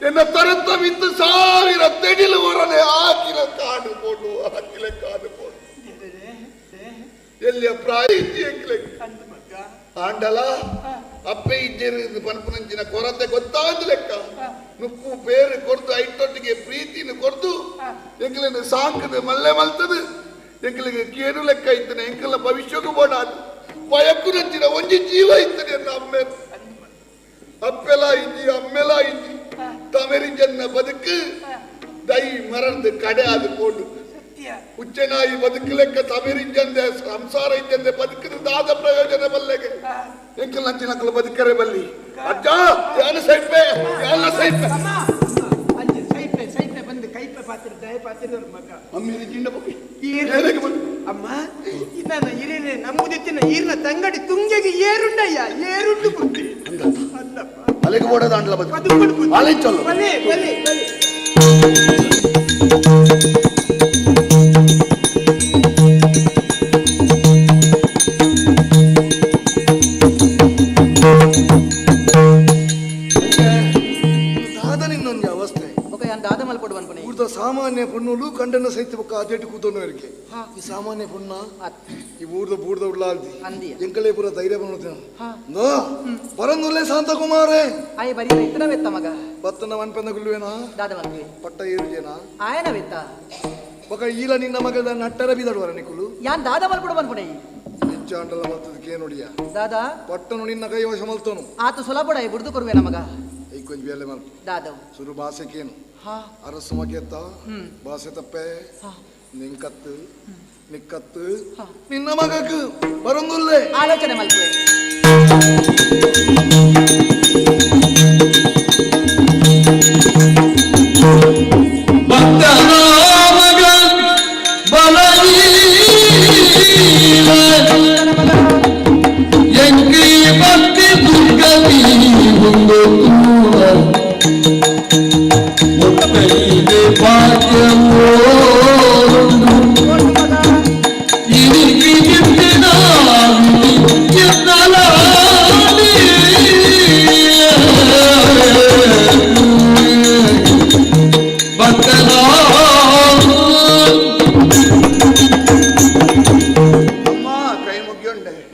ಎನ್ನ ತರತ್ತ ಮಿತ್ತು ಸಾವಿರ ತೆಡಿಲು ಹೊರನೆ ಹಾಕಿಲ ಕಾಡು ಪೋಡು ಹಾಕಿಲ ಕಾಡು ಪೋಡು ಎಲ್ಲಿಯ ಪ್ರಾಯ ಇಜ್ಜಿ ಆಂಡಲ ಅಪ್ಪೆ ಇಜ್ಜೇರು ಪನ್ಪುನಂಚಿನ ಕೊರತೆ ಗೊತ್ತಾದ ಲೆಕ್ಕ ನುಪ್ಪು ಪೇರು ಕೊರ್ದು ಐಟೊಟ್ಟಿಗೆ ಪ್ರೀತಿನ ಕೊರ್ದು ಎಂಕಲನ್ನು ಸಾಕದು ಮಲ್ಲೆ ಮಲ್ತದು ಎಂಕಲಿಗೆ ಕೇನು ಲೆಕ್ಕ ಇತ್ತನೆ ಎಂಕಲ ಭವಿಷ್ಯಕ್ಕೂ ಬೋಡಾದು ಬಯಕು ನಂಚಿನ ಒಂಜಿ ಜೀವ ಇತ್ತನೆ ಎನ್ನ ಅಮ್ಮೆ ಅಪ್ಪೆಲ ಇಜ್ಜಿ ಅಮ್ಮೆಲ ಇಜ್ಜಿ ತಮೆರಿ ಜನ್ನ ಬದುಕು ದೈ ಮರಂದು ಕಡೆ ಆದ ಪೋಡು ಉಚ್ಚನಾಯಿ ಬದುಕು ಲೆಕ್ಕ ತಮೆರಿಂಜಂದೆ ಸಂಸಾರ ಇಂಜಂದೆ ಬದುಕಿದ ದಾದ ಪ್ರಯೋಜನ ಬಲ್ಲೆಗೆ ಎಂಕಲ್ ನಂಚಿನಕಲು ಬದುಕರೆ ಬಲ್ಲಿ ಅಜ್ಜ ಯಾನ ಸೈಪೆ ಯಾನ ಸೈಪೆ ಅಂಚೆ ಸೈಪೆ ಸೈಪೆ ಬಂದು ಕೈಪೆ ಪಾತ್ರ ದಯ ಪಾತ್ರ ಮಗ ಅಮ್ಮೇರಿ ಜಿಂಡ ಬೊಕ್ಕೆ ಅಮ್ಮ ಇನ್ನ ಹಿರಿಯರೆ ನಮ್ಮುದಿತ್ತಿನ ಈರ್ನ ತಂಗಡಿ ತುಂಗೆಗೆ ಏರುಂಡಯ್ಯ ಏರುಂಡು ಬುದ್ಧಿ ಅಲೆಗೆ ಓಡೋದ ಅಂಡ್ಲ ಬದುಕು ಅಲೆ ಚಲೋ ಬಲೆ ಬಲೆ ಬಲೆ ಸಾಮಾನ್ಯ ಪೊಣ್ಣುಲು ಕಂಡನ ಸಹಿತ ಬೊಕ್ಕ ಅದೇಟು ಕೂತೊಂಡವರಿಗೆ ಈ ಸಾಮಾನ್ಯ ಪೊಣ್ಣ ಈ ಊರ್ದ ಬೂರ್ದ ಉಳ್ಳಾಲ್ದಿ ಎಂಕಲೇ ಪೂರ ಧೈರ್ಯ ಬಂದ ಬರಂದುಲ್ಲೇ ಶಾಂತಕುಮಾರೇ ಆಯ್ ಬರೀ ಇತ್ತನ ವೆತ್ತ ಮಗ ಬತ್ತನ ಮನ್ಪೆಂದ ಗುಲ್ಲುವೇನಾ ದಾದ ಮಲ್ಪೆ ಪಟ್ಟ ಏರುಜೇನಾ ಆಯನ ವೆತ್ತ ಬೊಕ ಈಲ ನಿನ್ನ ಮಗದ ನಟ್ಟರ ಬಿದಡುವರ ನಿಕುಲು ಯಾನ್ ದಾದ ಮಲ್ಪಡು ಮನ್ಪುಣೆ ಹೆಚ್ಚಾಂಡಲ ಮಲ್ತದಕ್ಕೆ ನೋಡಿಯ ದಾದಾ ಪಟ್ಟನು ನಿನ್ನ ಕೈ ವಶ ಮಲ್ತನು ಆತು ಸುಲಭಡ ಬುಡ್ದು ಕೊರುವೆ ಮಗ ಈ ಕೊಂಚ ಬೇಲೆ ಮಲ್ಪ ದಾದವು ಸುರು ಭಾಷೆಕೇನು ಅರಸು ಮಗೆತ್ತ ಭಾಷೆ ತಪ್ಪೆ ನಿಂಕತ್ತು ನಿಕ್ಕತ್ತು ನಿನ್ನ ಮಗಕ್ಕೆ ಬರಂದುಲ್ಲೇ ಆಲೋಚನೆ ಮಲ್ಪೆ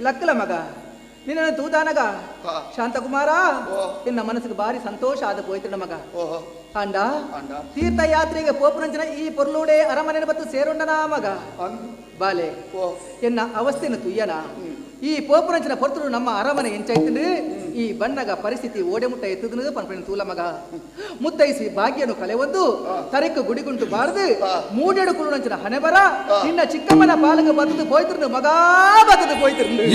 ಲಕ್ಕಲ ಮಗ ನಿನ್ನನ್ನು ತೂದಾನಗ ಶಾಂತಕುಮಾರ ನಿನ್ನ ಮನಸ್ಸಿಗೆ ಭಾರಿ ಸಂತೋಷ ಆದ ಪೋಯ್ತಣ ಮಗ ಅಂಡ ತೀರ್ಥಯಾತ್ರೆಗೆ ಪೋಪುರಂಜನ ಈ ಪೊರ್ಲೂಡೆ ಅರಮನೆ ಬತ್ತು ಸೇರುಂಡನ ಮಗ ಬಾಲೆ ಎನ್ನ ಅವಸ್ಥೆಯನ್ನು ತುಯ್ಯನ ಈ ಪೋಪುರಂಜನ ಪೊರ್ತುಡು ನಮ್ಮ ಅರಮನೆ ಎಂಚಾಯ್ತು ಈ ಬಣ್ಣಗ ಪರಿಸ್ಥಿತಿ ಓಡೆ ಮುಟ್ಟ ಎತ್ತದನು ಪನ್ಪಣಿನ ತೂಲ ಮಗ ಮುತ್ತೈಸಿ ಭಾಗ್ಯನು ಕಲೆವೊಂದು ತರೆಕ್ಕು ಗುಡಿಗುಂಟು ಬಾರದು ಮೂಡೆಡು ಕುಳುನಂಚಿನ ಹಣೆ ಬರ ನಿನ್ನ ಚಿಕ್ಕಮ್ಮನ ಪಾಲಕ ಬತ್ತದು ಪೋಯ್ತಿರ್ನು ಮಗಾ ಬತ್ತದು ಪೋಯ್ತಿರ್ನು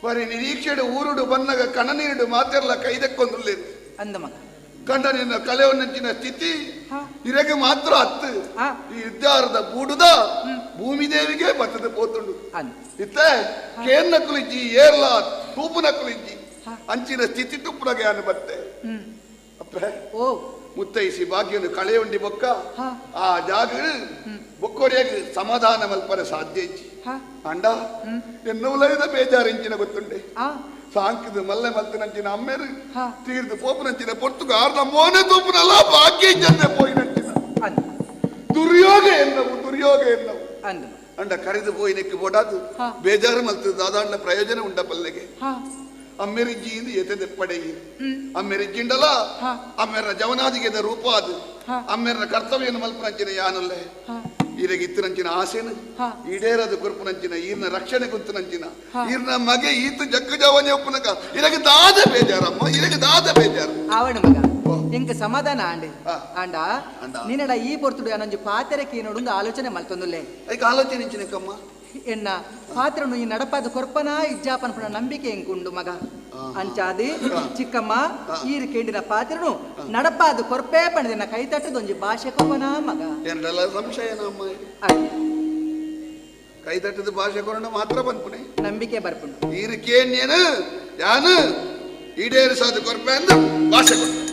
ಬರೀ ನಿರೀಕ್ಷೆಡು ಊರುಡು ಬನ್ನಗ ಕಣನೀರುಡು ಮಾತೆಲ್ಲ ಕೈದಕ್ಕೊಂದುಲ್ಲ ಅಂದ ಮಗ ಕಂಡ ನಿನ್ನ ಕಲೆಯೊನ್ನಂಚಿನ ಸ್ಥಿತಿ ಇರಗೆ ಮಾತ್ರ ಹತ್ತು ಈ ಯುದ್ಧಾರದ ಬೂಡುದ ಭೂಮಿದೇವಿಗೆ ಬತ್ತದ ಪೋತುಂಡು ಇತ್ತೆ ಕೇನ್ನ ಕುಲಿಜ್ಜಿ ಏರ್ಲ ತೂಪುನ ಕುಲಿಜ್ಜಿ ಅಂಚಿನ ಸ್ಥಿತಿ ತುಪ್ಪುನಗೆ ಅನು ಬತ್ತೆ ಅಪ್ಪೆ ಮುತ್ತೈಸಿ ಭಾಗ್ಯನು ಕಳೆಯುಂಡಿ ಬೊಕ್ಕ ಆ ಜಾಗ ಬೊಕ್ಕೊರಿಯಾಗಿ ಸಮಾಧಾನ ಮಲ್ಪರೆ ಸಾಧ್ಯ ಇಜ್ಜಿ ಅಂಡ ಎನ್ನುವುಲೈದ ಬೇಜಾರು ಇಂಚಿನ ಗೊತ್ತುಂಡೆ ಸಾಂಕಿದ ಮಲ್ಲೆ ಮಲ್ತಿನಂಚಿನ ಅಮ್ಮೇರು ತೀರ್ದು ಪೋಪುನಂಚಿನ ಪೊರ್ತುಗ ಆರ್ದ ಮೋನೆ ತೂಪುನಲ್ಲ ಭಾಗ್ಯ ಇಜ್ಜಂದೆ ಪೋಯಿನಂಚಿನ ದುರ್ಯೋಗ ಎನ್ನವು ದುರ್ಯೋಗ ಎನ್ನವು ಅಂಡ ಕರೆದು ಪೋಯಿನಕ್ಕೆ ಬೋಡಾದು ಬೇಜಾರು ಮಲ್ತದ ದಾದಾಂಡ ಪ್ರಯೋಜನ ಉಂಡ ಪಲ್ಲೆಗೆ ಅಮ್ಮೆರಿಜ್ಜಿ ಇಂದು ಎತೆದೆಪ್ಪಡೆಯಿ ಅಮ್ಮೆರಿಜ್ಜಿಂಡಲ ಅಮ್ಮೆರ ಜವನಾದಿಗೆದ ರೂಪ ಅದು ಅಮ್ಮೆರ ಕರ್ತವ್ಯನ ಮಲ್ಪನಂಚಿನ ಯಾನುಲ್ಲೆ ಈರೆಗೆ ಇತ್ತಿನಂಚಿನ ಆಸೆನು ಈಡೇರದ ಕೊರ್ಪುನಂಚಿನ ಈರ್ನ ರಕ್ಷಣೆ ಕುಂತನಂಚಿನ ಈರ್ನ ಮಗೆ ಈತ ಜಕ್ಕ ಜವನೆ ಒಪ್ಪನಕ ಇರಗೆ ದಾದ ಬೇಜಾರಮ್ಮ ಇರಗೆ ದಾದ ಬೇಜಾರು ಆವಣ ಮಗ ಎಂಕ್ ಸಮಾಧಾನ ಆಂಡ್ ಆಂಡ ನಿನ್ನಡ ಈ ಪೊರ್ತುಡು ಅನೊಂಜಿ ಪಾತ್ರೆ ಕೀನೋಡು ಆಲೋಚನೆ ಮಲ್ತೊಂದುಲ್ಲೆ ಐಕ್ ಆಲೋಚನೆ ಇಂಚಿನಕಮ್ಮ ಎನ್ನ ಪಾತ್ರನು ಈ ನಡಪಾದ ಕೊರ್ಪನ ಇಜ್ಜಾಪನ್ಪುನ ನಂಬಿಕೆ ಎಂಕುಂಡು ಮಗ ಅಂಚಾದಿ ಚಿಕ್ಕಮ್ಮ ಈರು ಕೇಂಡಿನ ಪಾತ್ರನು ನಡಪಾದ ಕೊರ್ಪೇ ಪಣದಿನ ಕೈ ತಟ್ಟದೊಂಜಿ ಭಾಷೆ ಕೊರ್ಪನ ಮಗ ಏನಲ್ಲ ಸಂಶಯ ನಮ್ಮ ಕೈ ತಟ್ಟದ ಭಾಷೆ ಕೊರಣ ಮಾತ್ರ ಬಂದ್ಪುಣೆ ನಂಬಿಕೆ ಬರ್ಪುಂಡು ಈರು ಕೇಣ್ಯನು ಯಾನು ಈಡೇರಿಸಾದ ಕೊರ್ಪೆ ಅಂದ ಭಾಷೆ ಕೊರ್ಪೆ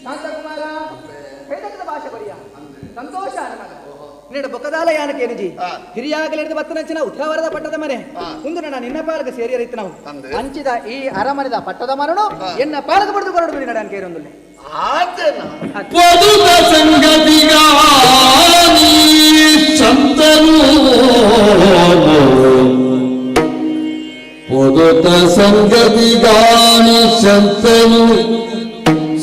ಶಾಂತಕುಮಾರ ಕೈತಟ್ಟದ ಭಾಷೆ ಬರಿಯ ಸಂತೋಷ ಮಗ ನಿನ್ನ ಬೊಕ್ಕದಾಲ ಯಾನಕ್ಕೆ ಏನುಜಿ ಹಿರಿಯಾಗಲಿರದ ಬತ್ತನಂಚಿನ ಉತ್ತರವರದ ಪಟ್ಟದ ಮನೆ ಒಂದು ನನ್ನ ನಿನ್ನ ಪಾಲಕ ಸೇರಿಯರಿತ್ತು ನಾವು ಅಂಚಿದ ಈ ಅರಮನೆದ ಪಟ್ಟದ ಮನನು ಎನ್ನ ಪಾಲಕ ಪಡೆದು ಕೊರಡು ನಿನ್ನ ಕೇರೊಂದುಲ್ಲೆ ಪೊದುತ ಸಂಗತಿಗಾನಿ ಸಂತನು ಪೊದುತ ಸಂಗತಿಗಾನಿ ಸಂತನು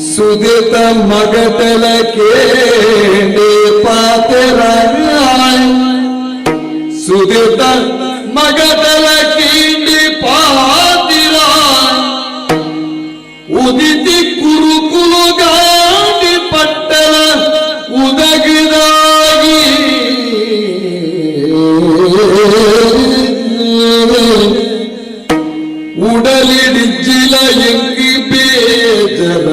ಸುದಿತ ಮಗತಲ ಕೇಂಡೆ ಪಾತೆರಾಯ್ ಸುದಿತ ಮಗತಲ ಕೇಂಡೆ ಪಾತಿರಾಯ್ ಉದಿತಿ ಕುರುಕುಲು ಗಾಂಡಿ ಪಟ್ಟಣ ಉದಗಿದಾಗಿ ಉಡಲಿಡಿಜ್ಜಿಲ ಎಂಗಿ ಬೇಜರ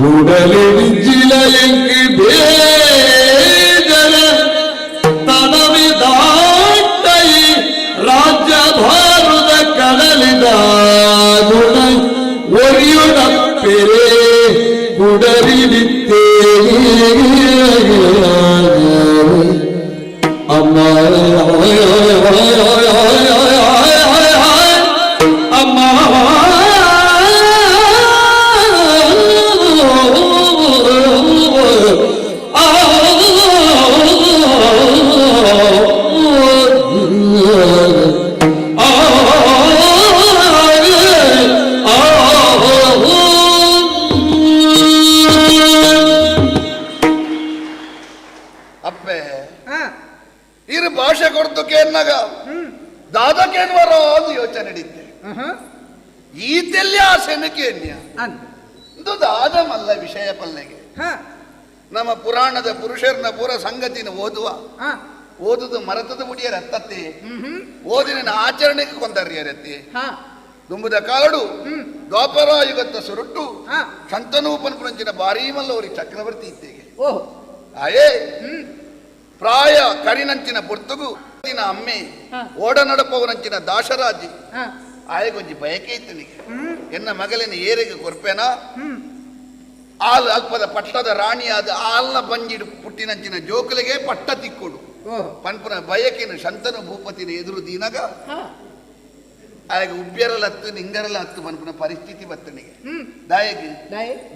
ಉಡಲಿಡಿಜ್ಜಿಲ ಎಂಗಿ ಬೇಜರ ತನವಿ ದಾಟೈ ರಾಜ್ಯ ಭಾರತ ಕಡಲಿದ ಗುಣ ಒರಿಯುಡ ಪೆರೆ ಕುಡರಿಡಿತ್ತೇ ಅಮ್ಮ ಅಮ್ಮ ಅಪ್ಪೆ ಇರು ಭಾಷೆ ಕೊಡ್ತು ಕೇನ್ನಾಗ ದಾದಕೇನ್ವರೋ ಅದು ಯೋಚನೆ ನಡೀತೆ ಈತೆಲ್ಲಿ ಆಸೆನ ಕೇನ್ಯ ಇದು ದಾದಮಲ್ಲ ವಿಷಯ ಪಲ್ಲೆಗೆ ನಮ್ಮ ಪುರಾಣದ ಪುರುಷರನ್ನ ಪೂರ ಸಂಗತಿನ ಓದುವ ಓದುದು ಮರತದ ಮುಡಿಯರ ಹತ್ತತ್ತೆ ಓದಿನ ಆಚರಣೆಗೆ ಕೊಂದರ್ಯರತ್ತಿ ದುಂಬುದ ಕಾಲಡು ದ್ವಾಪರ ಯುಗತ್ತ ಸುರುಟ್ಟು ಶಂತನೂಪನ್ ಪುರಂಚಿನ ಭಾರೀ ಮಲ್ಲವರಿ ಚಕ್ರವರ್ತಿ ಇತ್ತೇಗೆ ಆಯೇ ಪ್ರಾಯ ಕರಿನಂಚಿನ ಪುರ್ತುಗು ಅಮ್ಮೆ ಓಡನಡಪವನಂಚಿನ ದಾಶರಾಜಿ ಆಯಗೊಂಜಿ ಬಯಕೆ ಇತ್ತನಿಗೆ ಎನ್ನ ಮಗಲಿನ ಏರಿಗೆ ಕೊರ್ಪೇನ ಆಲ್ ಅಲ್ಪದ ಪಟ್ಟದ ರಾಣಿಯಾದ ಆಲ್ನ ಬಂಜಿಡು ಪುಟ್ಟಿನಂಚಿನ ಜೋಕಲಿಗೆ ಪಟ್ಟ ತಿಕ್ಕೊಡು ಪನ್ಪುನ ಬಯಕಿನ ಶಂತನು ಭೂಪತಿನ ಎದುರು ದೀನಗ ಆಯಗ ಉಬ್ಬ್ಯರಲತ್ತು ನಿಂಗರಲತ್ತು ಪನ್ಪುನ ಪರಿಸ್ಥಿತಿ ಬತ್ತನಿಗೆ ದಾಯಗಿ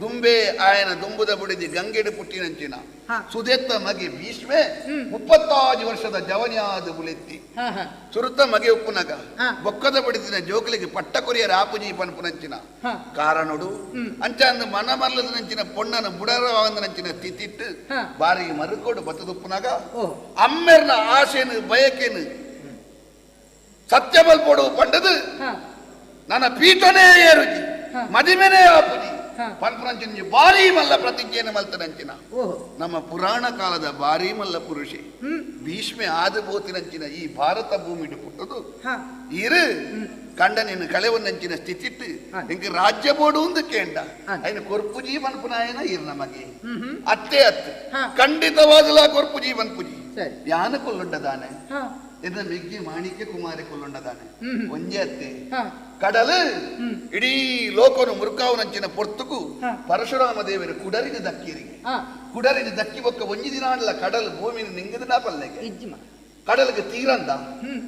ದುಂಬೆ ಆಯನ ದುಂಬುದ ಬುಡಿದಿ ಗಂಗೆಡು ಪುಟ್ಟಿನಂಚಿನ ಸುದೆತ್ತ ಮಗೆ ಭೀಷ್ಮೆ 35 ವರ್ಷದ ಜವನಿಯಾದ ಬುಲೆತ್ತಿ ಸುರುತ್ತ ಮಗೆ ಉಪ್ಪುನಗ ಬೊಕ್ಕದ ಬಡಿದಿನ ಜೋಕಲಿಗೆ ಪಟ್ಟ ಕೊರಿಯರ ಆಪುಜಿ ಪನ್ಪುನಂಚಿನ ಕಾರಣಡು ಅಂಚಾಂದು ಮನ ಮಲ್ಲದನಂಚಿನ ಪೊಣ್ಣನ ಬುಡರವಂದನಂಚಿನ ತಿತಿಟ್ಟು ಬಾರಿಗೆ ಮರುಕೋಡು ಬತ್ತದುಪ್ಪುನಗ ಅಮ್ಮೆರ್ನ ಆಸೆನು ಬಯಕೆನು ಸತ್ಯ ಬಲ್ಪೋಡು ಪಂಡದು ನನ್ನ ಪೀಠನೇ ಏರುಜಿ ಮದಿಮೆನೇ ಆಪುಜಿ ಪನ್ಪುನಂಚಿನ ಭಾರೀ ಮಲ್ಲ ಪ್ರತಿಜ್ಞೆಯನ್ನು ಮಲ್ತನಂಚಿನ ನಮ್ಮ ಪುರಾಣ ಕಾಲದ ಭಾರೀ ಮಲ್ಲ ಪುರುಷೆ ಭೀಷ್ಮೆ ಆದಬೋತಿನಂಚಿನ ಈ ಭಾರತ ಭೂಮಿಡು ಪುಟ್ಟದು ಇರು ಕಂಡನಿನ ಕಳೆವನ್ನಂಚಿನ ಸ್ಥಿತಿಟ್ಟು ಇಂಕ ರಾಜ್ಯ ಬೋಡು ಒಂದು ಕೇಂಡ ಐನ ಕೊರ್ಪು ಜೀವನ್ ಪುನಾಯನ ಇರ್ ನಮಗೆ ಅತ್ತೆ ಅತ್ತೆ ಖಂಡಿತವಾದಲ ಕೊರ್ಪು ಜೀವನ್ ಪುಜಿ ಯಾನ ಕೊಲ್ಲುಂಡದಾನೆ ಎನ್ನ ಮಿಗ್ಗಿ ಮಾಣಿಕ್ಯ ಕುಮಾರಿ ಕೊಲ್ಲುಂಡದಾನೆ ಒಂಜೆ ಅತ್ತೆ ಕಡಲು ಇಡೀ ಲೋಕನು ಮುರುಕಾವನಂಚಿನ ಪೊರ್ತುಕು ಪರಶುರಾಮ ದೇವರು ಕುಡರಿನ ದಕ್ಕಿರಿಗೆ ಕುಡರಿನ ದಕ್ಕಿ ಬೊಕ್ಕ ಒಂಜಿ ದಿನ ಕಡಲು ಭೂಮಿನ ನಿಂಗದ ಪಲ್ಲೆಗೆ ಕಡಲಿಗೆ ತೀರಂದ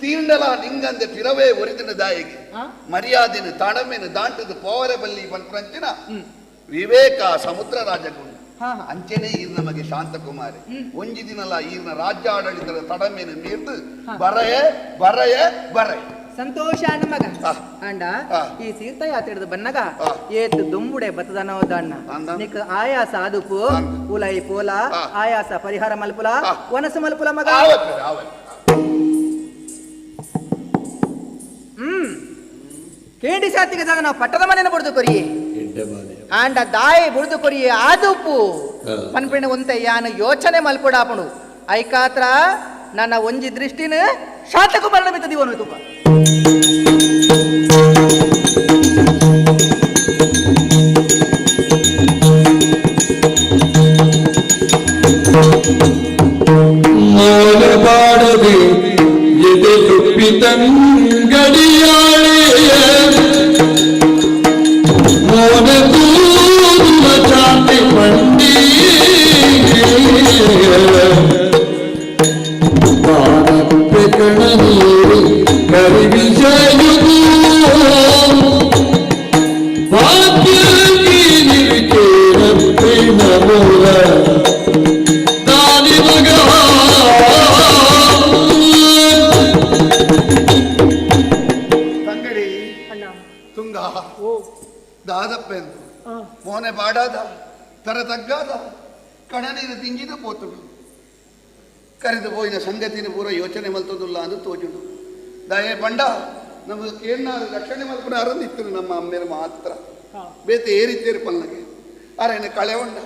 ತೀಂಡಲ ನಿಂಗಂದೆ ಪಿರವೇ ಒರಿದಿನ ದಾಯಿಗೆ ಮರ್ಯಾದೆನು ತಾಣಮೇನು ದಾಂಟದ ಪೋವರೆ ಬಲ್ಲಿ ಪನ್ಪುರಂಚಿನ ವಿವೇಕ ಸಮುದ್ರ ರಾಜಗುಂಡ ಅಂಚೆನೆ ಈರ್ ನಮಗೆ ಶಾಂತಕುಮಾರಿ ಒಂಜಿ ದಿನಲ ಈರ್ನ ರಾಜ್ಯ ಆಡಳಿತದ ತಡಮೇನು ಮೀರ್ದು ಬರಯೆ ಬರಯೆ ಬರಯೆ ಸಂತೋಷ ಮಗ ಅಂಡ ಈ ತೀರ್ಥಯಾತ್ರೆ ಬನ್ನಗ ಏತ್ ದುಂಬುಡೆ ಬತ್ತದನೋದಣ್ಣ ನಿಕ್ ಆಯಾಸ ಆದುಪು ಉಲೈ ಪೋಲ ಆಯಾಸ ಪರಿಹಾರ ಮಲ್ಪುಲ ವನಸು ಮಲ್ಪುಲ ಮಗ ಕೇಂಡಿ ಸಾತಿಗೆ ಸಾಗ ನಾವು ಪಟ್ಟದ ಮನೆಯನ್ನು ಬುಡ್ದು ಕೊರಿಯೆ ಆಂಡ ದಾಯಿ ಬುಡ್ದು ಕೊರಿಯೆ ಆದುಪ್ಪು ಪನ್ಪಿಣ ಒಂತೆ ಯಾನು ಯೋಚನೆ ಮಲ್ಪುಡಾಪುಣು ಐಕಾತ್ರ ನನ್ನ ಒಂಜಿ ದೃಷ್ಟಿನ ಶಾಂತಕುಮಾರನ ಮಿತ್ತ ದಿವನು ತುಪ್ಪ ಮಾಲಬಾಡದೆ ಎದೆ ತುಪ್ಪಿತಂಗಡಿಯಾಳೆ ಮೋನ ತೂರುವ ಚಾಟಿ ಮಂಡಿ ಬಾಣಪ್ಪೆ ಕಣನೀರು ಕರಿವಿಜಯುದು ಭಾಗ್ಯ ಮೂಲ ದಾನಿ ಮಗ ತಂಗಡಿ ತುಂಗ ದಾದಪ್ಪೆಂದು ಮೋನೆ ಬಾಡಾದ ತರ ತಗ್ಗಾದ ಕಣನೀರು ತಿಂಗಿದ ಪೋತುಡು ಕರೆದು ಪೋಯಿನ ಸಂಗತಿನ ಪೂರ ಯೋಚನೆ ಮಲ್ತದುಲ್ಲ ಅಂದು ತೋಜುಡು ದಯೆ ಬಂಡ ನಮ್ಮ ಕೇಳ್ನಾರು ರಕ್ಷಣೆ ಮಲ್ಪುನ ಅರಂದಿತ್ತು ನಮ್ಮ ಅಮ್ಮೇರು ಮಾತ್ರ ಬೇತೆ ಏರಿತೇರು ಪಲ್ನಗೆ ಅರೇನ ಕಳೆವಂಡ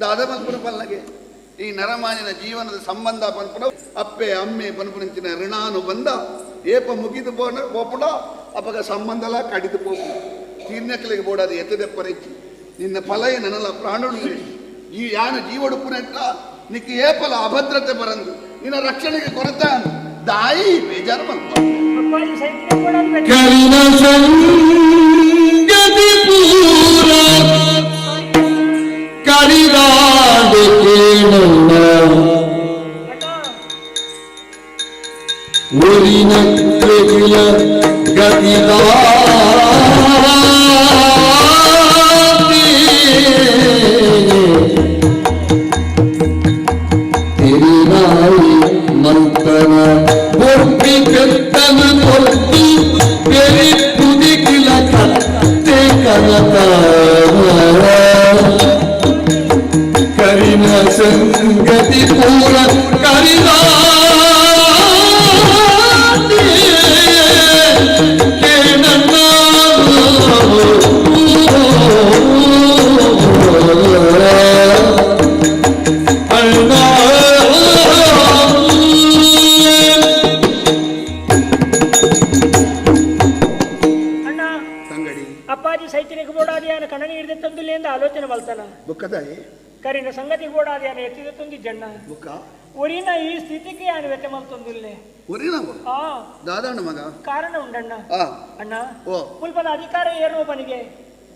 ದಾದ ಮಲ್ಪುನ ಪಲ್ನಗೆ ಈ ನರಮಾನಿನ ಜೀವನದ ಸಂಬಂಧ ಪನ್ಪುನ ಅಪ್ಪೆ ಅಮ್ಮೆ ಪನ್ಪುನಂಚಿನ ಋಣಾನು ಬಂದ ಏಪ ಮುಗಿದು ಪೋನ ಪೋಪುಡ ಅಪಗ ಸಂಬಂಧಲ ಕಡಿದು ಪೋಪು ತೀರ್ನಕಲಿಗೆ ಬೋಡಾದ ಎತ್ತದೆಪ್ಪರೆಚ್ಚಿ ನಿನ್ನ ಫಲಯ ನನಲ ಪ್ರಾಣುಳು ಈ ಯಾನು ಜೀವಡುಪುನೆಟ್ಲ ನಿಕ್ಕ ಏಪಲ ಅಭದ್ರತೆ ಬರಂದು ನಿನ್ನ ರಕ್ಷಣೆಗೆ ಕೊರತೆ ದಾಯಿ ಬೇಜಾರು ಮಲ್ಪ ಕರಿನ ಸಂಗತಿ ಪೂರ ಕರಿದಾಡು ಕೇಳಲ್ಲ ಊರಿನ ಕೆಗಿಲ ಗತಿದಾತಿ ತಿರುನಾಯಿ ಮಂತನ பொற்பி பெத்தனு பொறுத்து பெரி புதிகில கத்தே கனதார கரின சங்கதி பூர கரிதாதி கேணன்னா அண்ணா ಅಣ್ಣ ತಂಗಡಿ ಅಪ್ಪಾಜಿ ಸೈತಿನಿಗೆ ಬೋಡಾದಿಯಾನ ಕಣನಿ ಹಿಡಿದ ತಂದುಲ್ಲೆ ಎಂದು ಆಲೋಚನೆ ಮಲ್ತನ ಬುಕ್ಕದಾಯಿ ಕರಿನ ಸಂಗತಿ ಬೋಡಾದಿಯಾನ ಎತ್ತಿದ ತಂದಿ ಜಣ್ಣ ಬುಕ್ಕ ಒರಿನ ಈ ಸ್ಥಿತಿಗೆ ಯಾನು ವ್ಯತೆ ಮಲ್ತೊಂದುಲ್ಲೆ ಒರಿನವು ಆ ದಾದಾಣ್ಣ ಮಗ ಕಾರಣ ಉಂಡಣ್ಣ ಆ ಅಣ್ಣ ಓ ಮುಲ್ಪದ ಅಧಿಕಾರ ಏರುವ ಬನಿಗೆ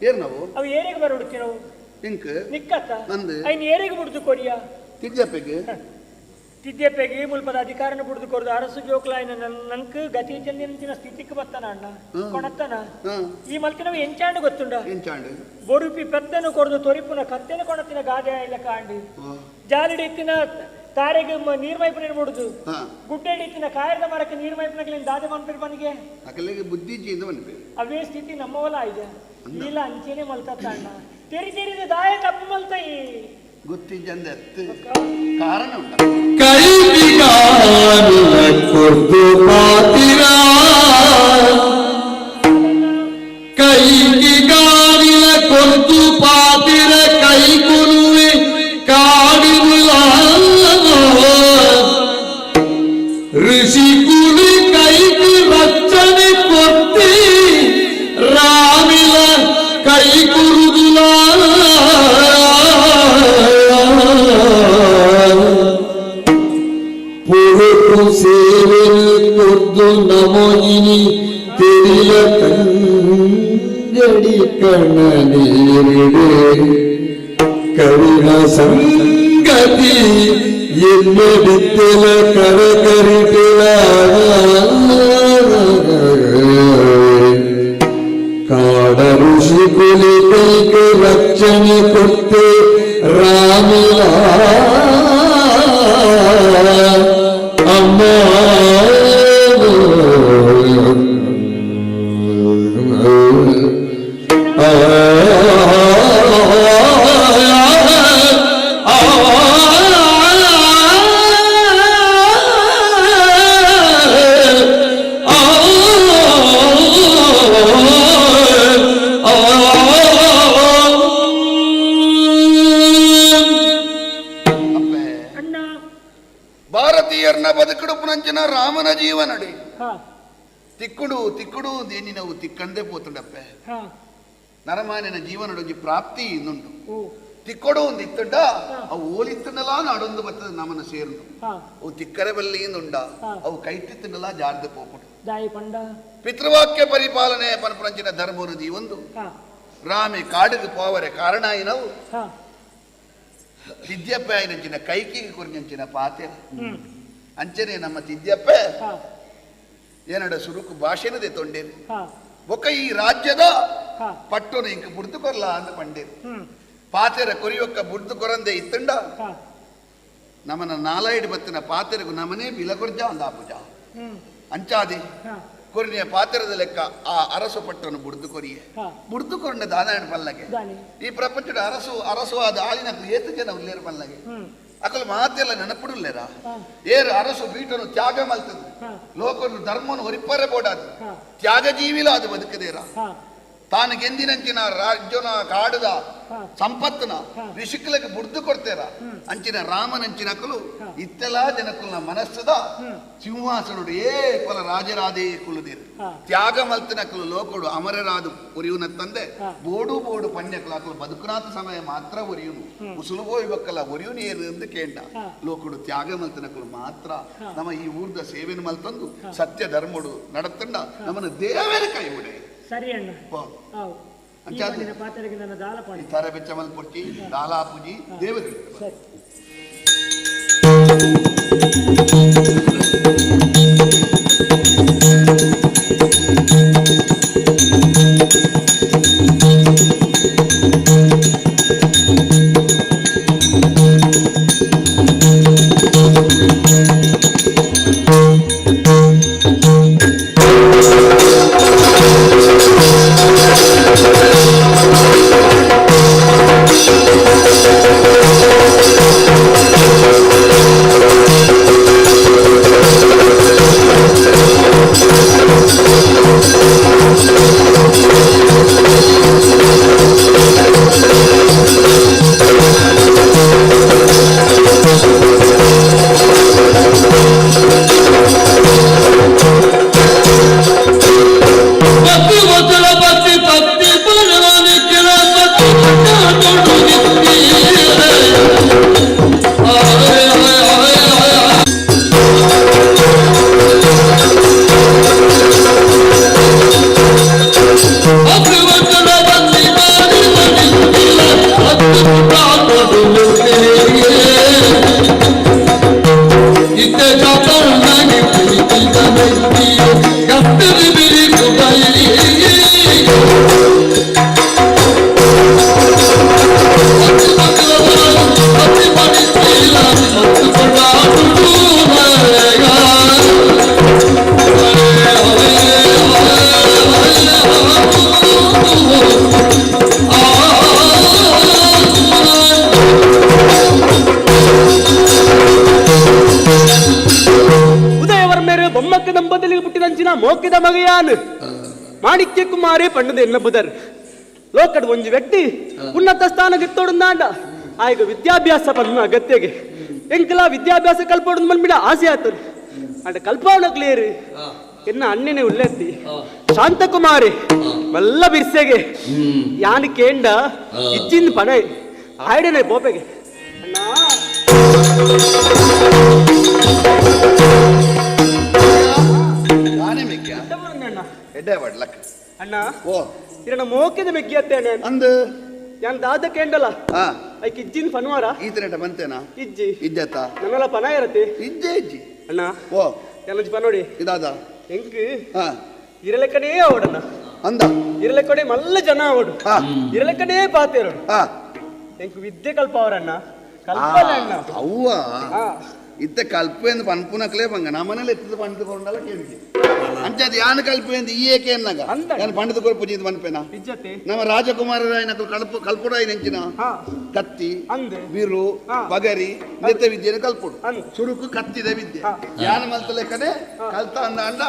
ಏರ್ ನಾವು ಅವು ಏರಿಗೆ ಬರುಡ್ತಿನವು ಇಂಕ್ ನಿಕ್ಕತ್ತ ನಂದು ಐನ್ ಏರಿಗೆ ಬಿಡ್ದು ಕೊರಿಯ ತಿದ್ಯಪ್ಪೆಗೆ ತಿದ್ಯಪ್ಪೆಗೆ ಮುಲ್ಪದ ಅಧಿಕಾರನ ಬಿಡ್ದು ಕೊರ್ದು ಅರಸು ಜೋಕ್ಲಾಯ್ನ ನಂಕ್ ಗತಿ ಚಂದಿನ ಸ್ಥಿತಿಗೆ ಬತ್ತನ ಅಣ್ಣ ಕೊಣತ್ತನ ಈ ಮಲ್ತಿನವು ಎಂಚಾಂಡು ಗೊತ್ತುಂಡ ಎಂಚಾಂಡು ಬೊರುಪಿ ಪೆತ್ತನು ಕೊರ್ದು ತೊರಿಪುನ ಕತ್ತೆನ ಕೊಣತಿನ ಗಾದೆ ಇಲ್ಲ ಕಾಂಡಿ ಜಾಲಿಡಿತ್ತಿನ ತಾರೆಗೆ ನೀರ್ಮೈಪುನ ಬಿಡುದು ಗುಡ್ಡೆಡಿತ್ತಿನ ಕಾಯರದ ಮರಕ್ಕೆ ನೀರ್ಮೈಪುನಗಲಿನ ದಾದೆ ಮನ್ಪಿರ್ ಬನಿಗೆ ಅಕಲೆಗೆ ಬುದ್ಧಿ ಜೀಂದ ಮನ್ಪೆ ಅವೇ ಸ್ಥಿತಿ ನಮ್ಮವಲ ಆಯ್ದೆ ಇಲ್ಲ ಅಂಚೆನೆ ಮಲ್ತತ್ತ ಅಣ್ಣ ತೆರಿ ತೆರಿದ ದಾಯ ತಪ್ಪು ಮಲ್ತೈ ಗೊತ್ತಿದ್ದಂದ ಕಾರಣ ಉಂಟ ಕೈಬಿಗಾನಿನ ಕೊರ್ದು ಪಾತಿರ ಕೈಗಿಗಾನಿನ ಕೊರ್ದು ಪಾತಿರ ಕೈ ಕುರುವೆ ಕಾಡಿನ ಋಷಿ ಕುಲಿ ಕೈಗೆ ರಕ್ಷಣೆ ಕೊರ್ತಿ ರಾಮಿಲ ಕೈ ಕುರುದುಲ பொறுப்பு சேவல் கொர்து நமோயினி தெரிய கங்கடி கண்ணீரிடு கருண சங்கதி என்னடித்தில கரகரிட்டில ಕಾಡ ಋಷಿ ಕುಲಿ ಕೈಗೆ ರಕ್ಷಣೆ ಕೊಟ್ಟು ರಾಮಿಲ ಭಾರತೀಯರ್ನ ಬದುಕುಡುಪುನಂಚಿನ ರಾಮನ ಜೀವನಡಿ ತಿಕ್ಕುಡು ತಿಕ್ಕುಡು ದೇನಿನವು ತಿಕ್ಕಂದೇ ಪೋತುಂಡಪ್ಪೆ. ನರಮಾನಿನ ಜೀವನಡೊಂಜಿ ಪ್ರಾಪ್ತಿ ಇನ್ನುಂಟು. ತಿಕ್ಕೊಡು ಒಂದು ಇತ್ತುಂಡ ಅವು ಓಲಿತ್ತುಂಡಲ ನಾಡೊಂದು ಬರ್ತದೆ ನಮನ ಸೇರುಂಡು. ಅವು ತಿಕ್ಕರೆ ಬಲ್ಲಿಂದುಂಡ ಅವು ಕೈಟಿತ್ತುಂಡಲ ಜಾರ್ದ ಪೋಪುಂಡು. ಪಿತೃವಾಕ್ಯ ಪರಿಪಾಲನೆ ಪನ್ಪುನಂಚಿನ ಧರ್ಮನು ಜೀವೊಂದು ರಾಮೆ ಕಾಡಿಗೆ ಪೋವರೆ ಕಾರಣ ಏನವು ತಿದ್ಯಪ್ಪೆ ಆಯ್ನಂಚಿನ ಕೈಕಿಗೆ ಕೊರಿನಂಚಿನ ಪಾತೆ ಅಂಚನೆ ನಮ್ಮ ತಿದ್ಯಪ್ಪೆ ಏನಡ ಸುರುಕು ಭಾಷೆನದೆ ತೊಂಡೇನು ಬೊಕ್ಕ ಈ ರಾಜ್ಯದ ಪಟ್ಟುನ ಇಂಕ ಬುಡ್ದು ಕೊರ್ಲ ಅಂದ ಪಂಡೇನು. ಪಾತೆರ ಕೊರಿಯೊಕ್ಕ ಬುಡ್ದು ಕೊರಂದೆ ಇತ್ತಂಡ ನಮನ ನಾಲೈಡು ಬತ್ತಿನ ಪಾತೆರಗು ನಮನೇ ಬಿಲ ಕೊರ್ಜ ಅಂದ ಪೂಜ ಅಂಚಾದಿ ಕೊರಿಯ ಪಾತೆರದ ಲೆಕ್ಕ ಆ ಅರಸು ಪಟ್ಟನ್ನು ಬುಡ್ದು ಕೊರಿಯೆ ಬುಡ್ದು ಕೊರಂಡ ದಾದಾಯಣ ಪಲ್ಲಗೆ ಈ ಪ್ರಪಂಚದ ಅರಸು ಅರಸು ಆದ ಆಳಿನ ಏತು ಜನ ಉಲ್ಲೇರು ಪಲ್ಲಗೆ ಅಕಲು ಮಾತೆಲ್ಲ ನೆನಪುಡುಲ್ಲೇರ ಏರು ಅರಸು ಬೀಟನು ತ್ಯಾಗ ಮಲ್ತದ ಲೋಕನು ಧರ್ಮನು ಒರಿಪರೆ ಬೋಡಾದು ತ್ಯಾಗ ಜೀವಿಲ ಅದು ಬದುಕದೇರ ತಾನು ಗೆಂದಿನಂಚಿನ ರಾಜ್ಯನ ಕಾಡುದ ಸಂಪತ್ತನ ಋಷಿಕಲಕ್ಕೆ ಬುಡ್ದು ಕೊಡ್ತೇರ ಅಂಚಿನ ರಾಮನಂಚಿನಕಲು ಇತ್ತೆಲ್ಲ ಜನಕುಲ್ನ ಮನಸ್ಸದ ಸಿಂಹಾಸನುಡು ಏ ಕೊಲ ರಾಜರಾದೇ ಕುಲುದಿರು ತ್ಯಾಗ ಮಲ್ತನಕಲು ಲೋಕಡು ಅಮರರಾದು ಒರಿಯುನ ತಂದೆ ಬೋಡು ಬೋಡು ಪಣ್ಯಕಲು ಅಕಲು ಬದುಕುನಾಥ ಸಮಯ ಮಾತ್ರ ಒರಿಯುನು ಉಸುಲು ಬೋಯ್ಬಕ್ಕಲ್ಲ ಒರಿಯುನು ಏನು ಎಂದು ಕೇಂಡ ಲೋಕಡು ತ್ಯಾಗ ಮಲ್ತನಕಲು ಮಾತ್ರ ನಮ್ಮ ಈ ಊರ್ದ ಸೇವೆನು ಮಲ್ತಂದು ಸತ್ಯ ಧರ್ಮಡು ನಡತಂಡ ನಮ್ಮನ್ನು ದೇವರ ಕೈ ಉಡೆ. ಸರಿ ಅಣ್ಣ. ಪಾತ್ರೆಗೆ ನನ್ನ ದಾಲ ಪಾಡಿ ತಾರೆ ಬೆಚ್ಚಮಲ್ ಪೊಟ್ಟಿ ದಾಲಾ ಪೂಜಿ ದೇವರು. ಸರಿ. ಮೋಕಿದ ಮಗಯಾನು ಮಾಣಿಕ್ಯ ಕುಮಾರೇ ಪಣ್ಣದ ಎನ್ನ ಬುದರ್ ಲೋಕಡ್ ಒಂಜಿ ವ್ಯಕ್ತಿ ಉನ್ನತ ಸ್ಥಾನಗಿತ್ತೋಡುಂದಾಂಡ ಆಯ್ಗ ವಿದ್ಯಾಭ್ಯಾಸ ಪನ್ನ ಅಗತ್ಯಗೆ ಎಂಕಲ ವಿದ್ಯಾಭ್ಯಾಸ ಕಲ್ಪೋಡು ಮನ್ಮಿಡ ಆಸೆ ಆತನು ಅಂಡ ಕಲ್ಪವನಕ್ಲೇರು ಎನ್ನ ಅಣ್ಣನೆ ಉಲ್ಲೆತ್ತಿ ಶಾಂತಕುಮಾರಿ ಮಲ್ಲ ಬಿರ್ಸೆಗೆ ಯಾನು ಕೇಂಡ ಇಜ್ಜಿಂದ ಪಣೈ ಆಯ್ಡನೆ ಬೋಪೆಗೆ ಅಣ್ಣ. ಅಣ್ಣ ಓ ಇರಣ ಮೋಕಿದ ಮೆಗ್ಗಿಯತ್ತೆ ಅಣ್ಣ ಅಂದು ಯಾನ್ ದಾದ ಕೇಂಡಲ ಐಕ್ ಇಜ್ಜಿನ್ ಪನುವಾರ ಈತನೆಟ ಬಂತೇನಾ ಇಜ್ಜಿ ಇಜ್ಜತ್ತ ನನ್ನಲ ಪನ ಇರತ್ತೆ ಇಜ್ಜೆ ಇಜ್ಜಿ ಅಣ್ಣ ಓ ಎಲ್ಲಂಜಿ ಪನೋಡಿ ಇದಾದ ಎಂಕ್ ಇರಲೆಕ್ಕನೇ ಅವಡಣ್ಣ ಅಂದ ಇರಲೆಕ್ಕಡೆ ಮಲ್ಲ ಜನ ಅವಡು ಇರಲೆಕ್ಕನೇ ಪಾತೇರೋಡು ಎಂಕ್ ವಿದ್ಯೆ ಕಲ್ಪ ಅವರಣ್ಣ ಅವ್ವ ಇತ್ತ ಕಲ್ಪೆಂದು ಪನ್ಪುನಕ್ಲೇ ಬಂಗ ನಮ್ಮನೇಲಿ ಎತ್ತದ ಪಂಡಿತ ಕೊಂಡಲ್ಲ ಕೇಳಿ ಅಂಚೆ ಅದು ಯಾನು ಕಲ್ಪೆಂದು ಈ ಏಕೆ ಎನ್ನಾಗ ನಾನು ಪಂಡಿತ ಕೊರ್ಪು ಇದು ಪನ್ಪೇನ ನಮ್ಮ ರಾಜಕುಮಾರರಾಯನ ಕಲ್ಪು ಕಲ್ಪುಡಾಯಿ ನೆಂಚಿನ ಕತ್ತಿ ಬಿರು ಬಗರಿ ನೆತ್ತ ವಿದ್ಯೆನ ಕಲ್ಪುಡು ಸುರುಕು ಕತ್ತಿದ ವಿದ್ಯೆ ಯಾನ ಮಲ್ತ ಲೆಕ್ಕನೆ ಕಲ್ತ ಅಂದ ಅಂಡ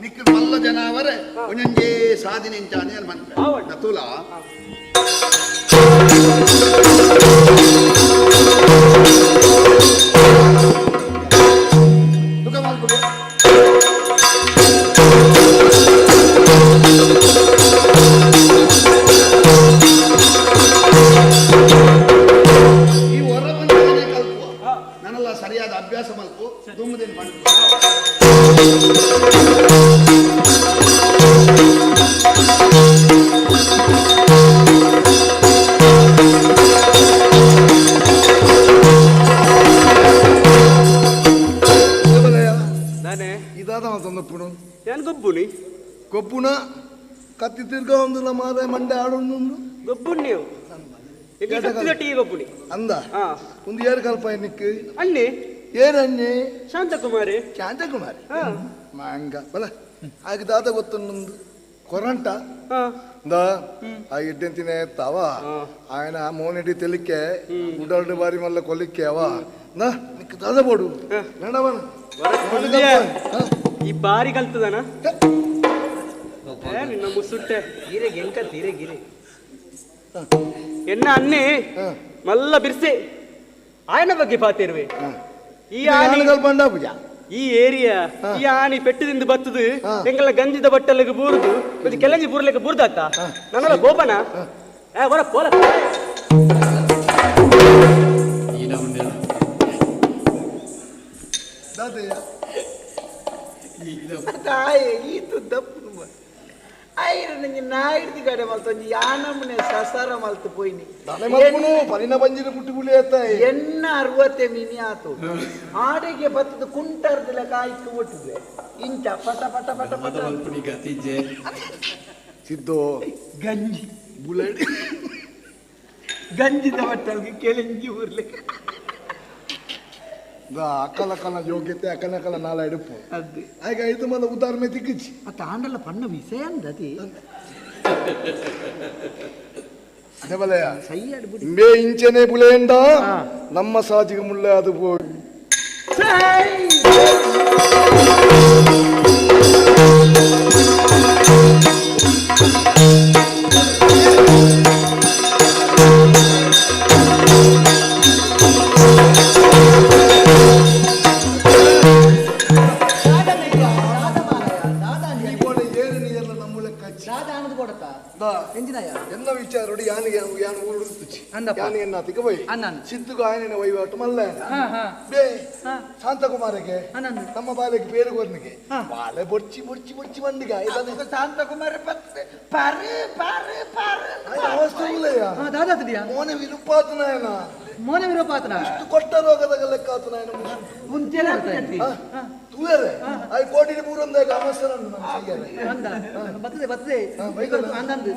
ನಿಕ್ಕ ಮಲ್ಲ ಜನ ಅವರೇ ಒಂಜೊಂಜೇ ಸಾಧನೆ ಎಂಚಾನೆ ಯಾನ್ ಪನ್ಪೆ ತುಲ ಈ ಹೊರಬಂದಾನೆ ಕಲ್ಪುವ ನಾನೆಲ್ಲ ಸರಿಯಾದ ಅಭ್ಯಾಸ ಮಲ್ಪು ದುಮ್ಮದೇನು ಪಂಡು ಇದಾದ ಮಾತೊಂದಪ್ಪುನು ಯಾನ್ ಗೊಬ್ಬುನಿ ಗೊಬ್ಬುನ ಕತ್ತಿ ತಿರ್ಗ ಒಂದುಲ್ಲ ಮಾರ ಮಂಡೆ ಆಡೊಂದು ಗೊಬ್ಬುನಿ ನೀವು ಗೊಬ್ಬುನಿ ಅಂದ ಒಂದು ಏರು ಕಲ್ಪ ನಿಕ್ಕು ಅಣ್ಣೆ ಏನಣ್ಣೆ ಶಾಂತಕುಮಾರಿ ಶಾಂತಕುಮಾರಿ ಮಾಂಗ ಬಲ ಆಗ ದಾದ ಗೊತ್ತೊಂದು ಕೊರಂಟ ಆ ಎಡ್ಡೆಂತಿನೇ ತಾವ ఆయన ಮೋನೆಡಿ ತೆಲಿಕೆ ಉಡಾಡು ಬಾರಿ ಮಲ್ಲ ಕೊಲಿಕೆ ಅವ ನಾ ನಿಕ್ಕು ದಾದ ಬೋಡು ನಡವನ ಈ ಬಾರಿ ಕಲ್ತದನ ನಿನ್ನ ಮುಸುಟ್ಟೆ ಗಿರೆ ಎಂಕ ತೀರೆ ಗಿರೆ ಎನ್ನ ಅನ್ನೆ ಮಲ್ಲ ಬಿರ್ಸೆ ಆಯನ ಬಗ್ಗೆ ಪಾತಿರುವೆ ಈ ಆನೆ ಈ ಏರಿಯಾ ಈ ಆನಿ ಪೆಟ್ಟದಿಂದ ಬತ್ತದು ಎಂಗಲ ಗಂಜಿದ ಬಟ್ಟಲಿಗೆ ಬೂರುದು ಮತ್ತೆ ಕೆಲಂಜಿ ಬೂರ್ಲಿಕ್ಕೆ ಬೂರ್ದಾತ ನನ್ನಲ್ಲ ಗೋಪನ ಬರ ಪೋಲ ತಾಯೇ ಈತು ದಪ್ಪು ಐರು ನಂಗೆ ನಾಯಿಡ್ದಿ ಕಡೆ ಮಲ್ತೊಂಜಿ ಯಾನಮ್ಮನೆ ಸಸಾರ ಮಲ್ತು ಪೋಯಿನಿ ಪರಿನ ಬಂಜಿನ ಪುಟ್ಟಿ ಗುಳಿ ಎನ್ನ ಅರವತ್ತೆ ಮಿನಿ ಆತು ಆಡೆಗೆ ಬತ್ತದ ಕುಂಟರ್ದಿಲ್ಲ ಕಾಯ್ತು ಒಟ್ಟಿದೆ ಇಂಚ ಪಟ ಪಟ ಪಟ ಪಟ ಸಿದ್ದು ಗಂಜಿ ಬುಲೆಟ್ ಗಂಜಿದ ಬಟ್ಟಲ್ಗೆ ಕೆಳಂಜಿ ಊರ್ಲಿಕ್ಕೆ ಅಕ್ಕಲಕ್ಕಲ ಯೋಗ್ಯತೆ ಅಕ್ಕನಕ್ಕಲ ನಾಲ ಇಡುಪು ಅದು ಆಗ ಇದು ಮಲ್ಲ ಉದಾಹರಣೆ ತಿಕ್ಕಿಚ್ಚಿ ತಾಂಡಲ ಪಣ್ಣ ವಿಷಯ ಅಂದತಿ ಅದೇ ಬಲಯ ಇಂಬೆ ಇಂಚನೆ ಬುಲೆಂಡ ನಮ್ಮ ಸಾಜಿಗೆ ಮುಳ್ಳೆ ಅದು ಪೋ ಎನ್ನ ವಿಚಾರೋಡು ಯಾನಿಗೆ ಯಾನು ಊರುಡುತ್ತುಚಿ ಯಾನಿ ಎನ್ನ ತಿಕ್ಕ ಪೋಯಿ ಸಿದ್ದುಗು ಆಯನ ವಹಿವಾಟು ಮಲ್ಲ ಬೇ ಶಾಂತಕುಮಾರಿಗೆ ನಮ್ಮ ಬಾಲೆಗೆ ಪೇರು ಕೊರ್ನಿಗೆ ಬಾಲೆ ಬೊರ್ಚಿ ಬೊರ್ಚಿ ಬೊರ್ಚಿ ಬಂದಿಗೆ ಶಾಂತಕುಮಾರ ಪರು ಪರು ಪರು ಅವಸ್ಥೆ ಇಲ್ಲಯ್ಯ ಮೋನೆ ವಿರೂಪಾತನಾಯನ ಮೋನೆ ವಿರೂಪಾತನ ಇಷ್ಟು ಕೊಟ್ಟ ರೋಗದ ಲೆಕ್ಕಾತನಾಯನ ತೂಯರೆ I ಕೋಟಿ ಮೂರೊಂದೇ ಅಮಸ್ತರ ಬರ್ತದೆ ಬರ್ತದೆ ಅಂದಂದು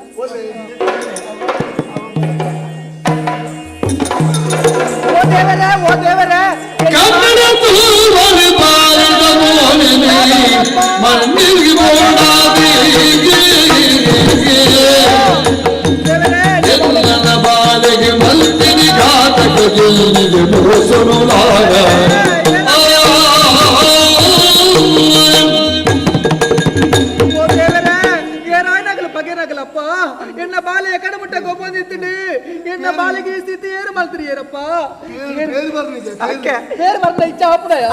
ಓ ದೇವರೇ ಓ ದೇವರೇ ಕನ್ನಡ ತೂವಲು ಬಾರಿದ ಮೋನಿನಿ ಮಣ್ಣಿಗೆ ಮೋಡಾದಿ ಎಲ್ಲನ ಬಾಲೆಗೆ ಮಲ್ತಿನಿ ಘಾತಕ ಜೀನಿಗೆ ಮೋಸನು ಲಾಗ ಓ ದೇವರೇ ಏನಾಯ್ನಾಗಲ್ಲ ಬಗೆನಾಗಲಪ್ಪ ಎನ್ನ ಬಾಲೆ ಕಡೆ ಮುಟ್ಟ ಗೊಬ್ಬಂದಿತ್ತೀನಿ ಎನ್ನ ಬಾಲೆಗೆ ಈ ಸ್ಥಿತಿ ಏನು ಮಾಡ್ತೀರಿ ಏನಪ್ಪ ಬೇರೆ ಬರ್ನ ಇಚ್ಛೆ ಆಪುಣಯ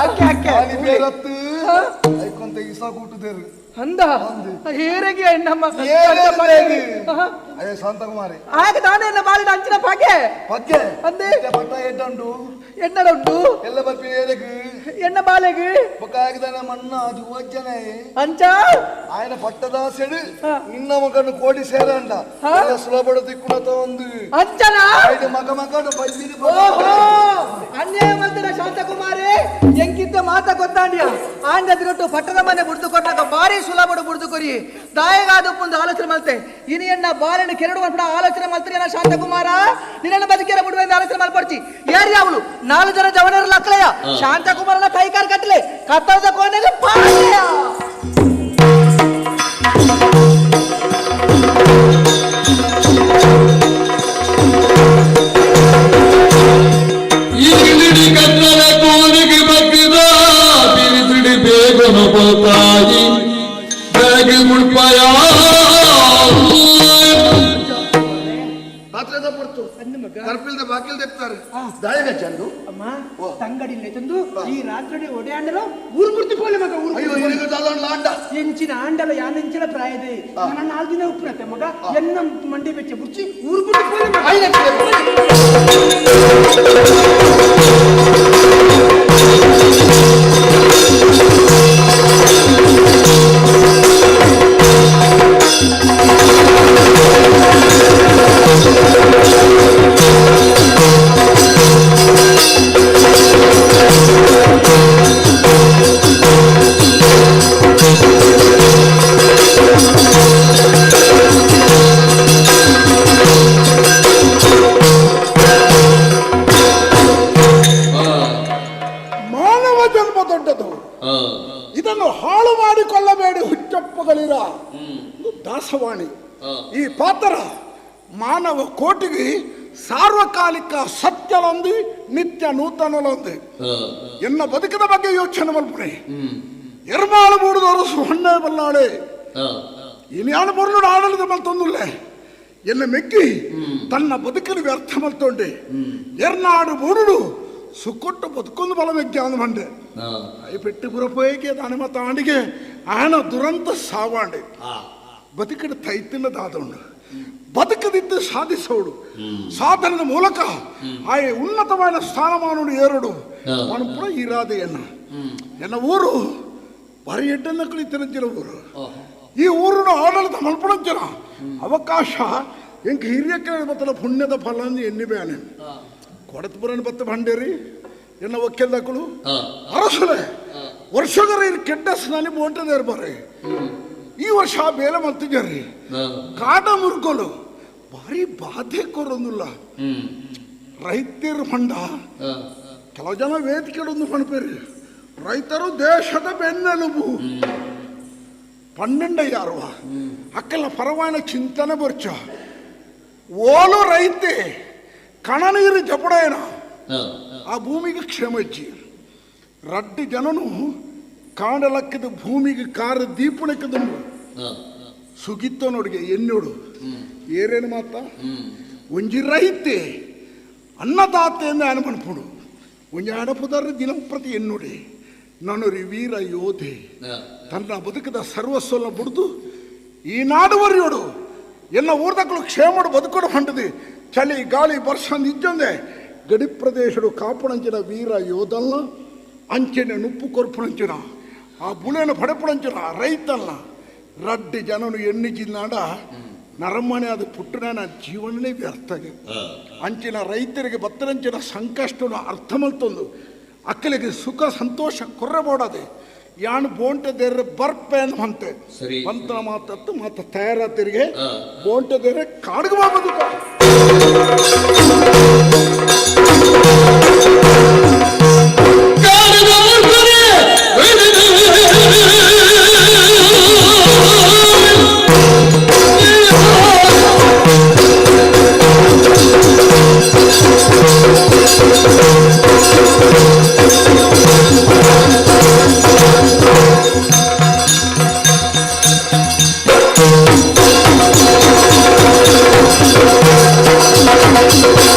ಐಕೊಂತ ಇಸಾ ಕೂಟುದೇರು ಅಂದ ಹೇರಗೆ ನಮ್ಮ ಅದೇ ಶಾಂತಕುಮಾರಿ ಆಗ ತಾನೇ ಎನ್ನ ಬಾಲಿನ ಅಂಚಿನ ಪಾಕೆ ಪಕ್ಕೆ ಅಂದೆ ಪಟ್ಟ ಎಡ್ಡುಂಡು ಎನ್ನಡ ಉಂಟು ಎಲ್ಲ ಬರ್ಪಿ ಏರಗ್ ಎನ್ನ ಬಾಲೆಗೆ ಬೊಕ್ಕಾಗಿದಾನ ಮಣ್ಣ ಅದು ವಜ್ಜನೆ ಅಂಚ ఆయన ಪಟ್ಟದಾಸೆಡು ನಿನ್ನ ಮಗನು ಕೋಡಿ ಸೇರಂಡ ಎಲ್ಲ ಸುಲಭ ದಿಕ್ಕುಣತ ಒಂದು ಅಂಚನ ಐದು ಮಗ ಮಗನು ಬಲ್ಲಿನ ಓಹೋ ಅನ್ಯಾಯ ಮಾಡ್ತಾರ ಶಾಂತಕುಮಾರಿ ಎಂಕಿದ್ದ ಮಾತ ಗೊತ್ತಾಂಡ್ಯ ಆಂಡದಿರೊಟ್ಟು ಪಟ್ಟದ ಮನೆ ಬುಡ್ದು ಕೊಟ್ಟಾಗ ಭಾರಿ ಸುಲಭಡು ಬುಡ್ದು ಕೊರಿ ದಾಯಗಾದಪ್ಪೊಂದು ಆಲೋಚನೆ ಮಲ್ತೆ ಇನಿ ಎನ್ನ ಎನ್ನ ಬಾಲನ ಕೆರಡು ಮಲ್ಪಡ ಆಲೋಚನೆ ಮಲ್ತ್ರಿ ಶಾಂತಕುಮಾರ ನಿನ್ನ ಬದುಕಿರ ಬಿಡುವೆ ಆಲೋಚನೆ ಮಲ್ಪಡ್ಚಿ ಯಾರು ಅವಳು ನಾಲ್ಕು ಜನ ಜವನರ ಲಕ್ಕಲೆಯ ಶಾಂತಕುಮಾರನ ಕೈಕಾರ್ ಕಟ್ಟಲೆ ಕತ್ತಲದ ಕೋಣೆಗೆ ಪಾಳೆಯ. ಈಗಿಡಿ ಕತ್ತಲ ಕೋಲಿಗೆ ಬಗ್ಗಿದ ಬಿರಿಸಿಡಿ ಬೇಗನ ಬೋತಾಯಿ ಬೆಳಗ್ಗೆ ಮುಡ್ಪಾಯ. ರಾತ್ರಿದ ಪೊರ್ತು ಕರ್ಪಿಲ್ದ ಬಾಕಿಲ್ ತೆಪ್ತಾರೆ ದಾಯಿಗ ಚಂದು. ಅಮ್ಮ ತಂಗಡಿಲ್ಲ ತಂದು ಈ ರಾತ್ರಿ ಒಡೆ ಆಂಡಲ ಊರು ಮುರ್ತಿ ಪೋಲೆ ಮಗ ಊರು. ಅಯ್ಯೋ ಇನಿಗ ದಾದೊಂಡ್ಲ ಆಂಡ. ಎಂಚಿನ ಆಂಡಲ ಯಾನ್ ಎಂಚಿನ ಪ್ರಾಯದೆ ನನ್ನ 4 ದಿನ ಉಪ್ಪುನತ್ತೆ ಮಗ ಎನ್ನ ಮಂಡಿ ಬೆಚ್ಚ ಬುರ್ಚಿ ಊರು ಬುರ್ತಿ ಪೋಲೆ ಮಗ. ಮಾನವ ಜನ್ಮ ದೊಡ್ಡದು, ಇದನ್ನು ಹಾಳು ಮಾಡಿಕೊಳ್ಳಬೇಡಿ ಹುಚ್ಚಪ್ಪಗಳಿರ. ದಾಸವಾಣಿ. ಈ ಪಾತ್ರ ಮಾನವ ಕೋಟಿಗೆ ಸಾರ್ವಕಾಲಿಕ ಸತ್ಯಲೊಂದು, ನಿತ್ಯ ನೂತನಲೊಂದು. ಎನ್ನ ಬದುಕಿದ ಬಗ್ಗೆ ಯೋಚನೆ ಮಲ್ಪುಣೆ. ಎರ್ಮಾಳು ಮೂಡುದವರು ಸುಹಣ್ಣೆ ಬಲ್ಲಾಳೆ ಇನ್ಯಾನು ಬರಲು ಆಡಳಿತ ಮಲ್ತೊಂದುಲ್ಲೆ ಎನ್ನ ಮೆಕ್ಕಿ ತನ್ನ ಬದುಕನ್ನು ವ್ಯರ್ಥ ಮಲ್ತೊಂಡೆ. ಎರ್ನಾಡು ಮೂಡುಡು ಸುಕ್ಕೊಟ್ಟು ಬದುಕೊಂದು ಬಲ ಮೆಕ್ಕಿ ಅಂದ ಮಂಡೆ I ಪೆಟ್ಟಿ ಪುರಪೋಯಿಗೆ ದಾನ ತಾಂಡಿಗೆ ಆನ ದುರಂತ ಸಾವಾಂಡೆ. ಬದುಕಿನ ತೈತಿನ ದಾದೋಂಡು ಬದುಕದಿದ್ದು ಸಾಧಿಸೋಡು ಸಾಧನದ ಮೂಲಕ ಆಯ ಉನ್ನತವಾದ ಸ್ಥಾನಮಾನೋಡು ಏರೋಡು ಮನಪುರ ಇರಾದೆ. ಎನ್ನ ಎನ್ನ ಊರು ಬರೀ ಎಡ್ಡನ್ನ ಕುಳಿತಿರಂಚಿನ ಊರು. ಈ ಊರನ್ನು ಆಡಳಿತ ಮಲ್ಪಡಂಚಿನ ಅವಕಾಶ ಎಂಕ ಹಿರಿಯ ಬತ್ತಲ ಪುಣ್ಯದ ಫಲ ಎನ್ನಿ ಬೇನೆ ಕೊಡತ್ಪುರನ ಬತ್ತ ಭಂಡೇರಿ ಎನ್ನ ಒಕ್ಕೆಲ್ದಕ್ಕಳು ಅರಸುಲೆ ವರ್ಷಗರ ಕೆಟ್ಟ ಸ್ನಾನಿ ಬೋಂಟದೇರ್ ಬರ್ರಿ. ಈ ವರ್ಷ ಬೇಲೆ ಮಲ್ತಿಜಾರಿ ಕಾಟ ಮುರ್ಗೋಲು ಭಾರಿ ಬಾಧೆ ಕೊರೊಂದುಲ್ಲ ರೈತರ ಫಂಡ. ಕೆಲವು ಜನ ವೇದಿಕೆಡೊಂದು ಪಣಪೇರಿ ರೈತರು ದೇಶದ ಬೆನ್ನೆಲುಬು ಪನ್ನೆಂಡಯ್ಯಾರುವ ಅಕ್ಕೆಲ್ಲ ಪರವಾನ ಚಿಂತನೆ ಬರ್ಚ ಓಲು ರೈತೆ ಕಣನೀರು ಜಪಡೇನ ಆ ಭೂಮಿಗೆ ಕ್ಷಮಜ್ಜಿ ರಡ್ಡು ಜನನು ಕಾಡಲಕ್ಕದ ಭೂಮಿಗೆ ಕಾರ ದೀಪಣಕ್ಕದ ಸುಗಿತ್ತ ನೋಡಿಗೆ ಎನ್ನೋಡು ಏರೇನು ಮಾತ ಒಂಜಿ ರೈತೆ ಅನ್ನದಾತೆಯಿಂದ ಅನುಮನ್ಪುಡು ಒಂಜಿ ಅಡಪುದಾರ ದಿನಂಪ್ರತಿ ಎನ್ನುಡಿ ನಾನು ವೀರ ಯೋಧೆ ತನ್ನ ಬದುಕದ ಸರ್ವಸ್ವಲ್ಲ ಬುಡ್ದು ಈ ನಾಡುವರಿಯೋಡು ಎಲ್ಲ ಊರ್ದಕ್ಕಳು ಕ್ಷೇಮಡು ಬದುಕಡು ಹೊಂಟದಿ ಚಳಿ ಗಾಳಿ ವರ್ಷ ನಿಜ್ಜೊಂದೆ ಗಡಿ ಪ್ರದೇಶಡು ಕಾಪುಣಂಚಿನ ವೀರ ಯೋಧಲ್ಲ ಅಂಚಿನ ನುಪ್ಪು ಕೊರ್ಪುಣಂಚಿನ ಆ ಬುಳೆನ ಪಡೆಪುಣಂಚಿನ ರೈತಲ್ಲ ರಡ್ಡಿ ಜನನು ಎಣ್ಣಿಜಿನಾಡ ನರಮನೆ ಅದು ಪುಟ್ಟನ ಜೀವನನೇ ವ್ಯರ್ಥ. ಅಂಚಿನ ರೈತರಿಗೆ ಬತ್ತರಂಚಿನ ಸಂಕಷ್ಟನು ಅರ್ಥ ಮಲ್ತೊಂದು ಅಕ್ಕಲಿಗೆ ಸುಖ ಸಂತೋಷ ಕೊರ್ರಬೋಡದೆ ಯಾನು ಬೋಂಟದೇರ ಬರ್ಪೆ ಅಂತೆ ಬಂತನ ಮಾತತ್ತು ಮಾತ ತಯಾರಾತಿರಿಗೆ ಬೋಂಟದೇರೆ ಕಾಡ್ಗೆ ಬದುಕ.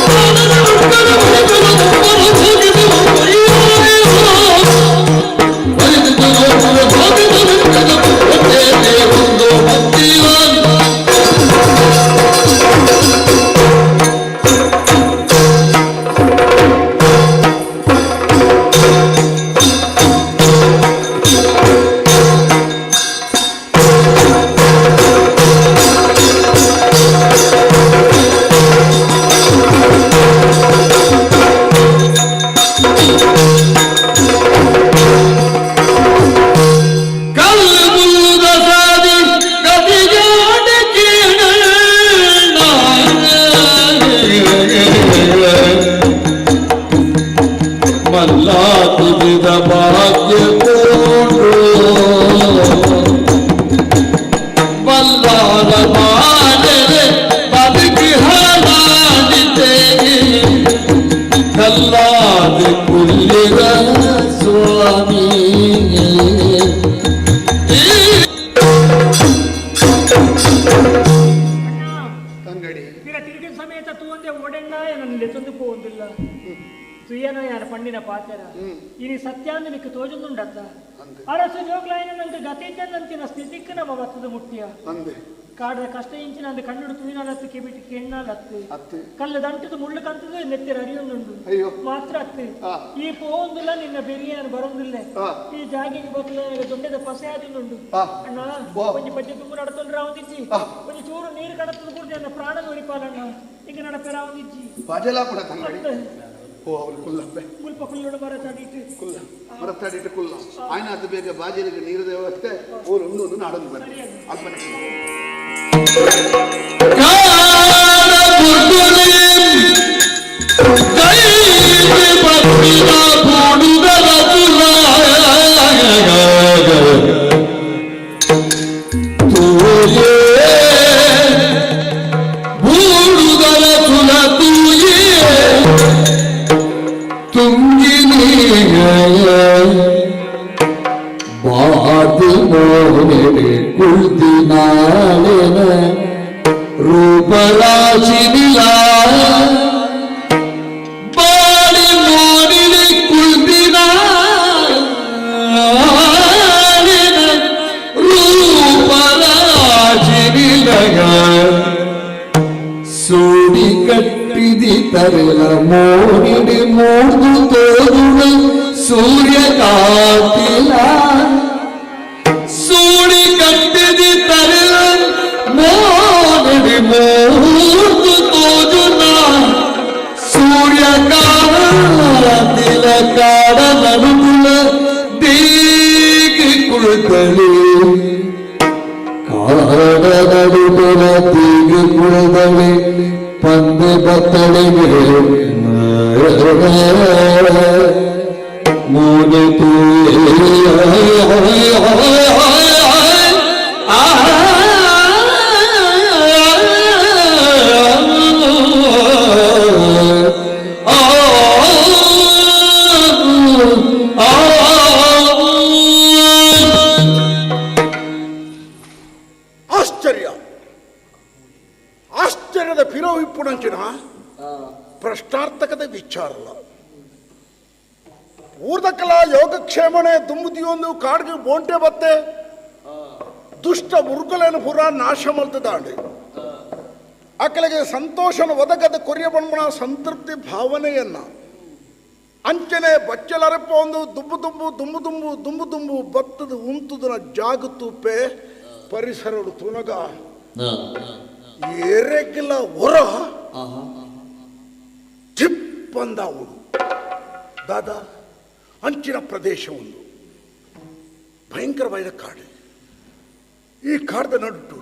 Oh! ಕಿರಿಕಿನ ಸಮೇತ ತೂವಂದೆ ಓಡೆಣ್ಣ ನನ್ನ ಲೆತ್ತೊಂದು ಪೋಂದಿಲ್ಲ ತುಯ್ಯನ ಯಾರ ಪಂಡಿನ ಪಾತೆರ ಇನಿ ಸತ್ಯಾಂದು ನಿಕ್ಕು ತೋಜೊಂದುಂಡತ್ತ ಅರಸು ಜೋಗ್ಲಾಯನ ನಂಗೆ ಗತಿ ಇದ್ದಂತಿನ ಸ್ಥಿತಿಕ್ ನಮ್ಮ ಬತ್ತದ ಮುಟ್ಟಿಯ ಕಾಡ್ರ ಕಷ್ಟ ಇಂಚಿನ ಅಂದು ಕಣ್ಣುಡು ತುಯಿನಾಲತ್ತು ಕಿಬಿಟಿ ಕೆಣ್ಣಾಲತ್ತು ಕಲ್ಲು ದಂಟದು ಮುಳ್ಳು ಕಂತದು ನೆತ್ತಿರ ಅರಿಯೊಂದುಂಡು ಮಾತ್ರ ಅತ್ತು ಈ ಪೋಂದುಲ್ಲ ನಿನ್ನ ಬೆರಿಯಾನು ಬರೊಂದಿಲ್ಲ ಈ ಜಾಗಿಗೆ ಬತ್ತಲ ನನಗೆ ದೊಡ್ಡದ ಪಸೆ ಆದಿಂದುಂಡು ಅಣ್ಣ ಒಂಜಿ ಪಜ್ಜೆ ತುಂಬ ನಡತೊಂಡ್ರ ಅವಂದಿಜ್ಜಿ ಒಂಜಿ ಚೂರು ನೀರು ಕಡತದ ಕೂಡ ನನ್ನ ಪ್ರಾಣ ಒರಿಪಾಲಣ್ಣ ಈಗ ನಡಪೆರ ಅವಂದಿಜ್ಜಿ ಬಾಜಲಾಪುರ ತಂಗಡಿ ಓ ಅವಳು ಕುಲ್ಲಪ್ಪೆ ಕುಲ್ಪ ಕುಲ್ಲೋಡು ಮರ ತಡಿಟ್ಟು ಕುಲ್ಲ ಮರ ತಡಿಟ್ಟು ಕುಲ್ಲ ಆಯ್ನ ಅದು ಬೇಗ ಬಾಜಲಿಗೆ ನೀರದ ವ್ಯವಸ್ಥೆ ಊರು ಒಂದು ಒಂದು ನಾಡೊಂದು ಬನ್ನಿ ಅಲ್ಪನೆ ಆಶ್ಚರ್ಯ ಆಶ್ಚರ್ಯದ ಪಿರೋಹಿಪ್ಪುಣಂಚಿನ ಪ್ರಶ್ನಾರ್ಥಕದ ವಿಚಾರಲ್ಲ ಊರ್ದಕಲ ಯೋಗಕ್ಷೇಮಣೆ ದುಂಬುದಿಯೊಂದು ಕಾಡ್ಗೆ ಬೋಂಟೆ ಬತ್ತೆ ದುಷ್ಟ ಮುರುಗಲೇನು ಪೂರ ನಾಶ ಮಲ್ತದಾಂಡಿ ಆಕಲಿಗೆ ಸಂತೋಷನ ಒದಗದ ಕೊರಿಯ ಬಣ್ಮಣ ಸಂತೃಪ್ತಿ ಭಾವನೆಯನ್ನ ಅಂಚನೆ ಬಚ್ಚಲರಪ್ಪ ಒಂದು ದುಂಬು ದುಂಬು ದುಂಬು ದುಂಬು ದುಂಬು ದುಂಬು ಬತ್ತದ ಉಂತುದನ ಜಾಗತೂಪೆ ಪರಿಸರಡು ತುನಗ ಏರೆಗಿಲ್ಲ ಹೊರ ಚಿಪ್ಪಂದಾವುಡು ದಾದಾ ಅಂಚಿನ ಪ್ರದೇಶ ಒಂದು ಭಯಂಕರವಾದ ಕಾಡು. ಈ ಕಾಡದ ನಡುಟು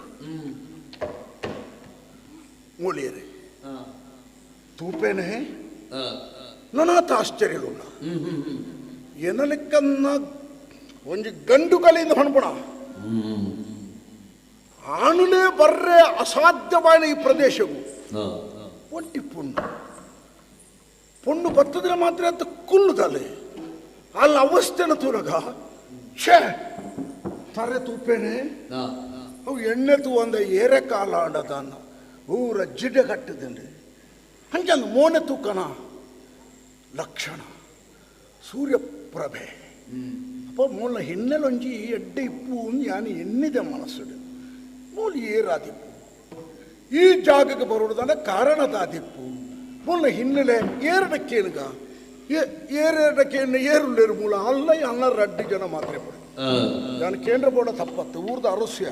ಮೂಲಿಯರೆ ತೂಪೇನೆ ನನಾತ ಆಶ್ಚರ್ಯವುಳ್ಳ ಎನಲಿಕ್ಕನ್ನ ಒಂಜಿ ಗಂಡು ಕಲೆಯಿಂದ ಹೊಣ್ಪಣ ಆಣುಲೇ ಬರ್ರೆ ಅಸಾಧ್ಯವಾದ ಈ ಪ್ರದೇಶವು ಒಂಟಿ ಪುಣ್ಣು ಪೊಣ್ಣು ಬರ್ತದ್ರೆ ಮಾತ್ರ ಅಂತ ಕುಲ್ಲುದಲೆ ಅಲ್ಲಿ ಅವಸ್ಥೆನ ತೂರಗ ಛೇ ತರೆ ತೂಪೇನೆ ಅವು ಎಣ್ಣೆ ತೂ ಅಂದ ಏರೆ ಕಾಲ ಅಂಡದನ್ನ ಊರ ಜಿಡ್ಡೆ ಕಟ್ಟಿದಂಡಿ ಹಂಗೆ ಮೋನೆ ತೂಕನ ಲಕ್ಷಣ ಸೂರ್ಯಪ್ರಭೆ ಅಪ್ಪ ಮೂಲ ಹಿನ್ನೆಲೊಂಜಿ ಎಡ್ಡೆ ಇಪ್ಪು ಯಾನು ಎನ್ನಿದೆ ಮನಸ್ಸುಡು ಮೂಲ ಏರಾದಿಪ್ಪು ಈ ಜಾಗಕ್ಕೆ ಬರುವುದನ್ನ ಕಾರಣದಾದಿಪ್ಪು ಮೂಲ ಹಿನ್ನೆಲೆ ಏರಡ ಕೇಳುಗ ಏರಡ ಕೇಳ ಏರುಳ್ಳೇರು ಮೂಲ ಅಲ್ಲ ಅನ್ನ ರಡ್ಡು ಜನ ಮಾತ್ರ ಪಡೆ ನಾನು ಕೇಂದ್ರ ಬೋರ್ಡ ತಪ್ಪತ್ತು ಊರ್ದ ಅರಸ್ಯ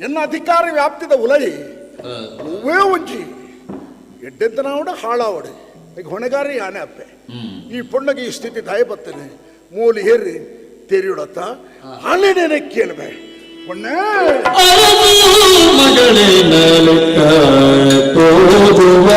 ಎನ್ನ ಅಧಿಕಾರ ವ್ಯಾಪ್ತಿದ ಉಲೈ ಹೂವೇ ಒಂಜಿ ಎಡ್ಡೆಂತನಾವಡ ಹಾಳಾವಡೆ ಈಗ ಹೊಣೆಗಾರ ಯಾನೆ ಅಪ್ಪೆ ಈ ಪೊಣ್ಣಗೆ ಈ ಸ್ಥಿತಿ ದಯ ಬರ್ತೇನೆ ಮೂಲಿ ಹೇರಿ ತೆರಿಯುಡತ್ತ ಅಲ್ಲೇನೇನೆ ಕೇಳ್ಬೆ ಪೊಣ್ಣೆ ಮಗಳೇ ತೋರುವ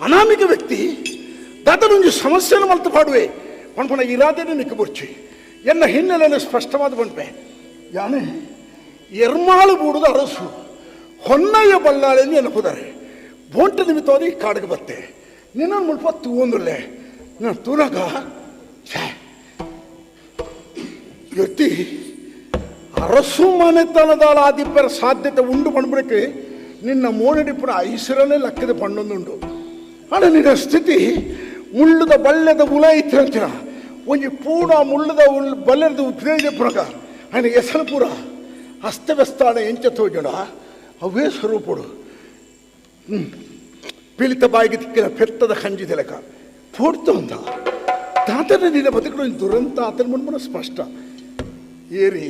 ಅನಾಮಿಕ ವ್ಯಕ್ತಿ ದಾತನೊಂದು ಸಮಸ್ಯೆಯನ್ನು ಮಲ್ತು ಪಾಡುವೆ ಪಣ್ಪಣ ಇರಾದೆನೆ ನಿಕ್ಕಬುರ್ಚಿ ಎನ್ನ ಹಿನ್ನೆಲೆಯನ್ನು ಸ್ಪಷ್ಟವಾದ ಪಣ್ಪೆ ಯಾನೆ ಎರ್ಮಾಳು ಬೂಡುದ ಅರಸು ಹೊನ್ನಯ್ಯ ಬಲ್ಲಾಳೆಂದು ನೆನಪುದಾರೆ ಬೋಂಟ ನಿಮಿತ್ತವಾದ ಈ ಕಾಡಿಗೆ ಬತ್ತೆ ನಿನ್ನನ್ನು ಮುಲ್ಪ ತೂಂದುಲ್ಲೆ ನಾನು ತೂನಾಗ ಛೇ ವ್ಯಕ್ತಿ ಅರಸು ಮನೆತನದಾಳ ಆದಿಪ್ಪರ ಸಾಧ್ಯತೆ ಉಂಡು ಪಣ್ಬಿಡಕ್ಕೆ ನಿನ್ನ ಮೋನಡಿಪುರ ಐಸರನೇ ಲಕ್ಕದ ಪಣ್ಣೊಂದುಂಡು ಅಡ ನಿನ್ನ ಸ್ಥಿತಿ ಮುಳ್ಳುದ ಬಲ್ಲೆದ ಉಲ ಇತ್ತಿರಂಚಿನ ಒಂಜಿ ಪೂರ್ಣ ಮುಳ್ಳುದ ಉಳ್ ಬಲ್ಲೆದ ಉಪಯೋಗ ಪುರಗ ఆయన ಎಸಲು ಪೂರ ಅಸ್ತವ್ಯಸ್ತಾಣ ಎಂಚ ತೋಜಣ ಅವೇ ಸ್ವರೂಪುಡು ಪೀಳಿತ ಬಾಯಿಗೆ ತಿಕ್ಕಿನ ಪೆತ್ತದ ಕಂಜಿ ತಿಲಕ ಪೋಡ್ತು ಅಂದ ತಾತನ ನಿನ್ನ ಬದುಕಡು ದುರಂತ ಆತನ ಮುನ್ಮನ ಸ್ಪಷ್ಟ ಏರಿ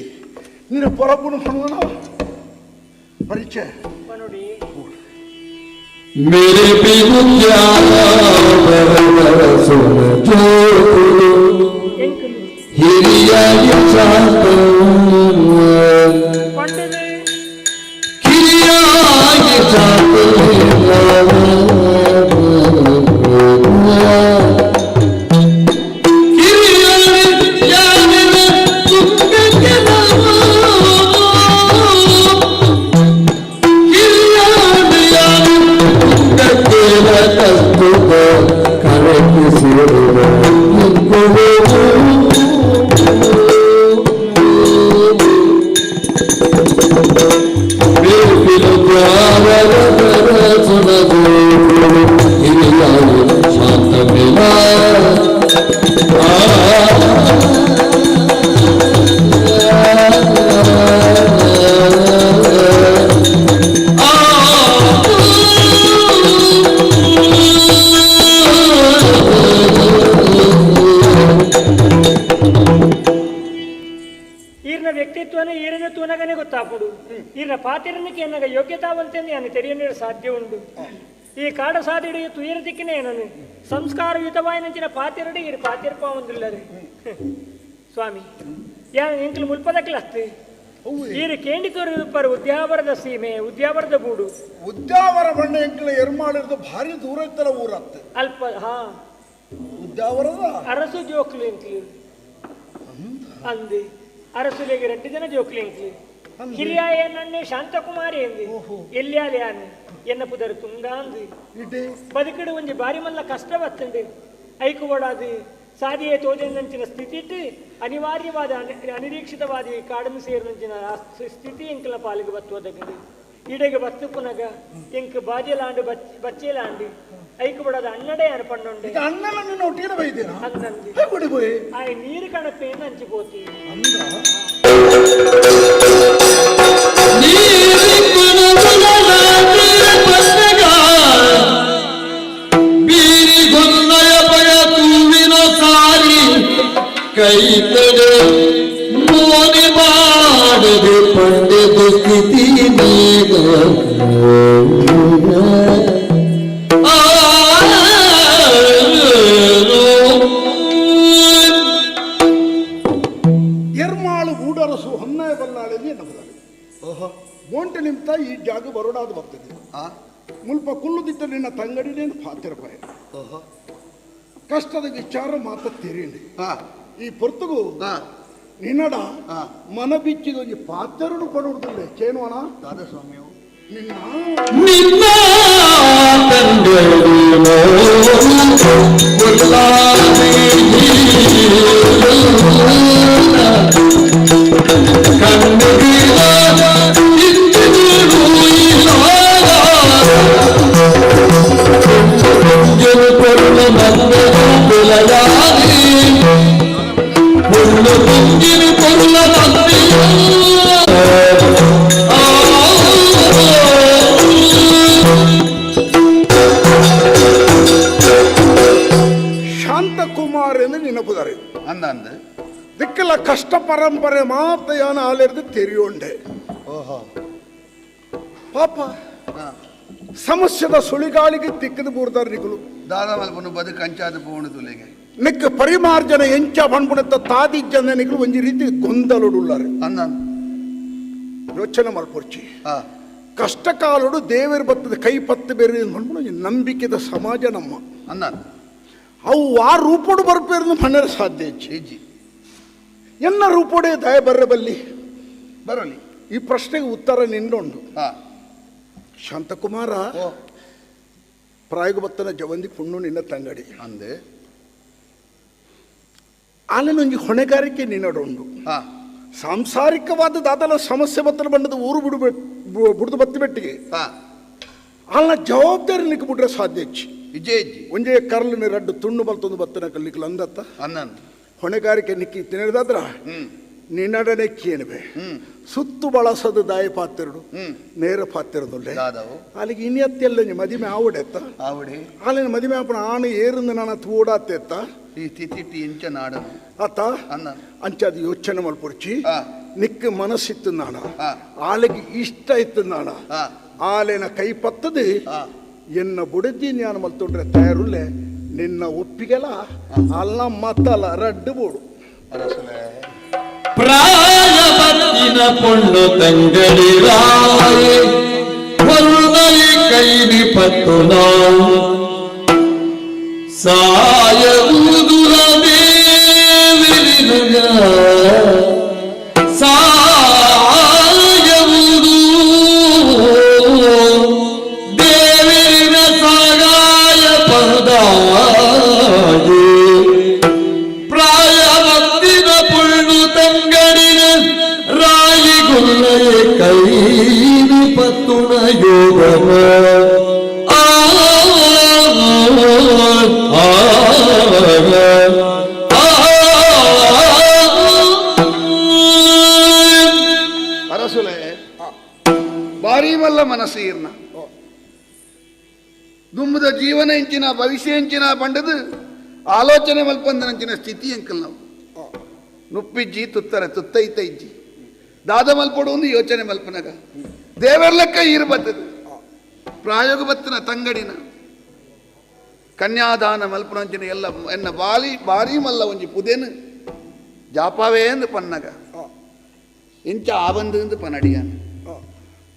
ನಿನ್ನ ಪೊರಬುನು ಪಣುವನ ಪರಿಚಯ मेरे प्रभु क्या सुन जो हिरिया ಸಾಧ್ಯ ಉಂಡು ಈ ಕಾಡ ಸಾದಿಡಿ ತುಯರ ದಿಕ್ಕಿನೇ ನಾನು ಸಂಸ್ಕಾರಯುತವಾಯಿನಂಚಿನ ಪಾತಿರಡಿ ಇರು ಪಾತಿರ್ಪ ಒಂದಿಲ್ಲರೆ ಸ್ವಾಮಿ ಯಾ ಎಂಕಲು ಮುಲ್ಪದಕ್ಲಸ್ತಿ ಈರು ಕೇಂಡಿ ತೋರಿದುಪ್ಪರು ಉದ್ಯಾವರದ ಸೀಮೆ ಉದ್ಯಾವರದ ಬೂಡು ಉದ್ಯಾವರ ಬಣ್ಣ ಎಂಕಲ ಎರ್ಮಾಳಿರ್ದು ಭಾರಿ ದೂರ ಇತ್ತಲ್ಲ ಊರತ್ತೆ ಅಲ್ಪ ಹಾ ಉದ್ಯಾವರದ ಅರಸು ಜೋಕ್ಲು ಎಂಕ್ಲು ಅಂದು ಅರಸುಲೆಗೆ ರೆಡ್ಡಿ ಜನ ಜೋಕ್ಲು ಎಂಕ್ಲು ಹಿರಿಯಾಯ ನನ್ನೆ ಶಾಂತಕುಮಾರಿ ಎಂದಿ ಎಲ್ಯಾಲೆ ಆನೆ ಎನ್ನ ಪುದರು ತುಂಗಾಂದು ಬದುಕಡು ಒಂಜಿ ಬಾರಿ ಮಲ್ಲ ಕಷ್ಟ ಬತ್ತಂಡು ಐಕು ಓಡಾದು ಸಾದಿಯೇ ತೋಜಂದಂಚಿನ ಸ್ಥಿತಿ ಇಟ್ಟು ಅನಿವಾರ್ಯವಾದ ಅನಿರೀಕ್ಷಿತವಾದ ಈ ಕಾಡನ್ನು ಸೇರಿದಂಚಿನ ಸ್ಥಿತಿ ಎಂಕಲ ಪಾಲಿಗೆ ಬತ್ತುವುದಕ್ಕೆ ಇಡೆಗೆ ಬತ್ತು ಪುನಗ ಎಂಕ್ ಬಾಜೆಲಾಂಡು ಬಚ್ಚೆಲಾಂಡು ಐಕು ಬಡದ ಅಣ್ಣಡೆ ಯಾರು ಪಣ್ಣುಂಡೆ ಅಣ್ಣನ ನಿನ್ನ ಒಟ್ಟಿಗೆ ಬೈದೇನಾ ಅಂದಂದು ಆಯ್ ನೀರು ಕಣಪೇನು ಹಂಚಿపోತಿ ಕೈತಡೆ ಮೋನೆ ಮಾಡದೆ ಪಂಡೆದು ಸ್ಥಿತಿ ನೀಗ ಎರ್ಮಾಳು ಊಡರಸು ಹೊನ್ನಯ ಬಲ್ಲಾಳೆಂದು ಎನ್ನಬುದಾರೆ ಮೋಂಟೆ ನಿಮ್ತ ಈ ಜಾಗ ಬರೋಡಾದ ಬರ್ತದೆ ಮುಲ್ಪ ಕುಲ್ಲುದಿದ್ದ ನಿನ್ನ ತಂಗಡಿನೇನು ಪಾತಿರಪಾಯ ಕಷ್ಟದ ವಿಚಾರ ಮಾತ ತೆರೀಂಡಿ ಈ ಪೊರ್ತುಗು ನಿನ್ನಡ ಮನ ಬಿಚ್ಚಿದ ಒಂಜಿ ಪಾತ್ರನು ಪಡುವುದಿಲ್ಲ ಚೇನುವನ ದಾದಸ್ವಾಮಿಯು ನಿನ್ನ ನಿನ್ನ ಕಷ್ಟ ಪರಂಪರೆ ಮಾತ ಯಾನ ಆಲೆರ್ದು ತೆರಿಯೋಂಡೆ. ಪಾಪ ಸಮಸ್ಯೆದ ಸುಳಿಗಾಳಿಗೆ ತಿಕ್ಕದು ಬೂರ್ದಾರ ನಿಕುಲು. ದಾದ ಮಲ್ಪನು ಬದುಕು ಅಂಚಾದ ಪೋಣು ತುಲೆಗೆ. ನಿಕ್ಕ ಪರಿಮಾರ್ಜನ ಎಂಚ ಪಣ್ಪುಣತ್ತ ತಾದಿಜ್ಜನ ನಿಕುಲು ಒಂಜಿ ರೀತಿ ಗೊಂದಲುಡುಲ್ಲಾರೆ. ಅಂದ ಯೋಚನೆ ಮಲ್ಪೊರ್ಚಿ. ಕಷ್ಟ ಕಾಲಡು ದೇವರು ಬತ್ತದ ಕೈ ಪತ್ತು ಬೇರೆ ಪಣ್ಪುಣ ನಂಬಿಕೆದ ಸಮಾಜ ನಮ್ಮ. ಅಂದ ಅವು ಆ ರೂಪೋಡು ಬರ್ಪೇರ್ದು ಮಣ್ಣರ ಸಾಧ್ಯ ಇಜ್ಜಿ. ಎನ್ನ ರೂಪೋಡೆ ದಯ ಬರ್ರಬಲ್ಲಿ ಬರಲಿ. ಈ ಪ್ರಶ್ನೆಗೆ ಉತ್ತರ ನಿಂಡುಂಡು. ಶಾಂತಕುಮಾರ ಪ್ರಾಯೋಗ ಬತ್ತನ ಜವಂದಿ ಪುಣ್ಣು ನಿನ್ನ ತಂಗಡಿ ಅಂದೆ ಆಲೆನೊಂಜಿ ಹೊಣೆಗಾರಿಕೆ ನಿನ್ನಡುಂಡು. ಸಾಂಸಾರಿಕವಾದ ದಾದಲ ಸಮಸ್ಯೆ ಬತ್ತನ ಬಂಡದ ಊರು ಬಿಡು ಬುಡ್ದು ಬತ್ತಿ ಬೆಟ್ಟಿಗೆ ಅಲ್ಲ ಜವಾಬ್ದಾರಿ ನಿಕ್ಕ ಬಿಟ್ರೆ ಸಾಧ್ಯ ಹೆಚ್ಚಿ. ಒಂಜೇ ಕರ್ಲಿನ ರಡ್ಡು ತುಂಡು ಬಲ್ತೊಂದು ಬತ್ತನ ಕಲ್ಲಿಕಲ್ ಅಂದತ್ತ ಹೊಣೆಗಾರಿಕೆ ನಿಕ್ಕಿ ತಿನ್ನದಾದ್ರ ನಿನ್ನಡನೆ ಕೇನಬೆ ಸುತ್ತು ಬಳಸದು ದಾಯ ಪಾತಿರಡು ನೇರ ಪಾತಿರದುಲ್ಲೆ ಅಲ್ಲಿಗೆ ಇನ್ಯತ್ತೆಲ್ಲ ಮದಿಮೆ ಆವಡೆತ್ತ ಆವಡೆ ಅಲ್ಲಿನ ಮದಿಮೆ ಆಪಣ ಆನು ಏರಿಂದ ನಾನು ತೂಡಾತೆತ್ತ ಈ ತಿತಿಟ್ಟಿ ಇಂಚ ನಾಡನು ಆತ ಅಂಚಾದ ಯೋಚನೆ ಮಲ್ಪೊರ್ಚಿ. ನಿಕ್ಕ ಮನಸ್ಸಿತ್ತು ನಾಣ ಆಲೆಗೆ ಇಷ್ಟ ಇತ್ತು ನಾಣ ಆಲೆನ ಕೈ ಪತ್ತದು ಎನ್ನ ಬುಡದಿ ಜ್ಞಾನ ಮಲ್ತೊಂಡ್ರೆ ತಯಾರುಲ್ಲೆ ನಿನ್ನ ಒಪ್ಪಿಗೆಲ ಅಲ್ಲ ಮತ್ತಲ್ಲ ರಡ್ಡು ಬೋಡು. ಪ್ರಾಯಬತ್ತಿನ ಪೊಣ್ಣು ತಂಗಡಿ ರಾಯೆ ಹೊರುನಲಿ ಕೈದಿ ಪತ್ತು ನಾವು ಸಾಯವುದು ದೇವಿರಿನುಗ ಸಾಯವುದು ದೇವಿರಿನ ಸಾಗಾಯ ಪದಾಯೇ ಪ್ರಾಯವತ್ತಿನ ಪುಳ್ಳು ತಂಗಡಿನ ರಾಯಿಗುಲ್ಲಯ ಕೈದಿ ಪತ್ತುಣ ಯೋಗಮ ಆ ಆ ಅರಸುಲೆ ಭಾರಿ ಮಲ್ಲ ಮನಸ್ಸು ಇರ್ನ ದುಂಬುದ ಜೀವನ ಎಂಚಿನ ಭವಿಷ್ಯ ಎಂಚಿನ ಪಂಡದು ಆಲೋಚನೆ ಮಲ್ಪಂದನಂಚಿನ ಸ್ಥಿತಿ ಎಂಕಲ್ ನಾವು ನುಪ್ಪಿಜ್ಜಿ ತುತ್ತರ ತುತ್ತೈತ ಇಜ್ಜಿ ದಾದ ಮಲ್ಪಡು ಒಂದು ಯೋಚನೆ ಮಲ್ಪನಗ ದೇವರ್ಲೆಕ್ಕ ಈರು ಬತ್ತದ ಪ್ರಾಯೋಗ ಬತ್ತನ ತಂಗಡಿನ ಕನ್ಯಾದಾನ ಮಲ್ಪನಂಚಿನ ಎಲ್ಲ ಎನ್ನ ಬಾಲಿ ಭಾರಿ ಮಲ್ಲ ಒಂಜಿ ಪುದೇನು ಜಾಪಾವೇ ಎಂದು ಪನ್ನಗ ಇಂಚ ಆವಂದು ಎಂದು ಪನಡಿಯಾನ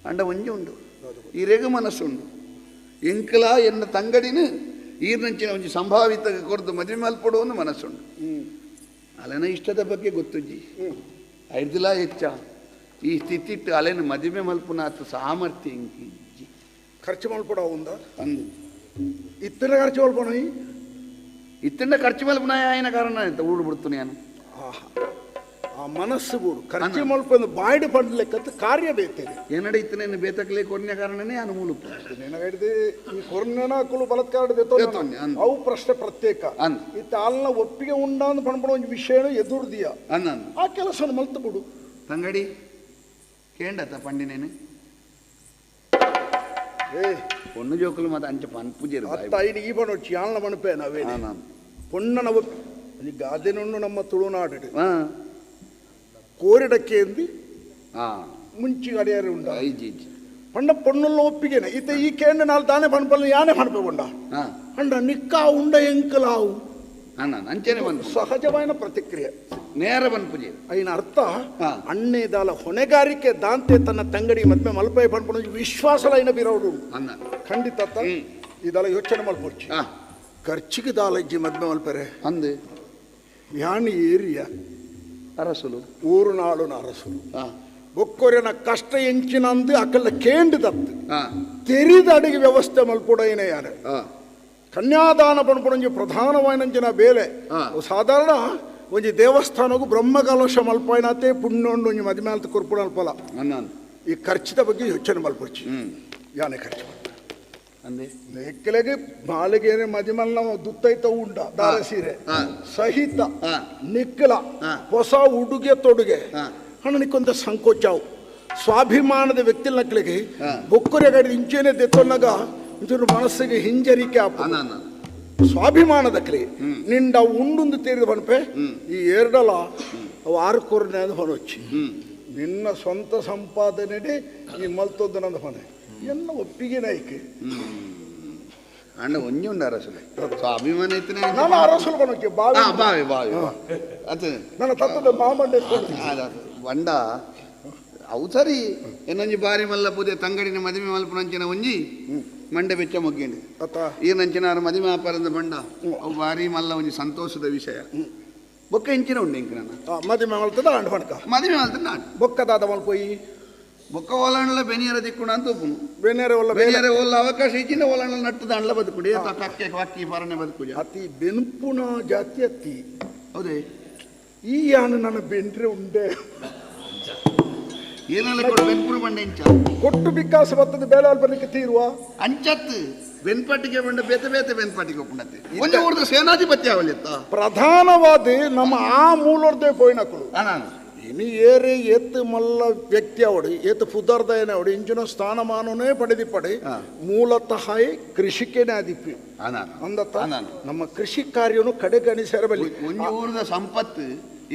ಅಂಡ ಒಂಜಿ ಉಂಡು ಈರೆಗು ಮನಸ್ಸುಂಡು ಎಂಕಲ ಎನ್ನ ತಂಗಡಿನ ಈರ್ನಂಚಿನ ಒಂಜಿ ಸಂಭಾವಿತ ಕೊರ್ದು ಮದುವೆ ಮಲ್ಪಡು ಒಂದು ಮನಸ್ಸುಂಡು. ಅಲೆನ ಇಷ್ಟದ ಬಗ್ಗೆ ಗೊತ್ತುಜ್ಜಿ ಐರ್ದಿಲ ಹೆಚ್ಚ ಈ ಸ್ಥಿತಿಟ್ಟು ಅಲೆನ ಮದುವೆ ಮಲ್ಪುನಾತ ಸಾಮರ್ಥ್ಯ ಇಂಕಿ ಖರ್ಚು ಮಲ್ಪಡ ಉಂದ ಅಂದು ಇತ್ತನ ಖರ್ಚು ಮಲ್ಪಣ ಇತ್ತಂಡ ಖರ್ಚು ಮಲ್ಪುನ ಆಯನ ಕಾರಣ ಅಂತ ಊಡು ಬಿಡ್ತು ನಾನು. ಆ ಮನಸ್ಸು ಬೂಡು ಖರ್ಚು ಮಲ್ಪಂದು ಬಾಯ್ಡು ಪಡ್ಲಿಕ್ಕಂತ ಕಾರ್ಯ ಬೇತೇನೆ ಏನಡ ಇತ್ತನೇನು ಬೇತಕ್ಲೆ ಕೊರ್ನ ಕಾರಣನೇ ಅನು ಮೂಲುಪ್ಪ ನಿನಗೈಡ್ದು ಈ ಕೊರ್ನನ ಕುಲು ಬಲತ್ಕಾರ ಅವು ಪ್ರಶ್ನೆ ಪ್ರತ್ಯೇಕ. ಇತ್ತ ಅಲ್ನ ಒಪ್ಪಿಗೆ ಉಂಡಾಂದು ಪಣ್ಪಣ ಒಂದು ವಿಷಯ ಎದುರ್ದಿಯ ಆ ಕೆಲಸ ಮಲ್ತು ಬಿಡು. ತಂಗಡಿ ಕೇಂಡತ್ತ ಪಂಡಿನೇನು பொண்ணு ಜೋಕುಲು ಮತ್ತೆ ಅಂಚ ಪನ್ಪುಜೆರು ಅತ್ತ ಐನು ಈ ಬಣ್ಣೊಚ್ಚಿ ಯಾಳ್ನ ಮಣಪೆ ನಾವೇನೆ ಪೊಣ್ಣನ ಒಪ್ಪಿ ಗಾದೆನೊಣ್ಣು ನಮ್ಮ ತುಳುನಾಡು ಕೋರಿಡಕ್ಕೆ ಎಂದಿ ಮುಂಚಿ ಅಡಿಯಾರು ಉಂಡ ಪಂಡ ಪೊಣ್ಣುಲ್ಲ ಒಪ್ಪಿಗೆನೆ ಈತ ಈ ಕೇಂದ್ರ ನಾಲ್ ದಾನೆ ಪನ್ಪಲ್ಲ ಯಾನೆ ಪನ್ಪೆ ಉಂಡ ಅಂಡ ನಿಕ್ಕಾ ಉಂಡ ಎಂಕಲಾವು ಅಂಚೆನೆ ಬಂದು ಸಹಜವಾದ ಪ್ರತಿಕ್ರಿಯೆ ನೇರ ಪನ್ಪುಜೆ అయిన ಅರ್ಥ ಅಣ್ಣೇದಾಲ ಹೊಣೆಗಾರಿಕೆ ದಾಂತೆ ತನ್ನ ತಂಗಡಿ ಮದ್ಮೆ ಮಲ್ಪೈ ಪನ್ಪುಣ ವಿಶ್ವಾಸಲೈನ ಬಿರೌಡು ಖಂಡಿತ ಇದೆಲ್ಲ ಯೋಚನೆ ಮಲ್ಪೊರ್ಚಿ. ಖರ್ಚಿಗೆ ದಾಲಜ್ಜಿ ಮದ್ಮೆ ಮಲ್ಪರೆ ಅಂದು ಯಾನ್ ಏರಿಯ ಅರಸುಲು ಊರು ನಾಳುನ ಅರಸುಲು ಬೊಕ್ಕೊರೆನ ಕಷ್ಟ ಎಂಚಿನಂದು ಅಕಲ್ಲ ಕೇಂಡು ದತ್ತು ತೆರಿದ ಅಡಿಗೆ ವ್ಯವಸ್ಥೆ ಮಲ್ಪೊಡೈನ ಯಾರು ಕನ್ಯಾದಾನ ಪನ್ಪುಣಂಜಿ ಪ್ರಧಾನವಾಯಿನಂಚಿನ ಬೇಲೆ ಸಾಧಾರಣ ಒಂಜಿ ದೇವಸ್ಥಾನಗೂ ಬ್ರಹ್ಮಕಲಶ ಮಲ್ಪಾಯಿನಾತೆ ಪುಣ್ಯೋಂಡು ಒಂಜಿ ಮದಿಮೆ ಅಲ್ತ ಕೊರ್ಪುಣ ಅಲ್ಪಲ ಈ ಖರ್ಚಿದ ಬಗ್ಗೆ ಯೋಚನೆ ಮಲ್ಪೊರ್ಚಿ. ಯಾನೆ ಖರ್ಚು ಅಂದೆ ನೆಕ್ಕಲೆಗೆ ಬಾಳಿಗೆ ಮದಿಮಲ್ನ ದುತ್ತೈತ ಉಂಡ ದಾರ ಸೀರೆ ಸಹಿತ ನಿಕ್ಕಲ ಹೊಸ ಉಡುಗೆ ತೊಡುಗೆ ಹಣ ನಿಕ್ಕೊಂದ ಸಂಕೋಚಾವು ಸ್ವಾಭಿಮಾನದ ವ್ಯಕ್ತಿ ನಕ್ಕಲಿಗೆ ಬೊಕ್ಕರೆ ಗಾಡಿ ಇಂಚೇನೆ ದೆತ್ತೊನ್ನಗ ಒಂಚೂರು ಮನಸ್ಸಿಗೆ ಹಿಂಜರಿಕೆ ಆಪ ಸ್ವಾಭಿಮಾನದ ಕಲಿ ನಿಂಡ ಉಂಡುಂದು ತೀರಿದ ಬನ್ಪೆ ಈ ಎರಡಲ ಅವು ಆರು ಕೊರನೆ ಅಂದ್ ಹೊನೊಚ್ಚಿ ನಿನ್ನ ಸ್ವಂತ ಸಂಪಾದನೆ ಈ ಮಲ್ತೊದ್ದು ನಂದು ಹೊನೆ ಎನ್ನ ಒಪ್ಪಿಗೆ ನಾಯ್ಕೆ ಅಣ್ಣ ಒಂಜಿ ಉಂಡು ಅರಸುಲೆ ಸ್ವಾಭಿಮಾನ ಇತ್ತನೆ ನಾನು ಅರಸುಲು ಬನಕ್ಕೆ ಬಾವಿ ಬಾವಿ ಬಾವಿ ಅದು ನನ್ನ ತತ್ತದ ಮಾಮಂಡೆ ಬಂಡ ಅವು ಸರಿ ಏನೊಂಜಿ ಬಾರಿ ಮಲ್ಲ ಪೂಜೆ ತಂಗಡಿನ ಮದಿಮೆ ಮಲ್ಪುನಂಚಿನ ಒಂಜಿ ಮಂಡೆ ಬೆಚ್ಚ ಮೊಗ್ಗಿಂಡು ಈ ನಂಚಿನ ಮದಿಮೆ ಆಪಾರದ ಬಂಡ ಅವು ಬಾರಿ ಮಲ್ಲ ಒಂಜಿ ಸಂತೋಷದ ವಿಷಯ ಬೊಕ್ಕ ಇಂಚಿನ ಉಂಡು ಇಂಕ ನಾನು ಮದಿಮೆ ಮಲ್ತದ ಅಂಡ್ ಹೊಣ್ಕ ಮದಿಮೆ ಮಲ್ತದ ನಾಡು ಬೊಕ್ಕದಾದ ಮಲ್ಪೋಯಿ ಬೊಕ್ಕ ಓಲಾಂಡ್ಲ ಬೆನಿಯರ ದಿಕ್ಕುಣ ಅಂತ ಉಪ್ಪುನು ಬೆನಿಯರ ಒಲ್ಲ ಬೆನಿಯರ ಒಲ್ಲ ಅವಕಾಶ ಇಚ್ಚಿನ ಓಲಾಂಡ್ಲ ನಟ್ಟದ ಅಂಡ್ಲ ಬದುಕುಡಿ ಕಕ್ಕೆ ವಾಕ್ಕಿ ಪರನೆ ಬದುಕುಜ ಅತಿ ಬೆನ್ಪುನ ಜಾತಿ ಅತ್ತಿ ಹೌದೇ ಈ ಯಾನು ನನ್ನ ಬೆಂಡ್ರೆ ಉಂಡೆ ಏನೆಲ್ಲ ಕೊಡು ಬೆನ್ಪುರು ಬಂಡೆ ಇಂಚ ಕೊಟ್ಟು ವಿಕಾಸ ಬರ್ತದೆ ಬೇಲೆ ಬರ್ಲಿಕ್ಕೆ ತೀರುವ ಅಂಚತ್ತು ಬೆನ್ಪಾಟಿಗೆ ಬಂಡ ಬೇತೆ ಬೇತೆ ಬೆನ್ಪಾಟಿಗೆ ಒಪ್ಪುಂಡತ್ತೆ ಒಂದು ಊರ್ದ ಸೇನಾಧಿಪತಿ ಅವಲಿತ್ತ ಪ್ರಧಾನವಾದ ನಮ್ಮ ಆ ಮೂಲರ್ದೇ ಪೋಯಿನಕುಲು ಇನ್ನು ಏರಿ ಏತ್ ಮಲ್ಲ ವ್ಯಕ್ತಿ ಅವಡು ಏತ್ ಪುದರ್ದಯನ ಅವಡು ಇಂಚಿನ ಸ್ಥಾನಮಾನನೇ ಪಡೆದಿಪ್ಪಡೆ ಮೂಲತಃ ಕೃಷಿಕೇನೆ ಆದಿಪ್ಪಿ ಅಂದತ್ತ ನಮ್ಮ ಕೃಷಿ ಕಾರ್ಯನು ಕಡೆಗಣಿಸರಬಲ್ಲಿ ಒಂಜಿ ಊರ್ದ ಸಂಪತ್ತು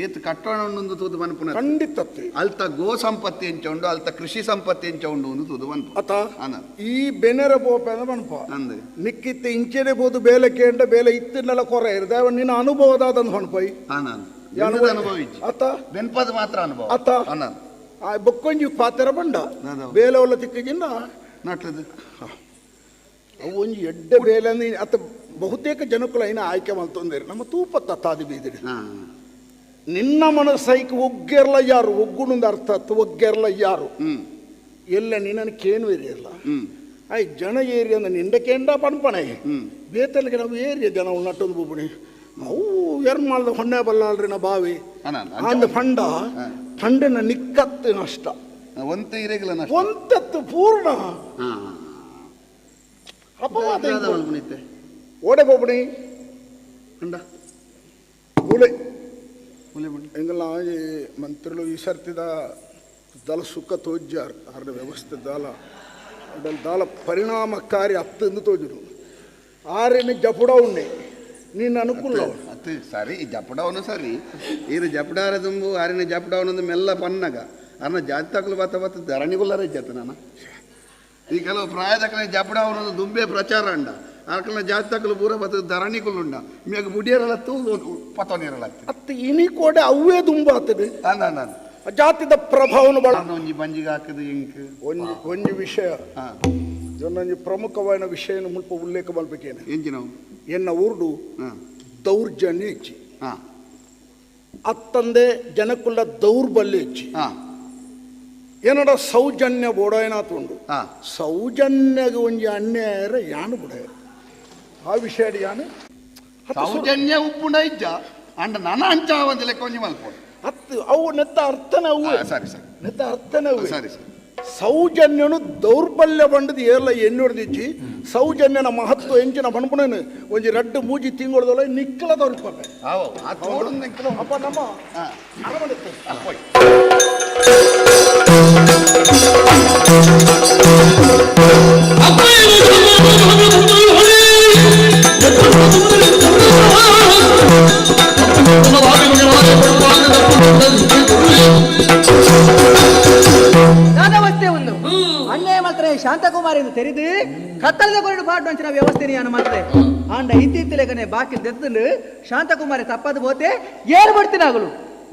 ಏತ್ ಕಟ್ಟೋಣ ಉಂಡು ತೂದು ಮನ್ಪುನ ಖಂಡಿತ ಅಲ್ತ ಗೋ ಸಂಪತ್ತಿ ಎಂಚ ಉಂಡು ಅಲ್ತ ಕೃಷಿ ಸಂಪತ್ತಿ ಎಂಚ ಉಂಡು ಒಂದು ತೂದು ಮನ್ಪು ಅತ ಈ ಬೆನೆರ ಬೋಪೆ ಅಂದ ಮನ್ಪ ನಿಕ್ಕಿತ್ತ ಇಂಚೆನೆ ಬೋದು ಬೇಲೆ ಕೇಂಡ ಬೇಲೆ ಇತ್ತಿನೆಲ್ಲ ಕೊರ ಇರ್ದೆ ನಿನ್ನ ಅನುಭವದಾದಂದು ಮನ್ಪೈ ಅನುಭವ ಅತ ಬೆನ್ಪದ ಮಾತ್ರ ಅನುಭವ ಅತ ಆ ಬೊಕ್ಕೊಂಜಿ ಪಾತೆರ ಬಂಡ ಬೇಲೆ ಒಲ್ಲ ತಿಕ್ಕಿಗಿನ್ನ ನಟ್ಟದು ಅವು ಒಂಜಿ ಎಡ್ಡೆ ಬೇಲೆ ಅಂದ್ರೆ ಅತ ಬಹುತೇಕ ಜನಕ್ಕುಲ ಐನ ಆಯ್ಕೆ ಮಲ್ತೊಂದೇರು ನಮ್ಮ ತೂಪತ್ತ ತಾದಿ ಬೀದಿರಿ ನಿನ್ನ ಮನಸ್ಸೈಕ್ ಒಗ್ಗೆರ್ಲ ಯಾರು ಒಗ್ಗುಣಂದು ಅರ್ಥ ಅತ್ತು ಒಗ್ಗೆರ್ಲ ಯಾರು ಎಲ್ಲ ನಿನ್ನನ್ನು ಕೇನು ಏರಿಯಲ್ಲ ಆಯ್ ಜನ ಏರಿಯ ಅಂದ್ರೆ ನಿಂಡ ಕೇಂಡ ಪನ್ಪಣೆ ಬೇತಲಿಗೆ ನಾವು ಏರಿಯ ಜನ ನಟ್ಟೊಂದು ಬೊಬ್ಬಣಿ ಅವು ಎರ್ಮಾಲ್ದ ಹೊಣ್ಣೆ ಬಲ್ಲಾಳ್ರಿ ನಾ ಬಾವಿ ಅಂದ ಫಂಡ ಫಂಡನ ನಿಕ್ಕತ್ತು ನಷ್ಟ ಒಂತ ಇರೆಗಿಲ್ಲ ನಷ್ಟ ಒಂತತ್ತು ಪೂರ್ಣ ಅಪವಾದ ಓಡೆ ಬೊಬ್ಬಣಿ ಅಂಡ ಮೂಲೆ ಎಂಗಲ್ಲ ಮಂತ್ರಿಲು ಈ ಸರ್ತಿದ ದಲ ಸುಖ ತೋಜ್ಜಾರ್ ಅರ್ನ ವ್ಯವಸ್ಥೆ ದಾಲ ಅಡಲ್ ದಾಲ ಪರಿಣಾಮಕಾರಿ ಅತ್ತಂದು ತೋಜುನು ಆರೇನು ಜಪುಡ ಉಣ್ಣೆ ನೀನು ಅನುಕೂಲ ಅತ್ತು ಸರಿ ಜಪಡವನು ಸರಿ ಈರು ಜಪಡಾರ ದುಂಬು ಆರಿನ ಜಪಡವನೊಂದು ಮೆಲ್ಲ ಪನ್ನಗ ಅರ್ನ ಜಾತಿ ತಕಲು ಬತ್ತ ಬತ್ತ ಧರಣಿಗುಲ್ಲರೇ ಜತ ನಾನು ಈ ಕೆಲವು ಪ್ರಾಯದಕ್ಕಲೆ ಜಪಡವನೊಂದು ದುಂಬೆ ಪ್ರಚಾರ ಅಂಡ ಆಕಲ ಜಾತಿ ತಕಲು ಪೂರ ಬತ್ತ ಧರಣಿಗುಲ್ಲುಂಡ ಮೇಗ ಬುಡಿಯರಲ್ಲ ತೂ ಪತೋನಿರಲ್ಲ ಅತ್ತ ಇನಿ ಕೋಡೆ ಅವೇ ದುಂಬ ಆತದೆ ನಾನು ಜಾತಿದ ಪ್ರಭಾವನು ಬಳ ಒಂಜಿ ಬಂಜಿಗೆ ಹಾಕದು ಇಂಕ್ ಒಂಜಿ ಒಂಜಿ ವಿಷಯ ಒಂದೊಂಜಿ ಪ್ರಮುಖವಾದ ವಿಷಯ ಮುಲ್ಪ ಉಲ್ಲೇಖ ಮಲ್ಬೇಕೇನೆ ಎಂಜಿನವು ಎನ್ನ ಊರ್ಡು ದೌರ್ಜನ್ಯ ಹೆಚ್ಚಿ ಅತ್ತಂದೆ ಜನಕ್ಕುಲ್ಲ ದೌರ್ಬಲ್ಯ ಹೆಚ್ಚಿ ಏನಡ ಸೌಜನ್ಯ ಬೋಡಾಯನಾತು ಉಂಡು ಸೌಜನ್ಯಗೆ ಒಂಜಿ ಅನ್ಯಾಯ ಯಾನು ಬುಡ ಆ ವಿಷಯ ಯಾನು ಸೌಜನ್ಯ ಉಪ್ಪುಂಡ ಇಜ್ಜ ಅಂಡ ನನ ಅಂಚ ಒಂದು ಲೆಕ್ಕ ಒಂಜಿ ಮಲ್ಪೋಡು ಅತ್ತು ಅವು ನೆತ್ತ ಅರ್ಥನ ಅವು ಸರಿ ಸರಿ ನೆತ್ತ ಅರ್ಥನ ಅವು ಸರಿ ಸರಿ ಸೌಜನ್ಯನು ದೌರ್ಬಲ್ಯ ಬಂಡದು ಏರ್ಲ ಎಣ್ಣೊಡ್ದಿಜ್ಜಿ ಸೌಜನ್ಯನ ಮಹತ್ವ ಎಂಚಿನ ಪಣಪುಣನು ಒಂಜಿ ರಡ್ಡು ಮೂಜಿ ತಿಂಗಳದೊಳ ನಿಕ್ಕಲ ದೊರಕಪೆ ಅಪ್ಪ ನಮ್ಮ ಅರಮನೆ ದಾದಾವಸ್ಥೆ ಒಂದು ಅನ್ಯಾಯ ಮಾತ್ರ ಶಾಂತಕುಮಾರಿ ಎಂದು ತೆರೆದು ಕತ್ತಲದ ಕೊರಡು ಪಾಡು ಅಂಚಿನ ವ್ಯವಸ್ಥೆ ನಾನು ಮಾತ್ರ ಆಂಡ ಇತ್ತೀಚೆಗೆ ಬಾಕಿ ದೆತ್ತಲು ಶಾಂತಕುಮಾರಿ ತಪ್ಪದು ಬೋತೆ ಏರು ಬಿಡ್ತೀನಾಗಲು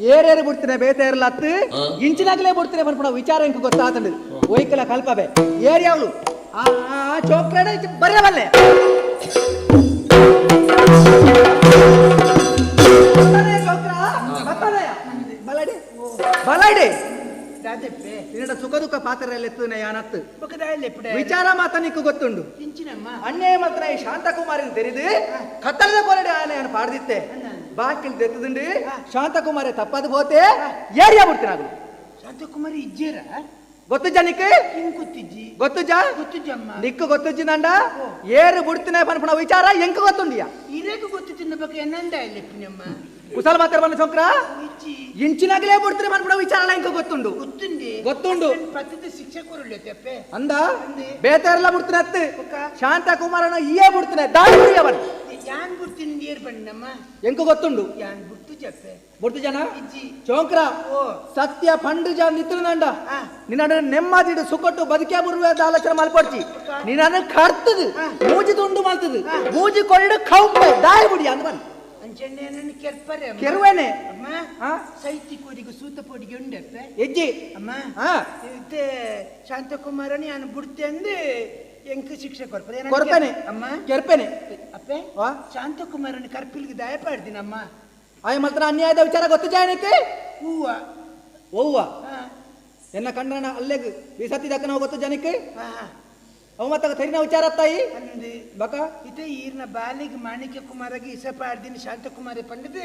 ಏರೇರು ಬಿಡ್ತೀನಿ ಬೇತೆ ಇರಲ್ಲ ಅತ್ತು ಇಂಚಿನಾಗಲೇ ಬಿಡ್ತೀನಿ ಪನ್ಪುಣ ವಿಚಾರ ಇಂಕ ಗೊತ್ತಾತಂಡು ಒಯ್ಕಲ ಕಲ್ಪಬೆ ಏರಿಯಾವಳು ಆ ಚೋಕ್ರಡ ಬರೆಯಬಲ್ಲೆ ಬಲಡೆ ಬಲಡೆ ನಿನ್ನ ಸುಖ ದುಃಖ ಪಾತ್ರ ಎತ್ತುನ ಯಾನತ್ತು ವಿಚಾರ ಮಾತ ನಿಕ್ಕು ಗೊತ್ತುಂಡು ಅನ್ಯಾಯ ಮಾತ್ರ ಈ ಶಾಂತಕುಮಾರಿನ ತೆರೆದು ಕತ್ತಲದ ಕೊರಡೆ ಆನೆ ಪಾಡ್ದಿತ್ತೆ ಬಾಕಿಲ್ ದೆತ್ತದುಂಡು ಶಾಂತಕುಮಾರಿ ತಪ್ಪದು ಬೋತೆ ಏರಿಯಾ ಬಿಡ್ತೀನಿ ಆಗಲು ಶಾಂತಕುಮಾರಿ ಇಜ್ಜೇರ ಗೊತ್ತುಜ ನಿಕ್ ಗೊತ್ತಿಜ್ಜಿ ಗೊತ್ತುಜ ಗೊತ್ತುಜಮ್ಮ ನಿಕ್ಕು ಗೊತ್ತುಜ್ಜಿನಂಡ ಏರು ಬಿಡ್ತೀನಿ ಪನ್ಪುಣ ವಿಚಾರ ಎಂಕ್ ಗೊತ್ತುಂಡಿಯ ಇರೇಕು ಗೊತ್ತು ತಿನ್ನಬೇಕು ಎನ್ನಂದ ಲೆಪ್ಪಿನಮ್ಮ ಕುಸಲ್ ಮಾತ್ರ ಬನ್ನ ಶಂಕರ ಇಂಚಿನಾಗಲೇ ಬಿಡ್ತೀನಿ ಪನ್ಪುಣ ವಿಚಾರ ಎಂಕ್ ಗೊತ್ತುಂಡು ಗೊತ್ತುಂಡಿ ಗೊತ್ತುಂಡು ಪತ್ತದ ಶಿಕ್ಷೆ ಕೊರಲೆ ತೆಪ್ಪೆ ಅಂದ ಬೇತಾರೆಲ್ಲ ಬಿಡ್ತೀನಿ ಅತ್ತು ಶಾಂತಕುಮಾರನ ಈಯೇ ಬಿಡ್ತೀನಿ ದಾಳಿ ಬಿಡಿಯವನ್ ಯಾನ್ ಬಿಡ್ತೀನಿ ಏರ್ ಬಣ್ಣಮ್ಮ ಎಂಕು ಗೊತ್ತುಂಡು ಯಾನ್ ಬಿಡ್ತು ಜಪ್ಪೆ ಬೊಡ್ತು ಜನ ಚೌಂಕ್ರ ಸತ್ಯ ಪಂಡು ಜನ ನಿತ್ರುನಂಡ ನಿನ್ನ ನೆಮ್ಮದಿಡು ಸುಕೊಟ್ಟು ಬದುಕೆ ಬುರುವೆ ಆಲೋಚನೆ ಮಲ್ಪಡ್ಚಿ ನಿನ್ನ ಕರ್ತದು ಮೂಜಿ ತುಂಡು ಮಲ್ತದು ಮೂಜಿ ಕೊರಡು ಕೌಂಪೆ ದಾಯಿ ಬುಡಿ ಅಂದ್ ಬನ್ ಕೆರುವೇನೆ ಅಮ್ಮ ಸೈತಿ ಕೋಡಿಗೆ ಸೂತ ಪೊಡಿಗೆ ಉಂಡಪ್ಪೆ ಎಜ್ಜಿ ಅಮ್ಮ ಇತ್ತೆ ಶಾಂತಕುಮಾರನಿ ನಾನು ಬುಡ್ತೆ ಅಂದು ಎಂಕ್ ಶಿಕ್ಷೆ ಕೊರ್ಪದೆ ಕೊರ್ಪೆನೆ ಅಮ್ಮ ಕೆರ್ಪೆನೆ ಅಪ್ಪೆ ಶಾಂತಕುಮಾರನ ಕರ್ಪಿಲ್ಗೆ ದಯ ಪಾಡ್ದಿನಮ್ಮ ಆಯ ಮಾತ್ರ ಅನ್ಯಾಯದ ವಿಚಾರ ಗೊತ್ತು ಜಾಯನಕ್ಕೆ ಹೂವ ಓವ್ವ ಎನ್ನ ಕಂಡನ ಅಲ್ಲೆಗ್ ಬಿಸತಿ ದಕ್ಕನ ಗೊತ್ತು ಜನಕ್ಕೆ ಅವ ಮತ್ತ ತೆರಿನ ವಿಚಾರ ತಾಯಿ ಬಕ ಇತ್ತೆ ಈರ್ನ ಬಾಲಿಗೆ ಮಾಣಿಕ್ಯ ಕುಮಾರಗೆ ಇಸ ಪಾಡ್ದಿನ ಶಾಂತಕುಮಾರಿ ಪಂಡದು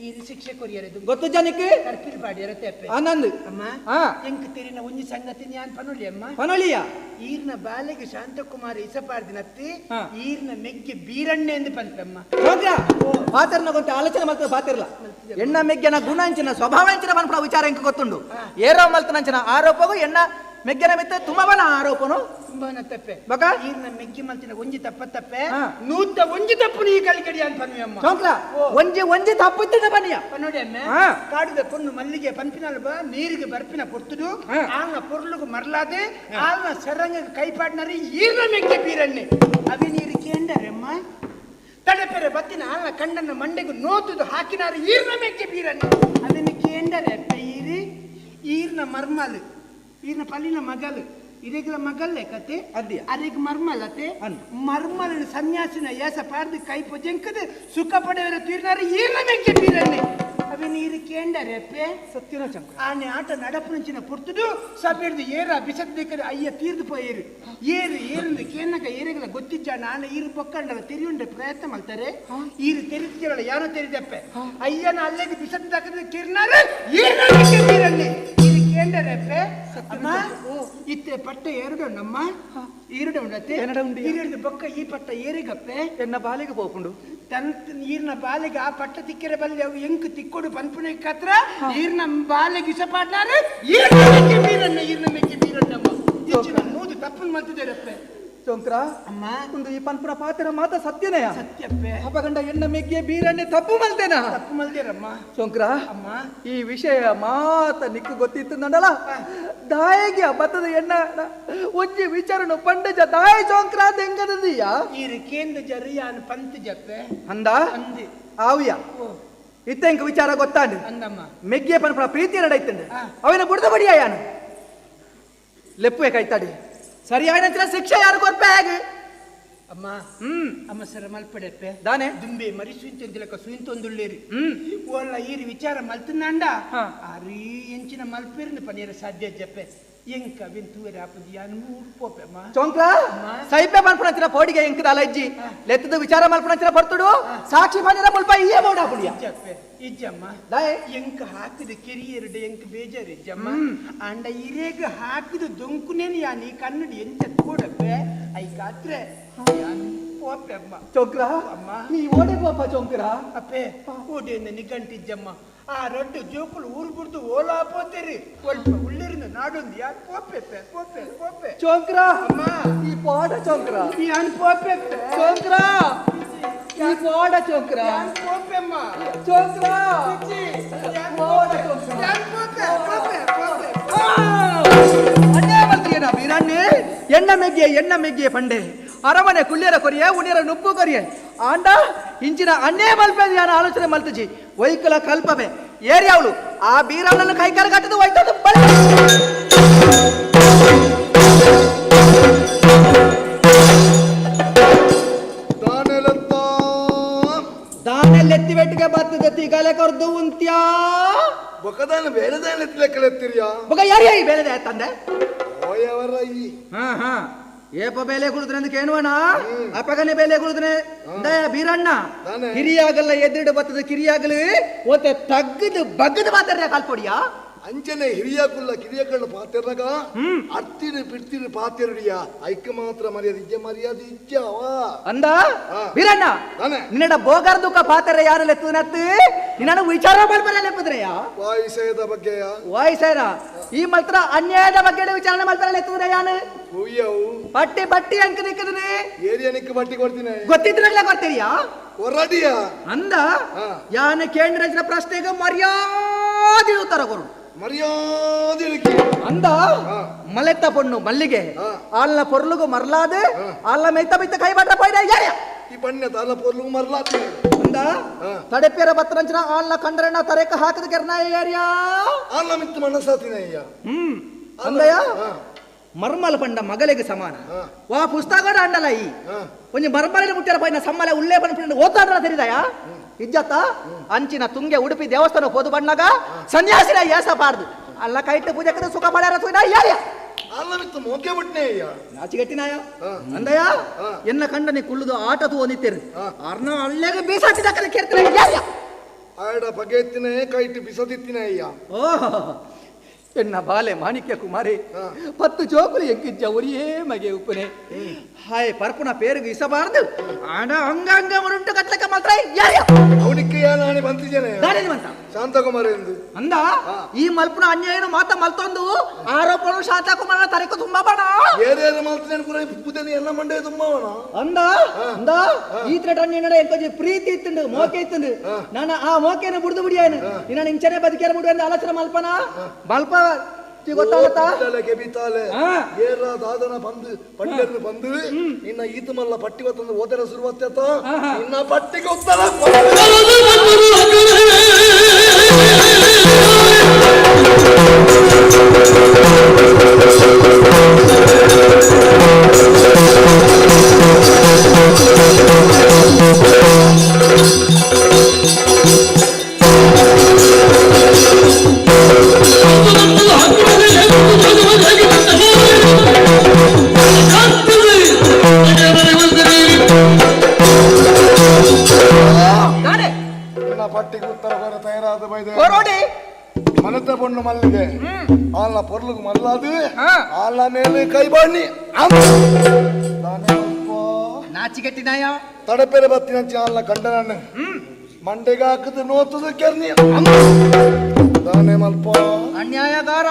ಈರ್ ಶಿಕ್ಷೆ ಕೊರಿಯರದು ಗೊತ್ತು ಜನಕ್ಕೆ ಕರ್ಪಿಲ್ ಪಾಡಿಯರ ತೆಪ್ಪೆ ಆನಂದ್ ಅಮ್ಮ ಎಂಕ್ ತೆರಿನ ಒಂಜಿ ಸಂಗತಿ ನ್ಯಾನ್ ಪನೊಲಿ ಅಮ್ಮ ಪನೊಲಿಯ ಈರ್ನ ಬಾಲಿಗೆ ಶಾಂತಕುಮಾರಿ ಇಸ ಪಾಡ್ದಿನತ್ತಿ ಈರ್ನ ಮೆಗ್ಗೆ ಬೀರಣ್ಣೆ ಎಂದು ಪನ್ಪೆಮ್ಮ ಪಾತ್ರನ ಗೊಂತ ಆಲೋಚನೆ ಮಲ್ತ ಪಾತಿರ್ಲ ಎಣ್ಣ ಮೆಗ್ಗೆನ ಗುಣ ಅಂಚಿನ ಸ್ವಭಾವ ಅಂಚಿನ ಪನ್ಪುನ ವಿಚಾರ ಎಂಕ್ ಗೊತ್ತುಂಡು ಏರೋ ಮಲ್ತನಂಚಿನ ಆರೋಪಗೂ ಎಣ್ಣ ಮೆಗ್ಗೆನ ಮಿತ್ತ ತುಂಬವನ ಆರೋಪನು ತುಂಬವನ ತಪ್ಪೆ ಬಕ ಈರ್ನ ಮೆಗ್ಗಿ ಮಲ್ತಿನ ಒಂಜಿ ತಪ್ಪ ತಪ್ಪೆ ನೂತ ಒಂಜಿ ತಪ್ಪು ನೀ ಕಲಿಕಡಿ ಅಂತ ಪನ್ವೆ ಅಮ್ಮ ಚೌಂಕ್ಲ ಒಂಜಿ ಒಂಜಿ ತಪ್ಪು ಇತ್ತಿನ ಬನ್ನಿಯ ಪನ್ನೋಡಿ ಅಮ್ಮ ಕಾಡುದ ಪೊಣ್ಣು ಮಲ್ಲಿಗೆ ಪನ್ಪಿನಲ್ಬ ನೀರಿಗೆ ಬರ್ಪಿನ ಪೊರ್ತುದು ಆಲ್ನ ಪೊರ್ಲುಗು ಮರ್ಲಾದೆ ಆಲ್ನ ಸರಂಗ ಕೈಪಾಡ್ನರಿ ಈರ್ನ ಮೆಗ್ಗೆ ಬೀರಣ್ಣೆ ಅವೇ ನೀರು ಕೇಂಡರಮ್ಮ ತಡೆಪೆರೆ ಬತ್ತಿನ ಆಲ್ನ ಕಂಡನ್ನ ಮಂಡೆಗು ನೋತುದು ಹಾಕಿನಾರು ಈರ್ನ ಮೆಗ್ಗೆ ಬೀರಣ್ಣೆ ಅದನ್ನು ಕೇಂಡರೆ ಅಪ್ಪ ಈರಿ ಈರ್ನ ಮರ್ಮಲು ಈರ್ನ ಪಲ್ಲಿನ ಮಗಲು ಇರೆಗ್ಲ ಮಗಲ್ಲೇ ಕತೆ ಅದ್ಯ ಅರೆಗ್ ಮರ್ಮಲತೆ ಮರ್ಮಲನ ಸನ್ಯಾಸಿನ ಏಸ ಪಾಡ್ದು ಕೈ ಪೊಜೆಂಕದು ಸುಖ ಪಡೆಯವರ ತೀರ್ನಾರು ಈರ್ನ ಮೆಕ್ಕೆ ಬೀರಣ್ಣೆ ಅವೇ ನೀರು ಕೇಂಡರೆ ಅಪ್ಪೆ ಸತ್ಯನ ಚಂಕ ಆನೆ ಆಟ ನಡಪುನಂಚಿನ ಪೊರ್ತುದು ಸಬೆಡ್ದು ಏರ ಬಿಸದ್ದಿಕ್ಕದು ಅಯ್ಯ ತೀರ್ದು ಪೋಯೇರು ಏರು ಏರಂದು ಕೇನಕ ಏರೆಗಳ ಗೊತ್ತಿಜ್ಜ ನಾನು ಈರು ಪೊಕ್ಕಂಡಲ ತೆರಿಯುಂಡೆ ಪ್ರಯತ್ನ ಮಾಡ್ತಾರೆ ಈರು ತೆರಿತಿರಲ್ಲ ಯಾರೋ ತೆರಿದಪ್ಪೆ ಅಯ್ಯನ ಅಲ್ಲೆಗೆ ಬಿಸದ್ದಾಕದ ಕಿರ್ನಾರ ಈರ್ನ ಮೆಕ್ಕೆ ಬೀರಣ್ಣೆ ಈರು ಕೇಂಡರೆ ಅಪ್ಪೆ ಅಮ್ಮ ಇತ್ತೆ ಪಟ್ಟ ಏರುಡ ನಮ್ಮ ಈರುಡ ಉಂಡತೆ ಈರುಡ್ದು ಬೊಕ್ಕ ಈ ಪಟ್ಟ ಏರಿಗಪ್ಪೆ ಎನ್ನ ಬಾಲಿಗೆ ಪೋಪುಂಡು ತನ್ನ ಈರ್ನ ಬಾಲಿಗೆ ಆ ಪಟ್ಟ ತಿಕ್ಕೆರೆ ಬಲ್ಲಿ ಅವು ಎಂಕ್ ತಿಕ್ಕೊಡು ಪನ್ಪುನೆ ಕತ್ರ ಈರ್ನ ಬಾಲಿಗೆ ಇಸ ಪಾಡ್ನಾರೆ ಈರ್ನ ಮೆಕ್ಕೆ ಬೀರಣ್ಣ ಈರ್ನ ಮೆಕ್ಕೆ ಬೀರಣ್ಣಮ್ಮ ಹೆಚ್ಚಿನ ಮೂದು ತಪ್ಪು ಮಲ್ತಿದ್ದೇರಪ್ಪೆ ಚೌಂಕ್ರ ಅಮ್ಮ ಒಂದು ಈ ಪನ್ಪುನ ಪಾತ್ರ ಮಾತ ಸತ್ಯನೆಯ ಸತ್ಯಪ್ಪೆ ಅಪಗಂಡ ಎಣ್ಣ ಮೆಗ್ಗೆ ಬೀರಣ್ಣೆ ತಪ್ಪು ಮಲ್ತೇನ ತಪ್ಪು ಮಲ್ದೇರಮ್ಮ ಚೌಂಕ್ರ ಅಮ್ಮ ಈ ವಿಷಯ ಮಾತ ನಿಕ್ಕು ಗೊತ್ತಿತ್ತು ನಂಡಲ ದಾಯಿಗೆ ಬತ್ತದ ಎಣ್ಣ ಒಂಜಿ ವಿಚಾರನು ಪಂಡಜ ದಾಯ ಚೌಂಕ್ರ ದೆಂಗದೀಯ ಈರು ಕೇಂದ್ರ ಜರಿಯಾನ್ ಪಂತ್ ಜಪ್ಪೆ ಅಂದ ಆವಿಯ ಇತ್ತೆಂಕ ವಿಚಾರ ಗೊತ್ತಾಂಡು ಅಂದಮ್ಮ ಮೆಗ್ಗೆ ಪನ್ಪುನ ಪ್ರೀತಿ ನಡೈತಂಡು ಅವೇನ ಬುಡ್ದ ಬಡಿಯ ಯಾನು ಲೆಪ್ಪುವೆ ಕೈತಾಡಿ ಸರಿಯಾದ ಶಿಕ್ಷೆ ಯಾರು ಕೊರ್ಪೆ ಹೇಗೆ ಅಮ್ಮ ಅಮ್ಮ ಸರ ಮಲ್ಪಡೆಪ್ಪೆ ದಾನೆ ದುಂಬೆ ಮರಿ ಸುಯಿಂತೊಂದಿಲಕ ಸುಯಿಂತೊಂದುಳ್ಳೇರಿ ಓಲ್ಲ ಈರು ವಿಚಾರ ಮಲ್ತನಾಂಡ ಅರಿ ಎಂಚಿನ ಮಲ್ಪೇರ್ನ ಪನೀರ ಸಾಧ್ಯ ಜಪ್ಪೆ ಎಂಕ ವಿನ್ ತೂವರೆ ಆಪುಜಿ ಯಾನ್ ಮೂಡ್ ಪೋಪೆ ಅಮ್ಮ ಚೊಂಕ್ರ ಸೈಪೆ ಮಲ್ಪುನಂಚಿನ ಪೋಡಿಗೆ ಎಂಕದ ಅಲಜ್ಜಿ ಲೆತ್ತದ ವಿಚಾರ ಮಲ್ಪುನಂಚಿನ ಪರ್ತುಡು ಸಾಕ್ಷಿ ಪನೀರ ಮುಲ್ಪ ಇಯ್ಯ ಬೋಡ ಪುಡಿಯ ಜಪ್ಪೆ ಇಜ್ಜಮ್ಮ ದಾಯೆ ಎಂಕ ಹಾಕಿದ ಕೆರಿಯರ್ಡ್ ಎಂಕ ಬೇಜಾರು ಇಜ್ಜಮ್ಮ ಅಂಡ ಇರೇಗ ಹಾಕಿದ ದೊಂಕುನೇನು ಯಾನ್ ಈ ಕನ್ನಡಿ ಎಂಚ ತೋಡಪ್ಪೆ ಐಕಾತ್ರೆ ಯಾನ್ ಪೋಪೆ ಅಮ್ಮ ಚೊಂಕ್ರ ಅಮ್ಮ ನೀ ಓಡೆ ಪೋಪ ಚೊಂಕ್ರ ಅಪ್ಪೆ ಓಡೆಯಿಂದ ನಿಗಂಟಿಜ್ಜಮ್ಮ ಆ ರೊಡ್ಡು ಜೋಕುಲು ಊರು ಬಿಡ್ದು ಓಲಾ ಪೋತೇರಿ ಒಲ್ಪ ಉಳ್ಳಿರಿಂದ ನಾಡೊಂದು ಯಾನ್ ಪೋಪೆ ಪೋಪೆ ಪೋಪೆ ಚೊಂಕ್ರ ಅಮ್ಮ ಈ ಪಾಡ ಚೊಂಕ್ರ ಯಾನ್ ಪೋಪೆ ಚೊಂಕ್ರ ಈ ಪಾಡ ಚೊಂಕ್ರ ಯಾನ್ ಪೋಪೆ ಅಮ್ಮ ಚೊಂಕ್ರ ಯಾನ್ ಪೋಪೆ ಯಾನ್ ಪೋಪೆ ಪೋಪೆ ಪೋಪೆ ಅಣ್ಣೇ ಮಲ್ತಿಯೇನ ವೀರಣ್ಣೆ ಎಣ್ಣ ಮೆಗ್ಗೆ ಎಣ್ಣ ಮೆಗ್ಗೆ ಪಂಡೆ ಅರಮನೆ ಕುಳ್ಳಿಯರ ಕೊರಿಯೆ ಉಣಿಯರ ನುಪ್ಪು ಕೊರಿಯೆ ಆಂಡ ಇಂಚಿನ ಅಣ್ಣೇ ಮಲ್ಪೆ ಯಾನ ಆಲೋಚನೆ ಮಲ್ತಜಿ ವೈಕುಲ ಕಲ್ಪವೆ ಏರಿಯಾವಳು ಆ ಬೀರಣ್ಣನ ಕೈಕಾಲು ಕಟ್ಟದು ಹೋಯ್ತದು ಬಳಿ ದಾನೆಲ್ಲೆತ್ತಿ ಬೆಟ್ಟಿಗೆ ಬರ್ತದೆ ತಿಗಲೆ ಕೊರ್ದು ಉಂತ್ಯಾ ಬೊಕದಾನ ಬೇರೆದಾನ ಎತ್ತಲೆಕ್ಕಲೆತ್ತಿರಿಯಾ ಬೊಕ ಯಾರ್ಯಾ ಈ ಬೇಲೆದ ತಂದೆ ಓಯವರ ಈ ಹಾ ಹಾ ಏಪ ಬೇಲೆ ಕುಡಿದ್ರೆ ಅಂತ ಕೇಳುವಣ ಅಪಗನೆ ಬೇಲೆ ಕುಡಿದ್ರೆ ದಯ ಬೀರಣ್ಣ ಕಿರಿಯಾಗಲ್ಲ ಎದ್ರಿಡು ಬರ್ತದೆ ಕಿರಿಯಾಗಲು ಒತ್ತೆ ತಗ್ಗದು ಬಗ್ಗದು ಮಾತಾಡ್ರೆ ಕಾಲ್ಪೊಡಿಯಾ ಅಂಚನೆ ಹಿರಿಯ ಕುಲ್ಲ ಕಿರಿಯ ಕಳ್ಳ ಪಾತೆರ್ನಗ ಅರ್ತಿರು ಪಿಡ್ತಿರು ಪಾತೆರುಡಿಯ ಐಕ ಮಾತ್ರ ಮರ್ಯಾದೆ ಇಜ್ಜೆ ಮರ್ಯಾದೆ ಇಜ್ಜಾವ ಅಂದ ವೀರಣ್ಣ ನಿನ್ನಡ ಬೋಗಾರ್ ದುಃಖ ಪಾತೆರ ಯಾರಲ್ಲ ತೂನತ್ತು ನಿನ್ನ ವಿಚಾರ ಮಲ್ಪರಲ್ಲ ಎಪ್ಪುದ್ರೆಯ ವಾಯುಸೇದ ಬಗ್ಗೆಯ ವಾಯುಸೇನ ಈ ಮಲ್ತ್ರ ಅನ್ಯಾಯದ ಬಗ್ಗೆ ವಿಚಾರಣೆ ಮಲ್ಪರಲ್ಲ ಎತ್ತುದ್ರೆ ಯಾನು ಪಟ್ಟಿ ಬಟ್ಟಿ ಅಂಕ ನಿಕ್ಕದನೆ ಏರಿಯಾ ನಿಕ್ಕ ಬಟ್ಟಿ ಕೊಡ್ತೀನಿ ಗೊತ್ತಿದ್ರಾಗ್ಲೇ ಕೊಡ್ತೀರಿಯಾ ಹೊರಡಿಯ ಅಂದ ಯಾನ ಕೇಂದ್ರ ಪ್ರಶ್ನೆಗೆ ಮರ್ಯಾದೆ ಉತ್ತರ ಕೊರು ಮರ್ಯಾದೆ ಅಂದ ಮಲೆತ್ತ ಪೊಣ್ಣು ಮಲ್ಲಿಗೆ ಅಲ್ಲ ಪೊರ್ಲುಗು ಮರ್ಲಾದ ಅಲ್ಲ ಮೈತ ಮೈತ ಕೈ ಬಾಟ ಪೋಯ್ದ ಯಾರ್ಯ ಈ ಪಣ್ಯ ತಾಲ ಪೊರ್ಲುಗು ಮರ್ಲಾದ ಅಂದ ತಡೆಪೇರ ಬತ್ತರಂಚನ ಆಲ್ನ ಕಂಡ್ರಣ್ಣ ತರೆಕ ಹಾಕದ ಕೆರ್ನ ಯಾರ್ಯ ಆಲ್ನ ಮಿತ್ತು ಮನಸಾತಿನಯ್ಯ ಅಂದಯ್ಯ ಮರ್ಮಲ ಪಂಡ ಮಗಲಿಗೆ ಸಮಾನ ವಾ ಪುಸ್ತಕ ಅಂಡಲ ಈ ಒಂಜಿ ಮರ್ಮಲಿನ ಮುಟ್ಟಿರ ಪೈನ ಸಮ್ಮಲ ಉಲ್ಲೇ ಬಂದ ಓದ್ತಾಡ್ರ ತೆರಿದಯ ಇಜ್ಜತ್ತ ಅಂಚಿನ ತುಂಗೆ ಉಡುಪಿ ದೇವಸ್ಥಾನ ಹೋದು ಬಣ್ಣಗ ಸನ್ಯಾಸಿನ ಏಸ ಪಾರ್ದು ಅಲ್ಲ ಕೈಟ್ ಪೂಜೆ ಸುಖ ಮಾಡ್ಯಾರ ಸುಖ ಯಾರ್ಯ ಅಲ್ಲ ಮಿತ್ತು ಮೋಕೆ ಬಿಟ್ನೆ ಅಯ್ಯ ನಾಚಿಗಟ್ಟಿನಾಯ ಅಂದಯ್ಯ ಎನ್ನ ಕಂಡನೆ ಕುಳ್ಳುದು ಆಟ ತೂ ನಿತ್ತೇರು ಅರ್ನ ಅಲ್ಲೆಗೆ ಬೀಸಾಟಿದ ಕರೆ ಕೇಳ್ತಾರೆ ಯಾರ್ಯ ಆಡ ಬಗೆತ್ತಿನ ಕೈಟ್ ಬಿಸದಿತ್ತಿನ ಅಯ್ಯ ಓಹ್ ಎನ್ನ ಬಾಲೆ ಮಾಣಿಕ್ಯ ಕುಮಾರಿ ಪತ್ತು ಜೋಕುಲು ಎಂಕಿಜ್ಜ ಒರಿಯೇ ಮಗೆ ಉಪ್ಪನೆ ಹಾಯ್ ಪರ್ಪುನ ಪೇರುಗು ಇಸಬಾರ್ದು ಆಡ ಅಂಗ ಅಂಗ ಮುರುಂಟು ಕಟ್ಲಕ ಮಾತ್ರ ಯಾರ್ಯ ಅವನಿಕ್ಕೆ ಯಾನಾಣಿ ಬಂತಿದ್ದೇನೆ ದಾನೇನು ಬಂತ ಶಾಂತಕುಮಾರ ಎಂದು ಅಂದ ಈ ಮಲ್ಪುನ ಅನ್ಯಾಯನು ಮಾತ ಮಲ್ತೊಂದು ಆರೋಪನು ಶಾಂತಕುಮಾರನ ತರೆಕು ತುಂಬಾ ಬಣ ಏರೇರು ಮಲ್ತನೇನು ಕೂಡ ಪೂಜನೆ ಎಲ್ಲ ಮಂಡೆ ತುಂಬವಣ ಅಂದ ಅಂದ ಈ ತ್ರೆಟ್ ಅನ್ಯಾಯನ ಎಂಕೊಂಜಿ ಪ್ರೀತಿ ಇತ್ತುಂಡು ಮೋಕೆ ಇತ್ತುಂಡು ನಾನು ಆ ಮೋಕೆನ ಬುಡ್ದು ಬಿಡಿಯಾನು ನಿನ್ನ ಇಂಚನೆ ಬದುಕೇರ ಬಿಡು ಎಂದು ಆಲೋಚನೆ ಮಲ್ಪನ ಮಲ್ಪ ಗೊತ್ತಾಗತ್ತಾ ಕೆಬಿತಾಲೆ ಏರ ದಾದನ ಬಂದು ಪಂಡ್ಯರನ್ನು ಬಂದು ನಿನ್ನ ಈತ ಮಲ್ಲ ಪಟ್ಟಿ ಹೊತ್ತಂದು ಓದರ ಶುರುವತ್ತ ನಿನ್ನ ಪಟ್ಟಿಗೆ ಉತ್ತರ ಪಟ್ಟಿಗೆ ಉತ್ತರ ಬರ ತಯಾರಾದ ಬೈದೆ ಮನತ ಪೊಣ್ಣು ಮಲ್ಲಿಗೆ ಆಲ್ನ ಪೊರ್ಲುಗು ಮಲ್ಲಾದು ಆಲ್ನ ಮೇಲೆ ಕೈ ಬಾಣಿ ನಾಚಿಗೆಟ್ಟಿನಾಯ ತಡಪೆರೆ ಬತ್ತಿನಂಚಿ ಆಲ್ನ ಕಂಡನನ್ನು ಮಂಡೆಗೆ ಹಾಕದು ನೋತದು ಕೆರ್ನಿ ದಾನೆ ಮಲ್ಪ ಅನ್ಯಾಯಗಾರ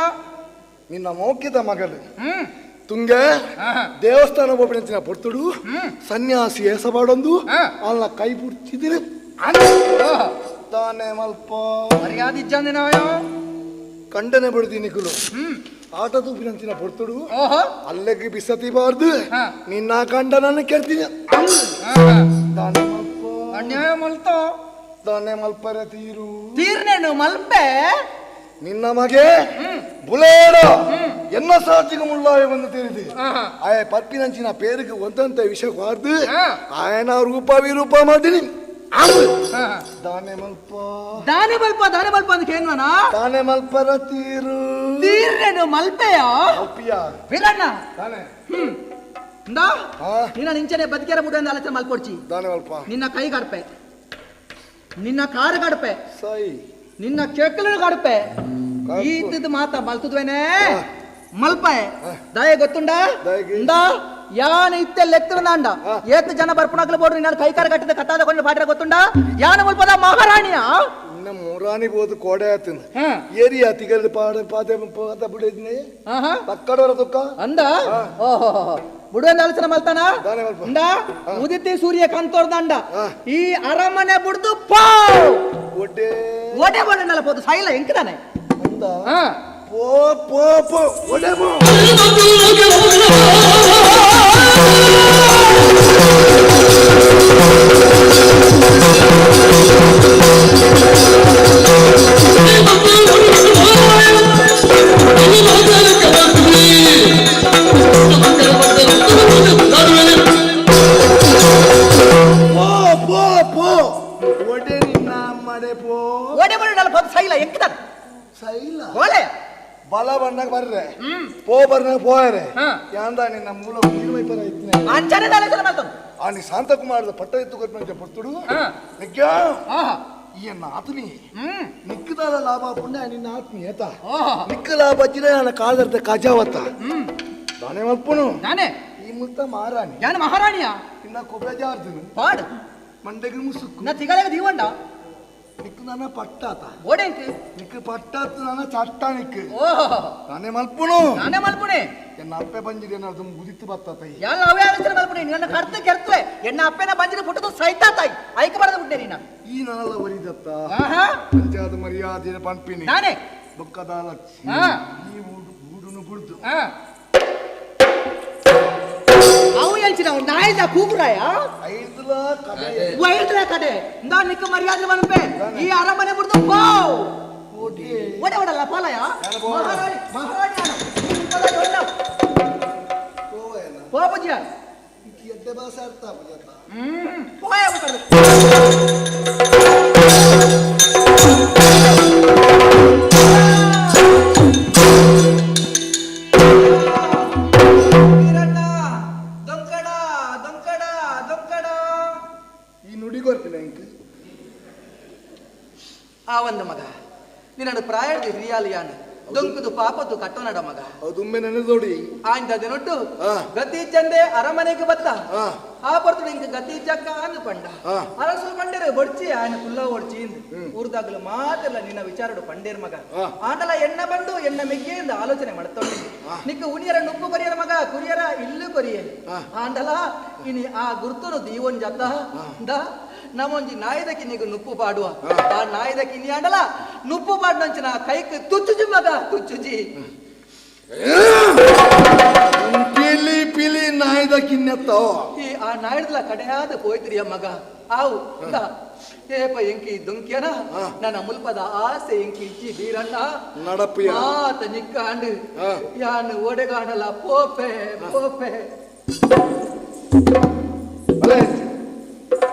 ನಿನ್ನ ಮೋಕಿದ ಮಗಳು ತುಂಗೆ ದೇವಸ್ಥಾನ ಒಬ್ಬನಂಚಿನ ಪೊರ್ತುಡು ಸನ್ಯಾಸಿ ಏಸಬಾಡೊಂದು ಆಲ್ನ ಕೈ ಬುಡ್ತಿದ್ದೀನಿ ತಾನೆ ಮಲ್ಪ ಮರ್ಯಾದಿಜ್ಜಂದಿನಾಯ ಕಂಡನೆ ಬಿಡ್ತೀನಿ ಕುಲು ಆಟ ತೂಪಿನಂಚಿನ ಪೊರ್ತುಡು ಅಲ್ಲೆಗೆ ಬಿಸತಿಬಾರ್ದು ನಿನ್ನ ಕಂಡನನ್ನು ಕೇಳ್ತೀನಿ ದಾನೆ ಮಲ್ಪ ಅನ್ಯಾಯ ಮಲ್ತ ದಾನೆ ಮಲ್ಪರ ತೀರು ತೀರ್ನೇನು ಮಲ್ಪೆ ನಿನ್ನ ಮಗೆ ಬುಲೇಡ ಎನ್ನ ಸಾಚಿಗೆ ಮುಳ್ಳಾಯ ಬಂದು ತೀರಿದೆ ಆಯ ಪರ್ಪಿನಂಚಿನ ಪೇರಿಗೆ ಒಂದಂತ ವಿಷಯ ಬಾರ್ದು ಆಯನ ರೂಪ ವಿರೂಪ ಮಾಡ್ತೀನಿ ದಾನೆ ಮಲ್ಪ ದಾನೆ ಮಲ್ಪ ದಾನೆ ಮಲ್ಪ ಅಂತ ಕೇನ್ವನ ದಾನೆ ಮಲ್ಪರ ತೀರು ತೀರ್ನೇನು ಮಲ್ಪೆಯ ಮಲ್ಪಿಯ ವೀರಣ್ಣ ದಾನೆ ಇಂದಾ ನಿನ್ನ ನಿಂಚನೆ ಬದುಕೇರ ಮುಡ ಅಂತ ಆಲೋಚನೆ ಮಲ್ಕೊಡ್ಚಿ ದಾನೆ ಮಲ್ಪ ನಿನ್ನ ಕೈ ಗಡಪೆ ನಿನ್ನ ಕಾರು ಗಡಪೆ ಸೈ ನಿನ್ನ ಕೆಕ್ಕಲು ಗಡಪೆ ಈತದ ಮಾತ ಮಲ್ತದ್ವೇನೆ ಮಲ್ಪೆ ದಯ ಗೊತ್ತುಂಡ ಇಂದಾ ಯಾನ ಇತ್ತೆ ಲೆತ್ತುಂಡ ಏತ್ ಜನ ಬರ್ಪುಣಾಕ್ಲು ಬೋಡು ನಿನ್ನ ಕೈಕಾರ ಕಟ್ಟಿದ ಕತ್ತಾದ ಕೊಂಡು ಪಾಟ್ರ ಗೊತ್ತುಂಡ ಯಾನ ಮುಲ್ಪದ ಮಹಾರಾಣಿಯ ನಿನ್ನ ಮುರಾಣಿ ಬೋದು ಕೋಡೆ ಆತನ ಏರಿಯಾ ತಿಗರ್ದ ಪಾಡ ಪಾತೆ ಪಾತ ಬಿಡಿದ್ನೆ ತಕ್ಕಡವರ ತುಕ್ಕ ಅಂದ ಓಹೋ ಬುಡುವಂದ ಆಲೋಚನೆ ಮಲ್ತಾನ ಅಂದ ಉದಿತಿ ಸೂರ್ಯ ಕಂತೋರ್ದಂಡ ಈ ಅರಮನೆ ಬುಡ್ದು ಪೋ ಒಡೆ ಒಡೆ ಬೋಡಂಡಲ್ಲ ಪೋದು ಸಾಯಿಲ್ಲ ಎಂಕದಾನೆ ಅಂದ ಪೋ ಪೋ ಪೋ ಒಡೆ ಪೋ ಪೋ ಪೋ ಪೋ ಒಡೆ ನಿನ್ನ ಅಮ್ಮಡೆ ಪೋ ಒಡೆ ಬೋಡಂಡಲ್ಲ ಪೋದು ಸಾಯಿಲ್ಲ ಎಂಕದಾನೆ ಸೈಲ ಓಲೆ ಬಲ ಬಣ್ಣಕ್ಕೆ ಬರ್ರೆ ಪೋ ಬರ್ನಾಗ ಪೋಯರೆ ಯಾಂದ ನಿನ್ನ ಮೂಲ ನೀರ್ಮೈಪರ ಇತ್ತಿನ ಅಂಚನೆ ಆಲೋಚನೆ ಮಾಡ್ತಾನೆ ಆ ನೀ ಶಾಂತಕುಮಾರದ ಪಟ್ಟ ಎತ್ತು ಕೊಟ್ಟು ಪೊರ್ತುಡು ನಿಕ್ಯ ಈ ಆತ್ಮೀಯ ನಿಕ್ಕದಾದ ಲಾಭ ಪುಣ್ಯ ನಿನ್ನ ಆತ್ಮೀಯತ ನಿಕ್ಕ ಲಾಭ ಜಿನ ಕಾಲದ ಕಾಜಾವತ್ತ ನಾನೇ ಮಲ್ಪುನು ನಾನೇ ಈ ಮುತ್ತ ಮಹಾರಾಣಿ ಯಾನು ಮಹಾರಾಣಿಯ ಇನ್ನ ಕೊಬ್ಬೆಜಾರ್ದನು ಪಾಡ್ ಮಂಡೆಗೆ ಮುಸುಕು ನಾ ತಿಗಳಗ ದೀವಂಡ ನಿಕ್ಕು ನನ್ನ ಪಟ್ಟಾತ ಓಡೆಂಕ್ ನಿಕ್ಕು ಪಟ್ಟಾತ ನನ್ನ ಚಟ್ಟ ನಿಕ್ಕು ಓಹೋ ನಾನೇ ಮಲ್ಪುನು ನಾನೇ ಮಲ್ಪುಣೆ ಎನ್ನ ಅಪ್ಪೆ ಬಂಜಿದೆ ಅದು ಉದಿತ್ತು ಬತ್ತ ಎಲ್ಲ ಅವೇ ಆಲೋಚನೆ ಮಲ್ಪುಣೆ ನಿನ್ನ ಕರ್ತು ಕೆರ್ತುವೆ ಎನ್ನ ಅಪ್ಪೆನ ಬಂಜಿನ ಪುಟ್ಟದು ಸೈತ ತಾಯಿ ಐಕ ಬರದ ಬಿಟ್ಟೆ ನೀನ ಈ ನನ್ನಲ್ಲ ಒರಿದತ್ತ ಪಂಚಾಯತ್ ಮರ್ಯಾದೆ ಪಂಪಿನಿ ನಾನೇ ಬೊಕ್ಕದಾಲ ಈ ಊಡುನು ಗುಡ್ದು ಅವು ಹೇಳ್ತೀನಿ ನಾವು ನಾಯಿದ ಕೂಗುರಾಯ ಐದುಲ ಕಡೆ ವೈದ್ರ ಕಡೆ ನಾ ನಿಕ್ಕ ಮರ್ಯಾದೆ ಮನ್ಪೆ ಈ ಅರಮನೆ ಬಿಡ್ದು ಪೋ ಒಡೆ ಒಡಲ್ಲ ಪೋಲಯ ಮಹಾರಾಣಿ ಮಹಾರಾಣಿ ಪೋ ಪೂಜ್ಯ ಎಡ್ಡೆ ಭಾಷೆ ಅರ್ಥ ಪೂಜಾತ ಪೋಯ ಆ ಒಂದು ಮಗ ನಿನ್ನನ್ನು ಪ್ರಾಯದ ಹಿರಿಯಾಲಿಯಾನ ದೊಂಕುದು ಪಾಪದ್ದು ಕಟ್ಟೋನಡ ಮಗ ಅದೊಮ್ಮೆ ನೆನೆದೋಡಿ ಆಯ್ತದೇನೊಟ್ಟು ಗತಿ ಚಂದೆ ಅರಮನೆಗೆ ಬತ್ತ ಆ ಪರ್ತುಡು ಇಂಕ ಗತಿ ಚಕ್ಕ ಅನ್ನು ಪಂಡ ಅರಸು ಪಂಡೇರು ಬೊಡ್ಚಿ ఆయన ಕುಲ್ಲ ಒಡ್ಚಿ ಊರ್ದಾಗಲು ಮಾತ್ರಲ್ಲ ನಿನ್ನ ವಿಚಾರಡು ಪಂಡೇರ್ ಮಗ ಆಂಡಲ ಎಣ್ಣ ಬಂದು ಎಣ್ಣ ಮೆಗ್ಗೆಯಿಂದ ಆಲೋಚನೆ ಮಾಡ್ತೊಂಡಿ ನಿಕ್ಕ ಉನಿಯರ ನುಪ್ಪು ಕೊರಿಯರ ಮಗ ಕುರಿಯರ ಇಲ್ಲು ಕೊರಿಯೆ ಆಂಡಲ ಇನಿ ಆ ಗುರ್ತುನು ದೀವೊಂಜತ್ತ the ನಮ್ಮೊಂಜಿ ನಾಯಿದ ಕಿನ್ನಿಗೆ ನುಪ್ಪು ಪಾಡುವ ಆ ನಾಯಿದ ಕಿನ್ನಿ ಆಂಡಲ ನುಪ್ಪು ಪಾಡ್ನಂಚಿನ ಕೈಕ್ ತುಚ್ಚುಜಿ ಮಗ ತುಚ್ಚುಜಿ ಪಿಲಿ ಪಿಲಿ ನಾಯಿದ ಕಿನ್ನೆತ್ತ ಈ ಆ ನಾಯಿಡ್ಲ ಕಡೆಯಾದ ಹೋಯ್ತ್ರಿಯ ಮಗ ಆವು ಏಪ ಎಂಕಿ ದುಂಕ್ಯನ ನನ್ನ ಮುಲ್ಪದ ಆಸೆ ಎಂಕಿ ಇಚ್ಚಿ ಬೀರಣ್ಣ ನಡಪಿಯ ಮಾತ ನಿಕ್ಕಾಂಡು ಯಾನು ಒಡೆಗಾಣಲ ಪೋಪೆ ಪೋಪೆ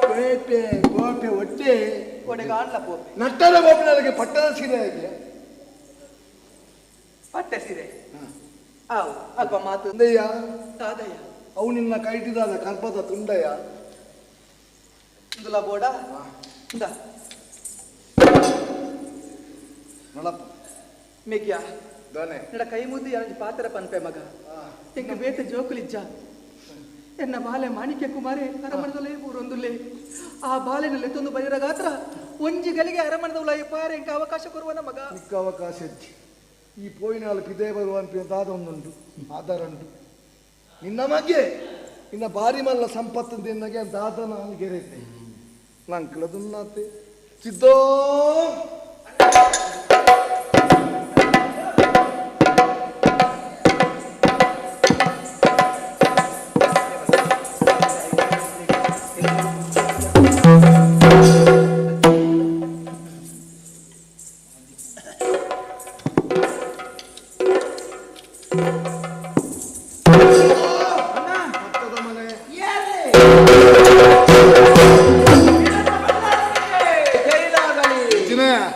ಪೇಟೆ ಗೋಪೆ ಒಟ್ಟೆ ಒಡೆಗಾಣಲ ಪೋಪೆ ನಟ್ಟದ ಗೋಪಿನಲ್ಲಿಗೆ ಪಟ್ಟದ ಸೀರೆ ಆಗಿ ಪಟ್ಟ ಸೀರೆ ಆವು ಅಲ್ಪ ಮಾತು ಅಂದಯ್ಯ ತಾದಯ್ಯ ಅವು ನಿನ್ನ ಕೈಟಿದಾದ ಕರ್ಪದ ತುಂಡಯ್ಯ ಇಂದುಲ ಬೋಡ ಇಂದ ನಳಪ್ಪ ಮೇಕ್ಯಾ ದಾನೆ ನಡ ಕೈ ಮುದ್ದು ಯಾರಂಜಿ ಪಾತ್ರ ಪನ್ಪೆ ಮಗ ಎಂಕ ಬೇತ ಜೋಕುಲಿಜ್ಜ ಎನ್ನ ಬಾಲೆ ಮಾಣಿಕ್ಯ ಕುಮಾರೆ ಅರಮನದಲ್ಲೇ ಊರೊಂದುಲ್ಲೆ ಆ ಬಾಲೆನಲ್ಲಿ ತೊಂದು ಬೈರ ಗಾತ್ರ ಒಂಜಿ ಗಲಿಗೆ ಅರಮನದೌಲ ಪಾರೆ ಎಂಕ ಅವಕಾಶ ಕೊರುವನ ಮಗ ನಿಕ್ಕ ಅವಕಾಶ ಇಜ್ಜಿ ಈ ಪೋಯಿನಾಳು ಪಿದೇ ಬರುವ ದಾದ ಒಂದುಂಟು ಆಧಾರ ಉಂಟು ನಿನ್ನ ಮಗೆ ನಿನ್ನ ಬಾರಿ ಮಲ್ಲ ಸಂಪತ್ತು ತಿನ್ನಗೆ ದಾದ ನಾನು ಗೆರೆತೆ ನಂಕಲದುನ್ನಾತೆ ಸಿದ್ದೋ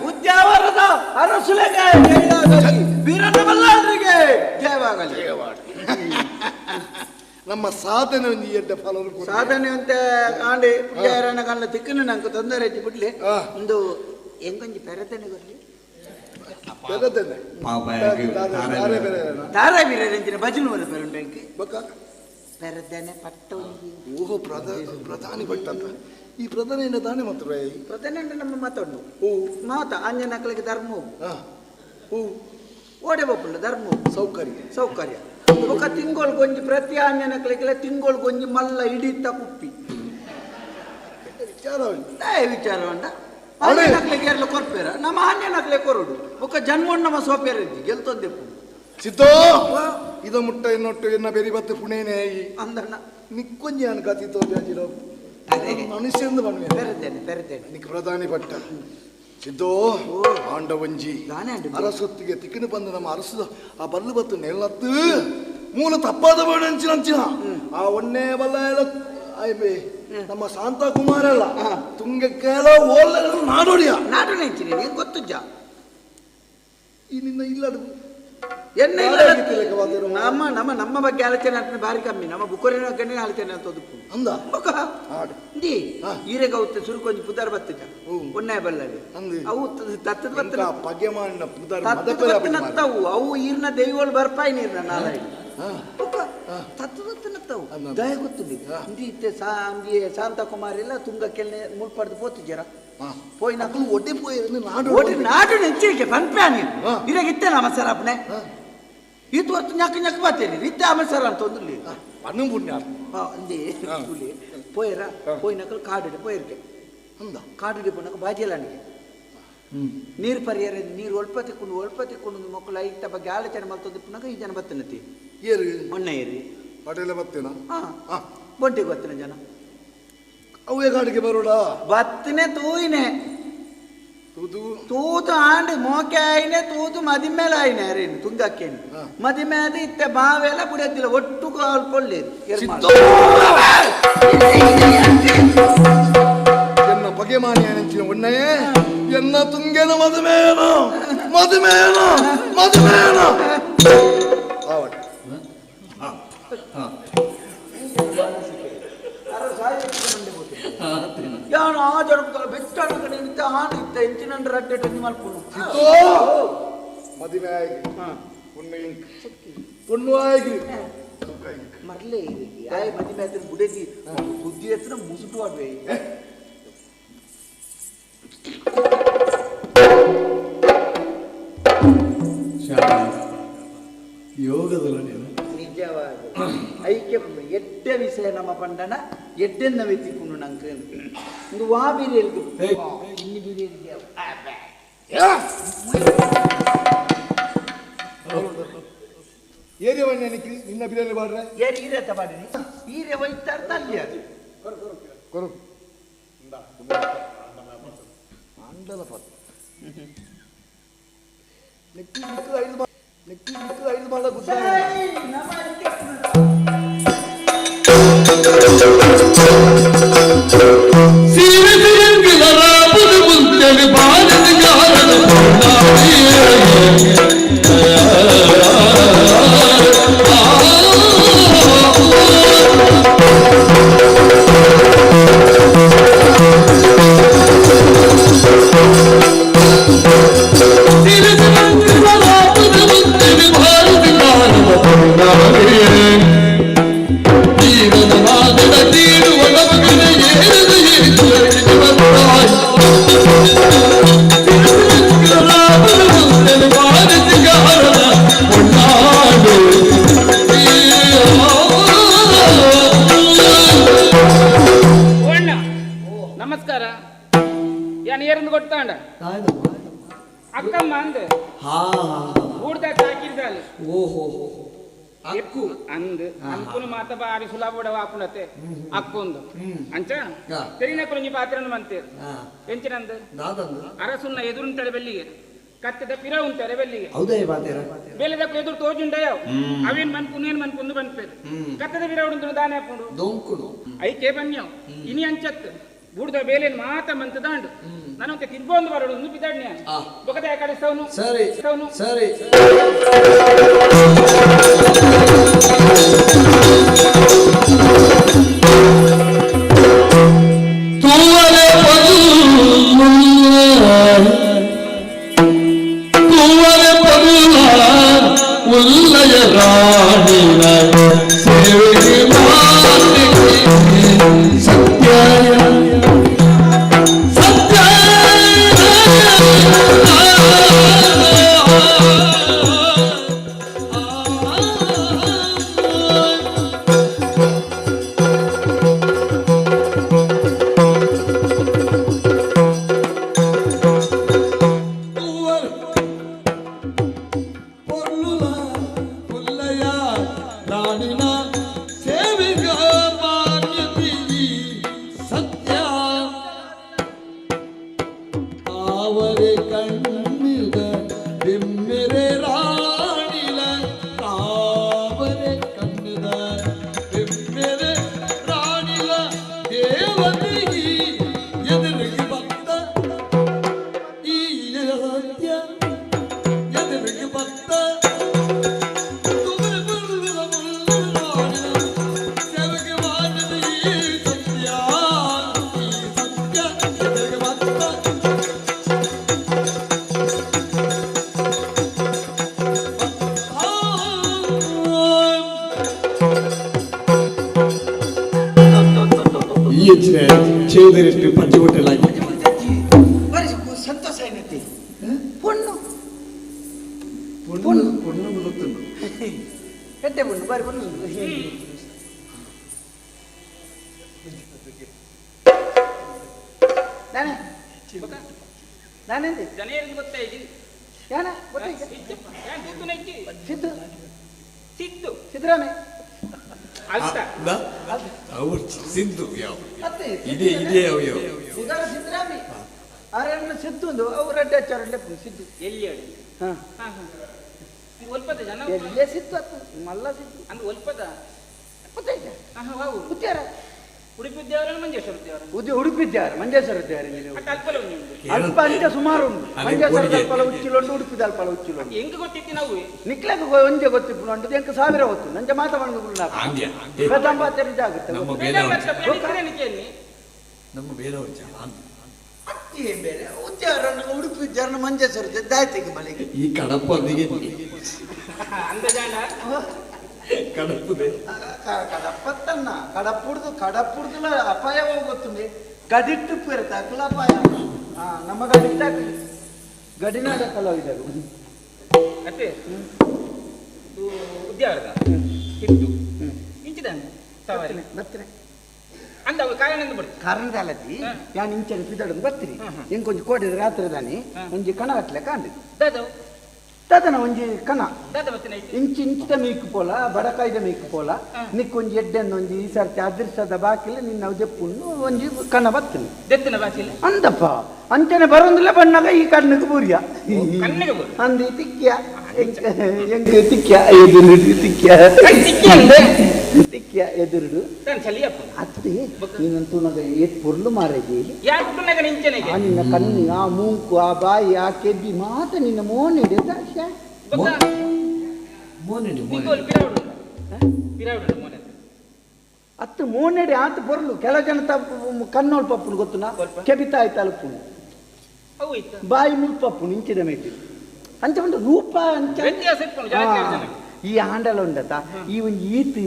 ಉದ್ಯಾವರದ ಅರಸುಲೆಗೆ ಜಯವಾಗಲಿ, ವೀರಣ್ಣ ಬಲ್ಲಾಳರಿಗೆ ಜಯವಾಗಲಿ. ನಮ್ಮ ಸಾಧನೆ ಒಂದು ಎಡ್ಡೆ ಫಲ ಸಾಧನೆ ಅಂತ ಕಾಂಡಿ ಪುಣ್ಯಾರನ ಕಲ್ಲ ತಿಕ್ಕನು ನಂಗೆ ತೊಂದರೆ ಐತಿ ಬಿಡ್ಲಿ ಒಂದು ಹೆಂಗೊಂಜಿ ಪೆರತನೆ ಗೊರ್ಲಿ ಪೆರತನೆ ತಾರಾ ಬೀರಂಚಿನ ಭಜನೆ ಬರ ಪೆರುಂಟು ಪೆರತನೆ ಪಟ್ಟ ಒಂಜಿ ಓಹೋ ಪ್ರಧಾನಿ ಭಟ್ ಅಂತ ಈ ಪ್ರಧಾನಿ ತಾನೇ ಮಾತ್ರ ಪ್ರಧಾನಿ ಅಂದ್ರೆ ನಮ್ಮ ಮಾತಾಡು ಮಾತ ಅಂಜನಕಲಿಗೆ ಧರ್ಮ ಓಡೆ ಬಪ್ಪುಂಡು ಧರ್ಮ ಸೌಕರ್ಯ ಸೌಕರ್ಯ ఒక ತಿಂಗಳು ಗೊಂಜಿ ಪ್ರತಿ ಆಂಜನಕಲಿಗೆಲ್ಲ ತಿಂಗಳು ಗೊಂಜಿ ಮಲ್ಲ ಹಿಡಿತ ಕುಪ್ಪಿ ವಿಚಾರ ವಿಚಾರ ಉಂಟ ಆಂಜನಕಲಿಗೆ ಎಲ್ಲ ಕೊರ್ಪೇರ ನಮ್ಮ ಆಂಜನಕಲೆ ಕೊರಡು ఒక ಜನ್ಮೊಂಡು ನಮ್ಮ ಸೋಪೇರ ಗೆಲ್ತೊಂದೆಪ್ಪು ಸಿದ್ದೋ ಇದು ಮುಟ್ಟ ಇನ್ನೊಟ್ಟು ಎನ್ನ ಬೆರಿ ಬತ್ತು ಪುಣೇನೆ ಅಂದಣ್ಣ ನಿಕ್ಕೊಂಜಿ ಅನ್ ಗತಿ ತೋಜಾಜಿರೋ ಮನುಷ್ಯಂದು ಬನ್ವೆ ಪೆರತೇನೆ ಪೆರತೇನೆ ನಿಕ್ ಪ್ರಧಾನಿ ಭಟ್ಟ ಸಿದ್ದೋ ಆಂಡವಂಜಿ ಅರಸೊತ್ತಿಗೆ ತಿಕ್ಕಿನ ಬಂದು ನಮ್ಮ ಅರಸು ಆ ಬಲ್ಲು ಬತ್ತು ನೆಲತ್ತು ಮೂಲ ತಪ್ಪಾದ ಬೇಡ ಅಂಚಿನ ಆ ಒನ್ನೇ ಬಲ್ಲ ಆಯ್ಬೆ ನಮ್ಮ ಶಾಂತ ಕುಮಾರ ಅಲ್ಲ ತುಂಗೆ ಕೇಳ ಓಲ್ಲ ನಾಡೋಡಿಯ ನಾಡೋಡಿ ಅಂಚಿನ ಗೊತ್ತುಜ್ಜ ಈ ನಿನ್ನ ಇಲ್ಲಡು ಎನ್ನ ನಮ್ಮ ನಮ್ಮ ನಮ್ಮ ಬಗ್ಗೆ ಆಲೋಚನೆ ಆಗ್ತದೆ ಬಾರಿ ಕಮ್ಮಿ. ನಮ್ಮ ಬುಕ್ಕೊರಿನ ಗಣ್ಣಿನ ಆಲೋಚನೆ ಅಂತ ಒದುಪು ಅಂದ ಬೊಕ್ಕ ಇಂದಿ ಈರೆಗ ಸುರುಕೊಂಜಿ ಪುದರ್ ಬತ್ತಿಜ ಒನ್ನೆ ಬಲ್ಲಲ್ಲಿ ಅವು ತತ್ತದ ಬತ್ತನ ಪಗೆ ಮಾಡ ಪುದರ್ ತತ್ತದ ಬತ್ತನತ್ತವು ಅವು ಈರ್ನ ದೈವಗಳು ಬರ್ಪಾಯಿ ನೀರ್ನ ನಾಲಾಯಿ ಬೊಕ್ಕ ತತ್ತದ ಬತ್ತನತ್ತವು ದಯ ಗೊತ್ತಿಲ್ಲ ಇಂದಿ ಇತ್ತೆ ಸಾ ಅಂದಿ ಶಾಂತ ಕುಮಾರಿ ಎಲ್ಲ ತುಂಗ ಕೆಲ್ನೆ ಮುಳ್ಪಡ್ದು ಪೋತಿಜರ ಪೋಯಿ ನಕಲು ಒಡ್ಡೆ ಪೋಯಿ ನಾಡು ಒಡ್ಡೆ ನಾಡು ನೆಚ್ಚಿಗೆ ಪನ್ಪ್ಯಾ ನೀನು ಇರಾಗ ಇತ್ತೆ ನಮ್ಮ ಸರ್ ಅಪ್ಪನೆ ಈತ ಹೊರ್ತು ñಕ್ಕ ñಕ್ಕ ಬರ್ತೇನೆ ಇತ್ತೆ ಆಮೇಲೆ ಸರ್ ಅಂತ ಒಂದುಲ್ಲಿ ಪನ್ನು ಪುಣ್ಯ ಅಂದೆ ಕೂಲಿ ಪೋಯರ ಪೋಯಿನಕಲು ಕಾಡಿಡೆ ಪೋಯಿರ್ಕೆ ಅಂದ ಕಾಡಿಡೆ ಪೋನಕ ಬಾಜಿಯಲ್ಲ ನೀರು ಪರಿಹಾರ ನೀರು ಒಲ್ಪ ತಿಕ್ಕೊಂಡು ಒಲ್ಪ ತಿಕ್ಕೊಂಡು ಮಕ್ಕಳು ಐತ ಬಗ್ಗೆ ಆಲೋಚನೆ ಮಲ್ತೊಂದು ಪುನಕ ಈ ಜನ ಬತ್ತನತಿ ಏರು ಮೊನ್ನೆ ಏರಿ ಪಟೇಲ ಬತ್ತೇನ ಹಾ ಬೊಂಟಿಗೆ ಬತ್ತಿನ ಜನ ಅವೇ ಕಾಡಿಗೆ ಬರೋಡ ಬತ್ತನೆ ತೂಯಿನೆ ತೂತು ಆಂಡ್ ಮೋಕೆ ಆಯ್ನೆ ತೂತು ಮದಿಮೇಲೆ ಆಯ್ನೆ ಅರೇನು ತುಂಗಕ್ಕೇನು ಮದಿಮೇದ ಇತ್ತೆ ಬಾವೆಲ್ಲ ಬುಡಿಯತ್ತಿಲ್ಲ ಒಟ್ಟು ಕಾಲ್ ಪೊಳ್ಳಿ ಎನ್ನ ಬಗೆ ಮಾನಿ ನೆಂಚಿನ ಒಣ್ಣೆಯೇ ಎನ್ನ ತುಂಗೆನ ಮದುಮೇನು ಮದುಮೇನು ಮದುಮೇನು ಆವಟ ಯಾನು ಆ ಜನ ಬೆಟ್ಟ ಕಡೆ ಇತ್ತ ಆನ್ ಇತ್ತ ಇಂಚಿನ ರಡ್ಡೆ ಟೊಂಜಿ ಮಲ್ಪುನು ಮದುವೆ ಆಗಿ ಪುಣ್ಯ ಪೊಣ್ಣು ಆಗಿ ಮರ್ಲೆ ಆಯ್ ಮದುವೆ ಆದ್ರೆ ಬುಡೇದಿ ಸುದ್ದಿ ಹತ್ರ ಮುಸುಟು ಆಡ್ವೆ ಯೋಗದಲ್ಲ ನೀನು ನಿಜವಾಗಿ ಐಕ್ಯ ಎಡ್ಡೆ ವಿಷಯ ನಮ್ಮ ಪಂಡನ ಎಡ್ಡೆನ್ನ ವೆತ್ತಿಕೊಂಡು ನಂಗೆ ಒಂದು ವಾ ಬೀರಿಯಲ್ಗೆ ಇನ್ನು ಬೀರಿಯಲ್ಗೆ ಏರಿಯ ಬಣ್ಣ ನಿನ್ನ ಬಿರಿಯಾನಿ ಬಾಡ್ರೆ ಏರಿ ಈರೆ ತಬಾಡಿನಿ ಈರೆ ಒಯ್ತಾರ ತಲ್ಲಿ ಅದು ಕೊರು ಅಂಡಲ ಪತ್ ನೆಕ್ಕಿ ನಿಕ್ಕ ಐದು ನೆಕ್ಕಿ ನಿಕ್ಕ ಐದು ಮಾಡ ಗುದ್ದ ಸೀರೆ ಸಿರಂಗಿಲರ ಬುದು ಮುಂಚೆಲಿ ಬಾಲದ ಗಾರದ ನಮಸ್ಕಾರ ಯಾನ್ ಏರಂದು ಕೊಡ್ತಾಂಡ ಅಕ್ಕಮ್ಮ ಅಂದ ಊರ್ದ ಹಾಕಿರ್ದಾಲೆ ಓಹೋ ಅಕ್ಕು ಅಂದ್ ಅಂಕುನು ಮಾತ ಬಾರಿ ಸುಲಭ ವಾಪುಣತೆ ಅಕ್ಕೊಂದು ಅಂಚ ತೆರಿನ ಕುಂಜಿ ಪಾತ್ರನು ಮಂತೇರು ಎಂಚಿನಂದು ಅರಸುನ್ನ ಎದುರುಂತಳೆ ಬೆಲ್ಲಿಗೆ ಕತ್ತದ ಪಿರ ಉಂತಾರೆ ಬೆಲ್ಲಿಗೆ ಹೌದೇ ಬಾತೇರ ಬೇಲೆದ ಎದುರು ತೋಜುಂಡಯವ್ ಅವೇನ್ ಮನ್ಪುನು ಏನ್ ಮನ್ಪುಂದು ಬನ್ಪೇರು ಕತ್ತದ ಪಿರ ಉಂಟು ದಾನೆ ಹಾಕೊಂಡು ದೊಂಕುನು ಐಕೆ ಬನ್ಯವ್ ಇನಿ ಅಂಚತ್ ಬೂಡ್ದ ಬೇಲೆ ಮಾತ ಮಂತ ದಾಂಡು ನಾನು ತಿರ್ಗೊಂದು ಬರೋಡು ಒಂದು ಪಿದಾಡ್ನ್ಯ ಬೊಕದ ಕಡೆ ಸೌನು ಸರಿ ಸೌನು ಸರಿ ತೂವರೆ ತೂವರೆ ಉಲ್ಲಯ ರಾಣಿನ ಸೇವೆಗೆ ಸತ್ಯ ಸತ್ಯ ಎಂಚಿನ ಚೇವುದರಿಟ್ಟು ಪಂಚಿ ಹೊಟ್ಟೆಲ್ಲ ಬರಿ ಸಂತೋಷ ಏನೈತಿ ಪೊಣ್ಣು ಪೊಣ್ಣು ಪೊಣ್ಣು ಗೊತ್ತುಂಟು ಎಡ್ಡೆ ಪೊಣ್ಣು ಬಾರಿ ಪೊಣ್ಣು ನಾನೇ ನಾನೆಂದೆ ಜನ ಗೊತ್ತಾಯ್ತು ಯಾನ ಗೊತ್ತಾಯ್ತು ಸಿದ್ದು ಸಿದ್ದು ಸಿದ್ದರಾಮಯ್ಯ ಅವ್ರು ಸಿದ್ದು ಯಾವ ಇದೇ ಇದೇ ಯಾವ ಯಾವ ಉದಾರ ಸಿದ್ದರಾಮಯ್ಯ ಆರನ್ನ ಸಿದ್ದು ಒಂದು ಅವ್ರು ಅಡ್ಡ ಹಚ್ಚಾರಡ್ಲೆ ಸಿದ್ದು ಎಲ್ಲಿ ಹೇಳಿ ಹಾಂ ಒಲ್ಪದ ಜನ ಎಲ್ಲೇ ಸಿದ್ದು ಅತ್ತು ಮಲ್ಲ ಸಿದ್ದು ಅಂದ್ರೆ ಒಲ್ಪದ ಗೊತ್ತಾಯ್ತಾ ವಾವು ಉದ್ಯಾರ ಉಡುಪಿ ದೇವರ ಮಂಜೇಶ್ವರ ದೇವರ ಉಡುಪಿ ದೇವರ ಮಂಜೇಶ್ವರ ದೇವರ ನೀನು ಅಲ್ಪ ಉಂಟು ಅಲ್ಪ ಅಂಚ ಸುಮಾರು ಉಂಟು ಮಂಜೇಶ್ವರದ ಅಲ್ಪಲ ಉಚ್ಚಿಲುಂಟು ಉಡುಪಿದ ಅಲ್ಪಲ ಉಚ್ಚಿಲುಂಟು ಹೆಂಗ್ ಗೊತ್ತಿತ್ತು ನಾವು ನಿಕ್ಲಗ ಒಂಜೆ ಗೊತ್ತಿಪ್ಪು ಉಂಟು ಎಂಕ ಸಾವಿರ ಹೊತ್ತು ನಂಜ ಮಾತಾಡೋದು ಆಗುತ್ತೆ ನಮ್ಮ ಬೇರೆ ನಮ್ಮ ಬೇರೆ ಬೇರೆ ಉದ್ಯಾರನ್ನು ಉಡುಪಿ ಜನ ಮಂಜೇಶ್ವರ ದಾಯ್ತಿಗೆ ಮನೆಗೆ ಈ ಕಡಪ ಕಡಪುದೆ ಕಡಪತ್ತನ್ನ ಕಡಪುಡ್ದು ಕಡಪುಡ್ದುಲ ಅಪಾಯ ಗೊತ್ತುಂಡೆ ಗಡಿಟ್ಟು ಪೇರತಾಕಲ ಅಪಾಯ ನಮ್ಮ ಗಡಿಟ್ಟಾಕ ಗಡಿನಾಡ ಕಲಾವಿದರು ಅತ್ತೆ ಉದ್ಯಾವರದ ಸಿದ್ದು ಇಂಚಿದಾನೆ ಸವಾರಿ ಬರ್ತೀನಿ ಅಂದ ಅವು ಕಾರಣ ಬರ್ತೀನಿ ಕಾರಣದ ಅಲ್ಲದಿ ಯಾನ್ ಇಂಚನೆ ಪಿದಡನ್ನು ಬರ್ತೀರಿ ಇಂಕೊಂಜಿ ಕೋಡಿದ ರಾತ್ರಿ ದಾನಿ ಒಂಜಿ ಕಣ ಕಟ್ಲೆ ಕಾಂಡಿ ದಾದವು ದಾದನ ಒಂಜಿ ಕಣ ಇಂಚು ಇಂಚಿದ ಮೀಕ್ ಪೋಲ ಬಡಕಾಯ್ದ ಮೀಕ್ ಪೋಲ ನಿಕ್ಕೊಂಜಿ ಎಡ್ಡೆಂದು ಒಂಜಿ ಈ ಸರ್ತಿ ಅದೃಷ್ಟದ ಬಾಕಿಲ್ಲ ನಿನ್ನ ದೆಪ್ಪುಂಡು ಒಂಜಿ ಕಣ ಬತ್ತಿನಿ ದೆತ್ತಿನ ಬಾಕಿಲ್ಲ ಅಂದಪ್ಪ ಅಂಚನೆ ಬರೋದಿಲ್ಲ ಬಣ್ಣಗ ಈ ಕಣ್ಣಿಗೆ ಬೂರಿಯ ಅಂದಿ ತಿಕ್ಕಿಯ ಎಂಗ್ ತಿಕ್ಕಿಯ ಎದುರುಡು ತಿಕ್ಕಿಯ ತಿಕ್ಕಿಯ ಎದುರುಡು ಅತ್ತೆ ನೀನಂತೂ ನಗ ಏತ್ ಪೊರ್ಲು ಮಾರೇಜಿ ಆ ನಿನ್ನ ಕಣ್ಣು ಆ ಮೂಂಕು ಆ ಬಾಯಿ ಆ ಕೆಬ್ಬಿ ಮಾತ ನಿನ್ನ ಮೋನೆಡೆ ಅತ್ತು ಮೋನೆಡೆ ಆತ ಪೊರ್ಲು ಕೆಲ ಜನ ಕಣ್ಣೋಳ್ ಪಪ್ಪುನು ಗೊತ್ತುನಾ ಕೆಬಿತಾಯಿ ತಲುಪುನು ಬಾಯಿ ಮುಲ್ಪಪ್ಪುನು ಇಂಚಿದ ಮೇಟಿ ಅಂಚ ಉಂಟು ರೂಪ ಅಂಚ ಈ ಆಂಡಲ ಉಂಡತ ಈ ಒಂಜಿ ಈತ್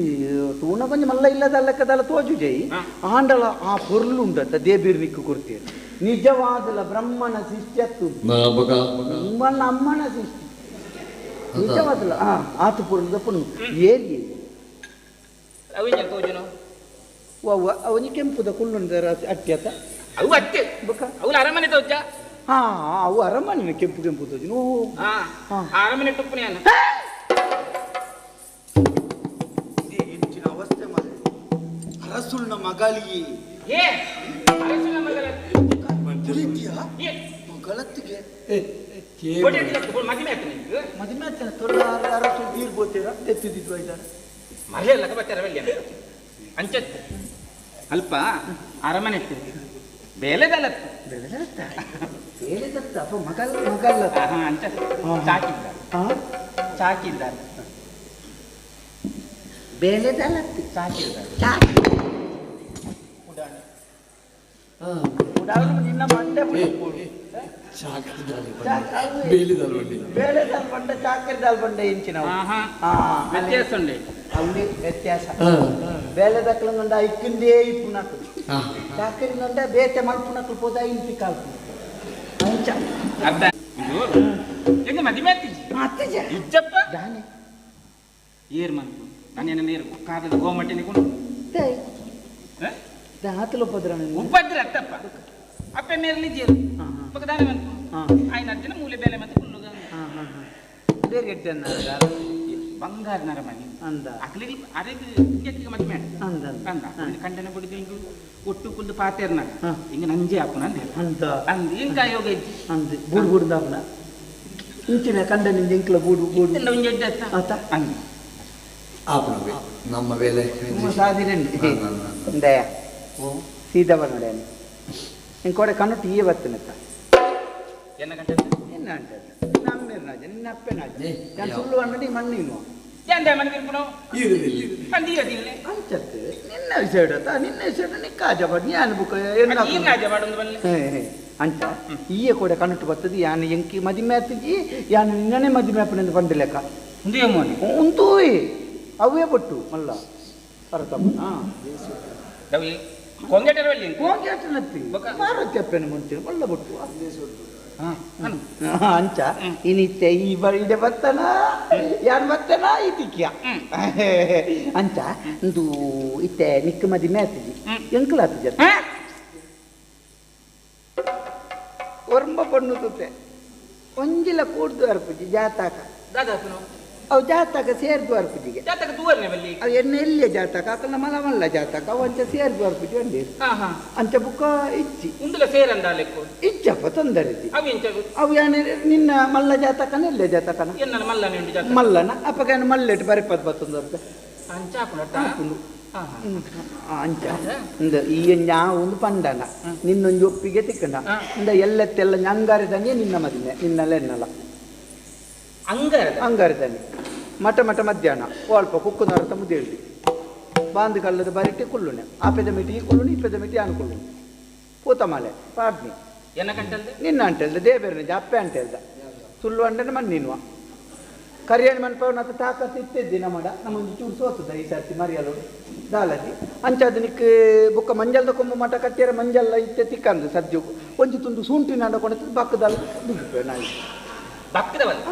ತೂನ ಕೊಂಚ ಮಲ್ಲ ಇಲ್ಲದಲ್ಲಕ್ಕದಲ್ಲ ತೋಜು ಜೈ ಆಂಡಲ ಆ ಪೊರ್ಲು ಉಂಡತ ದೇಬಿರ್ನಿಕ್ಕು ಕೊಡ್ತೀರಿ ನಿಜವಾದಲ ಬ್ರಹ್ಮನ ಶಿಷ್ಯತ್ತು ನಿಮ್ಮನ್ನ ಅಮ್ಮನ ಶಿಷ್ಯ ನಿಜವಾದಲ ಹಾ ಆತು ಪೊರ್ಲುದ ಪೊಣ್ಣು ಏರಿ ಅವನಿ ಕೆಂಪುದ ಕುಲ್ಲುಂಡ ಅಟ್ಟಿ ಅತ್ತ ಅವು ಅತ್ತೆ ಅವು ಅರಮನೆ ತೋಜ ಹಾ ಅವು ಅರಮನೆ ಕೆಂಪು ಕೆಂಪು ತೋಜು ಅರಮನೆ ಟುಪ್ಪನೆ ಹೆಚ್ಚಿನ ಅವಸ್ಥೆ ಮಾರೆ ಅರಸುಳ್ನ ಮಗಳಿಗೆ ಮಗಳತ್ತಿಗೆ ಮದುವೆ ಆಗ್ತಾನೆ ತೊಲ್ಲ ಅರಸು ತೀರ್ಬೋತೀರ ತೆತ್ತಿದ್ದು ಇದ್ದಾರೆ ಮರೆಯಲ್ಲ ಅಂಚತ್ತು ಅಲ್ಪ ಅರಮನೆ ಬೇಲೆದಲ್ಲತ್ತು ಬೇಲೆದತ್ತ ಬೇಲೆದತ್ತ ಅಪ್ಪ ಮಗಲ್ ಮಗಲ್ಲ ಅಂಚ ಚಾಕಿದ್ದಾರೆ ಚಾಕಿದ್ದಾರೆ ಬೇಲೆದಲ್ಲತ್ತು ಚಾಕಿದ್ದಾರೆ ನಿನ್ನ ಮಂಡೆ ಬೇಳೆದಾಲ್ ಬಂಡೆ ಚಾಕರಿದಾಲ್ ಬಂಡೆ ಇಂಚಿನ ವ್ಯತ್ಯಾಸ ಉಂಡೆ ಅಲ್ಲಿ ವ್ಯತ್ಯಾಸ ಬೇಳೆದಕ್ಲಂದ ಇಕ್ಕಿಂದೇ ಇಪ್ಪುನಕ್ಲು ಚಾಕರಿನಂಡ ಬೇತೆ ಮಲ್ಪುನಕ್ಲು ಪೋದ ಇಂತಿ ಕಾಲ್ಪು ಅಂಚ ಅರ್ಥ ಹೆಂಗ ಮದುವೆ ಆತಿಜ ಇಜ್ಜಪ್ಪ ದಾನೆ ಏರ್ ಮನ್ಪು ನಾನೇನ ನೀರು ಕಾದದ ಗೋಮಟ್ಟಿನಿ ಕೊಂಡು ಆತಲ ಉಪದ್ರ ಉಪದ್ರ ಅತ್ತಪ್ಪ ಅಪ್ಪೆ ಮೇರಲ್ಲಿ ಜೇರು ಬೊಕ ದಾನೆ ಮನ್ಪು ಆಯ್ನ ಅಜ್ಜನ ಮೂಲೆ ಬೇಲೆ ಮತ್ತೆ ಕುಲ್ಲುಗ ಬೇರೆ ಎಡ್ಡೆನ್ನ ಬಂಗಾರ ನರಮನಿ ಅಂದ ಅಕ್ಲಿಗೆ ಅರೆಗ್ ಇಂಗೆಕ್ಕಿಗೆ ಮದ್ಮೆ ಅಂದ ಅಂದ ಕಂಡನ ಬುಡಿದು ಹಿಂಗು ಒಟ್ಟು ಕುಲ್ದು ಪಾತೇರ್ನಾಗ ಹಿಂಗ ನಂಜೆ ಹಾಪುನ ಅಂದೆ ಅಂದ ಅಂದ ಇಂಕ ಯೋಗ ಇಜ್ಜಿ ಅಂದ ಬೂಡು ಬೂಡು ದಾಪುನ ಇಂಚಿನ ಕಂಡನಿಂದ ಇಂಕ್ಲ ಬೂಡು ಬೂಡು ಒಂಜಿ ಎಡ್ಡೆ ಆತ ಅಂದ ಆಪುನವೇ ನಮ್ಮ ವೇಲೆ ಸಾದಿರಂడి ದಯ ಸೀದಾ ಬನ್ನಡೆ ಇಂಕೋಡೆ ಕಣ್ಣು ಟೀಯೇ ಬತ್ತಿನತ್ತ ಎನ್ನ ಗಂಟೆ ಎನ್ನ ಅಂಟದ ನಮ್ಮೇರ್ನಾಜ ನಿನ್ನ ಅಪ್ಪೆನಾಜ ನಾನು ಸುಳ್ಳು ಅಣ್ಣಡಿ ಮಣ್ಣಿನು ಅಂಚತ್ತು ನಿನ್ನ ವಿಷಯ ನಿನ್ನ ವಿಷಯ ನಿಕ್ಕಾಜ ಬಡ್ ಯಾನ್ ಬುಕ್ಕ ಅಂಚ ಈಯ ಕೂಡ ಕಣ್ಣು ಬರ್ತದೆ ಯಾನ್ ಎಂಕಿ ಮದಿಮೆ ಆತಿಜಿ ಯಾನ್ ನಿನ್ನನೆ ಮದಿಮೆ ಅಪ್ಪನಿಂದ ಪಂಡ ಲೆಕ್ಕ ಉಂತೂಯ್ ಅವೇ ಬೊಟ್ಟು ಮಲ್ಲ ಅರ್ಥಮ್ಮ ಕೊಂಗೆಟರವಲ್ಲಿ ಕೊಂಗೆಟನತ್ತಿ ಮಾರುತಿ ಅಪ್ಪನ ಮುಂಚೆ ಒಳ್ಳೆ ಬೊಟ್ಟು ಅಂಚ ಇನಿತ್ತೆ ಈ ಇಡೆ ಬತ್ತನ ಯಾರು ಬತ್ತನ ಇತಿಕ್ಯ ಅಂಚ ಇಂದು ಇತ್ತೆ ನಿಕ್ಕ ಮದಿ ಮೇತಿಜಿ ಎಂಕಲಾತಿಜ ಒರ್ಂಬ ಪಣ್ಣು ತುತ್ತೆ ಒಂಜಿಲ ಕೂಡ್ದು ಅರ್ಪುಜಿ ಜಾತಾಕ ಅವು ಜಾತಕ ಸೇರ್ದು ಅರ್ಪುಜಿಗೆ ಜಾತಕ ತೂವರ್ನೆ ಬಲ್ಲಿ ಅವು ಎಣ್ಣೆ ಎಲ್ಲಿಯ ಜಾತಕ ಅಕಲ್ನ ಮಲ ಮಲ್ಲ ಜಾತಕ ಅವು ಅಂಚ ಸೇರ್ದು ಅರ್ಪುಜಿ ಒಂದೇರು ಅಂಚ ಬುಕ್ಕ ಇಚ್ಚಿ ಉಂದುಲ ಸೇರಂದ ಲೆಕ್ಕು ಇಚ್ಚಪ್ಪ ತೊಂದರೆ ಅವು ಎಂಚ ಅವು ಯಾನೆ ನಿನ್ನ ಮಲ್ಲ ಜಾತಕನ ಎಲ್ಲೇ ಜಾತಕನ ಎನ್ನಲ ಮಲ್ಲನೆ ಉಂಡು ಜಾತಕ ಮಲ್ಲನ ಅಪ್ಪಗನ ಮಲ್ಲೆಟ್ ಬರಿಪದ್ ಬತ್ತೊಂದರ್ಪ ಅಂಚ ಆಪುಂಡು ಆಪುಂಡು ಅಂಚ ಇಂದ ಈ ಯಾ ಒಂದು ಪಂಡನ ನಿನ್ನೊಂದು ಒಪ್ಪಿಗೆ ತಿಕ್ಕಂಡ ಇಂದ ಎಲ್ಲತ್ತೆಲ್ಲ ಅಂಗಾರದಂಗೆ ನಿನ್ನ ಮದಿಮೆ ನಿನ್ನೆಲ್ಲ ಎನ್ನಲ್ಲ ಅಂಗಾರದ ಅಂಗಾರದಾನೆ ಮಠ ಮಠ ಮಧ್ಯಾಹ್ನ ಅಲ್ಪ ಕುಕ್ಕುನರ್ಥ ಮುದ್ದೇಳಿ ಬಾಂದು ಕಲ್ಲದ ಬರಿಟೆ ಕುಳ್ಳುನೆ ಆಪೆದ ಮಿಟಿ ಕುಳ್ಳುನಿ ಇಪ್ಪೆದ ಮಿಟಿ ಅನುಕುಳ್ಳುನೆ ಪೂತಮಾಲೆ ಪಾಡ್ನಿ ಎನ್ನ ಕಂಟಲ್ದೆ ನಿನ್ನ ಅಂಟೆಲ್ದ ದೇಬೇರನ ಅಪ್ಪೆ ಅಂಟೆಲ್ದ ಸುಳ್ಳು ಅಂಡನ ಮಣ್ಣಿನುವ ಕರಿಯಣಿ ಮನ್ಪವನ ತಾಕತ್ತು ಇತ್ತಿದ್ದಿ ನಮ್ಮಡ ನಮ್ಮೊಂದು ಚೂರು ಸೋತದ ಈ ಸರ್ತಿ ಮರಿಯಲು ದಾಲದಿ ಅಂಚಾದ ನಿಕ್ ಬೊಕ್ಕ ಮಂಜಲ್ದ ಕೊಂಬು ಮಠ ಕಟ್ಟಿಯರ ಮಂಜಲ್ಲ ಇತ್ತೆ ತಿಕ್ಕಂದು ಸದ್ಯಕ್ಕೂ ಒಂಜಿ ತುಂಡು ಸೂಂಟಿ ನಾಡ ಕೊಂಡ ಬಕ್ಕದಲ್ಲ ದುಡ್ಡು ನಾಯಿ ಬಕ್ಕದವಲ್ಲ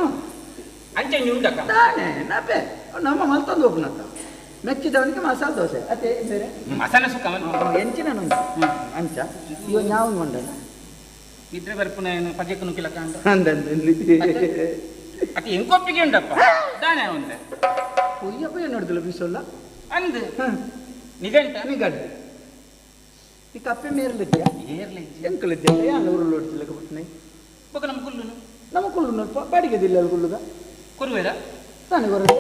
ಅಂಚೆ ಉಂಡಕ್ಕ ತಾನೇ ನಪೆ ನಮ್ಮ ಮಲ್ತಂದು ಒಬ್ಬನಂತ ಮೆಚ್ಚಿದವನಿಗೆ ಮಸಾಲೆ ದೋಸೆ ಅದೇ ಬೇರೆ ಮಸಾಲೆ ಸುಕ್ಕ ಎಂಚಿನ ಅಂಚ ಇವ ಯಾವನು ಮಂಡನ ನಿದ್ರೆ ಬರ್ಪುನ ಪಜೆಕ್ ನುಕ್ಕಿಲ ಕಾಂಡ ಅಂದಂದು ಅತಿ ಎಂಕೊಪ್ಪಿಗೆ ಉಂಡಪ್ಪ ದಾನೆ ಉಂಡೆ ಪೊಯ್ಯ ಪೊಯ್ಯ ನೋಡಿದಿಲ್ಲ ಬಿಸೋಲ್ಲ ಅಂದು ನಿಗಂಟ ನಿಗಂಟ ಈ ಕಪ್ಪೆ ಮೇರ್ಲಿದ್ಯಾ ಏರ್ಲಿದ್ಯಾ ಎಂಕಲಿದ್ಯಾ ಯಾನ್ ಉರುಳು ಹೊಡ್ತಿಲ್ಲ ಕಬಟ್ನೆ ಬೊಕ ನಮ್ಮ ಕುಲ್ಲುನು ನಮ್ಮ ಕುಲ್ಲುನು ಬಾಡಿಗೆದಿಲ್ಲ ಕುಲ್ಲುಗ ಕೊರುವೆರ ತಾನೆ ಕೊರದೆ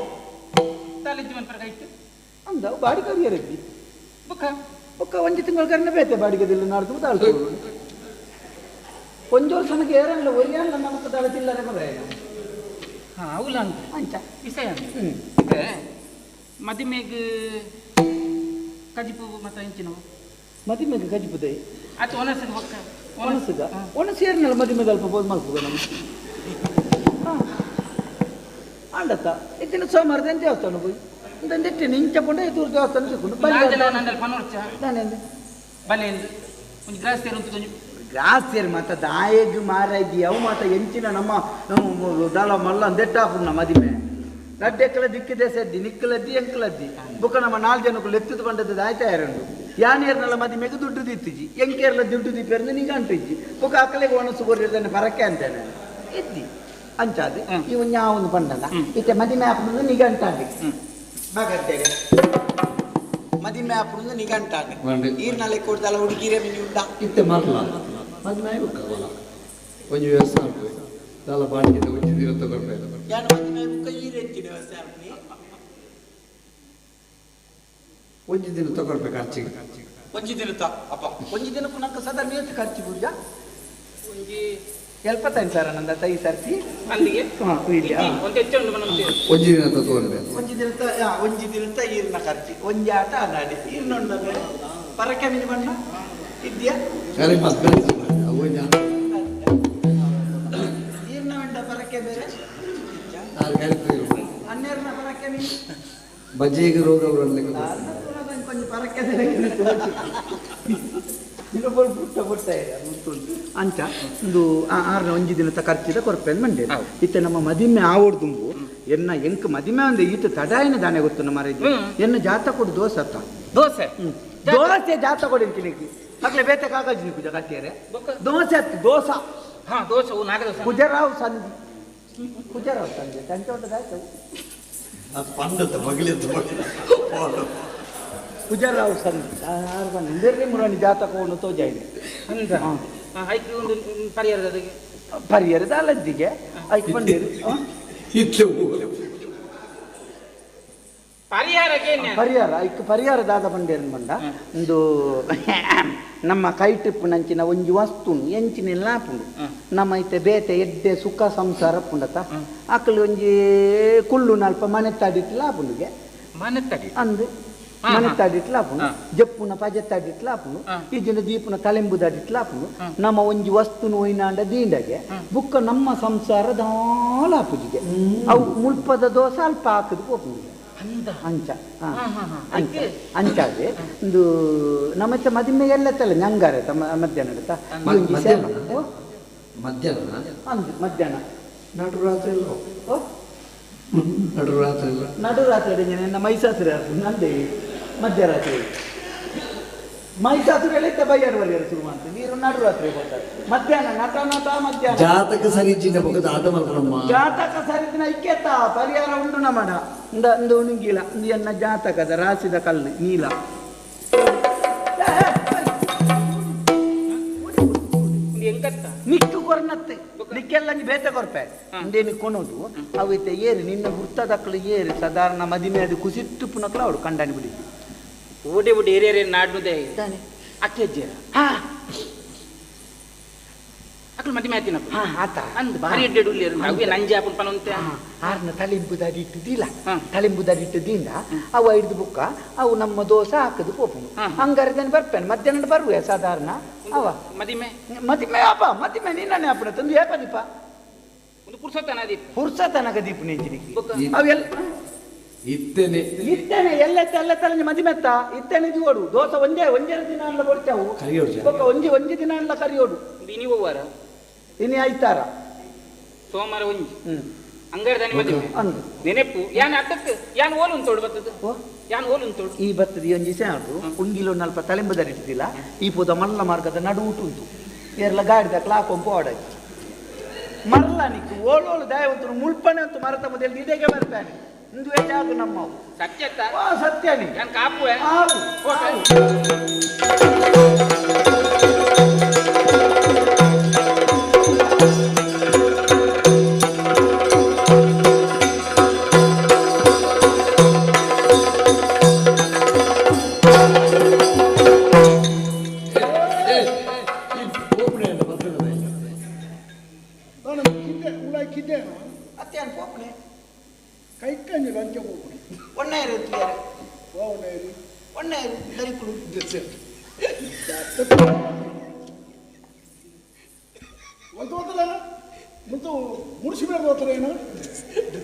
ತಾಲಿಜ್ಜಿ ಮನ್ಪರ ಕೈಟ್ ಅಂದ ಬಾಡಿ ಕರಿಯರದ್ದಿ ಬೊಕ ಬೊಕ್ಕ ಒಂಜಿ ತಿಂಗಳು ಕರ್ನ ಬೇತೆ ಬಾಡಿಗೆದಿಲ್ಲ ನಾಡ್ದು ತಾಳ್ತು ಒಂಜಿ ವರ್ಷ ನಮಗೆ ಏರಲ್ಲ ಒರಿಯಲ್ಲ ನಮಕ್ ದಾಳ ಚಿಲ್ಲರೆ ಬರ ಹಾ అవుಲ ಅಂತ ಅಂಚ ವಿಷಯ ಮದಿಮೆಗ್ ಕಜಿಪು ಮತ್ತ ಇಂಚಿನ ಮದಿಮೆಗ್ ಕಜಿಪುದೆ ಆತ ಒನಸಗ ಬೊಕ್ಕ ಒನಸುಗ ಒನಸು ಏರ್ನಲ್ಲ ಮದಿಮೆದ ಅಲ್ಪ ಬೋದು ಮಲ್ಪುಗ ನಮ್ಮ ಅಂಡತ್ತ ಇತ್ತಿನ ಸೋಮವಾರದ ದೇವಸ್ಥಾನ ಹೋಗಿ ಇಂದಂದಿಟ್ಟಿನ ಇಂಚ ಪಂಡ ಎದುರು ದೇವಸ್ಥಾನ ಸಿಕ್ಕೊಂಡು ಗ್ರಾಸ್ತಿಯರು ಮಾತ ದಾಯಗ್ ಮಾರಾಗಿ ಅವು ಮಾತ ಎಂಚಿನ ನಮ್ಮ ದಳ ಮಲ್ಲ ಅಂದೆಟ್ಟಾಪುಣ್ಣ ಮದಿಮೆ ರಡ್ಡೆಕ್ಕಲ ದಿಕ್ಕಿದೆ ಸದ್ದಿ ನಿಕ್ಕಲದ್ದಿ ಎಂಕಲದ್ದಿ ಬುಕ್ಕ ನಮ್ಮ ನಾಲ್ಕು ಜನಕ್ಕೂ ಲೆತ್ತದ ಬಂಡದ ದಾಯ್ತಾ ಇರಂಡು ಯಾನೇರ್ನಲ್ಲ ಮದಿಮೆಗೆ ದುಡ್ಡು ದಿತ್ತಿಜಿ ಎಂಕೇರ್ಲ ದುಡ್ಡು ದಿಪ್ಪೇರ್ನ ನಿಂಗೆ ಅಂಟಿಜ್ಜಿ ಬುಕ್ಕ ಅಕ್ಕಲಿಗೆ ಒಣಸು ಕೊರಿರ್ದಾನೆ ಪರಕ್ಕೆ ಅಂತಾನೆ ಇದ್ದಿ ಅಂಚಾದೆ ಇವು ಒಂದು ಪಂಡನ ಇತ್ತೆ ಮದಿಮೆ ಆಪುಂಡು ನಿಗಂಟಾಂಡಿ ಬಗಟ್ಟೆಗೆ ಮದಿಮೆ ಆಪುಂಡು ನಿಗಂಟಾಂಡಿ ಈರ್ನಲ್ಲೆ ಕೊಡ್ದಲ್ಲ ಹುಡುಗಿರೆ ಮಿನಿ ಉಂಡ ಇತ್ತೆ ಮರ್ಲ ಮದಿಮೆ ಆಯ್ಬೇಕಲ್ಲ ಒಂಜಿ ವ್ಯವಸ್ಥೆ ಆಗ್ತದೆ ದಾಲ ಬಾಡಿಗೆ ಒಂಜಿ ದಿನ ತಗೊಳ್ಬೇಕು ಯಾನು ಮದಿಮೆ ಬುಕ್ಕ ಈರೆಂಚಿನ ವ್ಯವಸ್ಥೆ ಆಪುನಿ ಒಂಜಿ ದಿನ ತಗೊಳ್ಬೇಕು ಖರ್ಚಿಗೆ ಒಂಜಿ ದಿನ ಅಪ್ಪ ಒಂಜಿ ದಿನಕ್ಕೂ ನಂಗೆ ಸದಾ ನೇತು ಖರ್ಚು ಪೂಜಾ ಒಂಜಿ ಎಲ್ಪತ್ತೈದು ಸಾವಿರ ನಂದ ಈ ಸರ್ತಿ ಅಲ್ಲಿಗೆ ಇಲ್ಲಿ ಒಂಜಿ ದಿನ ತಗೊಳ್ಬೇಕು ಒಂಜಿ ದಿನ ಒಂಜಿ ದಿನದ ಈರ್ನ ಖರ್ಚು ಒಂಜಿ ಆಟ ಅನ್ನಾಡಿ ಈರ್ನೊಂಡದೆ ಪರಕೆ ಮಿನಿ ಬಣ್ಣ ಇದ್ಯಾ ಸರಿ ಮತ್ತೆ ಈರ್ನ ವೆಂಡ ಪರಕೆ ಬೇರೆ ಹನ್ನೆರಡನ ಪರಕೆ ಮಿನಿ ಬಜ್ಜಿಗೆ ರೋಗ ಕೊಂಚ ಪರಕೆ ಇನ್ನೊಬ್ಬರು ಪುಟ್ಟ ಪುಟ್ಟ ಅಂಚ ಒಂದು ಆರನ ಒಂಜಿ ದಿನದ ಖರ್ಚಿದ ಕೊರ್ಪೆನ್ ಮಂಡೆ ಇತ್ತೆ ನಮ್ಮ ಮದಿಮೆ ಆವೋಡು ತುಂಬು ಎನ್ನ ಎಂಕ್ ಮದಿಮೆ ಅಂದ್ರೆ ಈತ ತಡಾಯಿನ ದಾನೆ ಗೊತ್ತು ನಮ್ಮ ಎನ್ನ ಜಾತ ಕೊಡು ದೋಸೆ ಅತ್ತ ದೋಸೆ ದೋಸೆ ಜಾತ ಕೊಡಿ ಅಂಚಿನಿಗೆ ಅಕ್ಲೆ ಬೇತೆ ಕಾಗಜ್ ಪೂಜೆ ಕಟ್ಟಿಯರೆ ದೋಸೆ ಅತ್ತು ದೋಸೆ ಹಾ ದೋಸೆ ನಾಗದೋಸೆ ಕುಜರಾವ್ ಸಂಧಿ ಕುಜರಾವ್ ಸಂಧಿ ತಂಚೋಟದಾಯ್ತು ಪಂಡದ ಮಗಿಲಿದ್ದು ಕುಜರಾವ್ ಸಂಧಿ ಆರು ಮುರಾಣಿ ಜಾತಕವನ್ನು ತೋಜಾಯಿದೆ ಐಕ್ ಒಂದು ಪರಿಹಾರದ ಪರಿಹಾರದ ಅಲ್ಲದ್ದಿಗೆ ಐಕ್ ಬಂದಿರು ಪರಿಹಾರ ಪರಿಹಾರ ಐಕ್ ಪರಿಹಾರ ದಾದ ಬಂಡೇರನ್ ಬಂಡ ಒಂದು ನಮ್ಮ ಕೈ ಟಿಪ್ಪು ನಂಚಿನ ಒಂಜಿ ವಸ್ತು ಎಂಚಿನೆಲ್ಲ ಆಪುಂಡು ನಮ್ಮ ಐತೆ ಬೇತೆ ಎಡ್ಡೆ ಸುಖ ಸಂಸಾರ ಪುಂಡತ ಅಕ್ಕಲು ಒಂಜಿ ಕುಳ್ಳು ನಲ್ಪ ಮನೆ ತಾಡಿಟ್ಲ ಆಪುಂಡುಗೆ ಮನೆ ಅಂದು ಮನೆ ತಾಡಿಟ್ಲ ಆಪುಂಡು ಜಪ್ಪುನ ಪಜೆ ತಾಡಿಟ್ಲ ಆಪುಂಡು ಈಜಿನ ದೀಪುನ ತಲೆಂಬುದಾಡಿಟ್ಲ ಆಪುಂಡು ನಮ್ಮ ಒಂಜಿ ವಸ್ತುನು ಒಯ್ನಾಂಡ ದೀಂಡಗೆ ಬುಕ್ಕ ನಮ್ಮ ಸಂಸಾರ ದಾಲ ಆಪುಜಿಗೆ ಅವು ಮುಲ್ಪದ ದೋಸೆ ಅಲ್ಪ ಹಾಕುದು ಪೋಪುಂಡಿಗೆ ಅಂಚ ಅಂಚ ಅಂಚಾದೆ ಒಂದು ನಮ್ಮತ್ತೆ ಮದಿಮೆ ಎಲ್ಲ ತಲೆ ನಂಗಾರೆ ತಮ್ಮ ಮಧ್ಯಾಹ್ನ ಮಧ್ಯಾಹ್ನ ಅಂದು ಮಧ್ಯಾಹ್ನ ನಡು ರಾತ್ರಿ ಇಲ್ಲ ನಡು ರಾತ್ರಿ ಇಲ್ಲ ನಡು ರಾತ್ರಿ ನನ್ನ ಮೈಸಾಸುರ ನಂದೇ ಮಧ್ಯರಾತ್ರಿ ಮೈಸಾಸುರ ಎಲ್ಲ ಬಯ್ಯಾರು ಬಲಿಯರು ಶುರು ಮಾಡ್ತೀನಿ ನೀರು ನಡು ರಾತ್ರಿ ಬರ್ತಾರೆ ಮಧ್ಯಾಹ್ನ ನಟ ನಟ ಮಧ್ಯಾಹ್ನ ಜಾತಕ ಸರಿ ಚಿನ್ನ ಬೊಕ್ಕ ದಾದ ಮಲ್ಪನಮ್ಮ ಜಾತಕ ಸರಿದಿನ ಐಕ್ಯತ ಪರಿಹಾರ ಉಂಟು ನಮ್ಮಡ ಇಂದ ಒಂದು ಉಣುಗಿಲ ಇಂದು ಎನ್ನ ಜಾತಕದ ರಾಸಿದ ಕಲ್ಲು ನೀಲ ನಿಕ್ಕು ಕೊರ್ನತ್ತೆ ನಿಕ್ಕೆಲ್ಲ ಬೇತೆ ಕೊರ್ಪೆ ಇಂದೇನು ಕೊನೋದು ಅವು ಇತ್ತೆ ಏರು ನಿನ್ನ ಗುರ್ತದಕ್ಕಲು ಏರು ಸಾಧಾರಣ ಮದಿಮೆ ಅದು ಕುಸಿಟ್ಟು ಪುನಕ್ಲ ಅವಳು ಕಂಡಾನಿ ಬಿಡಿ ಓಡಿ ಓಡಿ ಏರಿಯಾ ನಾಡ್ನುದೇ ಅಕ್ಕೆಜ್ಜೇರ ಹಾ ಅಕ್ಲು ಮದಿಮೆ ಆತಿನಪ್ಪ ಹಾ ಆತ ಅಂದ್ ಭಾರಿ ಎಡ್ಡೆಡು ಉಲ್ಲೇರು ಅವೇ ನಂಜೆ ಆಪುನ್ ಪನೊಂತೆ ಆರ್ನ ತಳಿಂಬುದಾಡಿ ಇಟ್ಟುದಿಲ್ಲ ತಳಿಂಬುದಾಡಿ ಇಟ್ಟುದಿಂದ ಅವು ಹಿಡಿದು ಬುಕ್ಕ ಅವು ನಮ್ಮ ದೋಸೆ ಹಾಕದು ಪೋಪುನು ಹಂಗಾರೆ ಬರ್ಪೇನೆ ಮಧ್ಯಾಹ್ನ ಬರುವೆ ಸಾಧಾರಣ ಅವ ಮದಿಮೆ ಮದಿಮೆ ಅಪ್ಪ ಮದಿಮೆ ನಿನ್ನನೆ ಅಪ್ಪನ ತಂದು ಏಪ ದೀಪ ಒಂದು ಪುರ್ಸತನ ದೀಪ ಪುರ್ಸತನಕ ದೀಪ ನೆಂಚಿನಿಕ್ಕೆ ಅವೆಲ್ಲ ಇತ್ತೇನೆ ಇತ್ತೇನೆ ಎಲ್ಲ ಎಲ್ಲ ತಲೆ ಮದಿಮೆತ್ತ ಇತ್ತೇನೆ ದಿವಡು ದೋಸೆ ಒಂದೇ ಒಂದೇ ದಿನ ಅಲ್ಲ ಕೊಡ್ತೇವು ಬೊಕ್ಕ ಒಂಜಿ ಒಂಜಿ ದಿನ ಅಲ್ಲ ಕರಿಯೋಡು ಇನಿ ಹೋವಾರ ಇನಿ ಐತಾರ ಸೋಮವಾರ ಒಂಜಿ ಅಂಗಾರದಾನಿ ಮದಿಮೆ ಅಂದು ನೆನೆಪು ಯಾನ್ ಅತ್ತಕ್ಕೆ ಯಾನ್ ಓಲು ಉಂತೋಡು ಬತ್ತದ ಯಾನ್ ಓಲು ಉಂತೋಡು ಈ ಬತ್ತದ ಈ ಒಂಜಿ ಸೇರು ಉಂಗಿಲು ನಲ್ಪ ತಲೆಂಬುದಾರಿ ಇಟ್ಟಿದ್ದಿಲ್ಲ ಈ ಪೋದ ಮಲ್ಲ ಮಾರ್ಗದ ನಡು ಊಟ ಉಂಟು ಏರ್ಲ ಗಾಡಿದ ಕ್ಲಾಕ್ ಪೋಡಾಗಿ ಮರಲ ನಿಕ್ಕು ಓಳೋಳು ದಾಯ ಉಂಟು ಮುಳ್ಪನೆ ಉಂಟು ಮರತ ಮೊದಲು ಇದೆಗೆ ಬರ್ತಾನೆ ಇಂದು ಹೆಚ್ಚಾಗು ನಮ್ಮವು ಸತ್ಯತ್ತ ಸತ್ಯನಿ ಯಾನ್ ಕಾಪುವೆ ಆವು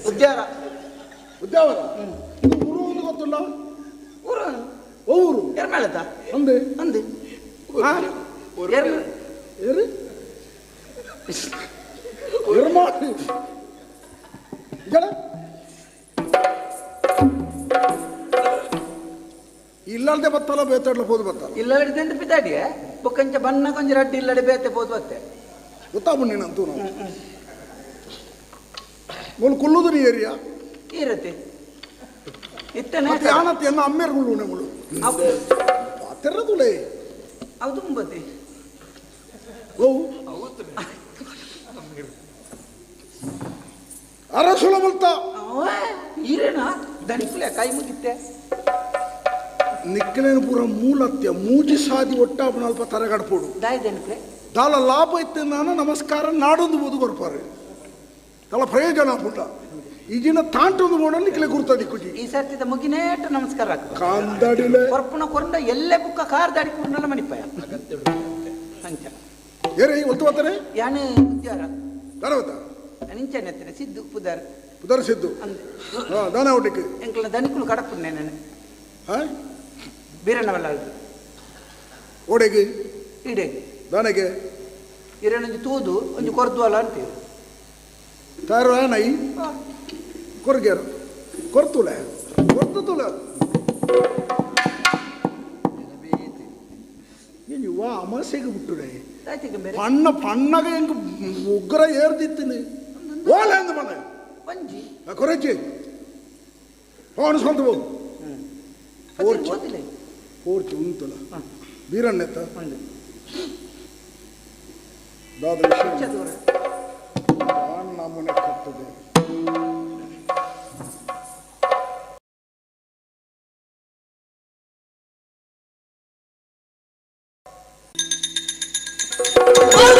ಉದ್ಯಾವರ ಉದ್ಯಾವರ ಇದು ಊರು ಒಂದು ಗೊತ್ತಿಲ್ಲ ಊರು ಊರು ಎರ್ಮೇಳದ ಅಂದೆ ಅಂದೆ ಏರು ಎರ್ಮಾಳಿ ಇಲ್ಲದೆ ಬತ್ತಲ್ಲ ಬೇತಾಡ್ಲ ಪೋದು ಬತ್ತಲ್ಲ ಇಲ್ಲದೆ ಪಿತಾಡಿಯೇ ಬೊಕ್ಕಂಚ ಬಣ್ಣ ಕೊಂಚ ರಡ್ಡಿ ಇಲ್ಲಡೆ ಬೇತೆ ಪೋದು ಬತ್ತೆ ಗೊತ್ತಾಬಣ್ಣಿನಂತೂ ನಾವು ಮೂಲು ಕುಲ್ಲುದುರಿ ಏರಿಯಾ ಇರತ್ತೆ ಇತ್ತನೆ ಮತ್ತೆ ಆನತ್ತೆ ಎನ್ನ ಅಮ್ಮೇರ್ ಗುಳ್ಳುನೆ ಮುಳು ಪಾತೆರದುಲೇ ಅವು ತುಂಬತ್ತೆ ಓ ಅರಸುಲ ಮುಲ್ತ ಈರೇನಾ ದಣಿಕುಲೆ ಕೈ ಮುಗಿತ್ತೆ ನಿಕ್ಕಲೇನು ಪೂರ ಮೂಲತ್ಯ ಮೂಜಿ ಸಾದಿ ಒಟ್ಟಾಪನ ಅಲ್ಪ ತರಗಡ್ಪೋಡು ದಾಯಿ ದಣಿಕುಲೆ ದಾಲ ಲಾಭ ಇತ್ತು ನಾನು ನಮಸ್ಕಾರ ನಾಡೊಂದು ಬೋದು ಕೊರ್ಪಾರೆ ತಲ ಪ್ರಯೋಜನ ಪುಟ್ಟ ಈ ಜಿನ ತಾಂಟೊಂದು ಬೋಡ ನಿಕ್ಕಲೆ ಗುರ್ತದಿ ಕುಜಿ ಈ ಸರ್ತಿದ ಮುಗಿನೇಟ ನಮಸ್ಕಾರ ಕಾಂದಡಿಲೆ ಕೊರ್ಪುನ ಕೊರಂಡ ಎಲ್ಲೆ ಬುಕ್ಕ ಕಾರ್ ದಾಡಿ ಕೂರ್ನಲ್ಲ ಮಣಿಪಾಯ ಅಂಚ ಏರೇ ಒತ್ತು ಬತ್ತಾರೆ ಯಾನು ಉದ್ಯಾರ ದಾನವತ್ತ ನಿಂಚನೆ ಎತ್ತನೆ ಸಿದ್ದು ಪುದರ್ ಪುದರ್ ಸಿದ್ದು ಹಾ ದಾನ ಒಟ್ಟಿಗೆ ಎಂಕಲ್ನ ದನಿಕುಲು ಕಡಪುನ್ನೆ ನಾನು ಹಾ ಬೀರಣ್ಣವಲ್ಲ ಓಡೆಗೆ ಇಡೆಗೆ ದಾನಗೆ ಇರನೊಂಜಿ ತೂದು ಒಂಜಿ ಕೊರ್ದು ಅಲ್ಲ ಅಂತೀವಿ ತಯಾರು ನೈ ಕೊರ್ಗೇರು ಕೊರ್ತುಲೆ ಕೊರ್ತುಲೆ ಏನು ವಾ ಅಮಾಸೆಗೆ ಬಿಟ್ಟುಡೆ ಪಣ್ಣ ಪಣ್ಣಗ ಹೆಂಗ ಉಗ್ರ ಏರ್ದಿತ್ತಿನಿ ಓಲೆ ಅಂದ ಮನೆ ಒಂಜಿ ಕೊರಚಿ ಅನಿಸ್ಕೊಂತ ಹೋಗು ಪೋರ್ಚಿ ಪೋರ್ಚಿ ಉಂಟುಲ ಬೀರಣ್ಣೆತ್ತ ದಾದ ವಿಷಯ ನಮೂನೆ ಕಟ್ಟದೆ ಆ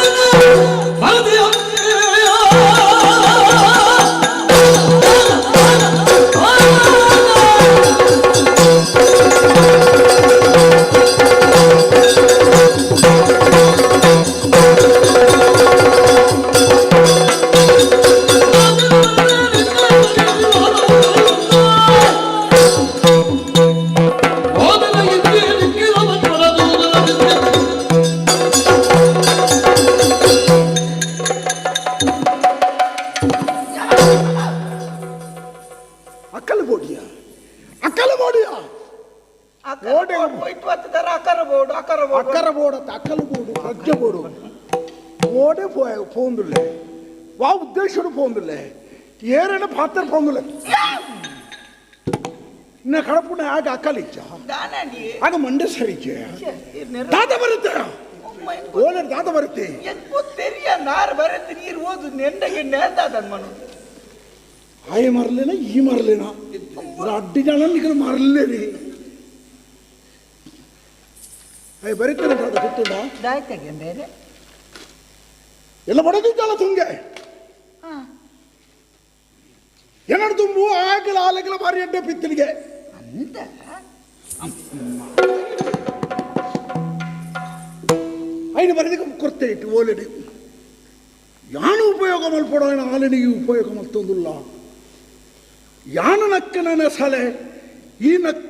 ಅಕರ ಬೋಡು ಅಕರ ಬೋಡು ಅಕರ ಬೋಡ ಅಕಲ್ ಬೋಡು ಪ್ರಜ್ಜೆ ಬೋಡು ಓಡೆ ಪೋಂದುಲ್ಲೆ ವಾ ಉದ್ದೇಶಡು ಪೋಂದುಲ್ಲೆ ಏರಡ ಪಾತ್ರ ಪೋಂದುಲ್ಲೆ ಇನ್ನ ಕಡಪುಣ ಆಗ ಅಕಲಿಚ್ಚ ಆಗ ಮಂಡೆ ಸರಿಚೆ ದಾದ ಬರುತ್ತೆ ಓಲರ್ ದಾದ ಬರುತ್ತೆ ತೆರಿಯ ನಾರು ಬರುತ್ತೆ ನೀರು ಓದು ನೆಂಡಗೆ ನೇರ್ದಾದನ್ ಮನು ಆಯ ಮರಲೇನ ಈ ಮರಲೇನ ಅಡ್ಡಿ ಜನ ನಿಖಲು ಮರಲೇರಿ ಅಯ್ಯ ಬರೀತಾರೆ ದಾದ ಗೊತ್ತುಂಡ ದಾಯ್ತಾಗೆ ಬೇರೆ ಎಲ್ಲ ಬಡದಿದ್ದಲ್ಲ ತುಂಗೆ ಏನಾರು ತುಂಬು ಆಗಲ ಆಲಗಲ ಬಾರಿ ಅಡ್ಡೆ ಪಿತ್ತಲಿಗೆ ಅಂತ ಐನು ಬರೆದಿಗೆ ಕೊರತೆ ಇಟ್ಟು ಓಲೆಡಿ ಯಾನು ಉಪಯೋಗ ಮಲ್ಪಡೋ ಆಲನಿಗೆ ಉಪಯೋಗ ಮಲ್ತೊಂದುಲ್ಲ ಯಾನು ನಕ್ಕನ ಸಲೆ ಈ ನಕ್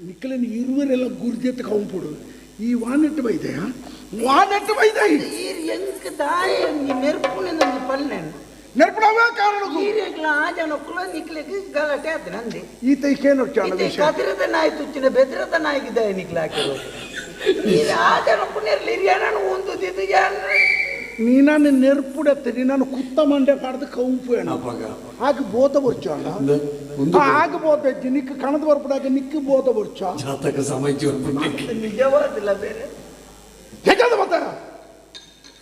ನಿಕ್ಕಲಿನ ಇರುವರೆಲ್ಲ ಗುರ್ಜೆತ್ತ ಕಂಪುಡು ಈ ವಾನೆಟ್ಟು ಬೈದೆ ವಾನೆಟ್ಟು ಬೈದೆ ಎಂಕ್ ದಾಯ ನೆರ್ಪುಣೆ ನಂಜಿ ಪಲ್ಲೆ ನೆರ್ಪುಣವೇ ಕಾರಣ ಈರೆಗ್ಲ ಆ ಜನಕ್ಕುಲ ನಿಕ್ಲೆಗ್ ಗಲಾಟೆ ಆತ ನಂದಿ ಈತ ಈಕೇನು ಕದಿರದ ನಾಯಿ ತುಚ್ಚಿನ ಬೆದ್ರದ ನಾಯಿಗೆ ದಾಯ ನಿಕ್ಲ ಹಾಕಿರೋ ಆ ಜನಕ್ಕೂ ನೆರ್ಲಿ ನಾನು ಒಂದು ನೀನಾನು ನೆರ್ಪುಡತ್ತೆ ನೀನಾನು ಕುತ್ತ ಮಂಡೆ ಪಾಡ್ದು ಕಂಪು ಆಗ ಬೋತ ಬರ್ಚಾಣ ಆಗ ಬೋತ ನಿಕ್ಕ ಕಣದ ಬರ್ಪುಡಾಗ ನಿಕ್ಕ ಬೋತ ಬರ್ಚ ಜಾತಕ ಸಮಯ ನಿಜವಾದಿಲ್ಲ ಬೇರೆ ಹೇಗಾದ ಮತ್ತೆ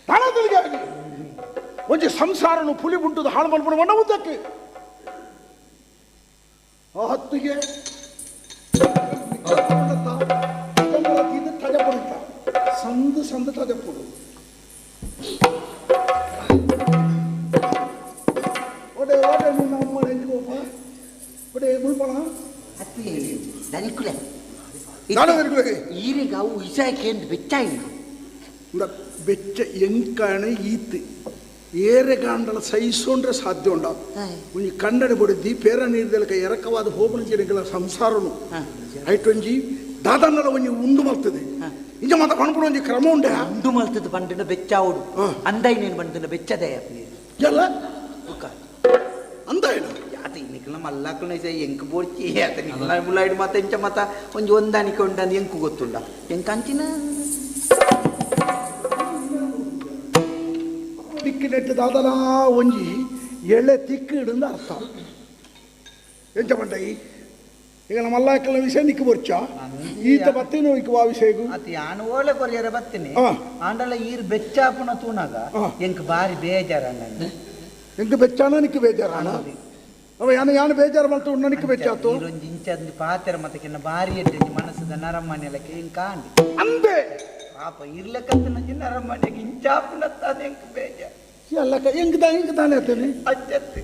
ತಾಣದಲ್ಲಿಗೆ ಆಗಿ ಒಂಜಿ ಸಂಸಾರನು ಪುಲಿ ಉಂಟು ಹಾಳು ಮಲ್ಪುಣ ಮಣ್ಣ ಉದ್ದಕ್ಕೆ ಆ ಹತ್ತಿಗೆ ತಜಪಡುತ್ತ ಸಂದು ಸಂದು ತಜಪುಡು ಒಡೆ ಒಡೆ ನಿನ್ನ ಅಮ್ಮ ಎಂಜಿಗೋಪ ಒಡೆ ಮುಲ್ಪಣ ಅತ್ತಿ ಹೇಳಿ ದನಿಕುಲೆ ನಾನು ದನಿಕುಲೆ ಈರಿಗೆ ಅವು ಇಸಾಕೇಂದು ಬೆಚ್ಚಾಯಿನ ಬೆಚ್ಚ ಎಂಕಾಣ ಈತ್ ಏರೆ ಗಾಂಡಲ ಸಹಿಸೋಂಡ್ರೆ ಸಾಧ್ಯ ಉಂಡ ಒಂಜಿ ಕನ್ನಡ ಬಡಿದ್ದಿ ಪೇರ ನೀರ್ದಲಕ ಎರಕವಾದ ಹೋಬಣ ಜನಗಳ ಸಂಸಾರನು ಐಟೊಂಜಿ ದಾದನ್ನಲ ಒಂಜಿ ಉಂಡು ಮಲ್ತದೆ ಇಂಜ ಮಾತ ಪಣಪುಣ ಒಂಜಿ ಕ್ರಮ ಉಂಡೆ ಉಂಡು ಮಲ್ತದ ಬಂಡಿನ ಬೆಚ್ಚಾವುಡು ಅಂದೈನೇನು ಬಂಡಿನ ಬೆಚ್ಚದೆ ಎಲ್ಲ ಅಂದಾಯಿನ ಆತ ಇನ್ನಿಕ್ಲ ಮಲ್ಲಾಕುನ ಎಂಕ್ ಬೋಡ್ಚಿ ಆತ ನಿಕ್ಲ ಮುಲಾಯ್ಡ್ ಮಾತ ಎಂಚ ಮಾತ ಒಂಜಿ ಒಂದಾನಿಕೆ ಉಂಡಂದು ಎಂಕು ಗೊತ್ತುಂಡ ಎಂಕ್ ಅಂಚಿನ ತಿಕ್ಕಿನೆಟ್ಟು ದಾದಲಾ ಒಂಜಿ ಎಳೆ ತಿಕ್ಕಿಡುಂದು ಅರ್ಥ ಎಂಚ ಪಂಡೈ ಈಗ ನಮ್ಮ ಮಲ್ಲಾಕಲ್ನ ವಿಷಯ ನಿಕ್ಕು ಬೊರ್ಚ ಈತ ಬತ್ತೀನಿ ಇಕ್ಕ ವಾ ವಿಷಯಗೂ ಅತಿ ಯಾನು ಓಲೆ ಕೊರಿಯರ ಬತ್ತೀನಿ ಆಂಡಲ ಈರ್ ಬೆಚ್ಚಾಪುನ ತೂನಾಗ ಎಂಕ್ ಬಾರಿ ಬೇಜಾರ ಎಂಕ್ ಬೆಚ್ಚಾನ ನಿಕ್ಕು ಬೇಜಾರಾಣ ಅವ ಯಾನು ಯಾನು ಬೇಜಾರು ಮಲ್ತು ಉಂಡ ನಿಕ್ಕು ಬೆಚ್ಚಾತು ಈರೊಂಜಿ ಇಂಚಂದು ಪಾತೆರ ಮತಕ್ಕಿನ್ನ ಬಾರಿ ಎಡ್ಡೆ ಮನಸ್ಸದ ನರಮ್ಮನೆಲಕ್ಕೆ ಎಂಕ ಅಂದೆ ಅಂದೆ ಪಾಪ ಇರ್ಲಕ್ಕಂತ ನಂಜಿ ನರಮ್ಮನೆಗೆ ಇಂಚಾಪುನ ತಾನೆ ಎಂಕ್ ಬೇಜಾರ ಅಲ್ಲಕ್ಕ ಎಂಕ್ ದಾ ಎಂಕ್ ತಾನೆ ಆತೇನೆ ಅಂಚತ್ತು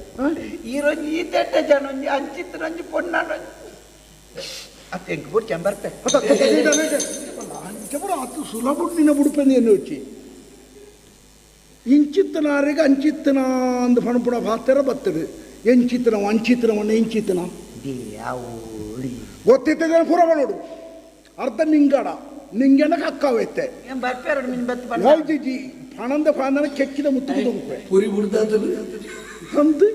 ಈರೊಂಜಿ ಈತೆಟ್ಟ ಜನೊಂಜಿ ಅಂಚಿತ್ತು ಪೊಣ್ಣನೊಂಜಿ ಅತ್ತ ಎಂಕ್ ಬುಡ್ಚ ಬರ್ತೆ ಅದು ಸುಲಭ ನಿನ್ನ ಬುಡುಪೆಂದು ಎನ್ನು వచ్చి ಇಂಚಿತ್ತನಾರಿಗೆ ಅಂಚಿತ್ತನ ಅಂದು ಪಣಪುಣ ಪಾತ್ರ ಬತ್ತದು ಎಂಚಿತ್ತನ ಅಂಚಿತ್ತನವನ್ನ ಎಂಚಿತ್ತನ ಗೊತ್ತಿತ್ತದ ಪೂರ ನೋಡು ಅರ್ಧ ನಿಂಗಡ ನಿಂಗಣ ಕಕ್ಕಾವೈತೆ ಜಿ ಪಣಂದ ಪಾಂದನ ಕೆಕ್ಕಿದ ಮುತ್ತು ಪುರಿ ಬುಡ್ದಾತನು ಅಂದು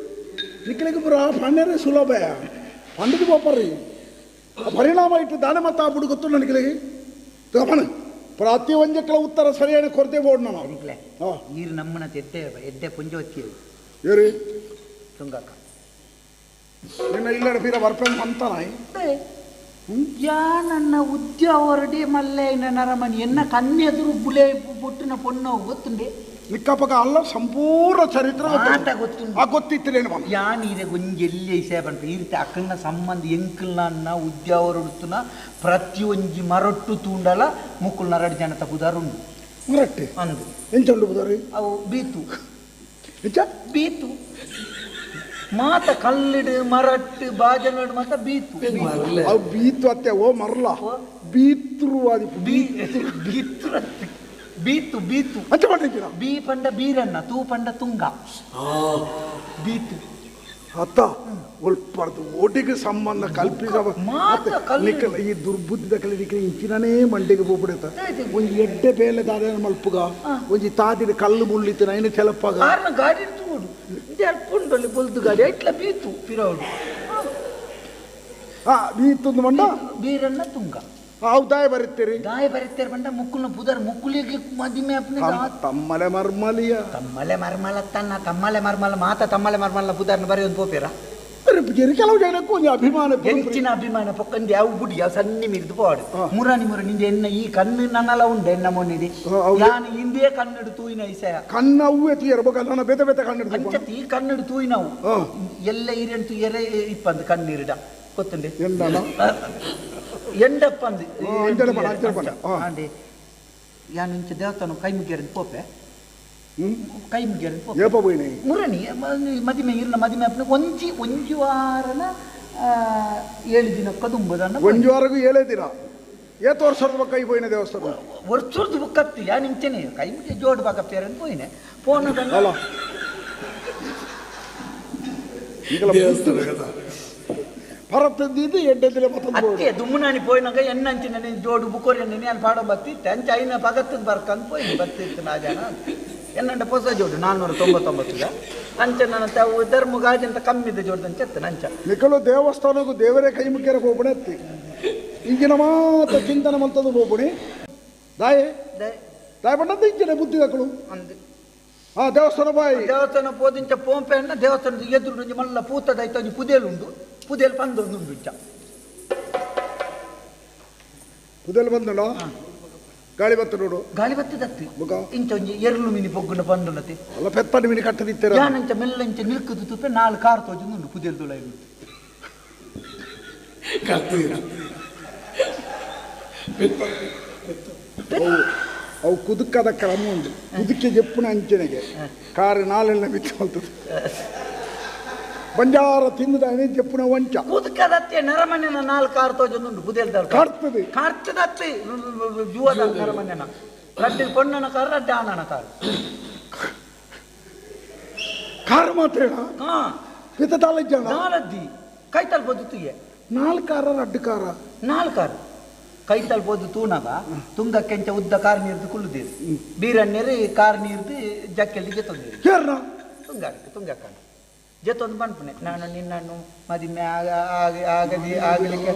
ನಿಕ್ಕಲಿಗೆ ಪುರ ಪಣ್ಣರೇ ಸುಲಭ ಪಂಡದು ಪೋಪರ್ರಿ ಪರಿಣಾಮ ಇಟ್ಟು ದಾನ ಮತ್ತ ಆ ಬುಡು ಗೊತ್ತು ನನಗೆ ತಪಣ ಪ್ರತಿ ಒಂಜಕ್ಕಲ ಉತ್ತರ ಸರಿಯಾದ ಕೊರತೆ ಬೋರ್ಡ್ ನಮ್ಮ ನೀರು ನಮ್ಮನ ಎಡ್ಡೆ ಎಡ್ಡೆ ಪುಂಜ ಒತ್ತಿ ಏರಿ ತುಂಗಕ್ಕ ನಿನ್ನ ಇಲ್ಲಡ ಪೀರ ಬರ್ಪೆನ್ ಅಂತಾನ ಯಾ ನನ್ನ ಉದ್ಯಾವರಡಿ ಮಲ್ಲೆ ನರಮನಿ ಎನ್ನ ಕನ್ನೆದುರು ಬುಲೆ ಪುಟ್ಟಿನ ಪೊಣ್ಣು ಗೊತ್ತುಂಡೆ ನಿಕ್ಕಪಕ ಅಲ್ಲ ಸಂಪೂರ್ಣ ಚರಿತ್ರೆ ಆಟ ಗೊತ್ತುಂಡು ಆ ಗೊತ್ತಿತ್ತಲೇನು ಯಾನ್ ಇರೆ ಒಂಜಿ ಎಲ್ಲಿ ಇಸೆ ಪನ್ಪ ಈರ್ತೆ ಅಕ್ಕನ ಸಂಬಂಧ ಎಂಕಲ್ನ ಅನ್ನ ಉದ್ಯಾವರೊಡುತ್ತುನ ಪ್ರತಿಯೊಂಜಿ ಮರೊಟ್ಟು ತೂಂಡಲ ಮುಕ್ಕುಲ್ ನರಡು ಜನತ ಪುದಾರುಂಡು ಮರಟ್ಟೆ ಅಂದು ಎಂಚ ಉಂಡು ಪುದಾರು ಅವು ಬೀತು ಎಂಚ ಬೀತು ಮಾತ ಕಲ್ಲಿಡು ಮರಟ್ಟು ಬಾಜನಡು ಮಾತ ಬೀತು ಅವು ಬೀತು ಅತ್ತೆ ಓ ಮರಲ ಬೀತ್ರು ಅದು ಬೀತು ಬೀತು ಬೀತು ಅಂಚ ಮಾಡಿದ್ದೀರ ಬೀ ಪಂಡ ಬೀರಣ್ಣ ತೂ ಪಂಡ ತುಂಗ ಬೀತು ಅತ್ತ ಒಲ್ಪರ್ದು ಓಟಿಗೆ ಸಂಬಂಧ ಕಲ್ಪಿಸ ನಿಕ್ಕಲ ಈ ದುರ್ಬುದ್ಧಿದ ಕಲಿ ನಿಕ್ಕಲ ಇಂಚಿನೇ ಮಂಡಿಗೆ ಹೋಗ್ಬಿಡುತ್ತ ಒಂಜಿ ಎಡ್ಡೆ ಬೇಲೆ ದಾದ ಮಲ್ಪುಗ ಒಂಜಿ ತಾದಿನ ಕಲ್ಲು ಮುಳ್ಳಿತ್ತು ನೈನ ತೆಲಪ್ಪಾಗ ಗಾಡಿ ತೂಡು ಅಲ್ಪುಂಡೊಲ್ಲಿ ಬೊಲ್ದು ಗಾಡಿ ಐಟ್ಲ ಬೀತು ಪಿರೋಡು ಆ ಬೀತೊಂದು ಮಂಡ ಬೀರಣ್ಣ ತುಂಗ ಅವು ದಾಯ ಬರೀತೀರಿ ದಾಯ ಬರೀತಾರೆ ಬಂಡ ಮುಕ್ಕುಲ್ನ ಪುದರ್ ಮುಕ್ಕುಲಿಗೆ ಮದಿಮೆ ಅಪ್ನೆ ತಮ್ಮಲೆ ಮರ್ಮಲಿಯ ತಮ್ಮಲೆ ಮರ್ಮಲ ತನ್ನ ತಮ್ಮಲೆ ಮರ್ಮಲ ಮಾತ ತಮ್ಮಲೆ ಮರ್ಮಲ ಪುದರ್ನ ಬರೆಯೊಂದು ಪೋಪೇರ ಕೆಲವು ಜನಕ್ಕೂ ಒಂದು ಅಭಿಮಾನ ಹೆಚ್ಚಿನ ಅಭಿಮಾನ ಪೊಕ್ಕಂದು ಯಾವ ಬುಡಿ ಯಾವ ಸನ್ನಿ ಮಿರಿದು ಪೋಡು ಮುರಾನಿ ಮುರ ನಿಂದ ಎನ್ನ ಈ ಕಣ್ಣು ನನ್ನಲ ಉಂಡೆ ಎನ್ನ ಮೊನ್ನಿಡಿ ನಾನು ಹಿಂದೆ ಕನ್ನಡ ತೂಯಿನ ಇಸಯ ಕಣ್ಣು ಹೂವೆ ತೂಯರ ನನ್ನ ಬೇತೆ ಬೇತೆ ಕನ್ನಡ ಅಂಚತಿ ಈ ಕನ್ನಡ ತೂಯಿನವು ಎಲ್ಲ ಇರೆಂಟು ಎರೆ ಇಪ್ಪಂದು ಕಣ್ಣೀರಿಡ ಗೊತ್ತುಂಡೆ ಎಂಡಪ್ಪಂದು ಯಾನು ಇಂಚ ದೇವಸ್ಥಾನ ಕೈ ಮುಗಿಯರಂದು ಪೋಪೆ ಕೈ ಮುಗಿಯರಂದು ಪೋಪೆ ಮುರಣಿ ಮದಿಮೆ ಇರ್ನ ಮದಿಮೆ ಅಪ್ಪನ ಒಂಜಿ ಒಂಜಿ ವಾರನ 7 ದಿನಕ್ಕ ದುಂಬದನ್ನ ಒಂಜಿ ವಾರಗೂ 7 ದಿನ ಏತು ವರ್ಷದ ಕೈ ಪೋಯಿನ ದೇವಸ್ಥಾನ ವರ್ಷದ ಬುಕ್ಕತ್ತಿ ಯಾನು ಇಂಚನೆ ಕೈ ಮುಗಿ ಜೋಡ್ ಬಾಕ ಪೇರನ್ ಪೋಯಿನೆ ಪೋನದಲ್ಲ ಭರತದ್ದು ಎಡ್ಡೆದಿಲ್ಲ ಅತ್ತೆ ದುಮ್ಮನಾನಿ ಪೋಯಿನಾಗ ಎನ್ನಂಚಿನ ಜೋಡು ಬುಕೋರಿ ನಾನು ಪಾಡೋ ಬತ್ತಿತ್ತೆ ಅಂಚ ಐನ ಪಗತ್ತದ ಬರ್ಕಂದು ಪೋಯಿನ ಬತ್ತಿತ್ತು ನಾ ಜನ ಎನ್ನಂಡ ಹೊಸ ಜೋಡು 499 ಅಂಚ ನನ್ನ ತಾವು ಧರ್ಮ ಗಾಜಂತ ಕಮ್ಮಿದ ಜೋಡ್ದಂಚ ಎತ್ತ ನಂಚ ನಿಕಲು ದೇವಸ್ಥಾನಕ್ಕೂ ದೇವರೇ ಕೈ ಮುಖ್ಯರ ಹೋಗ್ಬಣೆ ಅತ್ತಿ ಈಗಿನ ಮಾತ ಚಿಂತನೆ ಮಂತದ್ದು ಹೋಗ್ಬಣಿ ದಾಯೆ ದಾಯ ಬಣ್ಣದ್ದು ಇಂಚಿನ ಬುದ್ಧಿ ಹಾಕಲು ಹಾ ದೇವಸ್ಥಾನ ಬಾಯಿ ದೇವಸ್ಥಾನ ಪೋದಿಂಚ ಪೋಂಪೆ ಅನ್ನ ದೇವಸ್ಥಾನದ ಎದುರು ಒಂಜಿ ಮಲ್ಲ ಪೂತದಾಯ್ತು ಒಂಜಿ ಪುದೇಲುಂಡು ಪುದೇಲ್ ಪಂದೊಂದು ಉಂಡು ಪುದೇಲ್ ಬಂದಣ ಗಾಳಿ ಬತ್ತ ನೋಡು ಗಾಳಿ ಬತ್ತದತ್ತಿ ಇಂಚ ಒಂಜಿ ಎರ್ಲು ಮಿನಿ ಪೊಗ್ಗುನ ಬಂದುನತಿ ಅಲ್ಲ ಪೆತ್ತಡಿ ಮಿನಿ ಕಟ್ಟದಿತ್ತರ ಯಾನಂಚ ಮೆಲ್ಲಂಚ ನಿಲ್ಕದು ತುಪ್ಪೆ 4 ಕಾರ್ ತೋಜುಂಡು ಪುದೇಲ್ ದುಳ ಅವು ಕುದುಕದ ಕ್ರಮ ಉಂಟು ಕುದುಕೆ ಜಪ್ಪುನ ಅಂಚನೆಗೆ ಕಾರು ನಾಲೆಲ್ಲ ಬಿತ್ತು ಬಲ್ತದೆ ಬಂಜಾರ ತಿಂದದ ಜಪ್ಪುನ ವಂಚ ಕುದುಕದತ್ತೆ ನರಮನೆನ 4 ಕಾರ್ ತೋಜೊಂದುಂಡು ಪುದೇಲ್ದ ಕಾರ್ತದೆ ಕಾರ್ತದತ್ತೆ ಜೂವದ ನರಮನೆನ ರಡ್ಡಿ ಪೊಣ್ಣನ ಕಾರ್ ರಡ್ಡಿ ಆನನ ಕಾರ್ ಕಾರ್ ಮಾತ್ರ ಹಾ ಪಿತ ಜನ ನಾಲದ್ದಿ ಕೈತಲ್ ಬೋದು ತುಯ್ಯೆ 4 ಕಾರ ರಡ್ಡು ಕಾರ 4 ಕಾರ್ ಕೈತಲ್ ಬೋದು ತೂನಾಗ ತುಂಗ ಕೆಂಚ ಉದ್ದ ಕಾರ್ ನೀರ್ದು ಕುಳ್ಳುದೀರು ಬೀರಣ್ಣೇರು ಕಾರ್ ನೀರ್ದು ಜಕ್ಕೆಲ್ಲಿಗೆ ತಂದಿರು ತುಂಗಾಕ್ಕೆ ತುಂಗಕ್ಕನ ಜೊತೊಂದು ಬಂದ್ಪುನೆ ನಾನು ನಿನ್ನನ್ನು ಮದಿಮೆ ಆಗದೆ ಆಗಲಿಕ್ಕೆ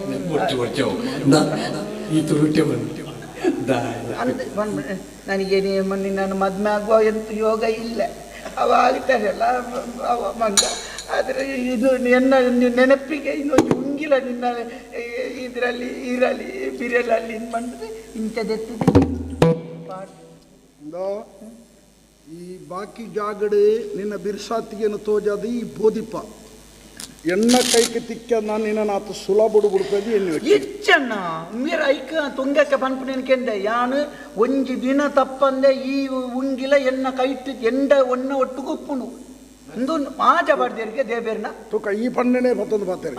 ಬಂದ್ಬಿಟ್ಟೆ ನನಗೆ ನಿನ್ನನ್ನು ಮದುವೆ ಆಗುವ ಎಂತ ಯೋಗ ಇಲ್ಲ ಅವ ಆಗ್ತಾರಲ್ಲ ಅವ ಮಂಗ ಆದರೆ ಇದು ಎನ್ನ ನೆನಪಿಗೆ ಇನ್ನೊಂದು ಉಂಗಿಲ್ಲ ನಿನ್ನ ಇದರಲ್ಲಿ ಇರಲಿ ಬಿರಲಲ್ಲಿ ಬಂದ್ರೆ ಇಂಥದ್ದೆತ್ತದೆ ಈ ಬಾಕಿ ಜಾಗಡೆ ನಿನ್ನ ಬಿರ್ಸಾತಿಗೆನು ತೋಜಾದ ಈ ಬೋಧಿಪ ಎಣ್ಣ ಕೈಗೆ ತಿಕ್ಕ ನಾನು ನಿನ್ನ ಆತ ಸುಲಭ ಬಿಡ್ತದೆ ಎಣ್ಣೆ ಇಚ್ಚಣ್ಣ ಮೀರ ಐಕ ತುಂಗಕ್ಕೆ ಪನ್ಪುನೇನು ಯಾನು ಒಂಜಿ ದಿನ ತಪ್ಪಂದೆ ಈ ಉಂಗಿಲ ಎಣ್ಣ ಕೈಟ್ಟು ಎಂಡ ಒಣ್ಣ ಒಟ್ಟು ಉಪ್ಪುನು ಒಂದು ಮಾಜ ಬಡ್ದೇರಿಗೆ ದೇಬೇರ್ನ ತುಕ ಈ ಪಣ್ಣನೆ ಬತ್ತೊಂದು ಬಾತೇರಿ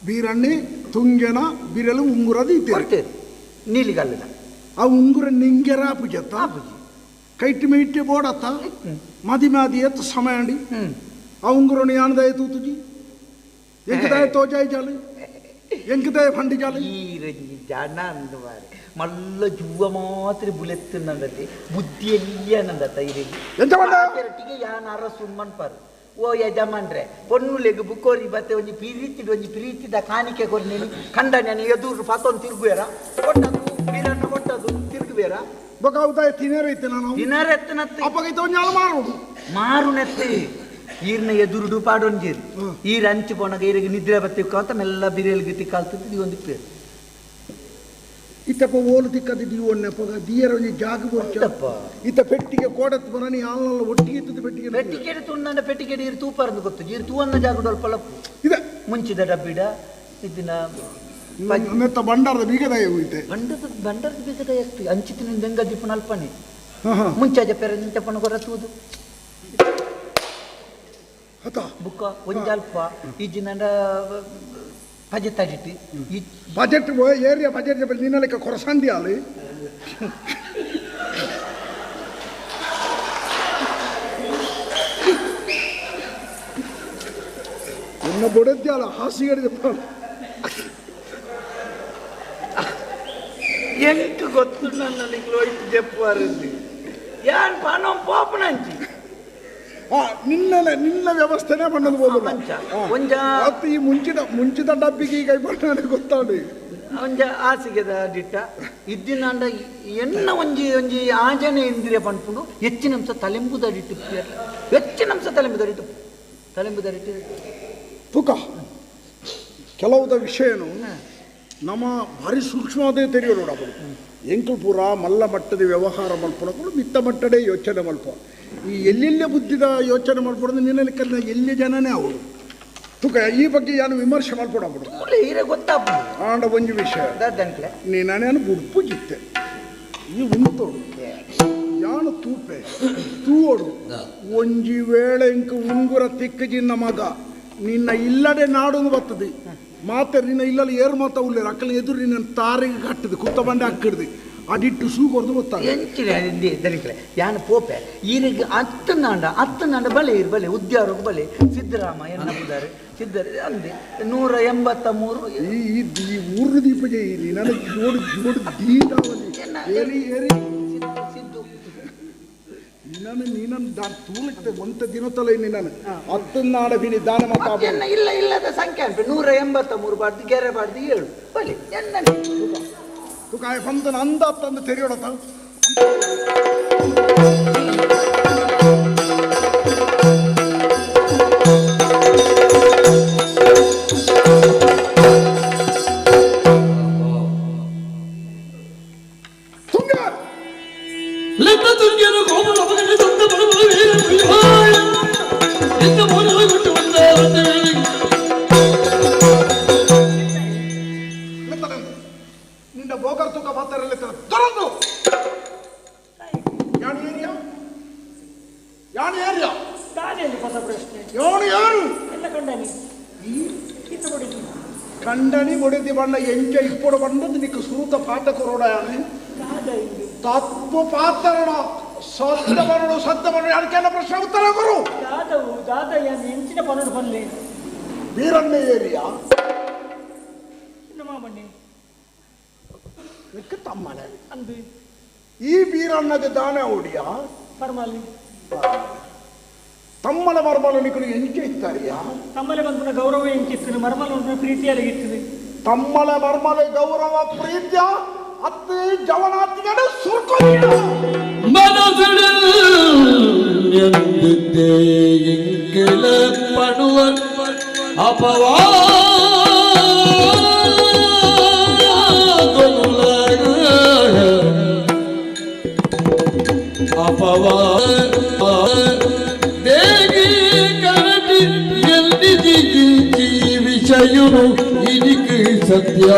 ಬೀರಣ್ಣಿ ತುಂಗೆನ ಬಿರಲು ಉಂಗುರದ ಇತ್ತೇರಿ ನೀಲಿಗಲ್ಲದ ಆ ಉಂಗುರ ನಿಂಗೆರ ಪೂಜತ್ತ ಕೈಟಿ ಮೈಟಿ ಬೋಡತ್ತ ಮದಿ ಮಾದಿ ಎತ್ತು ಸಮಯ ಅಂಡಿ ಆ ಉಂಗುರನು ಯಾನದಾಯ ತೂತುಜಿ ಎಂಕದಾಯ ತೋಜಾಯಿ ಜಾಲಿ ಎಂಕದಾಯ ಫಂಡಿ ಜಾಲಿ ಈ ಜನ ಅಂದು ಮಾರೆ ಮಲ್ಲ ಜುವ್ವ ಮಾತ್ರ ಬುಲೆತ್ತುನ್ನಂದತಿ ಬುದ್ಧಿ ಎಲ್ಲಿಯನಂದತ್ತ ಇರಿಗೆ ಎಂತ ರೊಟ್ಟಿಗೆ ಯಾನ ಅರಸು ಮನ್ಪಾರು ಓ ಯಜಮಾನ್ರೆ ಪೊನ್ನುಲೆಗ್ ಬುಕೋರಿ ಬತ್ತೆ ಒಂಜಿ ಪ್ರೀತಿಡ್ ಒಂಜಿ ಪ್ರೀತಿದ ಕಾಣಿಕೆ ಕೊರ್ನೇನಿ ಕಂಡ ನಾನು ಎದುರು ಪಾತೊಂದು ತಿರುಗುವೇರ ಕೊಟ್ಟದು ಬೀರನ್ನು ಕೊಟ್ಟದು ತಿರುಗುವೇರ ಬೊಕ ತಿನೇರ ಇತ್ತೆ ನಾನು ತಿನೇರ ಎತ್ತನತ್ತೆ ಅಪ್ಪಗೈತೆ ಒಂಜಿ ಮಾರು ಮಾರು ನೆತ್ತಿ ಈರ್ನ ಎದುರುಡು ಪಾಡೊಂಜೀರು ಈರ್ ಅಂಚು ಪೋನಾಗ ಈರಿಗೆ ನಿದ್ರೆ ಬತ್ತಿಕ್ಕ ಅಂತ ಮೆಲ್ಲ ಬಿರಿಯಲ್ಗೆ ತಿಕ್ಕಾಲ್ತದ್ದು ಒಂದು ಪೇರು ಇತ್ತಪ್ಪ ಓಲು ತಿಕ್ಕದಿದ್ದು ಒಣ್ಣೆಪ್ಪಗ ದಿಯರ ಒಂಜಿ ಜಾಗ ಬೊರ್ಚಪ್ಪ ಇತ್ತ ಪೆಟ್ಟಿಗೆ ಕೋಡತ್ ಬರನಿ ಹಾಲಲ್ಲ ಒಟ್ಟಿಗೆ ಇತ್ತದ ಪೆಟ್ಟಿಗೆ ಪೆಟ್ಟಿಗೆ ತುಂಡಂಡ ಪೆಟ್ಟಿಗೆ ಈರು ತೂಪಾರ್ದು ಗೊತ್ತು ಈರು ತೂವನ್ನ ಜಾಗ ಡೊಲ್ಪಲಪ್ಪು ಇದೆ ಮುಂಚಿದ ಡಬ್ಬಿಡ ಇದನ್ನ ನೆತ್ತ ಬಂಡಾರದ ಬೀಗದಾಯ ಹೋಯ್ತೆ ಬಂಡದ ಬಂಡಾರದ ಬೀಗದಾಯ ಅಂಚಿತಿನ ದೆಂಗ ದಿಪ್ಪನ ಅಲ್ಪನೆ ಮುಂಚಾಜ ಪೆರ ನಿಂತಪ್ಪನ ಕೊರ ತೂದು ಬುಕ್ಕ ಒಂಜಿ ಅಲ್ಪ ಈಜಿನಂಡ ಬಜೆಟ್ ಅಡಿಟ್ಟು ಬಜೆಟ್ ಏರಿಯಾ ಬಜೆಟ್ ನಿನ್ನ ಕೊರಸಂದಿ ಅಲ್ಲಿ ಎನ್ನ ಬೊಡದ್ದೆ ಅಲ್ಲ ಹಾಸಿಗೆ ಎಂಕ್ ಗೊತ್ತು ನನ್ನ ನಿಂಗೆ ಜೆಪ್ಪು ಯಾನ್ ಪಾನೋ ಪಾಪನಂಚಿ ನಿನ್ನ ನಿನ್ನ ವ್ಯವಸ್ಥೆನೇ ಬಣ್ಣದ ಬೋದಲ್ಲ ಈ ಮುಂಚಿದ ಮುಂಚಿದ ಡಬ್ಬಿಗೆ ಈಗ ನನಗೆ ಗೊತ್ತಾಡಿ ಒಂಜ ಆಸಿಗೆದ ದಿಟ್ಟ ಇದ್ದಿನಾಂಡ ಎನ್ನ ಒಂಜಿ ಒಂಜಿ ಆಜನೆ ಇಂದ್ರಿಯ ಪನ್ಪುಂಡು ಹೆಚ್ಚಿನ ಅಂಶ ತಲೆಂಬುದ ದಿಟ್ಟು ಹೆಚ್ಚಿನ ಅಂಶ ತಲೆಂಬುದ ದಿಟ್ಟು ತಲೆಂಬುದ ದಿಟ್ಟು ತುಕ ಕೆಲವುದ ವಿಷಯನು ನಮ್ಮ ಭಾರಿ ಸೂಕ್ಷ್ಮವಾದ ತೆರೆಯೋಣ ಅವರು ಎಂಕಲ್ ಪೂರ ಮಲ್ಲ ಮಟ್ಟದ ವ್ಯವಹಾರ ಮಲ್ಪೊಳಗಳು ಮಿತ್ತ ಮಟ್ಟಡೆ ಯೋಚನೆ ಮಲ್ಪ ಈ ಎಲ್ಲೆಲ್ಲೇ ಬುದ್ಧಿದ ಯೋಚನೆ ಮಲ್ಪೊಡೋದು ನಿನ್ನಲ್ಲಿ ಕಲ್ಲ ಎಲ್ಲಿ ಜನನೇ ಅವರು ತುಕ ಈ ಬಗ್ಗೆ ಏನು ವಿಮರ್ಶೆ ಮಲ್ಪೊಡಬಿಡು ಆಂಡ ಒಂಜಿ ವಿಷಯ ನೀನು ಬುಡ್ಪು ಜಿತ್ತೆ ಈ ಉಂತೋಡು ಯಾನು ತೂಪೆ ತೂವೋಡು ಒಂಜಿ ವೇಳೆ ಇಂಕ ಉಂಗುರ ತಿಕ್ಕಜಿನ್ನ ಮಗ ನಿನ್ನ ಇಲ್ಲಡೆ ನಾಡೊಂದು ಬರ್ತದೆ ಮಾತೆ ನಿನ್ನ ಇಲ್ಲಲ್ಲಿ ಏರು ಮಾತ ಉಳ್ಳೇರು ಅಕ್ಕಲ ಎದುರು ನಿನ್ನ ತಾರಿಗೆ ಕಟ್ಟದು ಕುತ್ತ ಬಂಡೆ ಹಾಕಿಡ್ದು ಅಡಿಟ್ಟು ಸೂಕೊರ್ದು ಗೊತ್ತಾಗ ಎಂಚಿನ ದನಿಕಲೆ ಯಾನು ಪೋಪೆ ಈರಿಗೆ ಹತ್ತು ನಾಂಡ ಬಲೆ ಇರು ಬಲೆ ಉದ್ಯಾರೋಗ ಬಲೆ ಸಿದ್ದರಾಮ ಎನ್ನಬುದಾರೆ ಸಿದ್ಧರ ಅಂದೆ 183 ಈ ಈ ಊರು ದೀಪ ಜೈ ನಿನ್ನ ಜೋಡು ಜೋಡು ದೀಟಾವಲಿ ಏರಿ ಏರಿ ಸಿದ್ದು ನಿನ್ನನ್ನು ನೀನನ್ನು ತೂಲಕ್ಕೆ ಒಂತ ದಿನತಲೇ ನಿನ್ನನ್ನು ಹತ್ತನ್ನಾಡ ಬಿನಿ ದಾನ ಮಾತಾ ಇಲ್ಲ ಇಲ್ಲದ ಸಂಖ್ಯೆ ಅನ್ಪೆ 183 ಬಾರ್ದು ಗೆರೆ ಬಾರ್ದು 7 ಬಲೆ ಎನ್ನ ತುಕಾಯ ಬಂದನ ಅಂದ ತಂದು ತೆರೆಯೋಣ ನಿನ್ನ ಬೋಗರ್ ತುಕ ಪಾತ್ರರಲ್ಲಿ ದೊರದು ಯಾನು ಏರಿಯಾ ಯಾನು ಏರಿಯಾ ತಾನೇನು ಹೊಸ ಪ್ರಶ್ನೆ ಯಾನು ಯಾರು ಎಲ್ಲ ಕಂಡನಿ ಇತ್ತು ಕೊಡಿತು ಕಂಡನಿ ಬೊಡೆದಿ ಬಣ್ಣ ಎಂಚ ಇಪ್ಪೊಡ ಬಂದದ್ದು ನಿಕ್ಕ ಸುರುತ ಪಾಠ ಕೊರೋಡ ಯಾನೆ ತಪ್ಪು ಪಾತ್ರಣ ಸತ್ತ ಬರೋಡು ಸತ್ತ ಬರೋಡು ಯಾಕೆ ಪ್ರಶ್ನೆ ಉತ್ತರ ಕೊರು ದಾದವು ದಾದ ಯಾನು ಎಂಚಿನ ಪನಡು ಬಲ್ಲೆ ಬೀರಣ್ಣ ಏರಿಯಾ ಮಾಮಣ್ಣೆ ನಿಕ್ಕ ತಮ್ಮನೆ ಅಂದು ಈ ಬೀರಣ್ಣಗೆ ದಾನ ಓಡಿಯ ಪರ್ಮಾಲಿ ತಮ್ಮನ ಮರ್ಮಲ ನಿಕ್ಕಲು ಎಂಚ ಇತ್ತಾರಿಯಾ ತಮ್ಮಲೆ ಬಂದ ಗೌರವ ಎಂಚಿತ್ತು ಮರ್ಮಲ ಪ್ರೀತಿಯಲ್ಲಿ ಇತ್ತು ತಮ್ಮಲ ಮರ್ಮಲೆ ಗೌರವ ಪ್ರೀತಿಯ ಅತ್ತೆ ಜವನಾತಿಗಡ ಸುರ್ಕೊಂಡು ಮನಸ್ಸಿಡಲ್ ಎಂಕೆಲ ಪಡುವ ಅಪವಾದ ದೇಗಿ ಕರಟಿ ಎಲ್ಲಿ ವಿಷಯುನು ಇನಿಕ್ ಸತ್ಯ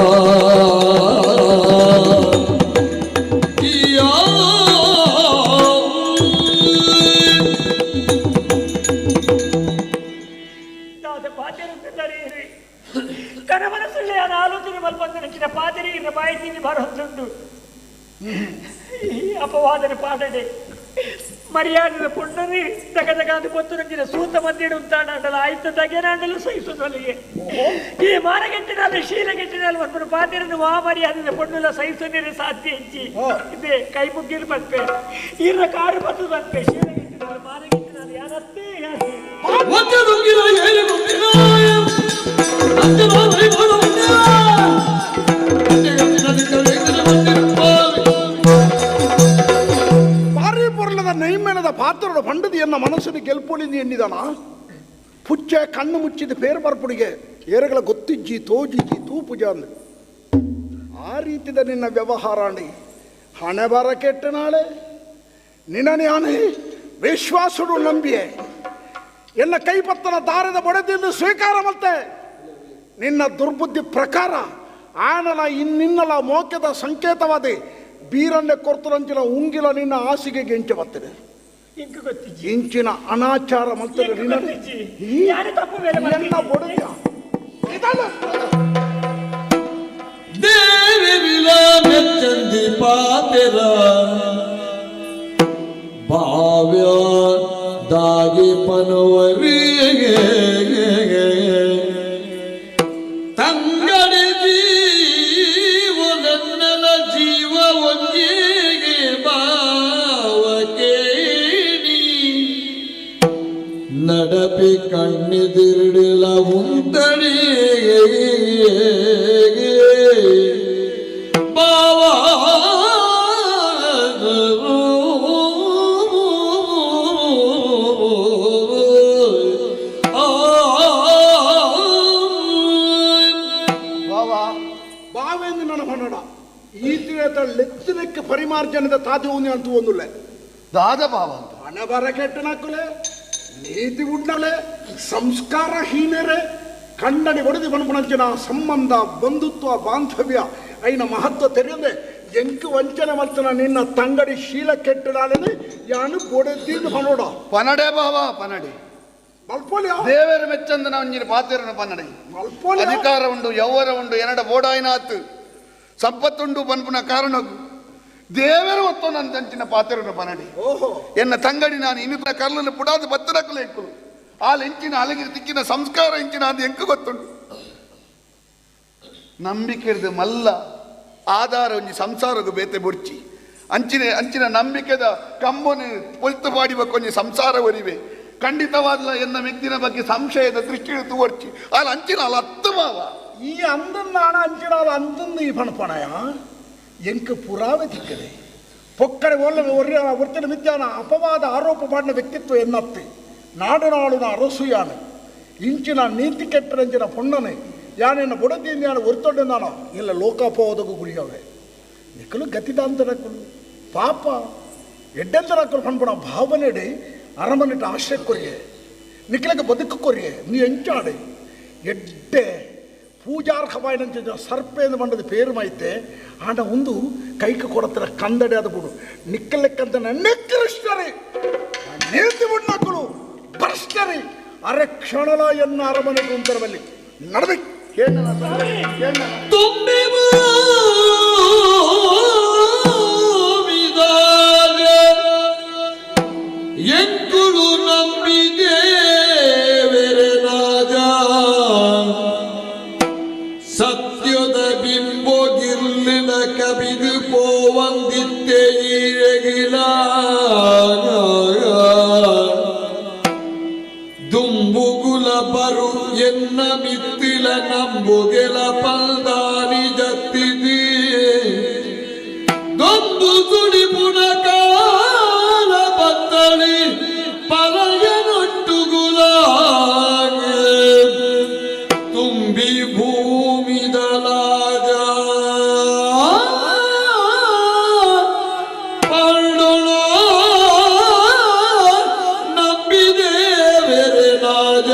ಆಲೋಚನೆ ಮಲ್ಪಂದ ಪಾದರಿ ಬಾಯಿ ಬರೋದುಂಟು ಈ ಅಪವಾದನೆ ಪಾಡಡೆ ಮರ್ಯಾದದ ಪುಣ್ಣನಿ ತಗ ತಗ ಪೊತ್ತು ನಂಜಿನ ಸೂತ ಮಂದಿಡು ಉಂಟಾಡಲ್ಲ ಆಯ್ತ ತಗೆನಾಂಡಲು ಸಹಿಸುತ್ತಲಿಗೆ ಈ ಮಾನಗೆಟ್ಟಿನಲ್ಲಿ ಶೀಲಗೆಟ್ಟಿನಲ್ಲಿ ಒಂದು ಪಾದಿರನ್ನು ಆ ಮರ್ಯಾದದ ಪೊಣ್ಣುಲ ಸಹಿಸುವುದೇ ಸಾಧ್ಯ ಹೆಚ್ಚಿ ಇದೆ ಕೈ ಮುಗ್ಗಿರು ಬಂದ್ಪೆ ಈರ ಕಾರು ಬತ್ತು ಬಂದ್ಪೆ ಶೀಲಗೆಟ್ಟಿನಲ್ಲಿ ಮಾನಗೆಟ್ಟಿನಲ್ಲಿ ಯಾರತ್ತೇ ಯಾರೇ ಭಾರಿ ಪೊರ್ಲದ ನೈಮೇನದ ಪಾತ್ರದ ಪಂಡದಿ ಎನ್ನ ಮನಸ್ಸನ್ನು ಗೆಲ್ಪೊಳಿಂದು ಎನ್ನಿದಾನ ಪುಚ್ಚೆ ಕಣ್ಣು ಮುಚ್ಚಿದ ಪೇರು ಬರ್ಪುಡಿಗೆ ಏರಗಳ ಗೊತ್ತಿಜ್ಜಿ ತೋಜಿಜ್ಜಿ ತೂಪುಜ ಅಂದು ಆ ರೀತಿದ ನಿನ್ನ ವ್ಯವಹಾರಾಣಿ ಹಣೆ ಬರ ಕೆಟ್ಟ ನಾಳೆ ನಿನ್ನ ಯಾನೆ ವಿಶ್ವಾಸುಡು ನಂಬಿಯೆ ಎನ್ನ ಕೈಪತ್ತನ ದಾರದ ಬಡದಿಂದ ಸ್ವೀಕಾರ ಮತ್ತೆ ನಿನ್ನ ದುರ್ಬುದ್ಧಿ ಪ್ರಕಾರ ಆನಲ ಇನ್ನಿನ್ನಲ ಮೋಕ್ಯದ ಸಂಕೇತವಾದಿ ಬೀರನ್ನೇ ಕೊರ್ತರಂಚಿನ ಉಂಗಿಲ ನಿನ್ನ ಹಾಸಿಗೆಗೆ ಗೆಂಚ ಬರ್ತದೆ ಇಂಚಿನ ಅನಾಚಾರ ಮಲ್ತದೆ ನಿನ್ನ ಬೊಡೆದ ದೇವಿಲ ಮೆಚ್ಚಂದಿ ಪಾತೆರ ಭಾವ್ಯ ದಾಗಿ ಪನುವರಿಗೆ ತಂಗಡಿ ಜೀವನನ್ನಲ ಜೀವ ಒಂಜಿಗೆ ಬಾವಕೇಣಿ ನಡಪಿ ಕಣ್ಣಿದಿರ್ಡಿಲ ಉಂತಡಿ. ಈತಿನ ಲೆತ್ತನೆಕ್ಕೆ ಪರಿಮಾರ್ಜನದ ತಾದಿ ಉಂದು ಅಂತ ಒಂದುಲ್ಲೆ ದಾದ ಭಾವ ಅಂತ ಹಣ ಬರ ಕೆಟ್ಟನಕ್ಕುಲೆ ನೀತಿ ಉಡ್ನಲೆ ಸಂಸ್ಕಾರ ಹೀನರೆ ಕಣ್ಣಡಿ ಒಡೆದು ಪಣಪಣಂಚಿನ ಸಂಬಂಧ ಬಂಧುತ್ವ ಬಾಂಧವ್ಯ ಐನ ಮಹತ್ವ ತೆರೆಯದೆ ಎಂಕು ವಂಚನೆ ಮಲ್ತನ ನಿನ್ನ ತಂಗಡಿ ಶೀಲ ಕೆಟ್ಟಡಾಲನೆ ಯಾನು ಬೊಡೆದಿಂದು ಪನೋಡ ಪನಡೆ ಬಾವ ಪನಡೆ ಮಲ್ಪೋಲಿಯ ದೇವರ ಮೆಚ್ಚಂದನ ಒಂಜಿನ ಪಾತೆರನ ಪನಡೆ ಮಲ್ಪೋಲಿಯ ಅಧಿಕಾರ ಉಂಡು ಯೌವರ ಉಂಡು ಎನಡ ಬೋಡಾಯಿನಾತ್ ಸಂಪತ್ತುಂಡು ಪನ್ಪುನ ಕಾರಣಗು ದೇವರು ಒತ್ತೊಂದಂಚಿನ ಪಾತೆರನ ಪನಡೆ ಓಹೋ ಎನ್ನ ತಂಗಡಿ ನಾನು ಇನ್ನಿತರ ಕರ್ಲನ್ನು ಪುಡಾದ ಬತ್ತರಕಲು ಎಂಕುಲು ಆ ಎಂಚಿನ ಅಲಗಿರಿ ತಿಕ್ಕಿನ ಸಂಸ್ಕಾರ ಎಂಚಿನ ಅದು ಎಂಕು ಗೊತ್ತುಂಟು ನಂಬಿಕೆರ್ದು ಮಲ್ಲ ಆಧಾರ ಒಂಜಿ ಸಂಸಾರಗು ಬೇತೆ ಬುಡ್ಚಿ ಅಂಚಿನ ಅಂಚಿನ ನಂಬಿಕೆದ ಕಂಬನಿ ಪೊಲ್ತು ಪಾಡಿಬೇಕು ಒಂಜಿ ಸಂಸಾರ ಒರಿವೆ ಖಂಡಿತವಾದ್ಲ ಎನ್ನ ಮೆಗ್ದಿನ ಬಗ್ಗೆ ಸಂಶಯದ ದೃಷ್ಟಿ ತೂವರ್ಚಿ ಅಲ್ಲ ಅಂಚಿನ ಅಲ್ಲ ಅತ್ತು ಮಾವ ಈ ಅಂದನ್ನಾಣ ಅಂಚಿನ ಅಲ್ಲ ಅಂದನ್ನು ಈ ಪಣಪಣಯ ಎಂಕು ಪುರಾವೆ ತಿಕ್ಕದೆ ಪೊಕ್ಕಡೆ ಒಲ್ಲ ಒರ್ತನ ಮಿಥ್ಯಾನ ಅಪವಾದ ಆರೋಪ ಮಾಡಿದ ವ್ಯಕ್ತಿತ್ವ ಎನ್ನತ್ತೆ ನಾಡು ನಾಳುನ ಅರಸುಯಾನು ಇಂಚಿನ ನೀತಿ ಕೆಟ್ಟರಂಚಿನ ಪೊಣ್ಣನೆ ಯಾನೆನ್ನ ಬುಡದಿಂದ ಯಾನು ಒರ್ತೊಡ್ಡಾನೋ ಇಲ್ಲ ಲೋಕಾಪವಾದಕ್ಕೂ ಗುರಿಯಾವೆ ನಿಕ್ಕಲು ಗತಿದಾಂತರಕ್ಕಲು ಪಾಪ ಎಡ್ಡೆಂತರಕ್ಕಲು ಪಣ್ಪಣ ಭಾವನೆಡೆ ಅರಮನೆಟ ಆಶ್ರಯ ಕೊರಿಯೆ ನಿಕ್ಕಲಕ್ಕೆ ಬದುಕು ಕೊರಿಯೆ ನೀ ಎಂಚಾಡೆ ಎಡ್ಡೆ ಪೂಜಾರ್ಹವಾಯಿನಂಚ ಸರ್ಪೆಂದು ಮಂಡದ ಪೇರು ಮೈತೆ ಆಂಡ ಒಂದು ಕೈಕ ಕೊಡತ್ತರ ಕಂದಡೆ ಅದು ಬಿಡು ನಿಕ್ಕಲೆಕ್ಕಂತ ನಿಕೃಷ್ಟರೇ ನೇತಿ ಬಿಡ್ನಕ್ಕಳು ಭ್ರಷ್ಟರೇ ಅರೆ ಕ್ಷಣಲ ಎನ್ನ ಅರಮನೆ ಉಂಟರವಲ್ಲಿ ನಡಬೇಕು ತುಂಬಿ ಭೂಮಿದಾಗ ಎಂಕುಳು ನಂಬಿದೇವೆರೆ ರಾಜ ಸತ್ಯದ ಬಿಂಬೊಗಿರ್ಲಿನ ಕಬಿದು ಪೋವಂದಿತ್ತೆ ಈರೆಗಿಲ ದುಂಬುಗುಲ ಬರು ಎನ್ನ ಮಿತ್ತಿಲ ನಂಬುಗೆಲ ಪಲ್ದಾನಿ ಜತ್ತಿದಿ ದೊಂಬು ಸುಡಿಪುನ ಕಾಲ ಬತ್ತಳಿ ಪಲಯನೊಟ್ಟುಗುಲ ತುಂಬಿ ಭೂಮಿದಲಾಜ ಪಳ್ಳೊಳ ನಂಬಿದೇವೆರೆ ರಾಜ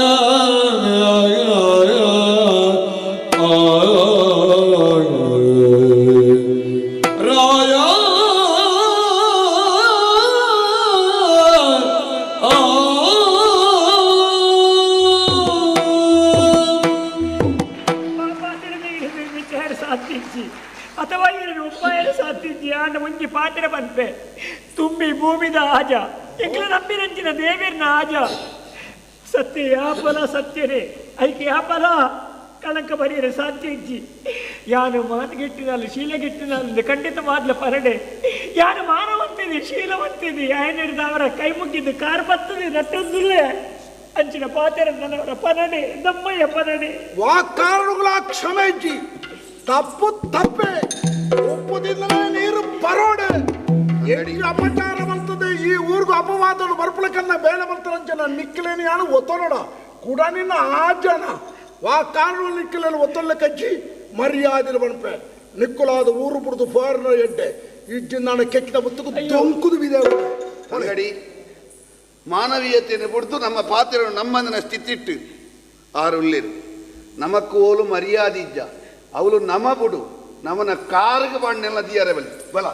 ರಾಯ ವಿಚಾರ ಸಾಧಿಸಿ ಅಥವಾ ಇವರನ್ನು ಉಪಾಯ ಸಾಧಿಸಿ ಆಂಡ ಒಂಜಿ ಪಾತ್ರ ಪನ್ಪೆ ತುಂಬಿ ಭೂಮಿದ ಆಜ ಎಂಕ್ಲ ನಂಬಿರಂಚಿನ ದೇವಿರ್ನ ಆಜ ಸತ್ಯ ಯಾಪಲ ಸತ್ಯನೇ ಐಕೆ ಯಾಪಲ ಕಳಂಕ ಬರೆಯರೆ ಸಾಧ್ಯ ಇಜ್ಜಿ ಯಾನು ಮಾನಗೆಟ್ಟಿನಲ್ಲಿ ಶೀಲಗೆಟ್ಟಿನಲ್ಲಿ ಖಂಡಿತ ಮಾದ್ಲ ಪರಡೆ ಯಾನು ಮಾನವಂತಿದೆ ಶೀಲವಂತಿದೆ ಆಯನಿಡ್ದ ಅವರ ಕೈ ಮುಗಿದ್ದು ಕಾರ್ ಬತ್ತದೆ ನಟ್ಟೊಂದುಲ್ಲೆ ಅಂಚಿನ ಪಾತ್ರ ನನ್ನವರ ಪನಡೆ ನಮ್ಮಯ್ಯ ಪನಡೆ ವಾ ಕಾರಣಗಳ ಕ್ಷಮೆ ಇಜ್ಜಿ ತಪ್ಪು ತಪ್ಪೆ ಒಪ್ಪುದಿಂದಲೇ ನೀರು ಪರೋಡೆ ಎಷ್ಟು ಅಪಚಾರ ಬರ್ತದೆ ಈ ಊರಿಗೂ ಅಪವಾದಗಳು ಬರ್ಪಲಕನ್ನ ಬೇಲೆ ಬರ್ತರಂಚನ ನಿಕ್ಕಲೇನಿ ಯಾನು ಒತ್ತೊಲಡ ಕೂಡ ನಿನ್ನ ಆ ಜನ ವಾ ಕಾರಣ ನಿಕ್ಕಲೇನು ಒತ್ತೊಲ್ಲ ಕಜ್ಜಿ ಮರ್ಯಾದಿನ ಬಣಪೆ ನಿಕ್ಕಲಾದ ಊರು ಬಿಡ್ದು ಫಾರ್ನ ಎಡ್ಡೆ ಇಜ್ಜಿ ನಾನು ಕೆಕ್ಕಿದ ಮುತ್ತುಕು ದೊಂಕುದು ಬಿದೆ ಅಂಗಡಿ ಮಾನವೀಯತೆಯನ್ನು ಬಿಡ್ದು ನಮ್ಮ ಪಾತ್ರವನ್ನು ನಮ್ಮಂದಿನ ಸ್ಥಿತಿಟ್ಟು ಆರುಳ್ಳಿರು ನಮಕ್ಕು ಓಲು ಮರ್ಯಾದೆ ಇಜ್ಜ ಅವಳು ನಮ ಬುಡು ನಮನ ಕಾರಿಗೆ ಬಾಣ್ಣೆಲ್ಲ ದಿಯಾರೆ ಬಲಿ ಬಲ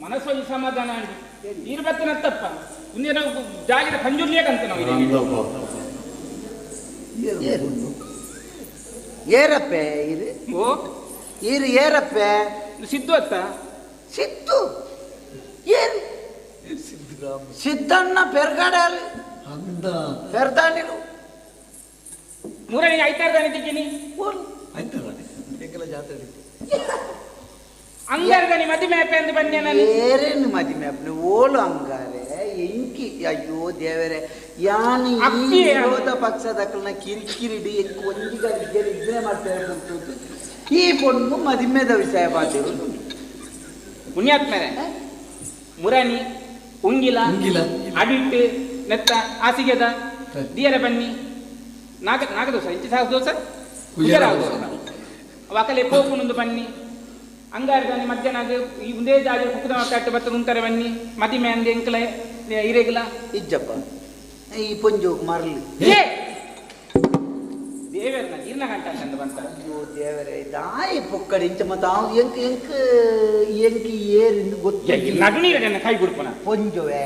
ಮನಸ್ಸೊಂದು ಸಮಾಧಾನ ಅಂಡಿ ನೀರು ಬತ್ತನ ತಪ್ಪ ಮುಂದೆ ನಾವು ಜಾಗಿದ ಕಂಜುರ್ಲಿಯಕ್ಕಂತ ನಾವು ಏರಪ್ಪೆ ಇರು ಓ ಇರು ಏರಪ್ಪೆ ಸಿದ್ದು ಅತ್ತ ಸಿದ್ದು ಏರು ಸಿದ್ದಣ್ಣ ಪೆರ್ಗಡಾರು ಅಂದ ಪೆರ್ದಾಣಿರು ಮೂರನೇ ಐತಾರದಾನೆ ತಿಕ್ಕಿನಿ ಎಂಕಲ ಜಾತ್ರೆ ಅಂಗಾರದಾನಿ ಮದುವೆ ಆಪೆ ಅಂದು ಬಂದೆ ನಾನು ಏರೇನು ಮದುವೆ ಆಪನೆ ಓಲು ಅಂಗಾರೆ ಎಂಕಿ ಅಯ್ಯೋ ದೇವರೇ ಯಾನು ಈ ಅಕ್ಕಿ ವಿರೋಧ ಪಕ್ಷದಕ್ಕಲ್ನ ಕಿರಿಕಿರಿಡಿ ಎಂಕ್ ಒಂಜಿಗ ಇದ್ದೇ ಮಾಡ್ತಾರೆ ಈ ಪೊಣ್ಣು ಮದಿಮೆದ ವಿಷಯ ಪಾತೆರು ಪುಣ್ಯಾತ್ಮರೆ ಮುರಾನಿ ಉಂಗಿಲ ಅಡಿಟ್ಟು ನೆತ್ತ ಆಸಿಗೆದ ದಿಯರ ಬನ್ನಿ ನಾಗ ನಾಗದೋಸ ಇಂಚಿ ಸಾಗ ದೋಸ ಗುಜರಾವ್ ದೋಸ ವಾಕಲೆ ಪೋಪುನೊಂದು ಬನ್ನಿ ಅಂಗಾರದಾನಿ ಮಧ್ಯಾಹ್ನ ಈ ಒಂದೇ ಜಾಗ ಕುಕ್ಕುದ ಕಟ್ಟು ಬತ್ತ ಉಂತಾರೆ ಬನ್ನಿ ಮದಿಮೆ ಅಂದೆ ಎಂಕಲ ಇರೆಗ್ಲ ಇಜ್ಜಪ್ಪ ಈ ಪೊಂಜೋಗ್ ಮರಲಿ ದೇವರನ್ನ ನೀರ್ನ ಗಂಟ ಚಂದ ಬಂತ. ಅಯ್ಯೋ ದೇವರೇ, ದಾಯಿ ಪೊಕ್ಕಡೆ ಇಂಚ ಮತ್ತೆ ಅವು ಎಂಕ್ ಎಂಕ್ ಎಂಕ್ ಏರಿಂದು ಗೊತ್ತಿಲ್ಲ. ನಡು ನೀರನ್ನ ಕೈ ಬಿಡ್ಪನ ಪೊಂಜೋವೆ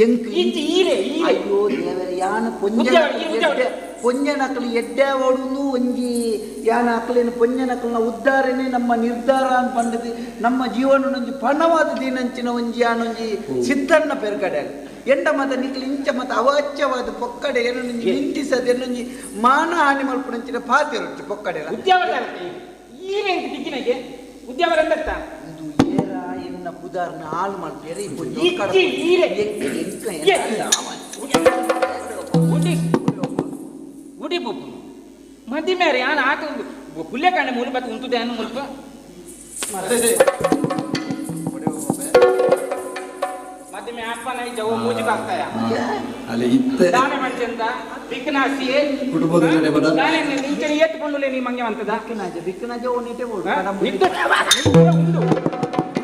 ಎಂಕ್ ಇಂಚ ಈರೆ. ಅಯ್ಯೋ ದೇವರೇ, ಯಾನ ಪೊಂಜ ಪೊಂಜನಕಲು ಎಡ್ಡೆ ಓಡುನು ಒಂಜಿ ಯಾನ ಅಕ್ಲೇನು ಪೊಂಜನಕಲ್ನ ಉದ್ದಾರನೆ ನಮ್ಮ ನಿರ್ಧಾರ ಅಂತ ಪಂಡದು ನಮ್ಮ ಜೀವನ ಒಂಜಿ ಪಣವಾದ ದಿನಂಚಿನ ಒಂಜಿ ಯಾನೊಂಜಿ ಸಿದ್ಧನ್ನ ಪೆರ್ಗಡೆ ಎಂಡ ಮತ ನಿಕ್ಲು ಇಂಚ ಮತ ಅವಾಚ್ಯವಾದ ಪೊಕ್ಕಡೆ ಏನೊಂಜಿ ನಿಂತಿಸದ ಏನೊಂಜಿ ಮಾನ ಹಾನಿ ಮಲ್ಪುನಂಚಿನ ಪಾತಿರೊಚ್ಚು ಪೊಕ್ಕಡೆ ಉದ್ಯಾವರ ಈರೆ ದಿಕ್ಕಿನಗೆ ಉದ್ಯಾವರ ಅಂದತ್ತ ಇದು ಏರ ಎನ್ನ ಪುದಾರ್ನ ಹಾಳು ಮಾಡ್ತೀರ ಈ ಪೊಂಜ ಈರೆ ಎಂಕ ಎಂಕ ಉಡಿ ಬೊಪ್ಪು ಮದಿಮೇರೆ ಯಾನ್ ಆತ ಪುಲ್ಯಕಾಂಡ ಮೂಲ ಬತ್ತ ಉಂತುದೆ ಅನ್ನು ಮುಲ್ಪ ಮದಿಮೆ ಅಪ್ಪನ ಜವ ಮೂಜಿ ಬಾಗ್ತಾಯ ಅಲ್ಲಿ ಇತ್ತೆ ದಾನೆ ಮಂಚಂದ ಬಿಕ್ನಾಸಿ ಕುಟುಂಬದ ಜೊತೆ ಬಡ ದಾನೆ ನಿಂಚನೆ ಏತ್ಕೊಂಡುಲೆ ನೀ ಮಂಗೆ ಅಂತದ ಬಿಕ್ನಾಜ ಬಿಕ್ನಾಜ ಓನಿಟೆ ಬೋಡು ನಿಂತು ಉಂಡು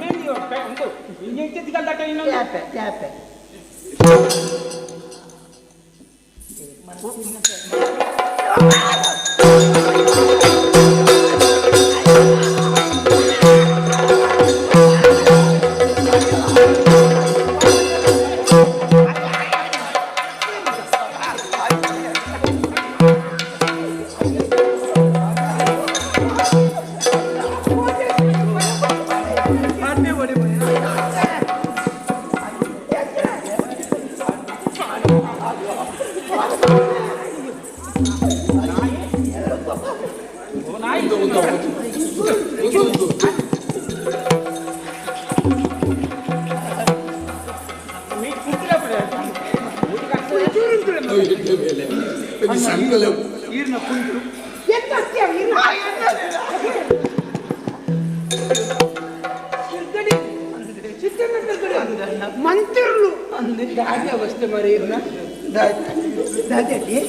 ಮೇಲಿ ಉಂಡು ಇಂಜೆ ತಿಗಲ್ ದಟ್ಟ ಇನ್ನೊಂದು ತ್ಯಾಪೆ ತ್ಯಾಪೆ ಮಂತಿರ್ಲು ದಾದಿ ಅವಸ್ಥೆ ಮರಿ ದಾದಿ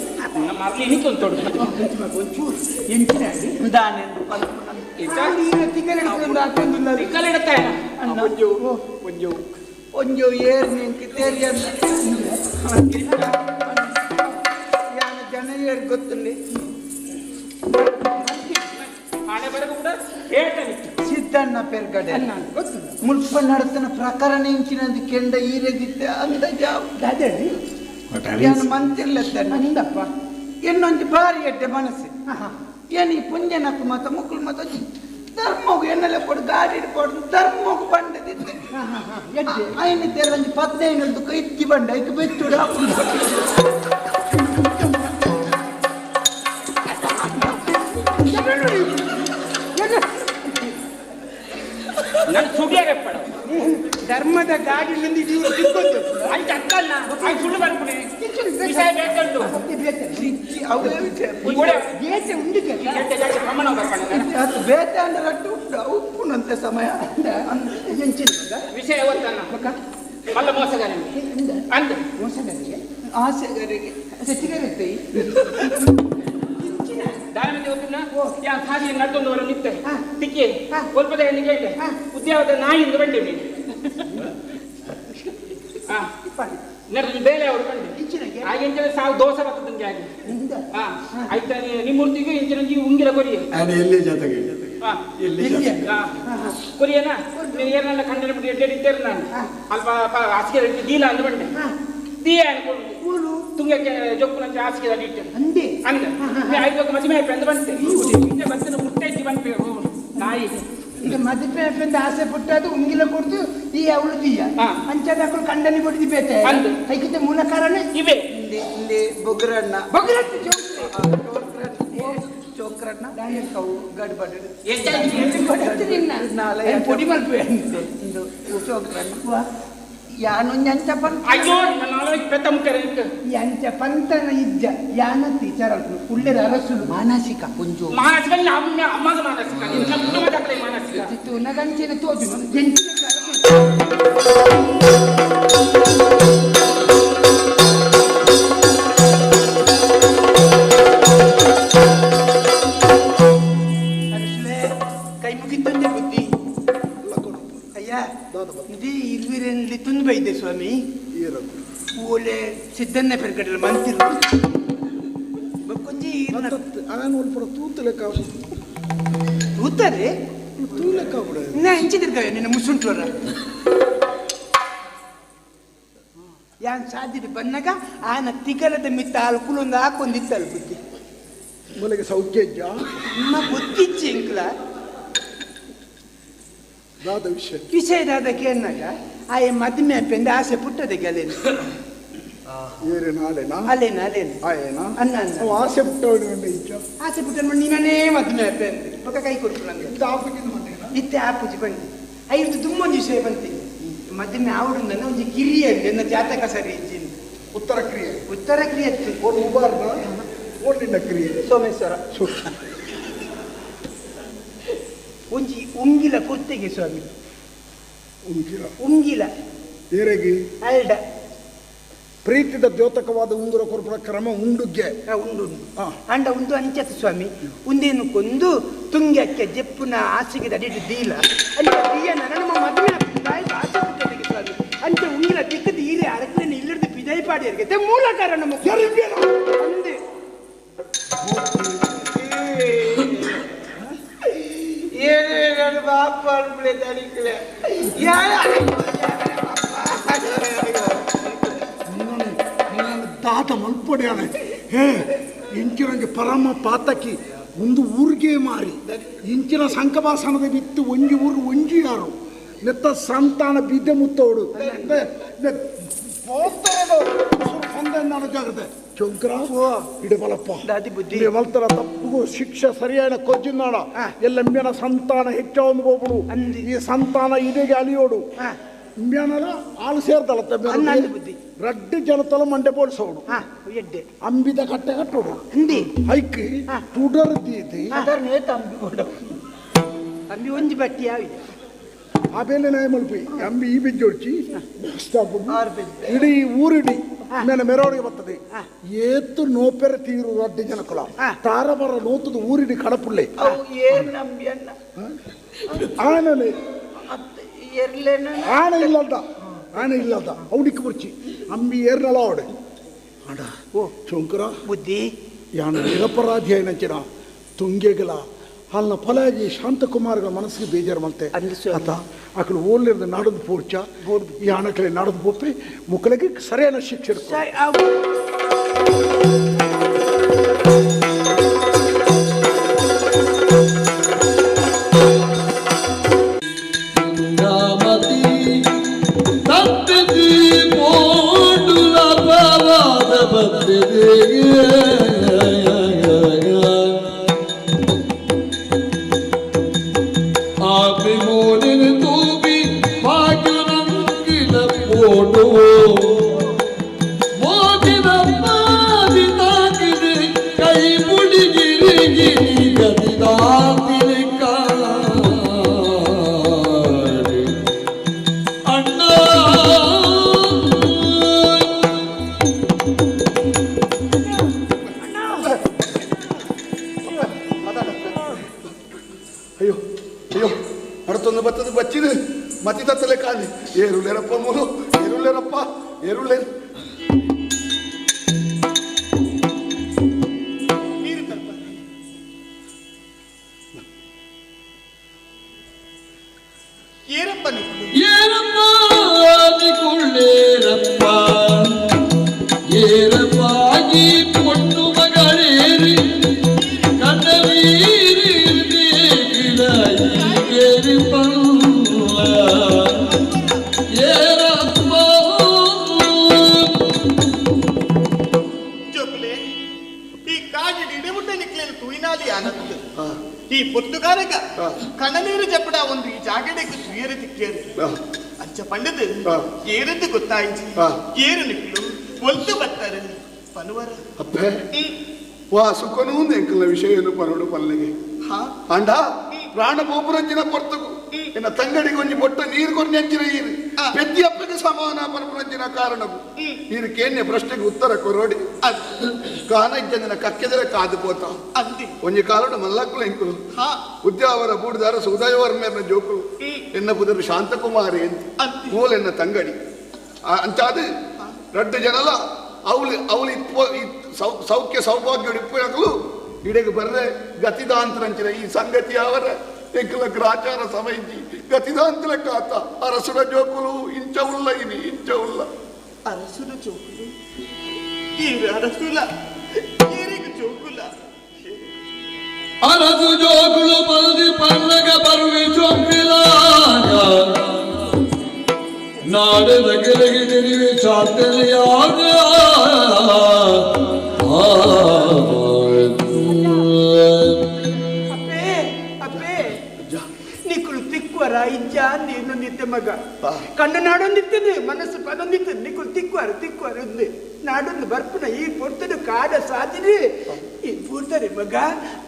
ಒಂಜು ಏರ್ ನಿಂಗೆ ಜನ ಏರ್ ಗೊತ್ತುಂಡಿ ಸಿದ್ದಣ್ಣ ಪೆರ್ಗಡೆ ಮುಲ್ಪ ನಡತನ ಪ್ರಕರಣ ಇಂಚಿನದು ಕೆಂಡ ಈರೆಗಿತ್ತೆ ಅಂದ ಜಾವು ಮಂತಿರ್ಲತ್ತಪ್ಪ ಇನ್ನೊಂದು ಬಾರಿ ಎಡ್ಡೆ ಮನಸ್ಸು ಏನು ಈ ಪುಂಜನಕ್ಕು ಮತ ಮುಕ್ಕಳು ಮತ ಧರ್ಮಗು ಎಣ್ಣೆಲೆ ಕೊಡು ಗಾಡಿ ಕೊಡು ಧರ್ಮಗು ಬಂಡದಿತ್ತೆ ಐನ ತೆರಂಜಿ ಪದ್ನೈನದ್ದು ಇತ್ತಿ ಬಂಡ ಐಕ್ ಬೆಚ್ಚುಡ ಧರ್ಮದ ಗಾಡಿ ಬೇತೆ ಅಂದ್ರೆ ರಟ್ಟು ಉಂಟು ಉಪ್ಪುನಂತೆ ಸಮಯ ವಿಷಯ ಮಲ್ಲ ಮೋಸಗಾರನಿಗೆ ಅಂದ ಮೋಸಗಾರಿಗೆ ಆಸೆಗಾರಿಗೆ ಸೆಟ್ಟಿಗಾರತ್ತೆ ದಾನಮತಿ ಒಪ್ಪಿನ ಯಾ ಸಾಗಿ ನಡ್ತೊಂದು ಬರೋ ನಿತ್ತೆ ತಿಕ್ಕಿ ಕೊಲ್ಪದ ಹೆಣ್ಣಿಗೆ ಕೇಳ್ತೆ ಉದ್ಯಾವದ ನಾಯಿಂದ ಬಂಡಿ ನೀನು ಬೇಲೆ ಅವರು ಬಂಡಿ ಆಗ ಇಂಚಿನ ಸಾವು ದೋಸೆ ಬರ್ತದಂಗೆ ಆಗಿ ಆಯ್ತಾ ನಿಮ್ಮೂರ್ತಿಗೂ ಇಂಚಿನ ಉಂಗಿಲ ಕೊರಿಯೆ ಎಲ್ಲಿ ಜೊತೆಗೆ ಕೊರಿಯನ ನೀನು ಏನೆಲ್ಲ ಕಂಡನ ಬಿಟ್ಟು ಎಡ್ಡೆ ಇದ್ದೇನೆ ನಾನು ಅಲ್ಪ ಹಾಸಿಗೆ ದೀಲ ಅಂದು ಬಂಡೆ ದೀಯ ಅನ್ಕೊಂಡು ತುಂಗಕ್ಕೆ ಜೊಪ್ಪುನಂಚೆ ಹಾಸಿಗೆ ಇಟ್ಟೆ ಅಂದೆ ಅಂದ ಐದು ಮದುವೆ ಆಯ್ತು ಅಂದು ಬಂತೆ ಬತ್ತಿನ ಮುಟ್ಟೈತಿ ಬಂತೆ ನಾಯಿ ಈಗ ಮದುವೆ ಆಯ್ತು ಆಸೆ ಪಟ್ಟದು ಉಂಗಿಲ ಕೊಡ್ದು ಈ ಅವಳು ದೀಯ ಅಂಚಾದ ಕಂಡನಿ ಕೊಡ್ದು ಬೇತೆ ಐಕಿತ ಮೂಲ ಕಾರಣ ಇವೆ ಬೊಗ್ರಣ್ಣ ಬೊಗ್ರಣ್ಣ ಚೋಕ್ರಣ್ಣ ಗಡ್ಬಡ್ ಪೊಡಿ ಮಲ್ಪೆ ಚೋಕ್ರಣ್ಣ ಯಾನು ಎಂಚ ಪಂತ ಅಯ್ಯೋ ಪೆತ್ತ ಮುಕ್ಕರೆ ಎಂಚ ಪಂತನ ಇಜ್ಜ ಯಾನ ಟೀಚರ್ ಅಲ್ಪು ಉಳ್ಳೆರ ಅರಸುಲು ಮಾನಸಿಕ ಪುಂಜು ಮಾನಸಿಕ ಅಮ್ಮ ಅಮ್ಮಗ ಮಾನಸಿಕ ನಿನ್ನ ಕುಟುಂಬದ ಮಾನಸಿಕ ನಗಂಚಿನ ತೋಜು ಅರಸುಲೆ ಕೈ ಮುಗಿತಂದೆ ಬುದ್ಧಿ ಅಯ್ಯ ಇದು ಇಲ್ವಿರಲ್ಲಿ ತುಂದು ಬೈದೆ ಸ್ವಾಮಿ ಓಲೆ ಸಿದ್ದನ್ನ ಪೆರ್ಗಡಲ ಮಂತಿರು ಬೊಕ್ಕೊಂಜಿ ಆನ್ ಒಲ್ಪ ತೂತು ಲೆಕ್ಕ ತೂತಾರೆ ತೂ ಲೆಕ್ಕ ಬಿಡ ನಾ ಹೆಂಚಿದಿರ್ಕವೆ ನಿನ್ನ ಮುಸುಂಟುವರ ಯಾನ್ ಸಾಧ್ಯತೆ ಬನ್ನಗ ಆನ ತಿಗಲದ ಮಿತ್ತ ಹಾಲು ಕುಲೊಂದು ಹಾಕೊಂದಿತ್ತಲ್ಲ ಬುದ್ಧಿ ಮೊಲಗೆ ಸೌಖ್ಯ ಇಜ್ಜ ಅಮ್ಮ ಬುದ್ಧಿಚ್ಚಿ ಇಂಕ್ಲ ದಾದ ವಿಷಯ ವಿಷಯ ದಾದ ಕೇಳ್ನಾಗ ಆಯೆ ಮದುವೆ ಅಪ್ಪೆಂದ ಆಸೆ ಪುಟ್ಟದೆ ಗಲೇನು ಏರೇನ ಅಲೇನಾ ಅಲೇನ ಅಲೇನ ಆಯೇನಾ ಅನ್ನ ಅನ್ನ ಅವ ಆಸೆ ಪುಟ್ಟವನು ಇಜ್ಜ ಆಸೆ ಪುಟ್ಟ ನೀನೇ ಮದುವೆ ಅಪ್ಪೆ ಅಂದೆ ಪಕ್ಕ ಕೈ ಕೊಟ್ಟು ನಂಗೆ ಇತ್ತೆ ಆಪುಜಿ ಬಂದಿ ಐದು ತುಂಬೊಂದು ವಿಷಯ ಬಂತಿ ಮದುವೆ ಆವಡು ನನ್ನ ಒಂಜಿ ಕಿರಿಯ ನನ್ನ ಜಾತಕ ಸರಿ ಇಜ್ಜಿ ಉತ್ತರ ಕ್ರಿಯೆ ಉತ್ತರ ಕ್ರಿಯೆ ಓನ್ ಉಬಾರ್ನ ಓನ್ ನಿನ್ನ ಕ್ರಿಯೆ ಸೋಮೇಶ್ವರ ಒಂಜಿ ಉಂಗಿಲ ಕೊರ್ತೆಗೆ ಸ್ವಾಮಿ ಉಂಗಿಲ ಉಂಗಿಲ ಏರೆಗಿ ಅಲ್ಡ ಪ್ರೀತಿದ ದ್ಯೋತಕವಾದ ಉಂಗುರ ಕೊರ್ಪುನ ಕ್ರಮ ಉಂಡುಗ್ಗೆ ಉಂಡು ಉಂಡು ಅಂಡ ಉಂದು ಅಂಚತ್ ಸ್ವಾಮಿ ಉಂದೇನು ಕೊಂದು ತುಂಗ್ಯಕ್ಕೆ ಜೆಪ್ಪುನ ಆಸೆಗೆ ದಡಿಟ್ಟು ದೀಲ ಅಂಚ ದೀಯನ ನಮ್ಮ ಮದುವೆ ಬಾಯಿ ಆಸೆ ಪುಟ್ಟದಿಗೆ ಸ್ವಾಮಿ ಅಂಚ ಉಂಗಿಲ ತಿಕ್ಕದ ಈರೆ ಅರಕಲೇನ ಇಲ್ಲದ ಪಿದೈ ಪಾಡಿಯರಿಗೆ ಮೂಲ ಕಾರಣ ಅಂದೆ ಏನು ಬಾಪ ಅನ್ಬಿಡೆ ತಡಿಕಲೆ ದಾದ ಮಲ್ಪೊಡ್ಯಾನೆ ಹೇ ಇಂಚಿನಂಗೆ ಪರಮ ಪಾತಕಿ ಒಂದು ಊರಿಗೆ ಮಾರಿ ಇಂಚಿನ ಸಂಕವಾಸನದ ಬಿತ್ತು ಒಂಜಿ ಊರು ಒಂಜಿ ಯಾರು ನೆತ್ತ ಸಂತಾನ ಬಿದ್ದೆ ಮುತ್ತೋಡು ಜಾಗ್ರತೆ ಚೊಂಕ್ರ ಇಡಬಲಪ್ಪ ದಾದಿ ಬುದ್ಧಿ ಮಲ್ತರ ತಪ್ಪುಗು ಶಿಕ್ಷೆ ಸರಿಯಾದ ಕೊಜ್ಜಿನಾಡ ಎಲ್ಲ ಮ್ಯನ ಸಂತಾನ ಹೆಚ್ಚಾವೊಂದು ಹೋಗ್ಬಿಡು ಈ ಸಂತಾನ ಇದೆಗೆ ಅಲಿಯೋಡು ಮ್ಯಾನಲ ಆಳು ಸೇರ್ದಲ್ಲ ಅನ್ನ ಬುದ್ಧಿ ರಡ್ಡು ಜನತಲ ಮಂಡೆ ಬೋಳ್ಸೋಡು ಎಡ್ಡೆ ಅಂಬಿದ ಕಟ್ಟೆ ಕಟ್ಟೋಡು ಅಂದಿ ಹೈಕ್ ತುಡರ್ ದೀತಿ ತಂಬಿ ಕೊಡು ಅಂಬಿ ಒಂಜಿ ಬಟ್ಟಿ ಯಾವಿದೆ ಆಮೇಲೆ ನಾಯ ಮಲ್ಪಿ ಅಂಬಿ ಈ ಬಿಜ್ಜೊಡ್ಚಿ ಇಡೀ ಊರಿಡಿ ಮೇಲೆ ಮೆರವಣಿಗೆ ಬರ್ತದೆ ಏತು ನೋಪೆರ ತೀರು ರಡ್ಡು ಜನಕುಲ ತಾರಬರ ನೋತದ ಊರಿಡಿ ಕಡಪುಳ್ಳೆ ಅವು ಏನ್ ನಂಬಿ ಅಣ್ಣ ಆನನೆ ಎರ್ಲೇನ ಆನೆ ಇಲ್ಲದ ಆನೆ ಇಲ್ಲದ ಅವಡಿக்கு ಬುರ್ಚಿ ಅಂಬಿ ಏರ್ನಲ ಅವಡೆ ಆಡ ಓ ಚೊಂಕರ ಬುದ್ಧಿ ಯಾನ ನಿರಪರಾಧಿ ನಂಚಿನ ತುಂಗೆಗಲ ಅಲ್ಲ ಫಲಾಗಿ ಶಾಂತಕುಮಾರ್ಗಳ ಮನಸ್ಸಿಗೆ ಬೇಜಾರು ಮಲ್ತೆ ಆತ ಆಕಳು ಓಲಿರದ ನಾಡದ ಪೋರ್ಚ ಯಾನಕಲೆ ನಾಡದ ಪೋಪೆ ಮುಕ್ಕಳಿಗೆ ಸರಿಯಾದ ಶಿಕ್ಷೆ ಅಯ್ಯೋ ಅಯ್ಯೋ ನಡತೊಂದು ಬತ್ತದ ಬಚ್ಚಿನ ಮತಿ ತತ್ತಲೆ ಕಾಲಿ ಏರುಲೇರಪ್ಪ ಮೂಲು ಏರುಲೇರಪ್ಪ ಏರುಲೇರು ಏರಪ್ಪ ಏರಪ್ಪ ನಿಕುಳ್ಳೇರಪ್ಪ ಏರಪ್ಪಾಗಿ ಪೊಣ್ಣು ಮಗಳೇರಿ ಕಣ್ಣವೀರಿ ಏರಿ ಪಲ್ಲ ಏರಪ್ಪ ಜೋಕುಲೆ ಈ ಕಾಡು ಇಡೆಮುಟ್ಟ ನಿಕ್ಲೇನು ತುಯಿನಾಲಿ ಆನಂದ ಈ ಪೊರ್ತುಗಾರಗ ಕಣ್ಣನೀರು ಜಪ್ಪಡ ಒಂದು ಈ ಜಾಗಡೆಗೆ ತುಯರೆ ತಿಕ್ಕೇರು ಅಂಚ ಅಂಚ ಪಂಡದು ಏರದ್ದು ಗೊತ್ತಾಯ್ತು ಏರು ನಿಕ್ಲು ಒಲ್ತು ಬತ್ತಾರೆ ಪನುವರ ಅಪ್ಪೆ ವಾ ಸುಖನೂ ಎಂಕಲ್ನ ವಿಷಯ ಏನು ಪನೋಡು ಪಲ್ಲಿಗೆ ಅಂಡ ಪ್ರಾಣ ಪೋಪುರಂಚಿನ ಪೊರ್ತುಗು ಎನ್ನ ತಂಗಡಿಗೆ ಒಂಜಿ ಬೊಟ್ಟ ನೀರು ಕೊರ್ನಂಚಿನ ಈರು ಪೆದ್ದಿ ಅಪ್ಪಗೆ ಸಮಾನ ಪನಪುರಂಚಿನ ಕಾರಣವು ನೀರು ಕೇನ್ಯ ಪ್ರಶ್ನೆಗೆ ಉತ್ತರ ಕೊರೋಡಿ ಕಾನ ಇಜ್ಜಂದಿನ ಕಕ್ಕೆದರೆ ಕಾದು ಪೋತ ಒಂಜಿ ಕಾಲಡು ಮಲ್ಲಕ್ಕುಲು ಎಂಕುಲು ಉದ್ಯಾವರ ಬೂಡುದಾರ ಸುದಯವರ್ಮೇರ್ನ ಜೋಕುಲು ಎನ್ನ ಪುದರು ಶಾಂತಕುಮಾರಿ ಅಂತ ಮೂಲ ಎನ್ನ ತಂಗಡಿ ಅಂಚಾದ ರಡ್ಡು ಜನಲ ಅವಳು ಅವಳು ಸೌಖ್ಯ ಸೌಭಾಗ್ಯ ಇಪ್ಪು ಇಡೆಗೆ ಬರ್ರೆ ಗತಿದಾಂತರಂಚಿನ ಈ ಸಂಗತಿ ಅವರ ಎಂಕಲ ಗ್ರಾಚಾರ ಸಮಯಂಜಿ ಗತಿದಾಂತರ ಕಾತ ಅರಸುರ ಜೋಕುಲು ಇಂಚ ಉಲ್ಲ ಇನಿ ಇಂಚ ಉಲ್ಲ ಅರಸುರ ಜೋಕುಲು ಈರು ಅರಸುಲ ಈರಿಗು ಜೋಕುಲ ಅರಸು ಜೋಕುಲು ಪಲ್ದಿ ಪನ್ನಗ ಬರುವಿ ಚೊಂಬಿಲ ನಾಡದ ಗೆಲಗಿ ತಿರುವಿ ಚಾತನೆಯಾಗ ಅಪ್ಪೇ ಅಪ್ಪೇ ನಿಕ್ಕುಲು ತಿಕ್ಕುವರ ಇಜ್ಜ ನೀನು ನಿತ್ಯ ಮಗ ಕಣ್ಣು ನಾಡೊಂದಿತ್ತದು ಮನಸ್ಸು ಪದೊಂದಿತ್ತದು ನಿಕ್ಕುಲು ತಿಕ್ಕುವರ ತಿಕ್ಕುವರ ఉంది ನಾಡೊಂದು ಬರ್ಪುನ ಈ ಪೊರ್ತದು ಕಾಡ ಸಾಧಿರಿ ಈ ಪೂರ್ತರಿ ಮಗ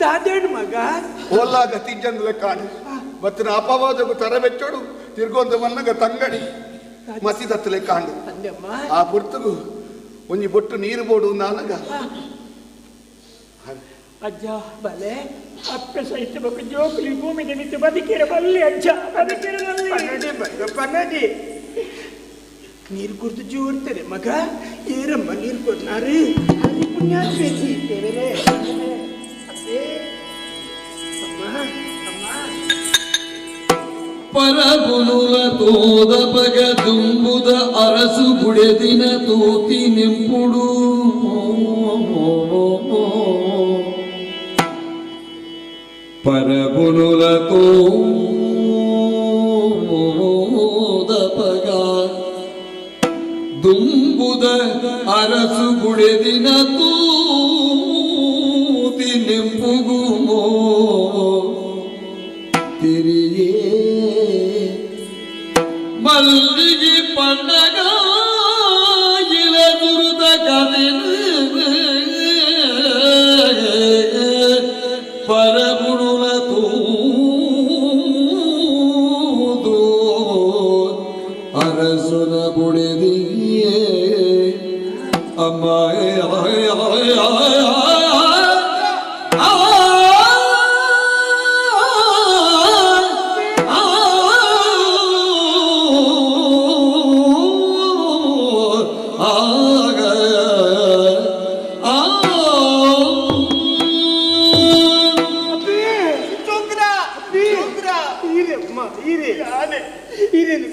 ತಾದೇಡು ಮಗ ಓಲ್ಲ ಗತಿಂಜಂದ್ಲೆ ಕಾಣಿ ಮತ್ತು ಅಪವಾದకు ತರಬೆಚ್ಚೋಡು ತಿರ್ಗೊಂದು ಮನ್ನಗ ತಂಗಡಿ ಮಸಿ ತತ್ತಲೆ ಕಾಂಡು ಆ ಪೊರ್ತುಗು ಒಂಜಿ ಬೊಟ್ಟು ನೀರು ಬೋಡು ನಾನಗ ಅಜ್ಜ ಬಲೆ ಅಪ್ಪೆ ಸಹಿತ ಬೊಕ್ಕ ಜೋಕುಲಿ ಭೂಮಿ ನಿಮಿತ್ತ ಬದುಕಿರ ಬಲ್ಲಿ ಅಜ್ಜ ಬದುಕಿರ ಬಲ್ಲಿ ಪನಡಿ ಮಗ ಪನಡಿ ನೀರು ಕುಡ್ದು ಜೋಡ್ತಾರೆ ಮಗ ಏರಮ್ಮ ನೀರು ಕೊಡ್ನಾರು ಹರಿ ಪುಣ್ಯಾತ್ಮೇತಿ ದೇವರೇ ಅಪ್ಪೇ ಅಮ್ಮ ಅಮ್ಮ ಪರಬುನುಲ ತೋದ ಪಗ ದುಂಬುದ ಅರಸು ಬುಡೆದಿನ ತೂತಿ ನಿಂಪುಡು ಪರಬುನುಲ ತೋದ ಪಗ ದುಂಬುದ ಅರಸು ಬುಡೆದಿನ ತೂತಿ ನಿಂಪುಗುಮೋ ತಿರಿಯೇ ಮಲ್ಲಿಗೆ ಪನ್ನಗ ಇಲ ದುರುದ ಕದಿನ ಪರಬುಣುಲ ತೂದು ಅರಸುನ ಬುಡೆದಿಯೇ ಅಮ್ಮ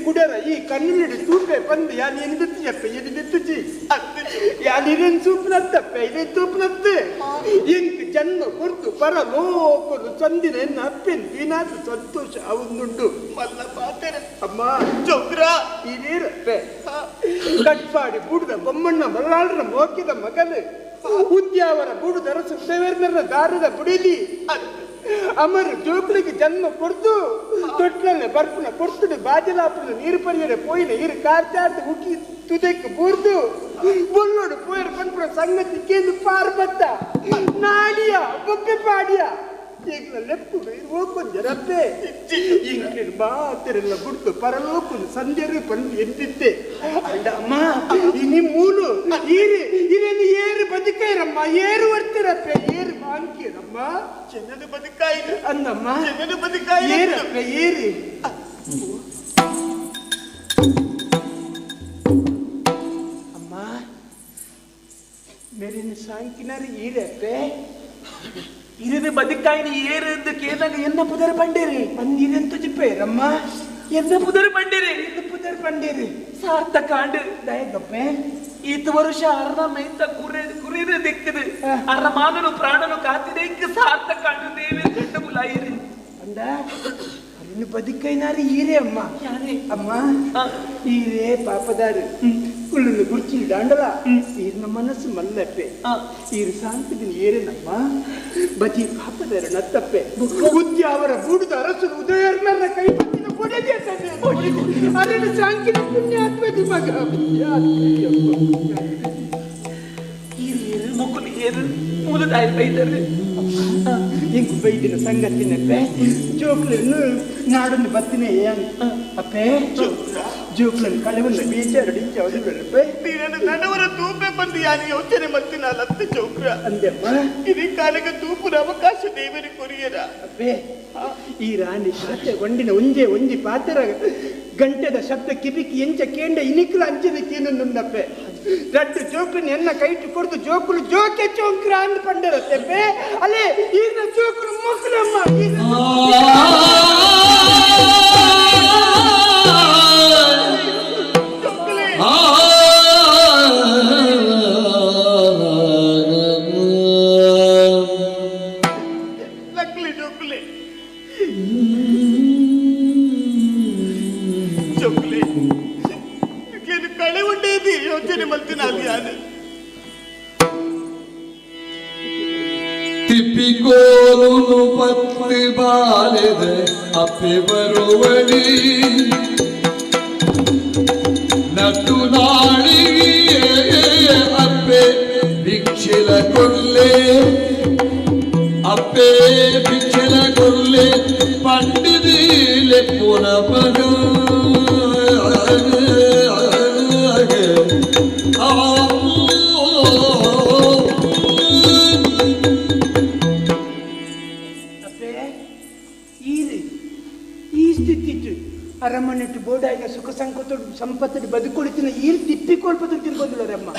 ಕುಡರ ಈ ಕಣ್ಣುಲಿಡು ತೂಪೆ ಬಂದು ಯಾನ್ ಎನಿದೆತ್ತು ಜಪ್ಪೆ ಎನಿದೆತ್ತುಜಿ ಯಾನ್ ಇರೇನ್ ಸೂಪನತ್ತಪ್ಪೆ ಇರೇನ್ ತೂಪನತ್ತು ಎಂಕ್ ಜನ್ಮ ಕೊರ್ತು ಪರ ಲೋಕರು ಚಂದಿನ ಎನ್ನ ಅಪ್ಪೆನ್ ವಿನಾಶ ಸಂತೋಷ ಅವುಂದುಂಡು ಮಲ್ಲ ಪಾತೆರ ಅಮ್ಮ ಚೌಕ್ರ ಇರೇರಪ್ಪೆ ಕಟ್ಪಾಡಿ ಬುಡುದ ಬೊಮ್ಮಣ್ಣ ಮಲ್ಲಾಳ್ರ ಮೋಕಿದ ಮಗನು ಉದ್ಯಾವರ ಬುಡುದ ಅರಸು ದೇವರ್ನರ ದಾರದ ಬುಡಿದಿ ಅಮರ್ ಜೋಕ್ಲಿಗೆ ಜನ್ಮ ಕೊಡ್ದು ತೊಟ್ಲಲ್ಲಿ ಬರ್ಪುನ ಕೊಡ್ತುಡು ಬಾಜಲಾಪುನ ನೀರು ಪರಿಯರೆ ಪೋಯಿನ ಇರು ಕಾರ್ಚಾರ್ದು ಉಕ್ಕಿ ತುದೆಕ್ ಬೂರ್ದು ಬೊಲ್ಲೋಡು ಪೋಯರ್ ಪನ್ಪುನ ಸಂಗತಿ ಕೇಂದು ಪಾರ್ಬತ್ತ ನಾಡಿಯ ಬೊಬ್ಬೆ ಪಾಡಿಯ ಈಗಲ ಲೆಪ್ಪುಡು ಹೋಗೊಂಜರಪ್ಪೆ ಇಂಕ್ಲಿನ ಮಾತೆರೆಲ್ಲ ಬುಡ್ದು ಪರಲೋಕುನು ಸಂಜೆರು ಪಂದು ಎಂದಿತ್ತೆ ಅಂಡ ಅಮ್ಮ ಇನಿ ಮೂಲು ಈರು ಇರೇನು ಏರು ಬದುಕೈರಮ್ಮ ಏರು ವರ್ತಿರಪ್ಪೆ ಏರು ಬಾಂಕಿರಮ್ಮ ಚೆನ್ನದು ಬದುಕಾಯಿ ಅಂದಮ್ಮ ಚೆನ್ನದು ಬದುಕಾಯಿ ಏರಪ್ಪೆ ಏರಿ ಅಮ್ಮ ಮೆರಿನ ಸಾಂಕಿನರು ಈರಪ್ಪೆ ಇರದು ಬದುಕಾಯಿನ ಏರು ಕೇನಾಗ ಎನ್ನ ಪುದರ್ ಪಂಡೇರಿ ಅಂದಿರೆಂತ ಜಿಪ್ಪೇರಮ್ಮ ಎನ್ನ ಪುದರ್ ಪಂಡೇರಿ ಎನ್ನ ಪುದರ್ ಪಂಡೇರಿ ಸಾರ್ಥಕ ಆಂಡು ದಯಗಪ್ಪೆ ಈತ ವರುಷ ಅರ್ಣ ಮೈತ ಕುರೆ ಕುರಿರೆ ದಿಕ್ಕದು ಅರ್ಣ ಮಾನನು ಪ್ರಾಣನು ಕಾತಿದೆ ಇಂಕ ಸಾರ್ಥಕ ಆಂಡು ದೇವಿ ಗಂಡ ಮುಲಾಯಿರಿ ಅಂದ ಅರಿನ ಬದುಕೈನಾರು ಈರೇ ಅಮ್ಮ ಅಮ್ಮ ಈರೇ ಪಾಪದಾರು ಕುಳ್ಳುನ ಕುರ್ಚಿ ದಾಂಡಲ ಈರ್ನ ಮನಸ್ಸು ಮಲ್ಲಪ್ಪೆ ಈರು ಶಾಂತದಿನ ಏರೇನಮ್ಮ ಬಜಿ ಪಾಪದರ ನತ್ತಪ್ಪೆ ಉದ್ಯಾವರ ಬೂಡುದ ಅರಸರು ಉದಯರ್ನರ ಕೈ ಪತ್ತಿನ ಕೊಡದೆ ಅರಣ ಸಾಂಕಿನ ಪುಣ್ಯಾತ್ಮದಿ ಮಗ ಮುಕುಲು ಏರು ಮೂಲದಾಯಿ ಬೈದರು ಇಂಕು ಬೈದಿನ ಸಂಗತಿನಪ್ಪೆ ಜೋಕ್ಲನ್ನು ನಾಡನ್ನು ಬತ್ತಿನೇ ಅಪ್ಪೆ ಜೋಕ್ಲನ್ನು ಕಳೆವನ್ನ ಬೇಜಾರು ಡಿಂಚಾವುದು ಬೆಳಪೆ ನೀನನ್ನು ನನ್ನವರ ತೂಪೆ ಬಂದು ಯಾನು ಯೋಚನೆ ಮಲ್ತಿನ ಲತ್ತ ಚೌಕ್ರ ಅಂದೆಮ್ಮ ಇಡೀ ಕಾಲಕ್ಕೆ ತೂಪುನ ಅವಕಾಶ ದೇವರಿ ಕೊರಿಯರ ಅಪ್ಪೆ ಈ ರಾಣಿ ಶಾತೆ ಒಂಡಿನ ಒಂಜೆ ಒಂಜಿ ಪಾತ್ರ ಗಂಟೆದ ಶಬ್ದ ಕಿಬಿಕಿ ಎಂಚ ಕೇಂಡ ಇನಿಕ್ಲ ಅಂಚಿದ ಕೀನನ್ನುಂಡಪ್ಪೆ ರಡ್ಡು ಜೋಕುನ ಎನ್ನ ಕೈಟು ಕೊಡ್ದು ಜೋಕುಲು ಜೋಕೆ ಚೋಂಕ್ರ ಅಂದ್ ಪಂಡರತ್ತೆಪ್ಪೆ ಅಲ್ಲೇ ಈರ್ನ ಜೋಕುಲು ಮೊಕ್ಕಲಮ್ಮ ಲಕ್ಲಿ ಜೋಕುಲೆ ಜೋಕುಲೆ ಏನು ಕಳೆ ಉಂಡೇದಿ ಯೋಚನೆ ಮಲ್ತಿನ ಅಲ್ಲಿ ಯಾನು ತಿಪ್ಪಿಕೋಲುನು ಪತ್ತಿ ಬಾಲೆದೆ ಅಪ್ಪೆ ಬರುವಳಿ ನಟ್ಟು ನಾಳಿಗೆ ಅಪ್ಪೆ ಭಿಕ್ಷೆಲ ಕೊಲ್ಲೆ ಅಪ್ಪೆ ಭಿಕ್ಷೆಲ ಕೊಲ್ಲೆ ಪಂಡಿದಿಲೆ ಪುನಪಗ ಅಪ್ಪೆ ಈರು ಈ ಸ್ಥಿತಿ ಅರಮನೆಟ್ಟು ಬೋಡಾಯಿನ ಸುಖ ಸಂಕತೋಡು ಸಂಪತ್ತು ಬದುಕೊಳಿತಿನ ಈರು ತಿಪ್ಪಿಕೊಳ್ಪದು ತಿರ್ಬೋದಿಲ್ಲರಮ್ಮ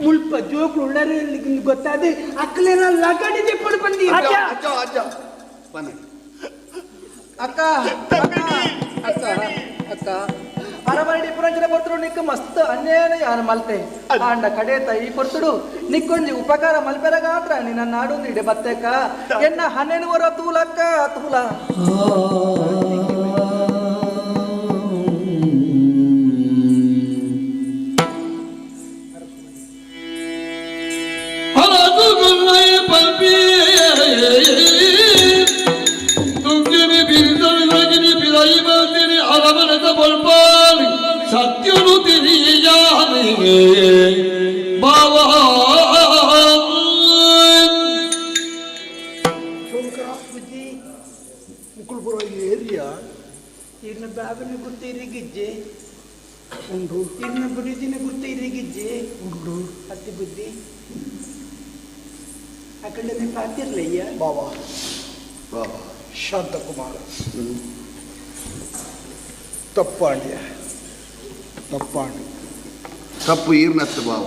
ಮುಲ್ಪ ಜೋಕ್ಲು ಉಳ್ಳಾರೆ ಗೊತ್ತಾದೆ ಅಕ್ಕಲೇನ ಲಗಡಿದೆ ಪಡು ಬಂದಿ ಅಜ್ಜ ಅಜ್ಜ ಬನ್ನಿ ಅಕ್ಕ ಅಕ್ಕ ಅಕ್ಕ ಅರಮನೆ ಪುರಂಜನ ಪೊರ್ತುಡು ನಿಕ್ಕು ಮಸ್ತ್ ಅನ್ಯಾಯನ ಯಾರು ಮಲ್ತೆ ಆಂಡ ಕಡೆ ತೈ ಪೊರ್ತುಡು ನಿಕ್ಕೊಂಜಿ ಉಪಕಾರ ಮಲ್ಪೆರಗಾತ್ರ ನಿನ್ನ ನಾಡು ಇಡೆ ಬತ್ತೆಕ್ಕ ಎನ್ನ ಹನ್ನೆನು ವರ ತೂಲಕ್ಕ ತೂಲ ಸತ್ಯನು ತಿಳಿಯಾನೆ ಬಾವ ಬುದ್ಧಿ ಮುಕುಲ್ಪುರ ಏರಿಯಾ ಈರ್ನ ಬಾಬನ ಗುರ್ತ ಇರಿಗಿಜ್ಜೆ ಉಂಡು ಈರ್ನ ಬುಡಿದಿನ ಗುರ್ತ ಇರಿಗಿಜ್ಜೆ ಉಂಡು ಅತ್ತಿ ಬುದ್ಧಿ ಆ ಕಡೆ ಪಾತಿರ್ಲಯ್ಯ ಬಾಬಾ ಬಾಬಾ ಶಾಂತಕುಮಾರ ತಪ್ಪಾಂಡ್ಯ ತಪ್ಪಾಂಡು ತಪ್ಪು ಈರ್ನತ್ತು ಬಾವ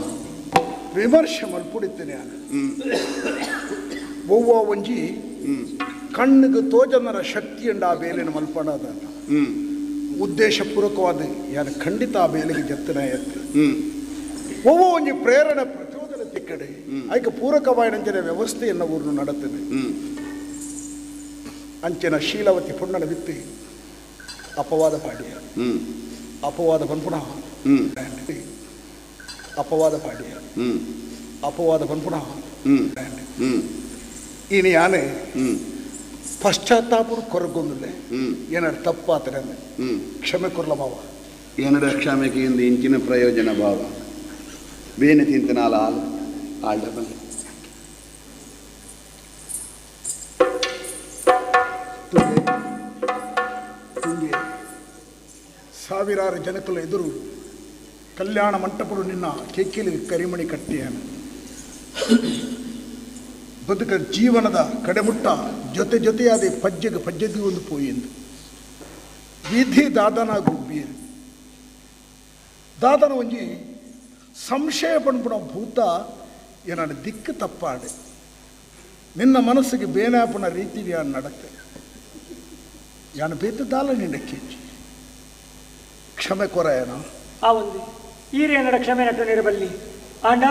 ವಿಮರ್ಶೆ ಮಲ್ಪುಡಿತ್ತೇನೆ ನಾನು ಒವ್ವ ಒಂಜಿ ಕಣ್ಣಿಗೆ ತೋಜನರ ಶಕ್ತಿಯಂಡ ಆ ಬೇಲಿನ ಮಲ್ಪಣದ ಉದ್ದೇಶಪೂರ್ವಕವಾದ ಯಾನು ಖಂಡಿತ ಆ ಬೇಲಿಗೆ ಜತ್ತನ ಎತ್ತು ಒವ್ವ ಒಂಜಿ ಪ್ರೇರಣೆ ಪ್ರಚೋದನೆ ತಿಕ್ಕಡೆ ಐಕ ಪೂರಕವಾಯಿನಂಚಿನ ವ್ಯವಸ್ಥೆಯನ್ನು ಊರು ನಡತ್ತದೆ ಅಂಚಿನ ಶೀಲವತಿ ಪುಣ್ಣನ ಬಿತ್ತಿ ಅಪವಾದ ಪಾಡ್ಯ ಅಪವಾದ ಪನ್ಪುಣ ಅಪವಾದ ಪಾಡ್ಯ ಅಪವಾದ ಪನ್ಪುಣ ಇನಿ ಯಾನೆ ಪಶ್ಚಾತ್ತಾಪರು ಕೊರಗೊಂದಿಲ್ಲ ಏನಾರು ತಪ್ಪಾತರೆ ಕ್ಷಮೆ ಕೊರ್ಲ ಮಾವ ಏನಡ ಕ್ಷಮೆಗೆ ಇಂದು ಇಂಚಿನ ಪ್ರಯೋಜನ ಭಾವ ಬೇನೆ ತಿಂತನಾಲ ಹಾಲು ಆಳ್ಡ ಬಲ್ಲೆ ತುಂಗೆ ಸಾವಿರಾರು ಜನಕುಲ ಎದುರು ಕಲ್ಯಾಣ ಮಂಟಪಡು ನಿನ್ನ ಕೆಕ್ಕಿಲಿ ಕರಿಮಣಿ ಕಟ್ಟಿಯಾನು ಬದುಕ ಜೀವನದ ಕಡೆಮುಟ್ಟ ಜೊತೆ ಜೊತೆಯಾದ ಪಜ್ಜೆಗೆ ಪಜ್ಜೆಗೆ ಒಂದು ಪೋಯೆಂದು ವಿಧಿ ದಾದನ ಗುಬ್ಬಿಯರು ದಾದನ ಒಂಜಿ ಸಂಶಯ ಪಣ್ಪುಣ ಭೂತ ಏನಾಡು ದಿಕ್ಕು ತಪ್ಪಾಡೆ ನಿನ್ನ ಮನಸ್ಸಿಗೆ ಬೇನಾಪುಣ ರೀತಿ ಯಾನ್ ನಡತೆ ಯಾನು ಬೇತದಾಲ ನಿನ್ನ ಕೆಂಚಿ ಕ್ಷಮೆ ಕೊರಯನ ಆ ಒಂದು ಈರೇನಡ ಕ್ಷಮೆ ನಟ್ಟು ನಿರಬಲ್ಲಿ ಆಂಡ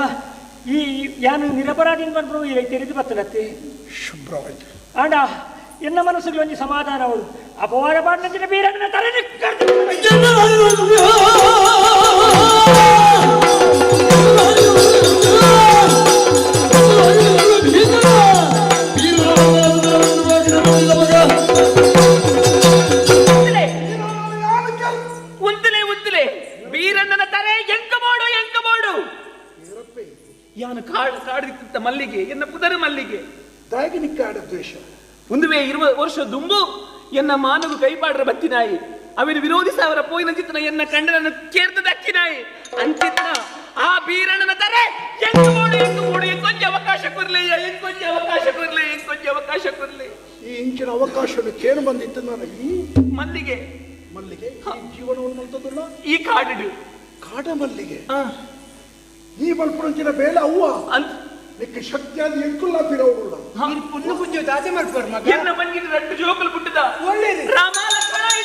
ಈ ಯಾನು ನಿರಪರಾಧಿನ ಬಂದ್ರು ಈ ತೆರೆದು ಬತ್ತಲತ್ತೆ ಶುಭ್ರವಾಯ್ತು ಆಂಡ ಎನ್ನ ಮನಸ್ಸುಗಳು ಒಂಜಿ ಸಮಾಧಾನ ಅವಳು ಅಪವಾದ ಪಾಡ್ನಂಚಿನ ಬೀರಣ್ಣನ ತಲೆ ಉಂತಲೆ ಉಂತಲೆ ಬೀರಣ್ಣನ ತರೆ ಎಂಕ ಬೋಡು ಎಂಕ ಬೋಡು ಯಾನು ಕಾಡು ಕಾಡಿತ್ತ ಮಲ್ಲಿಗೆ ಎನ್ನ ಪುದರು ಮಲ್ಲಿಗೆ ದಾಗಿ ನಿಕ್ಕಾಡ ದ್ವೇಷ ಒಂದುವೇ 20 ವರ್ಷ ದುಂಬು ಎನ್ನ ಮಾನವು ಕೈಪಾಡ್ರ ಬತ್ತಿನಾಯಿ ಅವನು ವಿರೋಧಿಸ ಅವರ ಪೋಯಿನ ಚಿತ್ರನ ಎನ್ನ ಕಂಡನನ್ನು ಕೇರ್ದ ದಕ್ಕಿನಾಯಿ ಅಂಚಿತ್ರ ಆ ಬೀರಣ್ಣನ ತರೆ ಎಂಕ ಬೋಡು ಎಂಕ ಬೋಡು ಎಂಕೊಂಚ ಅವಕಾಶ ಕೊರ್ಲಿ ಎಂಕೊಂಚ ಅವಕಾಶ ಕೊರ್ಲಿ ಎಂಕೊಂಚ ಅವಕಾಶ ಕೊರ್ಲಿ ಈ ಇಂಚಿನ ಅವಕಾಶವನ್ನು ಕೇಳು ಬಂದಿತ್ತು ನಾನು ಈ ಮಲ್ಲಿಗೆ ಮಲ್ಲಿಗೆ ಈ ಜೀವನವನ್ನು ಮಲ್ತದಲ್ಲ ಈ ಕಾಡಿಡು ಕಾಡ ಮಲ್ಲಿಗೆ ಈ ಮಲ್ಪುರಂಚಿನ ಬೇಲೆ ಅವ್ವ ನಿಕ್ಕೆ ಶಕ್ತಿಯಾದ ಎಂಕುಲ್ಲ ಪಿರವುಲ್ಲ ಪುಣ್ಣು ಕುಂಜು ದಾಸೆ ಮಾಡ್ಪಾರು ಮಗ ಎನ್ನ ಮಂಗಿನ ರಟ್ಟು ಜೋಕಲು ಪುಟ್ಟದ ಒಳ್ಳೇದು ರಾಮ ಲಕ್ಷ್ಮಣ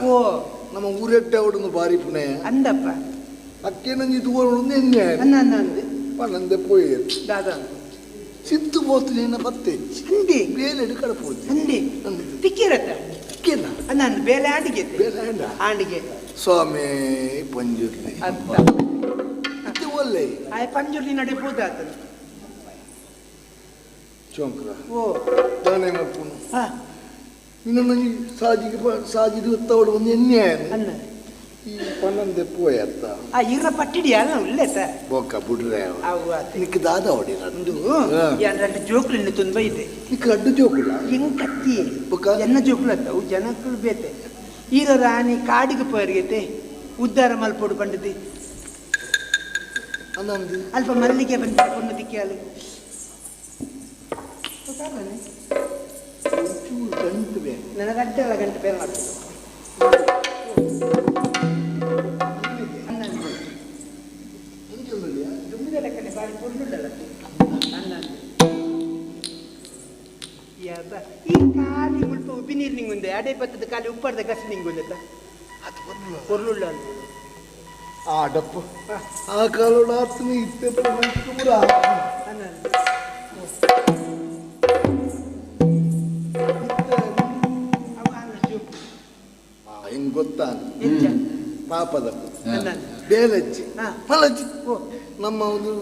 ಓ ನಮ್ಮ ಊರೆಟ್ಟೆ ಅವಡೊಂದು ಬಾರಿ ಪುಣೆ ಅಂದಪ್ಪ ಅಕ್ಕೇನಂಜಿ ದೂರ ಎಣ್ಣೆ ಪನ್ನಂದೆ ಪೋಯಿ ದಾದಾ ಸಿದ್ದು ಪೋತು ಪತ್ತೆ ಅಂದೆ ಬೇಲೆ ಕಡಪೋದು ಅಂದೆ ತಿಕ್ಕಿರತ್ತ ತಿಕ್ಕಿನ ನಾನು ಬೇಲೆ ಆಂಡಿಗೆ ಬೇಲೆ ಆಂಡ ಆಂಡಿಗೆ ಸ್ವಾಮಿ ಪಂಜುರ್ಲಿ ಅತ್ತ ಇತ್ತೆ ಒಲ್ಲೆ ಆಯ್ ಪಂಜುರ್ಲಿ ನಡೆ ಪೋದಾತನ ಚೋಂಕ್ರ ಓ ದಾನೆ ಮಲ್ಪುನು ಹಾ ಇನ್ನೊಂದು ಸಾಜಿಗೆ ಸಾಜಿದು ಒತ್ತವಡು ಒಂದು ಎಣ್ಣೆ ಅನ್ನ ಈ ಪನ್ನೊಂದೆ ಪೋಯತ್ತ ಆ ಇರ ಪಟ್ಟಿಡಿ ಅಲ್ಲ ಉಲ್ಲೇತ ಬೊಕ್ಕ ಬುಡ್ರೆ ಅವು ನಿಕ್ ದಾದ ಹೊಡಿ ಒಂದು ಯಾನ್ ರಡ್ಡು ಜೋಕುಲು ಇನ್ನು ತುಂಬ ಇದೆ. ನಿಕ್ ರಡ್ಡು ಜೋಕುಲ ಹೆಂಗ್ ಕತ್ತಿ ಎನ್ನ ಜೋಕುಲು ಅತ್ತ ಅವು ಜನಕ್ಕಳು ಬೇತೆ. ಈರ ರಾಣಿ ಕಾಡಿಗೆ ಪೋಯರ್ಗೈತೆ ಉದ್ಧಾರ ಮಲ್ಪೋಡು ಪಂಡದಿ ಅಲ್ಪ ಮಲ್ಲಿಗೆ ಬಂದು ಕೊಂಡು ದಿಕ್ಕಿಯಾಲು ಗಂಟು ಬೇರೆ ನನ್ನ ರಡ್ಡಲ್ಲ ಗಂಟು ಬೇರೆ ಮಾಡ್ತೀನಿ. ಈ ಖಾಲಿ ಮುಲ್ಪ ಉಪ್ಪಿ ನೀರು ನಿಂಗುಂದೆ ಅಡೆ ಪತ್ತದ ಖಾಲಿ ಉಪ್ಪಾಡ್ದ ಕಸಿ ನಿಂಗುಂದೆ ಪೊರ್ಲುಳ್ಳ ಆ ಡಪ್ಪು ಆ ಕಾಲೋಡ ಆತ್ಮ ಇತ್ತೆ ಪೂರ ಹೆಂಗ್ ಗೊತ್ತಾ ಪಾಪದ ಬೇಲಜ್ಜಿ ಮಲಜ್ಜಿ ನಮ್ಮ ಒಂದು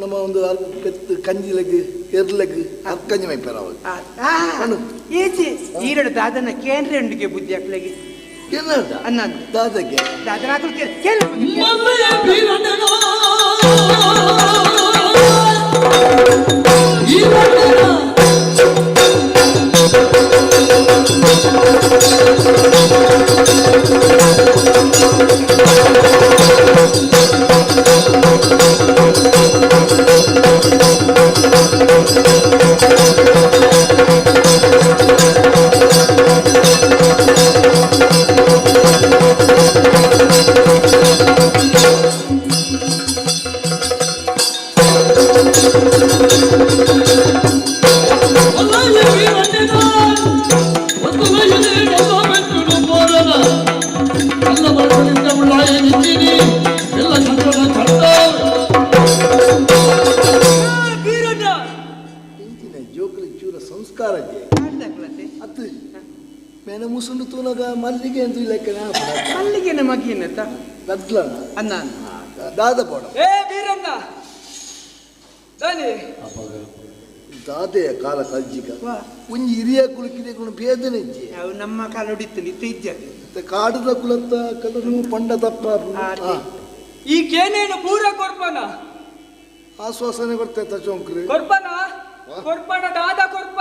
ನಮ್ಮ ಒಂದು ಪೆತ್ತು ಕಂಜಿಲಗ್ ಎರ್ಲಗ್ ಅರ್ಕಂಜಿ ಮೈಪೇರ ಅವಾಗ ಏಜಿ ಈರಡು ದಾದನ ಕೇಂದ್ರ ಉಂಡಿಗೆ ಬುದ್ಧಿ ಅಕ್ಲಗೆ ಅನ್ನ ದಾದಗೆ ದಾದನ ಹಾಕಲು ಕೇಳ ಸಂಸ್ಕಾರ ಅತ್ತು ಮೇನ ಮುಸುಂಡು ತೂನಗ ಮಲ್ಲಿಗೆ ಅಂತ ಲೆಕ್ಕನ ಮಲ್ಲಿಗೆನ ಮಗಿಯನ್ನತ್ತ ಗದ್ಲನ ಅನ್ನ ದಾದ ಬೋಡ ಏ ವೀರಣ್ಣ ದಾನಿ ದಾದೆಯ ಕಾಲ ಕಜ್ಜಿಗ ಒಂಜಿ ಹಿರಿಯ ಕುಲಕಿದೆ ಗುಣ ಭೇದನೆ ಇಜ್ಜಿ ಅವು ನಮ್ಮ ಕಾಲ ಹೊಡಿತು ಇತ್ತು ಇಜ್ಜ ಕಾಡದ ಕುಲತ್ತ ಕಲರು ಪಂಡ ತಪ್ಪ ಈ ಕೇನೇನು ಪೂರ ಕೊರ್ಪನ ಆಶ್ವಾಸನೆ ಕೊಡ್ತೇತ ಚೌಂಕ್ರಿ ಕೊರ್ಪನ ಕೊರ್ಪನ ದಾದ ಕೊರ್ಪ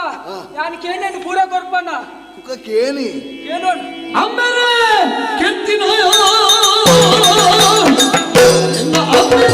ಯಾನ್ ಕೇನೇನು ಪೂರ ಕೊರ್ಪನ ಕುಕ ಕೇನಿ ಕೇನೋನ್ ಅಮ್ಮರೇ ಕೆತ್ತಿನೋಯ ಎನ್ನ ಅಮ್ಮರೇ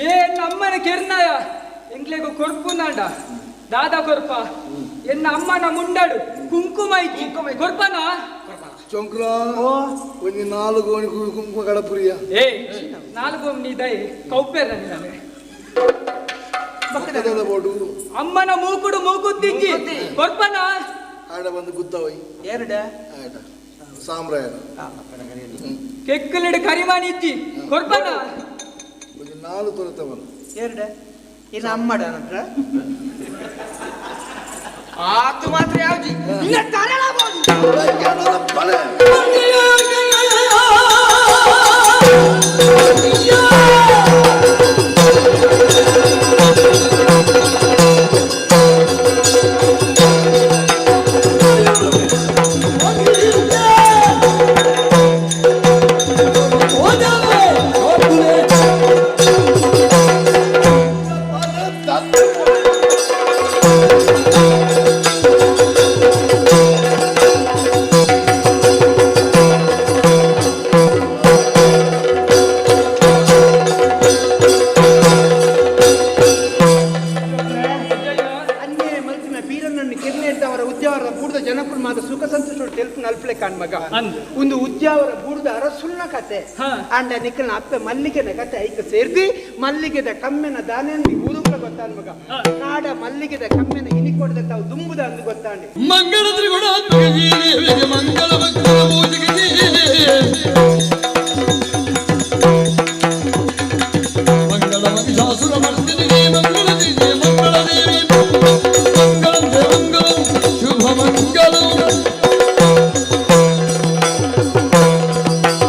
ಏ ನಮ್ಮನ ಕೆರ್ನಾಯ ಎಂಕ್ಲೆಗು ಕೊರ್ಪು ನಾಡ ದಾದಾ ಕೊರ್ಪ ಎನ್ನ ಅಮ್ಮನ ಮುಂಡಾಡು ಕುಂಕುಮ ಇಜ್ಜಿ ಕೊರ್ಪನ ಚೊಂಕ್ರ ಒಂಜಿ ನಾಲ್ಕು ಗೋಣಿ ಕುಂಕುಮ ಕಡಪುರಿಯ ಏ ನಾಲ್ಕು ನೀ ದೈ ಕೌಪೇರ ನಾನು ಅಮ್ಮನ ಮೂಕುಡು ಮೂಕುತ್ತಿಜ್ಜಿ ಕೊರ್ಪನ ಆಡ ಬಂದು ಗುದ್ದವೈ ಎರಡ ಆಡ ಸಾಮ್ರಾಯ ಕೆಕ್ಕಲಿಡು ಕರಿಮಾನಿ ಇಜ್ಜಿ ಕೊರ್ಪನ ಒಂಜಿ ನಾಲ್ಕು ತೊರತವನು ಎರಡ ಇನ್ನು ಅಮ್ಮಡ ನಂತರ ಆತು ಮಾತ್ರ ಯಾವ್ದು ಇನ್ನ ತರಳಬಹುದು ಿ. ತೆಲ್ಪು ನಲ್ಪಲೆ ಕಾಣ್ ಮಗ. ಒಂದು ಉದ್ಯಾವರ ಬೂರ್ದ ಅರಸುಲ್ನ ಕತೆ. ಅಂಡ ನಿಕ್ಕಲ್ನ ಅಪ್ಪೆ ಮಲ್ಲಿಗೆನ ಕತೆ ಐಕ ಸೇರ್ದಿ ಮಲ್ಲಿಗೆದ ಕಮ್ಮೆನ ದಾನೆಂದಿ ಊರುಗಳ ಗೊತ್ತಾನ್ ಮಗ. ಕಾಡ ಮಲ್ಲಿಗೆದ ಕಮ್ಮೆನ ಇನಿ ಕೊಡದ ತಾವು ದುಂಬುದ ಅಂದು ಗೊತ್ತಾಂಡಿ. ಮಂಗಳ ತ್ರಿಗುಣಾತ್ಮಕ ಜೀವಿಗೆ ಮಂಗಳ ಮಂಗಳ ಪೂಜೆಗೆ ಮಂಗಳ ಮಹಿಷಾಸುರ ಮರ್ದಿನಿ.